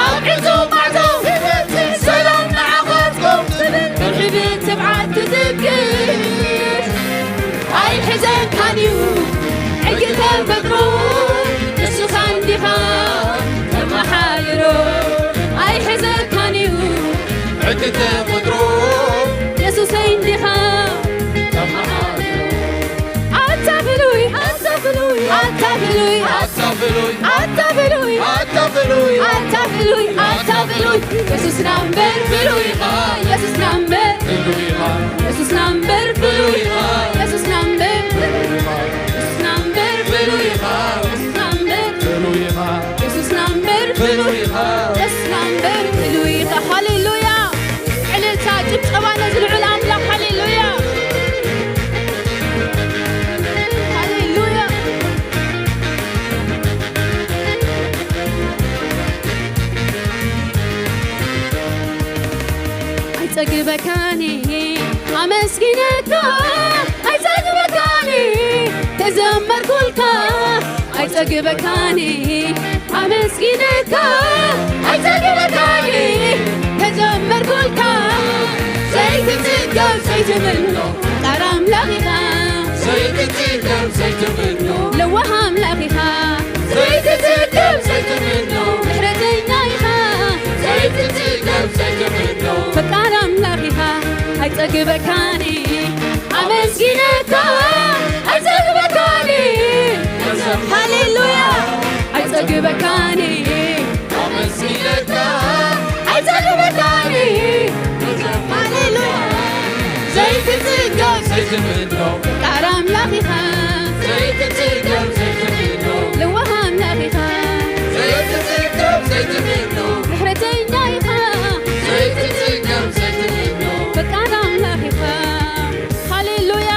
ኣብ ዕጹው ማዕጾ ትበጽሕ ሰላም ንዓኻትኩም ትብል። ብሒዱ ትብዓት ትዝክር። ኣይሕዘካን እዩ ሕጊ ተፈጥሮ፣ ንስኻ እንዲኻ ተመሓድሮ። ኣይሕዘካን እዩ ሕጊ ተፈጥሮ፣ የሱሰይ እንዲኻ ተመሓድሮ። ኣታ ፍሉይ፣ ኣታ ፍሉይ፣ ኣታ ፍሉይ፣ ኣታ ፍሉይ፣ ኣታ ፍሉይ፣ ኣታ ፍሉይ፣ ኣታ ፍሉይ፣ ኣታ ፍሉይ፣ የሱስና እምበር ፍሉይ ኢኻ፣ የሱስና እምበር ፍሉይ ኢኻ፣ የሱስና እምበር ፍሉይ ኢኻ፣ የሱስና እምበር ፍሉይ ኢኻ፣ የሱስና እምበር ፍሉይ ኢኻ፣ የሱስና እምበር ፍሉይ ኢኻ፣ የሱስና እምበር ፍሉይ ኢኻ፣ የሱስና እምበር ፍሉይ ኢኻ። ሃሌሉያ! ዕልልታ፣ ጭብጨባ ነዚ ልዑል ኣምላኽ። ሃሌሉያ! ሃሌሉያ! ኣይጸግበካን ኣመስጊነካ፣ ኣይጸግበካን ተዘመርኩልካ፣ ኣይጸግበካን ኣመስጊነካ፣ ኣይጸግበካን ተዘመርኩልካ። ዘይትጽገብ ዘይትምኖ ፈቃር ኣምላኽ ኢኻ፣ ዘይትጽገብ ዘይትምኖ ለዋህ ኣምላኽ ኢኻ፣ ዘይትጽገብ ዘይትምኖ ምሕረተኛ ኢኻ፣ ዘይትጽገብ ዘይትምኖ ፈቃር ኣምላኽ ኢኻ። ኣይጸግበካን ኣመስጊነካ፣ ኣይጸግበካን። ሃሌሉያ። ኣይጸግበካን ኣመስጊነካ፣ ኣይጸግበካን። ሃሌሉያ። ዘይትጽገብ ዘይትምኖ ፈቃር ኣምላኽ ኢኻ፣ ዘይትጽገብ ዘይትምኖ ለዋህ ኣምላኽ ኢኻ፣ ዘይትጽገብ ዘይትምኖ ምሕረተኛ ኢኻ፣ ዘይትጽገብ ዘይትምኖ ፈቃር ኣምላኽ ኢኻ። ሃሌሉያ።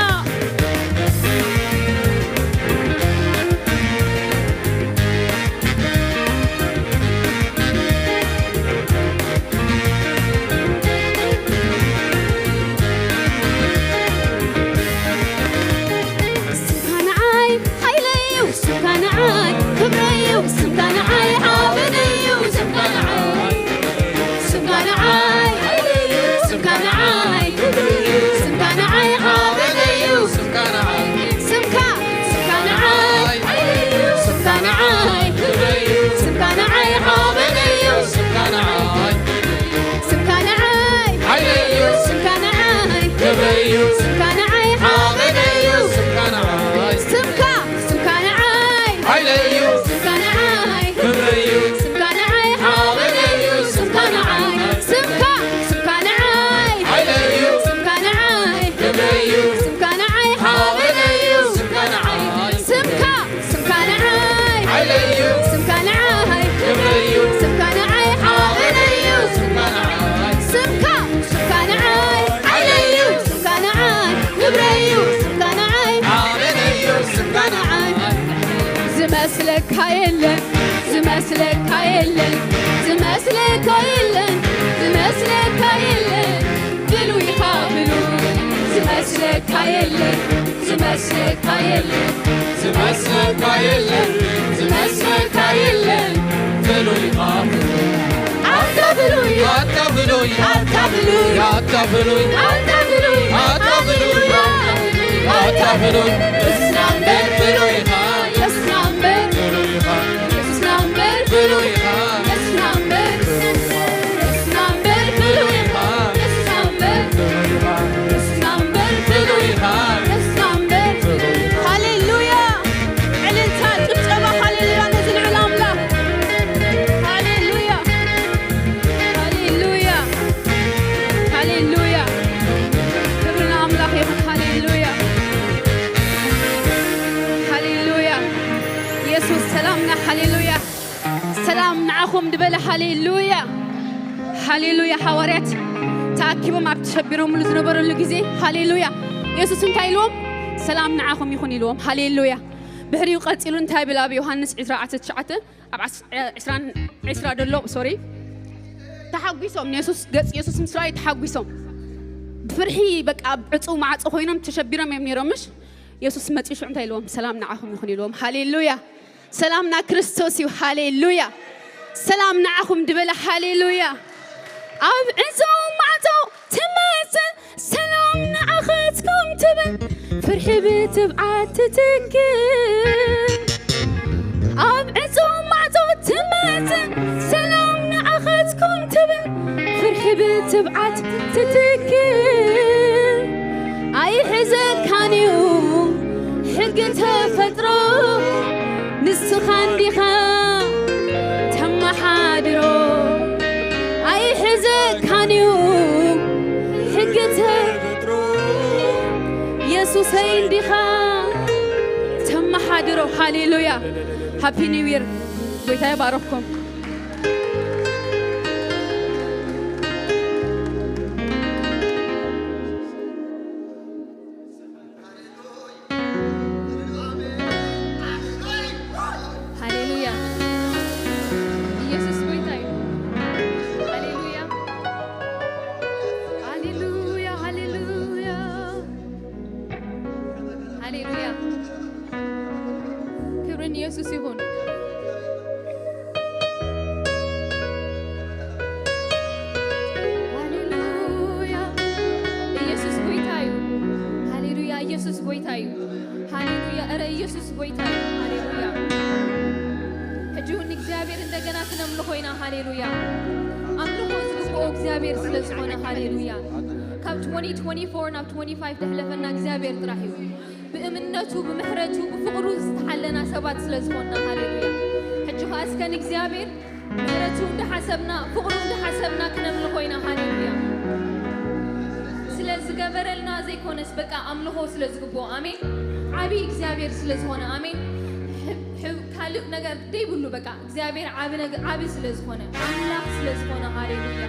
ስምካ ንዓይ ሓይለይ እዩ፣ ስምካ ንዓይ ክብረይ እዩ፣ ስምካ ንዓይ ሓበነይ እዩ፣ ስምካ ንዓይ፣ ስምካ ንዓይ ሓይለይ እዩ፣ ስምካ ንዓይ ክብረይ እዩ፣ ስምካ ንዓይ ሓበነይ እዩ፣ ስምካ ንዓይ፣ ስምካ፣ ስምካ ንዓይ ሓይለይ እዩ፣ ስምካ ንዓይ ክብረይ እዩ፣ ስምካ ንዓይ ሓበነይ እዩ፣ ስምካ ንዓይ፣ ስምካ ንዓይ ሓይለይ እዩ፣ ስምካ ንዓይ ክብረይ እዩ፣ ስምካ ንዓይ ሓበነይ እዩ፣ ስምካ ንዓይ፣ ስምካ፣ ስምካ ንዓይ ሓይለይ እዩ፣ ስምካ ንዓይ ክብረይ እዩ፣ ስምካ ንዓይ ሓበነይ እዩ፣ ስምካ ንዓይ፣ ስምካ፣ ስምካ ንዓይ ሓይለይ እዩ፣ ስምካ ንዓይ ክብረይ እዩ፣ ስምካ ንዓይ ሓበነይ እዩ፣ ስምካ ንዓይ፣ ስምካ፣ ስምካ ንዓይ ሓይለይ እዩ፣ ስምካ ንዓይ ክብረይ እዩ፣ ስምካ ንዓይ ሓበነይ እዩ፣ ስምካ ንዓይ፣ ስምካ፣ ስምካ ንዓይ ሓይለይ እዩ፣ ስምካ ንዓይ ክብረይ እዩ፣ ስምካ ንዓይ ሓበነይ እዩ፣ ስምካ ንዓይ። ዝመስለካ የለን፣ ዝመስለካ የለን፣ ዝመስለካ የለን፣ ዝመስለካ የለን፣ ብሉይ ኢኻ ብሉይ። ዝመስለካ የለን፣ ዝመስለካ የለን፣ ዝመስለካ የለን፣ ዝመስለካ የለን፣ ብሉይ ኢኻ ብሉይ። ኣታ ብሉይ፣ ኣታ ብሉይ፣ ኣታ ብሉይ፣ ኣታ ብሉይ፣ ኣታ ብሉይ፣ ኣታ ብሉይ፣ ኣታ ብሉይ። እስና እምበር ብሉይ ኢኻ፣ እስና እምበር ብሉይ ኢኻ፣ እስና እምበር ብሉይ ኢኻ፣ እስና እምበር፣ እስና እምበር ብሉይ ሃሌሉያ፣ ሃሌሉያ። ሃዋርያት ተኣኪቦም ኣብ ተሸቢሮምሉ ዝነበረሉ ግዜ፣ ሃሌሉያ፣ የሱስ እንታይ ኢልዎም? ሰላም ንዓኹም ይኹን ኢልዎም። ሃሌሉያ። ብሕሪኡ ቀጺሉ እንታይ ብል? ኣብ ዮሃንስ ዕስራ ዓሰርተ ትሽዓተ፣ ኣብ ዓስ- ዕስራን ዕስራ ደሎ፣ ሶሪ፣ ተሓጒሶም ንየሱስ፣ ገጽ የሱስ ምስ ረኣዩ ተሓጒሶም፣ ብፍርሒ በቃ ኣብ ዕጹው ማዕጾ ኮይኖም ተሸቢሮም እዮም ነይሮም። ምሽ የሱስ መጺኡ ሽዑ እንታይ ኢልዎም? ሰላም ንዓኹም ይኹን ኢልዎም። ሃሌሉያ። ሰላምና ክርስቶስ እዩ። ሃሌሉያ። ሰላም ንዓኹም ድበለ። ሃሌሉያ። ኣብ ዕጹው ማዕጾ ትመጽእ፣ ሰላም ንዓኸትኩም ትብል፣ ፍርሒ ብትብዓት ትትክእ። ኣብ ዕጹው ማዕጾ ትመጽእ፣ ሰላም ንዓኸትኩም ትብል፣ ፍርሒ ብትብዓት ትትክእ። ኣይሕዘካን እዩ ሕጊ ተፈጥሮ፣ ንስኻ እንዲኻ ተመሓድሮ። ኣይሕዘካን እዩ ሕጊ ተፈጥሮ፣ የሱሰይ እንዲኻ ተመሓድሮ። ሃሌሉያ። ሃፒ ኒው ይር። ጎይታ ይባረኽኩም። ሃሌሉያ። ኢየሱስ ጎይታ እዩ። ሃሌሉያ። ሃሌሉያ፣ ሃሌሉያ። ሃሌሉያ። ክብሪ ንየሱስ ይኹን። ሃሌሉያ። ኢየሱስ ጎይታ እዩ። ሃሌሉያ። ኢየሱስ ጎይታ እዩ። ሃሌሉያ። እረ ኢየሱስ ጎይታ እዩ። ሃሌሉያ። ሕጂ እውን ንእግዚኣብሔር እንደገና ክነምልኾ ኢና። ሃሌሉያ። ኣምልኾ ዝግብኦ እግዚኣብሔር ስለ ዝኾነ፣ ሃሌሉያ። ካብ ትወንቲ ትወንቲ ፎር ናብ ትወንቲ ፋይቭ ዘሕለፈና እግዚኣብሔር ጥራሕ እዩ። ብእምነቱ፣ ብምሕረቱ፣ ብፍቕሩ ዝተሓለና ሰባት ስለ ዝኾንና፣ ሃሌሉያ። ሕጂ ኸኣ እስከ ንእግዚኣብሔር ምሕረቱ እንዳሓሰብና፣ ፍቕሩ እንዳሓሰብና ክነምልኾ ኢና። ሃሌሉያ። ስለ ዝገበረልና ዘይኮነስ፣ በቃ ኣምልኾ ስለ ዝግብኦ። ኣሜን። ዓቢ እግዚኣብሔር ስለ ዝኾነ። ኣሜን። ሕ-፣ ሕ-፣ ካልእ ነገር ዘይብሉ፣ በቃ እግዚኣብሔር ዓቢ ነገ-፣ ዓቢ ስለ ዝኾነ፣ ኣምላኽ ስለ ዝኾነ። ሃሌሉያ።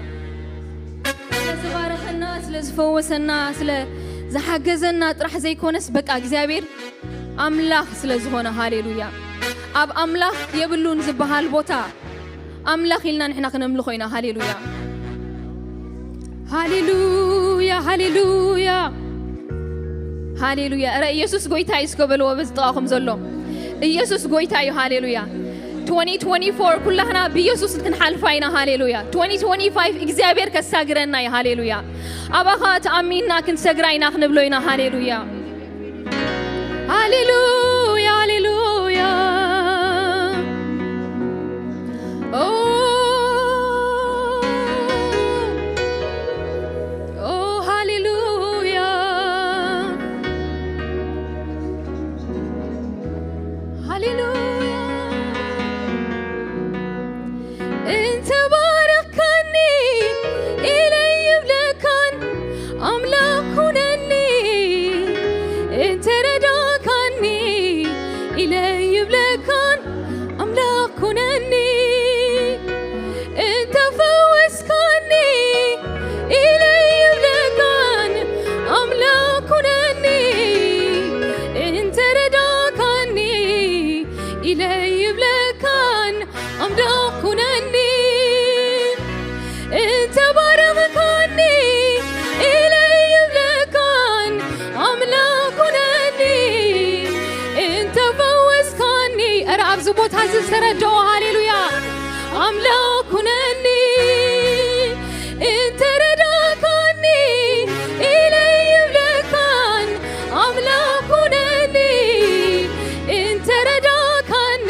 ስለ ዝባረኸና፣ ስለ ዝፈወሰና፣ ስለ ዝሓገዘና ጥራሕ ዘይኮነስ፣ በቃ እግዚኣብሔር ኣምላኽ ስለ ዝኾነ። ሃሌሉያ። ኣብ ኣምላኽ የብሉን ዝበሃል ቦታ ኣምላኽ ኢልና ንሕና ክነምልኾ ኢና። ሃሌሉያ። ሃሌሉያ፣ ሃሌሉያ፣ ሃሌሉያ። እረ ኢየሱስ ጎይታ እዩ እስከ በልዎ በዚ ጥቓኹም ዘሎ። ኢየሱስ ጎይታ እዩ። ሃሌሉያ። ትወንቲ ትወንቲ ፎር ኩላህና ብኢየሱስ ክንሓልፋ ኢና። ሃሌሉያ። ትወንቲ ትወንቲ ፋይቭ እግዚኣብሔር ከሳግረና እዩ። ሃሌሉያ። ኣባኻ ተኣሚንና ክንሰግራ ኢና ክንብሎ ኢና። ሃሌሉያ። ሃሌሉያ፣ ሃሌሉያ። ኦ፣ ኦ፣ ሃሌሉያ፣ ሃሌሉያ። እንተ ባረኽካኒ ኢለ ይብለካን ኣምላኽ ኩነኒ፣ እንተ ረዳእካኒ ኢለ ይብለካን ኣምላኽ ኩነኒ፣ እንተ ፈወስካኒ ኢለ ይብለካን ኣምላኽ ኩነኒ፣ እንተ ረዳእካኒ ኢለ ይብለካን ኣምላኽ ኩነኒ፣ እንተ ባረኽካኒ ኢለ ይብለካን ኣምላኽ ኩነኒ፣ እንተ ፈወስካኒ። እረ ኣብዚ ቦታ እዚ ዝተረድኦ ሃሌሉያ። ኣምላኽ ኩነኒ፣ እንተ ረዳእካኒ ኢለ ይብለካን ኣምላኽ ኩነኒ፣ እንተ ረዳእካኒ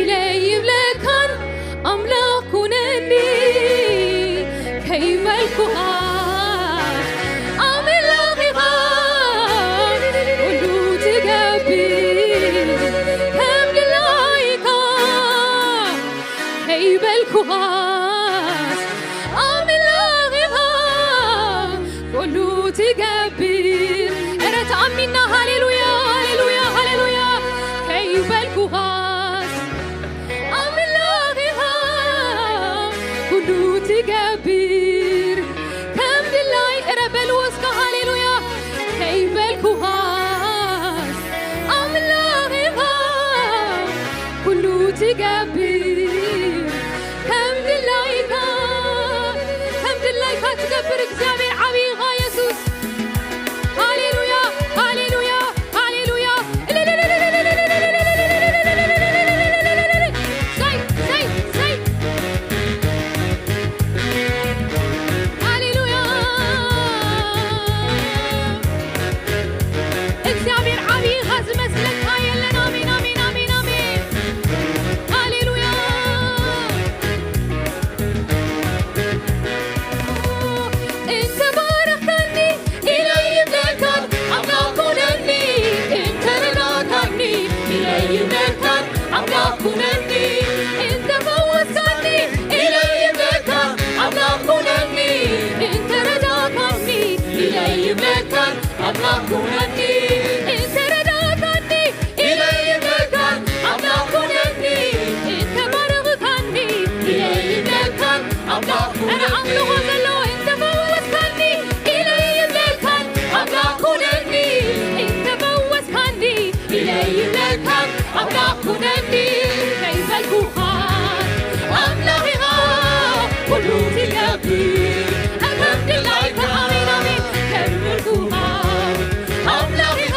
ኢለ ይብለካን ኣምላኽ ኩነኒ። ከይበልኩኻ ኣምላኽ ኢኻ፣ ኩሉ ትገብር ከም ድላይካ። ከይበልኩኻስ ኣምላኽ ኢኻ፣ ኩሉ ትገብር። እረ ተኣሚንና፣ ሃሌሉያ፣ ሃሌሉያ፣ ሃሌሉያ። ከይበልኩኻስ ኣምላኽ ኢኻ፣ ትገብር ከም ድላይ እረ በልዎ እስከ ሃሌሉያ ከይበልኩኻስ ኣምላኽ ኢኻ ኩሉ ትገብር ከም ድላይካ ከም ድላይካ ትገብር እግዚኣብሔር ዓብዪ ኢኻ የሱስ ሃሌሉያ ሃሌሉያ ሃሌሉያ ሳይ ሳይ ሳይ ሃሌሉያ እግዚኣብሔር ዓብዪ ኢኻ ዝመስለካ የለን ኣሜን ኣሜን ኣሜን ኣሜን ሃሌሉያ እንተ ባረኽካኒ ኢለ ይብለካን ኣምላኽ ኩነኒ እንተ ረዳእካኒ ኢለ ይብለካን ኣምላኽ ኩነኒ እንተ ፈወስካኒ ኢለ ይብለካን ኣምላኽ ኩነኒ እንተ ረዳእካኒ ኢለ ይብለካን ኣምላኽ ኩነኒ እንተ ረዳእካኒ ኢለ ይብለካን ኣምላኽ ኩነኒ እንተ ባረኽካኒ ኢለ ይብለካን ኣምላኽ ኩነኒ ኣምልኾ ዘለዎ እንተ ፈወስካኒ ኢለ ይብለካን ኣምላኽ ኩነኒ እንተ ፈወስካኒ ኢለ ይብለካን ኣምላኽ ኩነኒ ከይበልኩኻ ኣምላኽ ኢኻ ኩሉ ትገብር ከም ድላይካ ኣሜን ኣሜን ከብርኩኻ ኣምላኽ ኢኻ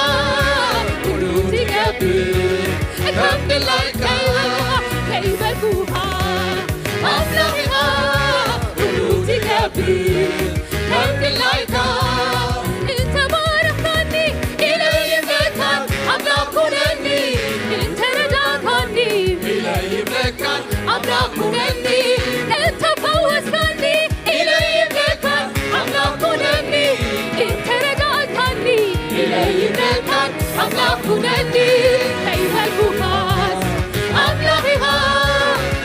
ኩሉ ትገብር ከም ድላይካ ከይበልኩኻ ኣምላኽ ኢኻ ኩሉ ትገብር ከም ድላይካ እንተ ባረኽካኒ ኢለ ይብለካን ኣምላኽ ኩነኒ እንተ ረዳእካኒ ኢለ ይብለካን ኣምላኽ ኩነኒ እንተ ፈወስካኒ ኢለ ይብለካን ኣምላኽ ኩነኒ እንተ ረዳእካኒ ኢለ ይብለካን ኣምላኽ ኩነኒ ከይበልኩኻስ ኣምላኽ ኢኻ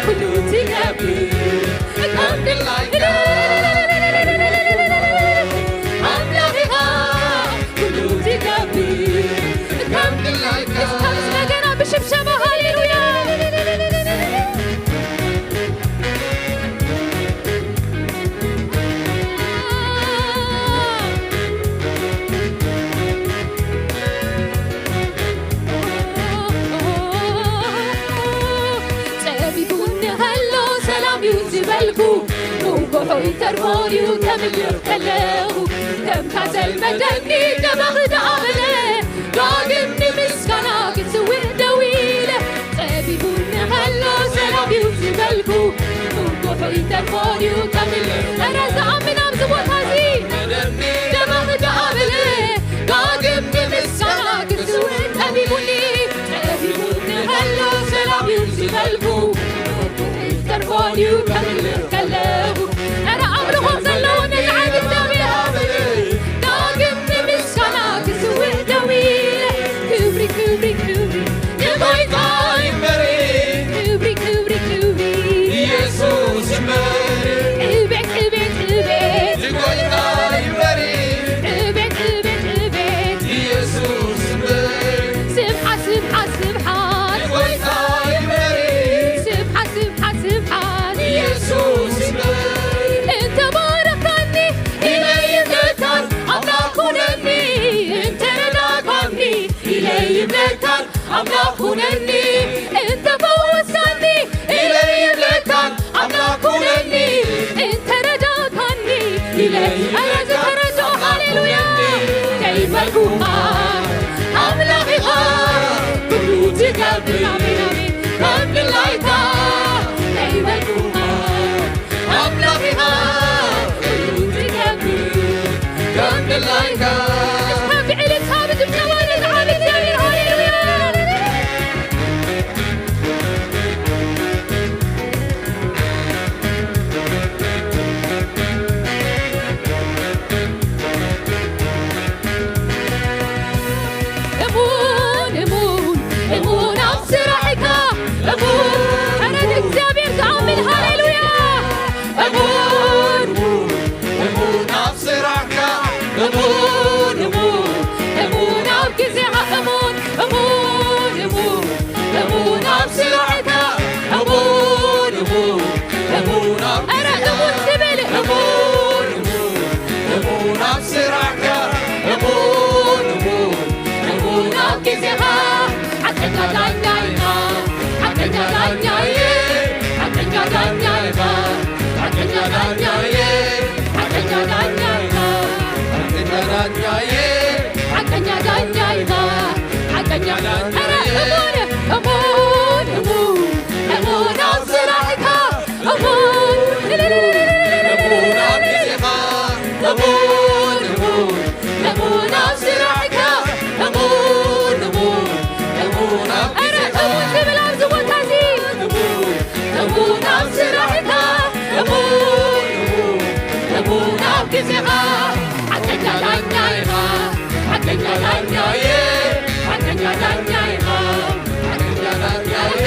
ኩሉ ትገብር ከም ድላይካ ኣምላኽ ኢኻ ኩሉ ትገብር ከም ድላይካ እስከ ምስ እንደገና ብሽብሸባ ሃሌሉያ ጸቢቡኒ ከሎ ሰላም እዩ ዝበልኩ ምንጎሖ ይተርፎ ድዩ ከምልኽ ከለኹ ከምካ ዘልመደኒ ደማኺ ደኣ በለ ዳግም ንምስጋና ክስውእ ደው ኢለ ጸቢቡኒ ከሎ ሰላም እዩ ዝበልኩ ምንጎሖ ይተርፎ ድዩ ከምልኽ ኧረ ዝኣምን ኣብዚ ቦታ እዚ ደማኺ ደኣ በለ ዳግም ንምስጋና ክስውእ ጸቢቡኒ ጸቢቡኒ ከሎ ሰላም እዩ ዝበልኩ ተርፎ ድዩ ከምልኽ ከለኹ ኧረ ኣምልኾ ዘለዎ ነዚ ዓይነት እግዚኣብሔር ዳግም ንምስጋና ክስውእ ደው ኢለ ክብሪ ክብሪ ክብሪ ንጎይታ ይንበሪ ክብሪ ክብሪ ክብሪ ኢየሱስ ይንበሪ እቤት እቤት እቤት ንጎይታ ይንበሪ እቤት እቤት እቤት ኢየሱስ ይንበሪ ስብሓት ስብሓት ስብሓት ንጎይታ ይንበሪ ስብሓት ስብሓት ስብሓት ኢየሱስ ይንበሪ እንተ ባረኽካኒ ኢለ ይብለካን ኣምላኽ ኩነኒ እንተ ረዳእካኒ ኢለ ይብለካን ኣምላኽ ኩነኒ እንተ ፈወስካኒ ኢለ ይብለካን ኣምላኽ ኩነኒ እንተ ረዳእካኒ ኢለ ኣረ ዝተረድኦ ሃሌሉያ ከይበልኩኻ ኣምላኽ ኢኻ ኩሉ ትገብር ኣሜን ኣሜን ከም ድላይካ ከይበልኩኻ ኣምላኽ ኢኻ ኩሉ ትገብር ከም ድላይካ እስከ ብዕልልታ ብጭብጨባ ነዚ ዓቢ እግዚኣብሔር ሃሌሉያ እሙን እሙን እሙን ኣብ ስራሕካ እሙን ኧረ ንእግዚኣብሔር ዝኣምን ሃሌሉያ እሙን እሙን ኣብ ስራሕካ እሙን እሙን እሙን ኣብ ግዜኻ እሙን እሙን እሙን እሙን ኣብ ስራሕካ እሙን እሙን እሙን ኣብ ኧረ ግዜኻ እሙን፣ እሙን፣ እሙን ኣብ ስራሕካ፣ እሙን፣ እሙን፣ እሙን ኣብ ኧረ ግዜኻ፣ እሙን ክብል ኣብዚ ቦታ እዚ። እሙን፣ እሙን ኣብ ስራሕካ፣ እሙን፣ እሙን፣ እሙን ኣብ ግዜኻ። ሓቀኛ ዳኛ ኢኻ፣ ሓቀኛ ዳኛየ፣ ሓቀኛ ዳኛ ኢኻ። ሓቀኛ ዳኛ ኢኻ፣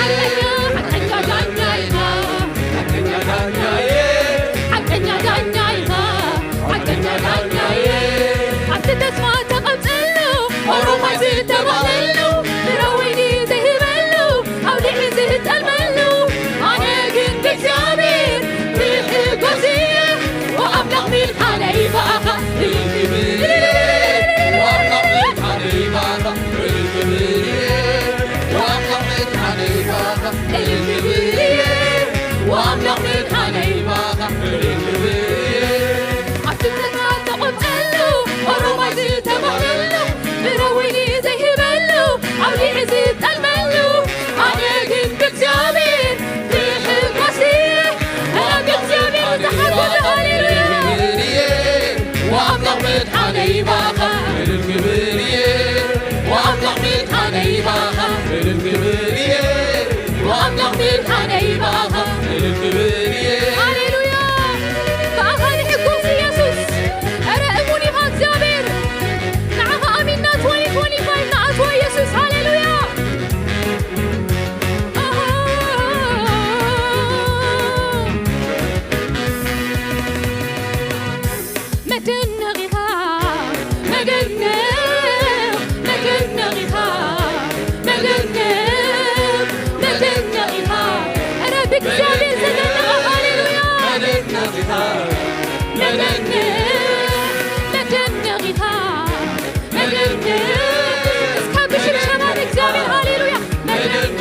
ሓቀኛ ዳኛ ኢኻ፣ ሓቀኛ ዳኛ ኢኻ፣ ሓቀኛ ዳኛ ኢኻ። ኣብቲ ተስፋ ተቐምጠሉ፣ ኦሮማይ ዝተባህለሉ፣ ፍረ ወይኒ ዘይህበሉ፣ ኣውሊዒ ዝጠልመሉ፣ ኣነ ግን ብእግዚኣብሔር ብሕጎስ እየ፣ ወኣምላኽ ምድሓነይ ብኣኻ እልል ክብል እየ፣ ወኣምላኽ ምድሓነይ ብኣኻ እልል ክብል እየ፣ ወኣምላኽ ምድሓነይ ብኣኻ እልል ክብል እየ፣ ወኣምላኽ ምድሓነይ ብኣኻ እልል ክብል እየ። ኣብቲ ተስፋ ተቖምጠሉ፣ ኦሮማይ ዝተባህለሉ፣ ፍረ ወይኒ ዘይህበሉ፣ ኣውሊዒ ዝጠልመሉ፣ ኣነ ግን ብእግዚኣብሔር ብሕጎስ እየ፣ ኣብ እግዚኣብሔር ዝተሓጎሰ፣ ሃሌሉያ። ክብል እየ፣ ወኣምላኽ ምድሓነይ ብኣኻ እልል ክብል እየ፣ ወኣምላኽ ምድሓነይ ብኣኻ እልል ክብል እየ፣ ወኣምላኽ ምድሓነይ ብኣኻ እልል ክብል እየ። ሃሌሉያ። ብኣኻ ንሕጎስ ኢየሱስ። ኧረ እሙን ኢኻ እግዚኣብሔር። ንዓኻ ኣሚንና ትወኒ ትወኒ ፋይቭ ንኣትዎ ኢየሱስ። ሃሌሉያ። መደነቕ ኢኻ፣ መደነቕ፣ መደነቕ ኢኻ፣ መደነቕ፣ መደነቕ ኢኻ። ኧረ ብእግዚኣብሔር ዘደንቕ፣ ሃሌሉያ። መደነቕ ኢኻ፣ መደነቕ፣ መደነቕ ኢኻ፣ መደነቕ። እስከ ብሽብሸባ ንእግዚኣብሔር፣ ሃሌሉያ። መደነቕ፣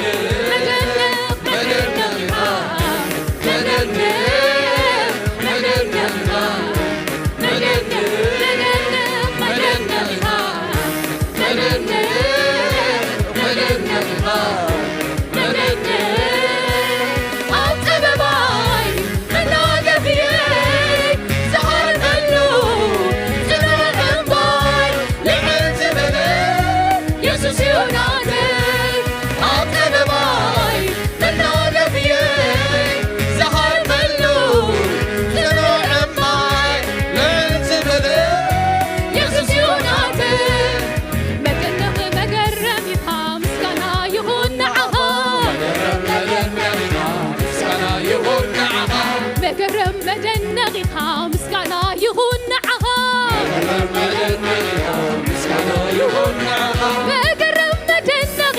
መደነቕ፣ መደነቕ ኢኻ፣ መደነቕ፣ መደነቕ ኢኻ። መደነቕ መገረም ኢኻ፣ ምስጋና ይኹን ንዓኻ። መገረም መደነቕ ኢኻ፣ ምስጋና ይኹን ንዓኻ። መገረም መደነቕ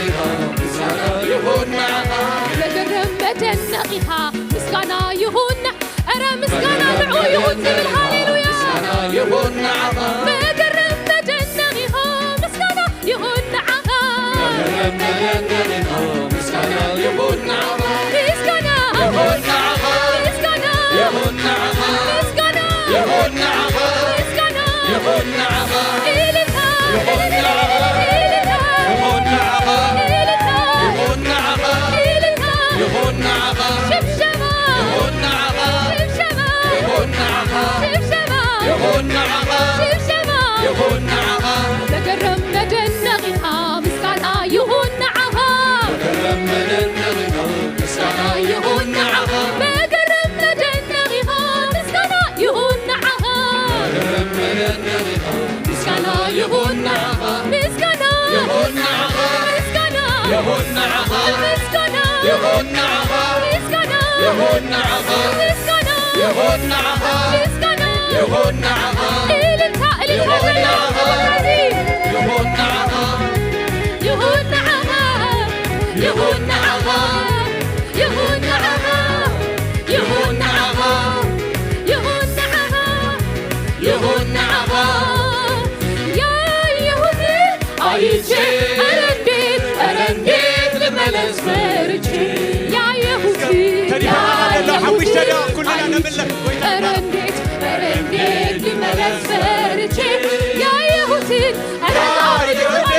ኢኻ፣ ምስጋና ይኹን ንዓኻ። መገረም መደነቕ ኢኻ፣ ምስጋና ይኹን ን-፣ ኧረ ምስጋና ንዕኡ ይኹን ክብል፣ ሃሌሉያ። መገረም መደነቕ ኢኻ፣ ምስጋና ይኹን ንዓኻ። ምስጋና፣ ምስጋና፣ ምስጋና፣ ምስጋና፣ ምስጋና፣ ኢልልታ፣ ኢልልታ፣ ኢልልታ፣ ኢልልታ፣ ሽብሸባ፣ ሽብሸባ፣ ሽብሸባ፣ ሽብሸባ። መገረም መደነቕ ኢኻ፣ ምስጋና ይኹን ንዓኻ። መገረም መደነቕ ኢኻ፣ ምስጋና ይኹን ንዓኻ። መገረም መደነቕ ኢኻ፣ ምስጋና ይኹን ንዓኻ። መገረም መደነቕ ኢኻ፣ ምስጋና ይኹን ንዓኻ። ምስጋና ይኹን ንዓኻ። ምስጋና ይኹን ንዓኻ። ምስጋና ይኹን ንዓኻ። ምስጋና ይኹን ንዓኻ። ምስጋና ይኹን ንዓኻ። ምስጋና ይኹን ንዓኻ። ኢልልታ፣ ኢልልታ፣ ይኹን ንዓኻ። ይኹን ንዓኻ። ይኹን ንዓኻ። ይኹን ንዓኻ። ይኹን ንዓኻ። ይኹን ንዓኻ። ይኹን ንዓኻ። ያ የሁዲ ኣይቼ፣ ኧረ እንዴት፣ ኧረ እንዴት ልመለስ ፈርቼ። ያ የሁዲ፣ ተዲፋ ያ ኣለና፣ የሁዲ ሓሙሽተ ደቂቕ ኩልና ኣይቼ፣ ነምልኽ። ኧረ እንዴት፣ ኧረ እንዴት ልመለስ ፈርቼ። ያ የሁዲ፣ ኧረ ያ የሁዲ፣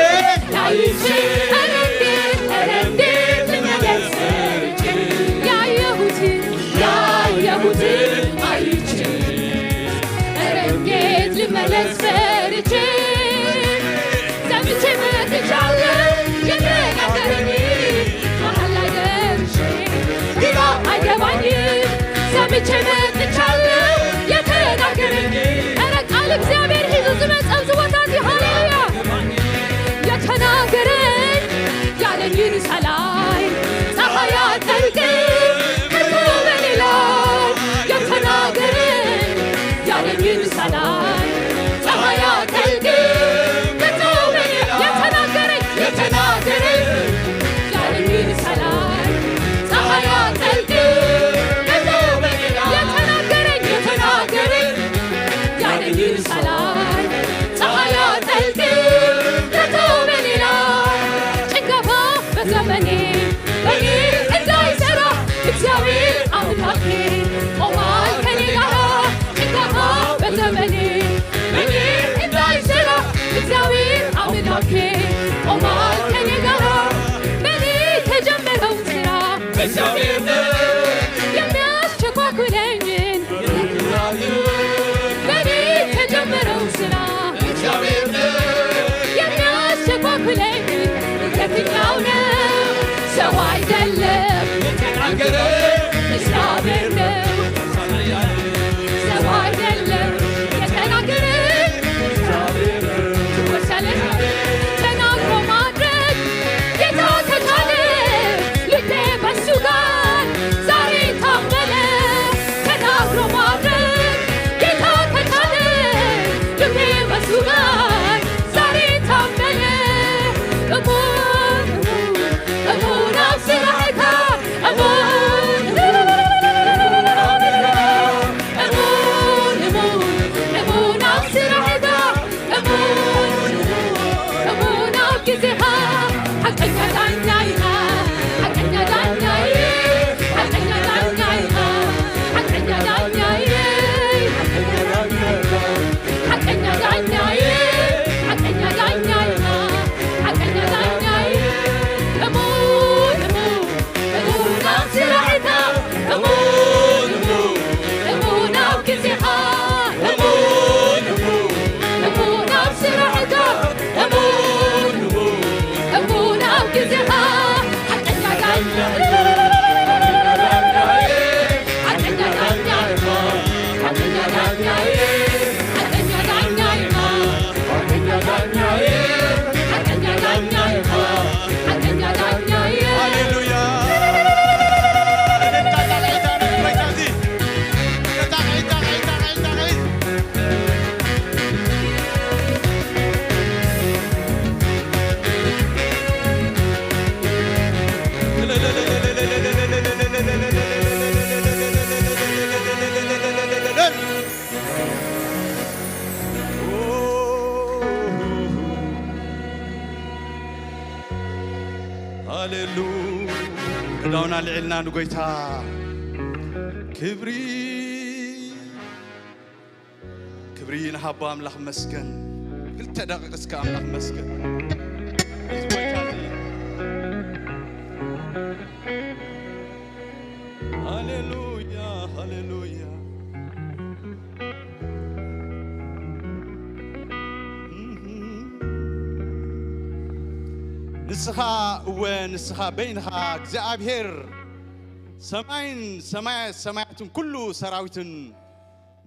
እግዚአብሔር ነው የሚያስቸኳኩለኝን በኔ የተጀመረው ስራ እግዚአብሔር ነው የሚያስቸኳኩለኝ የትኛው ነው? ሰው አይደለም የተናገረ እግዚአብሔር ነው። ሰው አይደለም የተናገረ እግዚአብሔር ነው። ትወርሳለህ ተናግሮ ማድረግ ጌታ ከቻለ ልቤ በሱ ጋር ዛሬ ታመነ። ተናግሮ ማድረግ ጌታ ከቻለ ልቤ በሱ ጋር ዛሬ ታመነ። እሙን እሙን እሙን አብ ስራሕካ እሙን እሙን እሙን እሙን አብ ስራሕካ እሙን እሙን አብ ግዜኻ ሓቀኛ ዳኛ ኢኻ ሓቀኛ ዳኛ ኢኻ ሓቀኛ ዳኛ ኢኻ ሓቀኛ ዳኛ ኢኻ ሓቀኛ ዳኛ ኢኻ ሓቀኛ ዳኛ ኢኻ ሓቀኛ ዳኛ ኢኻ ሓቀኛ ዳኛ ኢኻ እሙን እሙን እሙን ኣብ ስራሕካ እሙን እሙን እሙን ኣብ ግዜኻ እሙን እሙን እሙን ኣብ ስራሕካ እሙን እሙን እሙን ኣብ ግዜኻ ሓቀኛ ዳኛ ሓቀኛ ዳኛ ሓቀኛ ዳኛ ሓቀኛ ዳኛ ኢኻ ሓቀኛ ዳኛ ኢኻ ሓቀኛ ዳኛ ኢኻ ሓቀኛ ዳኛ ኢኻ ሃሌሉያ። እልልታ ጣቕዒት ኣነ ክብረካ እዚ። ጣቕዒት፣ ጣቕዒት፣ ጣቕዒት፣ ጣቕዒት። ሃሌሉ ክዳውና ልዕልና ንጎይታ ክብሪ ክብሪ ንሃቦ ኣምላኽ መስገን። ክልተ ደቂቕ እስከ ኣምላኽ መስገን። እዚ ጎይታ እዚ። ሃሌሉያ፣ ሃሌሉያ። ንስኻ፣ እወ፣ ንስኻ በይንኻ እግዚኣብሔር ሰማይን ሰማያት ሰማያትን ኩሉ ሰራዊትን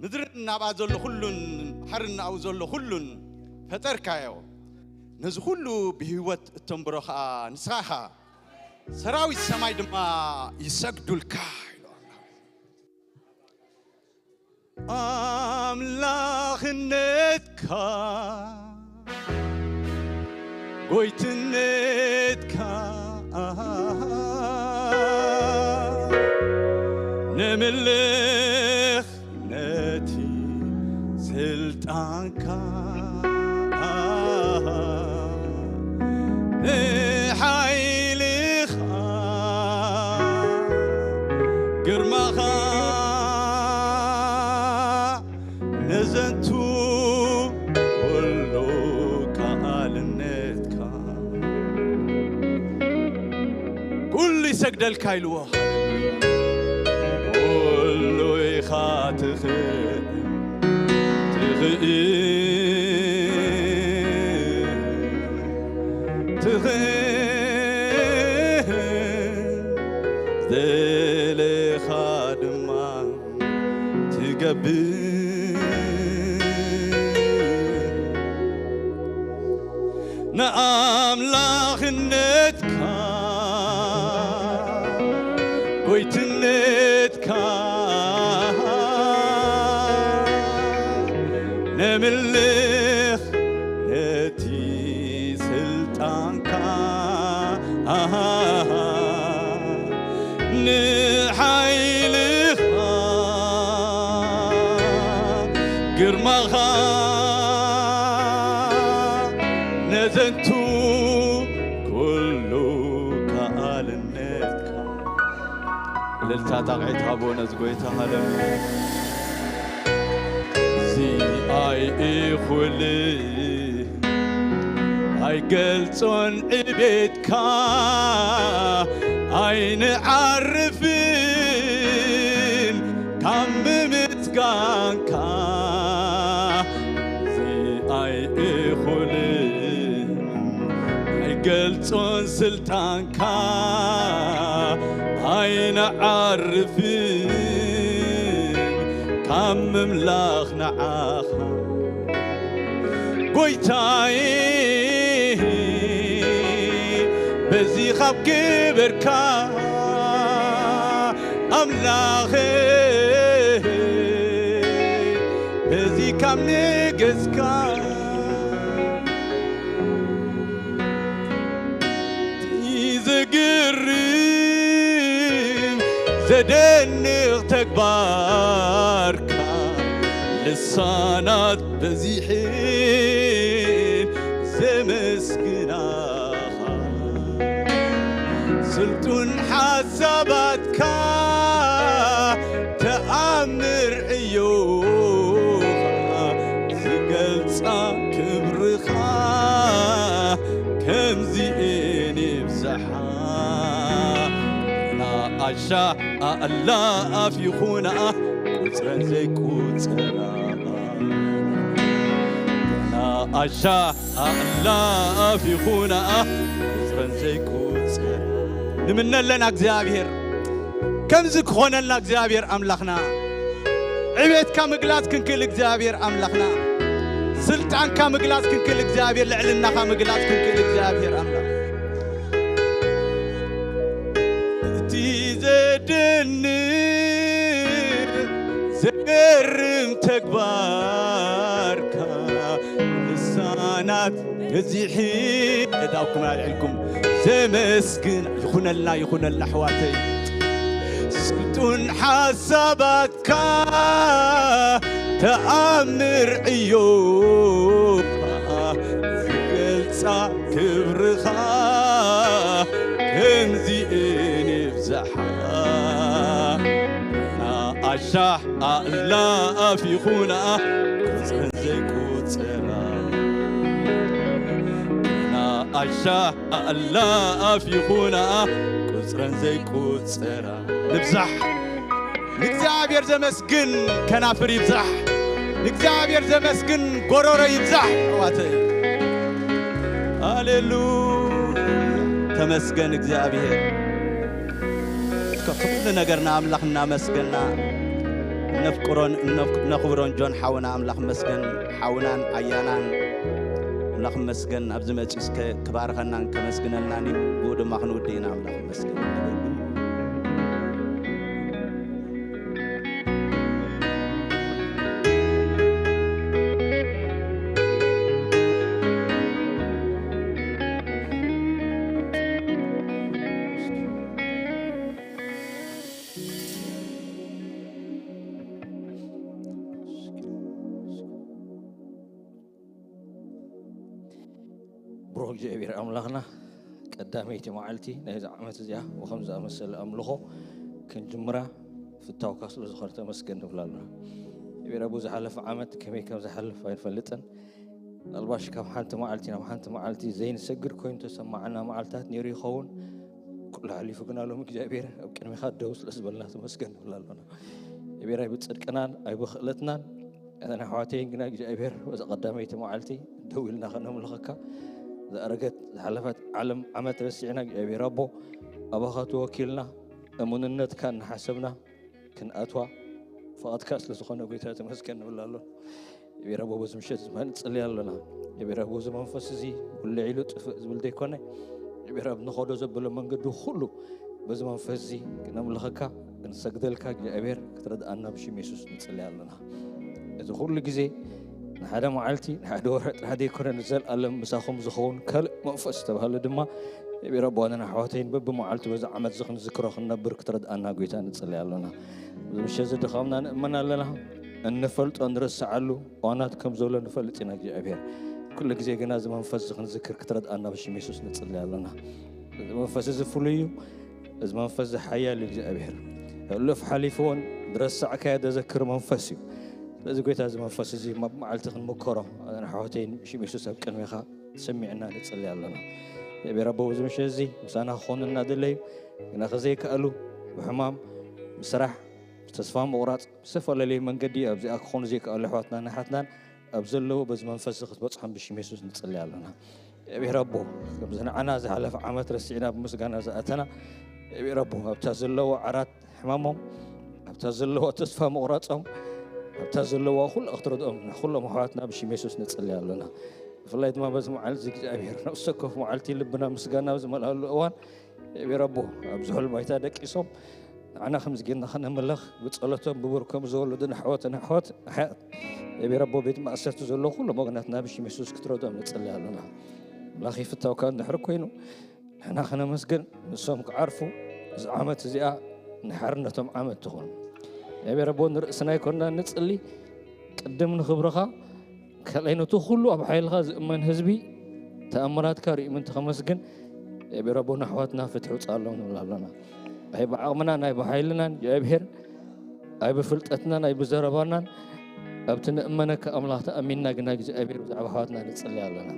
ምድርን ናብኣ ዘሎ ኩሉን ባሕርን ናብኡ ዘሎ ኩሉን ፈጠርካዮ። ነዚ ኩሉ ብህይወት እተንብሮ ኸኣ ንስኻ ኢኻ። ሰራዊት ሰማይ ድማ ይሰግዱልካ ኢሉ ኣምላኽ። ኣምላኽነትካ ጎይትነትካ ነምልኽ ነቲ ስልጣንካ ንሓይልኻ ግርማኻ ነዘንቱ ኩሉ ከኣልነትካ ኩሉ ይሰግደልካ ኢልዎ። ኩሉ ኢኻ ትኽእል፣ ትኽእል፣ ትኽእል፣ ዝደለኻ ድማ ትገብር። ንኣምላኽነትካ ጎይትነትካ ነምልኽ ነቲ ስልጣንካ ንሓይልኻ ግርማኻ ነዘንቱ ኩሉ ከኣልነትካ። እልልታ ጣቕዒት ሃቦ ነዚ ጎይታ። ሃሌሉያ። እዚ ኣይእኹል ኣይገልጾን ዕቤትካ ኣይንዓርፍን ካብ ምምስጋንካ፣ እዚ ኣይእኹልን ኣይገልጾን ስልጣንካ። ኣይንዓርፍን ካብ ምምላኽ ንዓኻ ጎይታይ፣ በዚ ካብ ክብርካ ኣምላኸይ፣ በዚ ካብ ንገስካ ዘግርም ዘደንቕ ተግባርካ፣ ልሳናት በዚሕን ዘመስግናኻ፣ ስልጡን ሓሳባትካ ተኣምር ዕዮኻ፣ ዝገልጻ ክብርኻ ከምዚኤን ይብዝሓ። ንኣሻ ኣእላፍ ይኹና ቁጽረን ዘይቁጸራ፣ ንኣሻ ኣእላፍ ይኹና ቁጽረን ዘይቁጸራ። ንምነለና እግዚኣብሔር፣ ከምዚ ክኾነልና እግዚኣብሔር ኣምላኽና፣ ዕቤትካ ምግላጽ ክንክእል እግዚኣብሔር ኣምላኽና፣ ስልጣንካ ምግላጽ ክንክእል እግዚኣብሔር፣ ልዕልናኻ ምግላጽ ክንክእል እግዚኣብሔር ኣምላኽ። እቲ ዘደንቕ ዘገርም ተግባርካ፣ ልሳናት በዚሒ፣ የዳውኩም ኣልዕልኩም ዘመስግን ይኹነልና፣ ይኹነልና ኣሕዋተይ። ስልጡን ሓሳባትካ ተኣምር ዕዮኻ፣ ዝገልጻ ክብርኻ ከምዚኤን ይብዝሓ። ንኣሻ ኣእላፍ ይኹና ቁጽረን ዘይቁጸራ፣ ንኣሻ ኣእላፍ ይኹና ቁጽረን ዘይቁጸራ። ንብዛሕ ንእግዚኣብሔር ዘመስግን ከናፍር ይብዛሕ፣ ንእግዚኣብሔር ዘመስግን ጎሮሮ ይብዛሕ። ኣሕዋተይ፣ ሃሌሉያ፣ ተመስገን እግዚኣብሔር። እስከ ኩሉ ነገር ንኣምላኽ እናመስገና እነፍቅሮን እነፍ-፣ እነኽብሮን ጆን ሓውና ኣምላኽ መስገን፣ ሓውናን ኣያናን ኣምላኽ መስገን። ኣብዚ መጺኡ እስከ ክባርኸናን ከመስግነልናን እዩ። ብኡ ድማ ክንውድእ ኢና። ኣምላኽ መስገን። ብሩኽ እግዚኣብሔር ኣምላኽና፣ ቀዳመይቲ መዓልቲ ናይዚ ዓመት እዚኣ ብኸም ዝኣመሰለ ኣምልኾ ክንጅምራ ፍታውካ ስለ ዝኾነ ተመስገን ንብል ኣለና። እግዚኣብሔር ኣቦ፣ ዝሓለፈ ዓመት ከመይ ከም ዝሓልፍ ኣይንፈልጥን። ምናልባሽ ካብ ሓንቲ መዓልቲ ናብ ሓንቲ መዓልቲ ዘይንሰግድ ኮይኑ ተሰማዓና መዓልታት ነይሩ ይኸውን። ኩሉ ሓሊፉ ግና ሎሚ እግዚኣብሔር ኣብ ቅድሚኻ ደው ስለ ዝበልና ተመስገን ንብል ኣለና። እግዚኣብሔር ኣይብጽድቅናን ኣይብኽእለትናን ኣነ ኣሕዋተይን ግና እግዚኣብሔር በዛ ቀዳመይቲ መዓልቲ ደው ኢልና ከነምልኸካ፣ ዝኣረገት ዝሓለፈት ዓለም ዓመት ረሲዕና እግዚኣብሔር ኣቦ ኣባኻ ተወኪልና እሙንነትካ እናሓሰብና ክንኣትዋ ፍቓድካ ስለ ዝኾነ ጎይታ ተመስገን ንብል ኣሎ። እግዚኣብሔር ኣቦ በዚ ምሸት እዚ ድማ ንጽሊ ኣለና። እግዚኣብሔር ኣቦ እዚ መንፈስ እዚ ውልዕ ኢሉ ጥፍእ ዝብል ዘይኮነ እግዚኣብሔር ኣብ ንኸዶ ዘበሎ መንገዲ ኩሉ በዚ መንፈስ እዚ ክነምልኸካ ክንሰግደልካ እግዚኣብሔር ክትረድኣና ብሽም የሱስ ንጽሊ ኣለና። እዚ ኩሉ ግዜ ንሓደ መዓልቲ ንሓደ ወርሒ ጥራሕ ዘይኮነ ንዘለኣለም ምሳኹም ዝኸውን ካልእ መንፈስ ዝተባህለ ድማ እግዚኣብሔር ኣቦ ኣነን ኣሕዋተይን በብመዓልቱ በዚ ዓመት እዚ ክንዝክሮ ክንነብር ክትረድኣና ጎይታ ንጽሊ ኣለና። እዚ ምሸት እዚ ድኻምና ንእመን ኣለና። እንፈልጦ ንረስዓሉ እዋናት ከም ዘሎ ንፈልጥ ኢና እግዚኣብሔር። ኩሉ ግዜ ግና እዚ መንፈስ እዚ ክንዝክር ክትረድኣና ብሽም የሱስ ንጽሊ ኣለና። እዚ መንፈስ እዚ ፍሉይ እዩ። እዚ መንፈስ እዚ ሓያል እዩ እግዚኣብሔር። ሕሉፍ ሓሊፉ እውን ዝረሳዕካዮ ዘዘክር መንፈስ እዩ። ስለዚ ጎይታ እዚ መንፈስ እዚ ኣብ መዓልቲ ክንምከሮ ኣነ ኣሕዋተይን ብሽም የሱስ ኣብ ቅድሜኻ ተሰሚዕና ንጽሊ ኣለና። እግዚኣብሔር ኣቦ፣ በዚ ምሸት እዚ ምሳና ክኾኑ እናደለዩ ግና ከዘይከኣሉ፣ ብሕማም፣ ብስራሕ፣ ብተስፋ ምቑራፅ፣ ብዝተፈላለየ መንገዲ ኣብዚኣ ክኾኑ ዘይከኣሉ ኣሕዋትና ንሓትናን ኣብ ዘለዎ በዚ መንፈስ ክትበፅሖም ብሽም የሱስ ንፅሊ ኣለና። እግዚኣብሔር ኣቦ፣ ከምዚ ንዓና ዝሓለፈ ዓመት ረሲዕና ብምስጋና ዝኣተና፣ እግዚኣብሔር ኣቦ፣ ኣብታ ዘለዎ ዓራት ሕማሞም፣ ኣብታ ዘለዋ ተስፋ ምቑራጾም፣ ኣብታ ዘለዋ ኩሉ ክትረድኦም ንኩሎም ኣሕዋትና ብሽም የሱስ ንጽሊ ኣለና። ብፍላይ ድማ በዚ መዓልቲ እግዚኣብሔር ነፍሲ ወከፍ መዓልቲ ልብና ምስጋና ኣብ ዝመልኣሉ እዋን፣ እግዚኣብሔር ኣቦ፣ ኣብ ዝሑል ባይታ ደቂሶም ንዓና ከምዚ ጌርና ከነምልኽ ብጸሎቶም ብብርኮም ዝወለዱን ኣሕዋትን ኣሕዋት ኣሕያት፣ እግዚኣብሔር ኣቦ፣ ቤት ማእሰርቲ ዘለዉ ኩሎም ወገናትና ብሽም የሱስ ክትረድኦም ንጽሊ ኣለና። ኣምላኽ ይፍታውካ እንድሕር ኮይኑ ንሕና ከነመስግን ንሶም ክዓርፉ፣ እዚ ዓመት እዚኣ ናይ ሓርነቶም ዓመት ትኹን። እግዚኣብሔር ኣቦ፣ ንርእስና ኣይኮንና ንጽሊ፣ ቅድም ንኽብርኻ፣ ካልኣይ ነቲ ኩሉ ኣብ ሓይልኻ ዝእመን ህዝቢ ተኣምራትካ ርእዩ ምእንቲ ከመስግን፣ እግዚኣብሔር ኣቦ፣ ንኣሕዋትና ፍትሒ ውፅኣሎም ንብል ኣለና። ኣይ ብዓቕምናን ኣይ ብሓይልናን እግዚኣብሔር፣ ኣይ ብፍልጠትናን ኣይ ብዘረባናን፣ ኣብቲ ንእመነካ ኣምላኽ ተኣሚንና ግና እግዚኣብሔር ብዛዕባ ኣሕዋትና ንጽሊ ኣለና።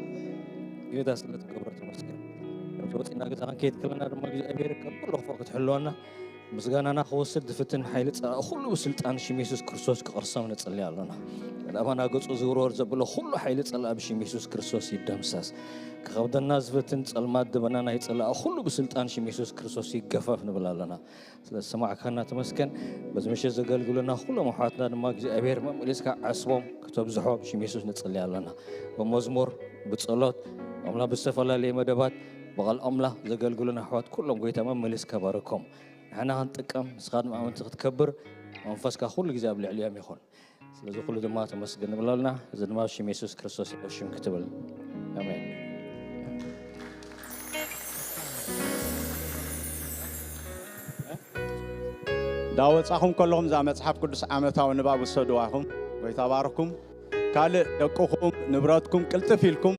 ጌታ ስለ ትገብሮ ተመስገን። ካብቲ ወፂና ገዛ ክንከይድ ከለና ድማ እግዚኣብሔር ካብ ኩሉ ክፉእ ክትሕልወና፣ ምስጋናና ክወስድ ዝፍትን ሓይሊ ጸላኢ ኩሉ ብስልጣን ሽም የሱስ ክርስቶስ ክቕርሶም ንጽሊ ኣለና። ቀዳማና ገጹ ዝውርወር ዘብሎ ኩሉ ሓይሊ ጸላኢ ብሽም የሱስ ክርስቶስ ይደምሰስ። ክኸብደና ዝፍትን ጸልማት ደበና ናይ ጸላኢ ኩሉ ብስልጣን ሽም የሱስ ክርስቶስ ይገፈፍ ንብል ኣለና። ስለ ዝሰማዕካና ተመስገን። በዚ ምሸት ዘገልግሉና ኩሎም ኣሕዋትና ድማ እግዚኣብሔር መመሊስካ ዓስቦም ክተብዝሖ ብሽም የሱስ ንጽሊ ኣለና። ብመዝሙር፣ ብጸሎት፣ ኣምላኽ ብዝተፈላለየ መደባት ብቓል ኣምላኽ ዘገልግሉና ኣሕዋት ኩሎም ጎይታ መመሊስካ ባርኮም። ንሕና ክንጥቀም፣ ንስኻ ድማ ኣመንቲ ክትከብር፣ መንፈስካ ኩሉ ግዜ ኣብ ልዕሊኦም ይኹን። ስለዚ ኩሉ ድማ ተመስገን ንብል ኣለና። እዚ ድማ ብሽም የሱስ ክርስቶስ ይኹን ሽም ክትብል። ኣሜን። እንዳወጻኹም ከለኹም እዛ መጽሓፍ ቅዱስ ዓመታዊ ንባብ ውሰድዋ ኢኹም። ጎይታ ባርኩም። ካልእ ደቅኹም፣ ንብረትኩም ቅልጥፍ ኢልኩም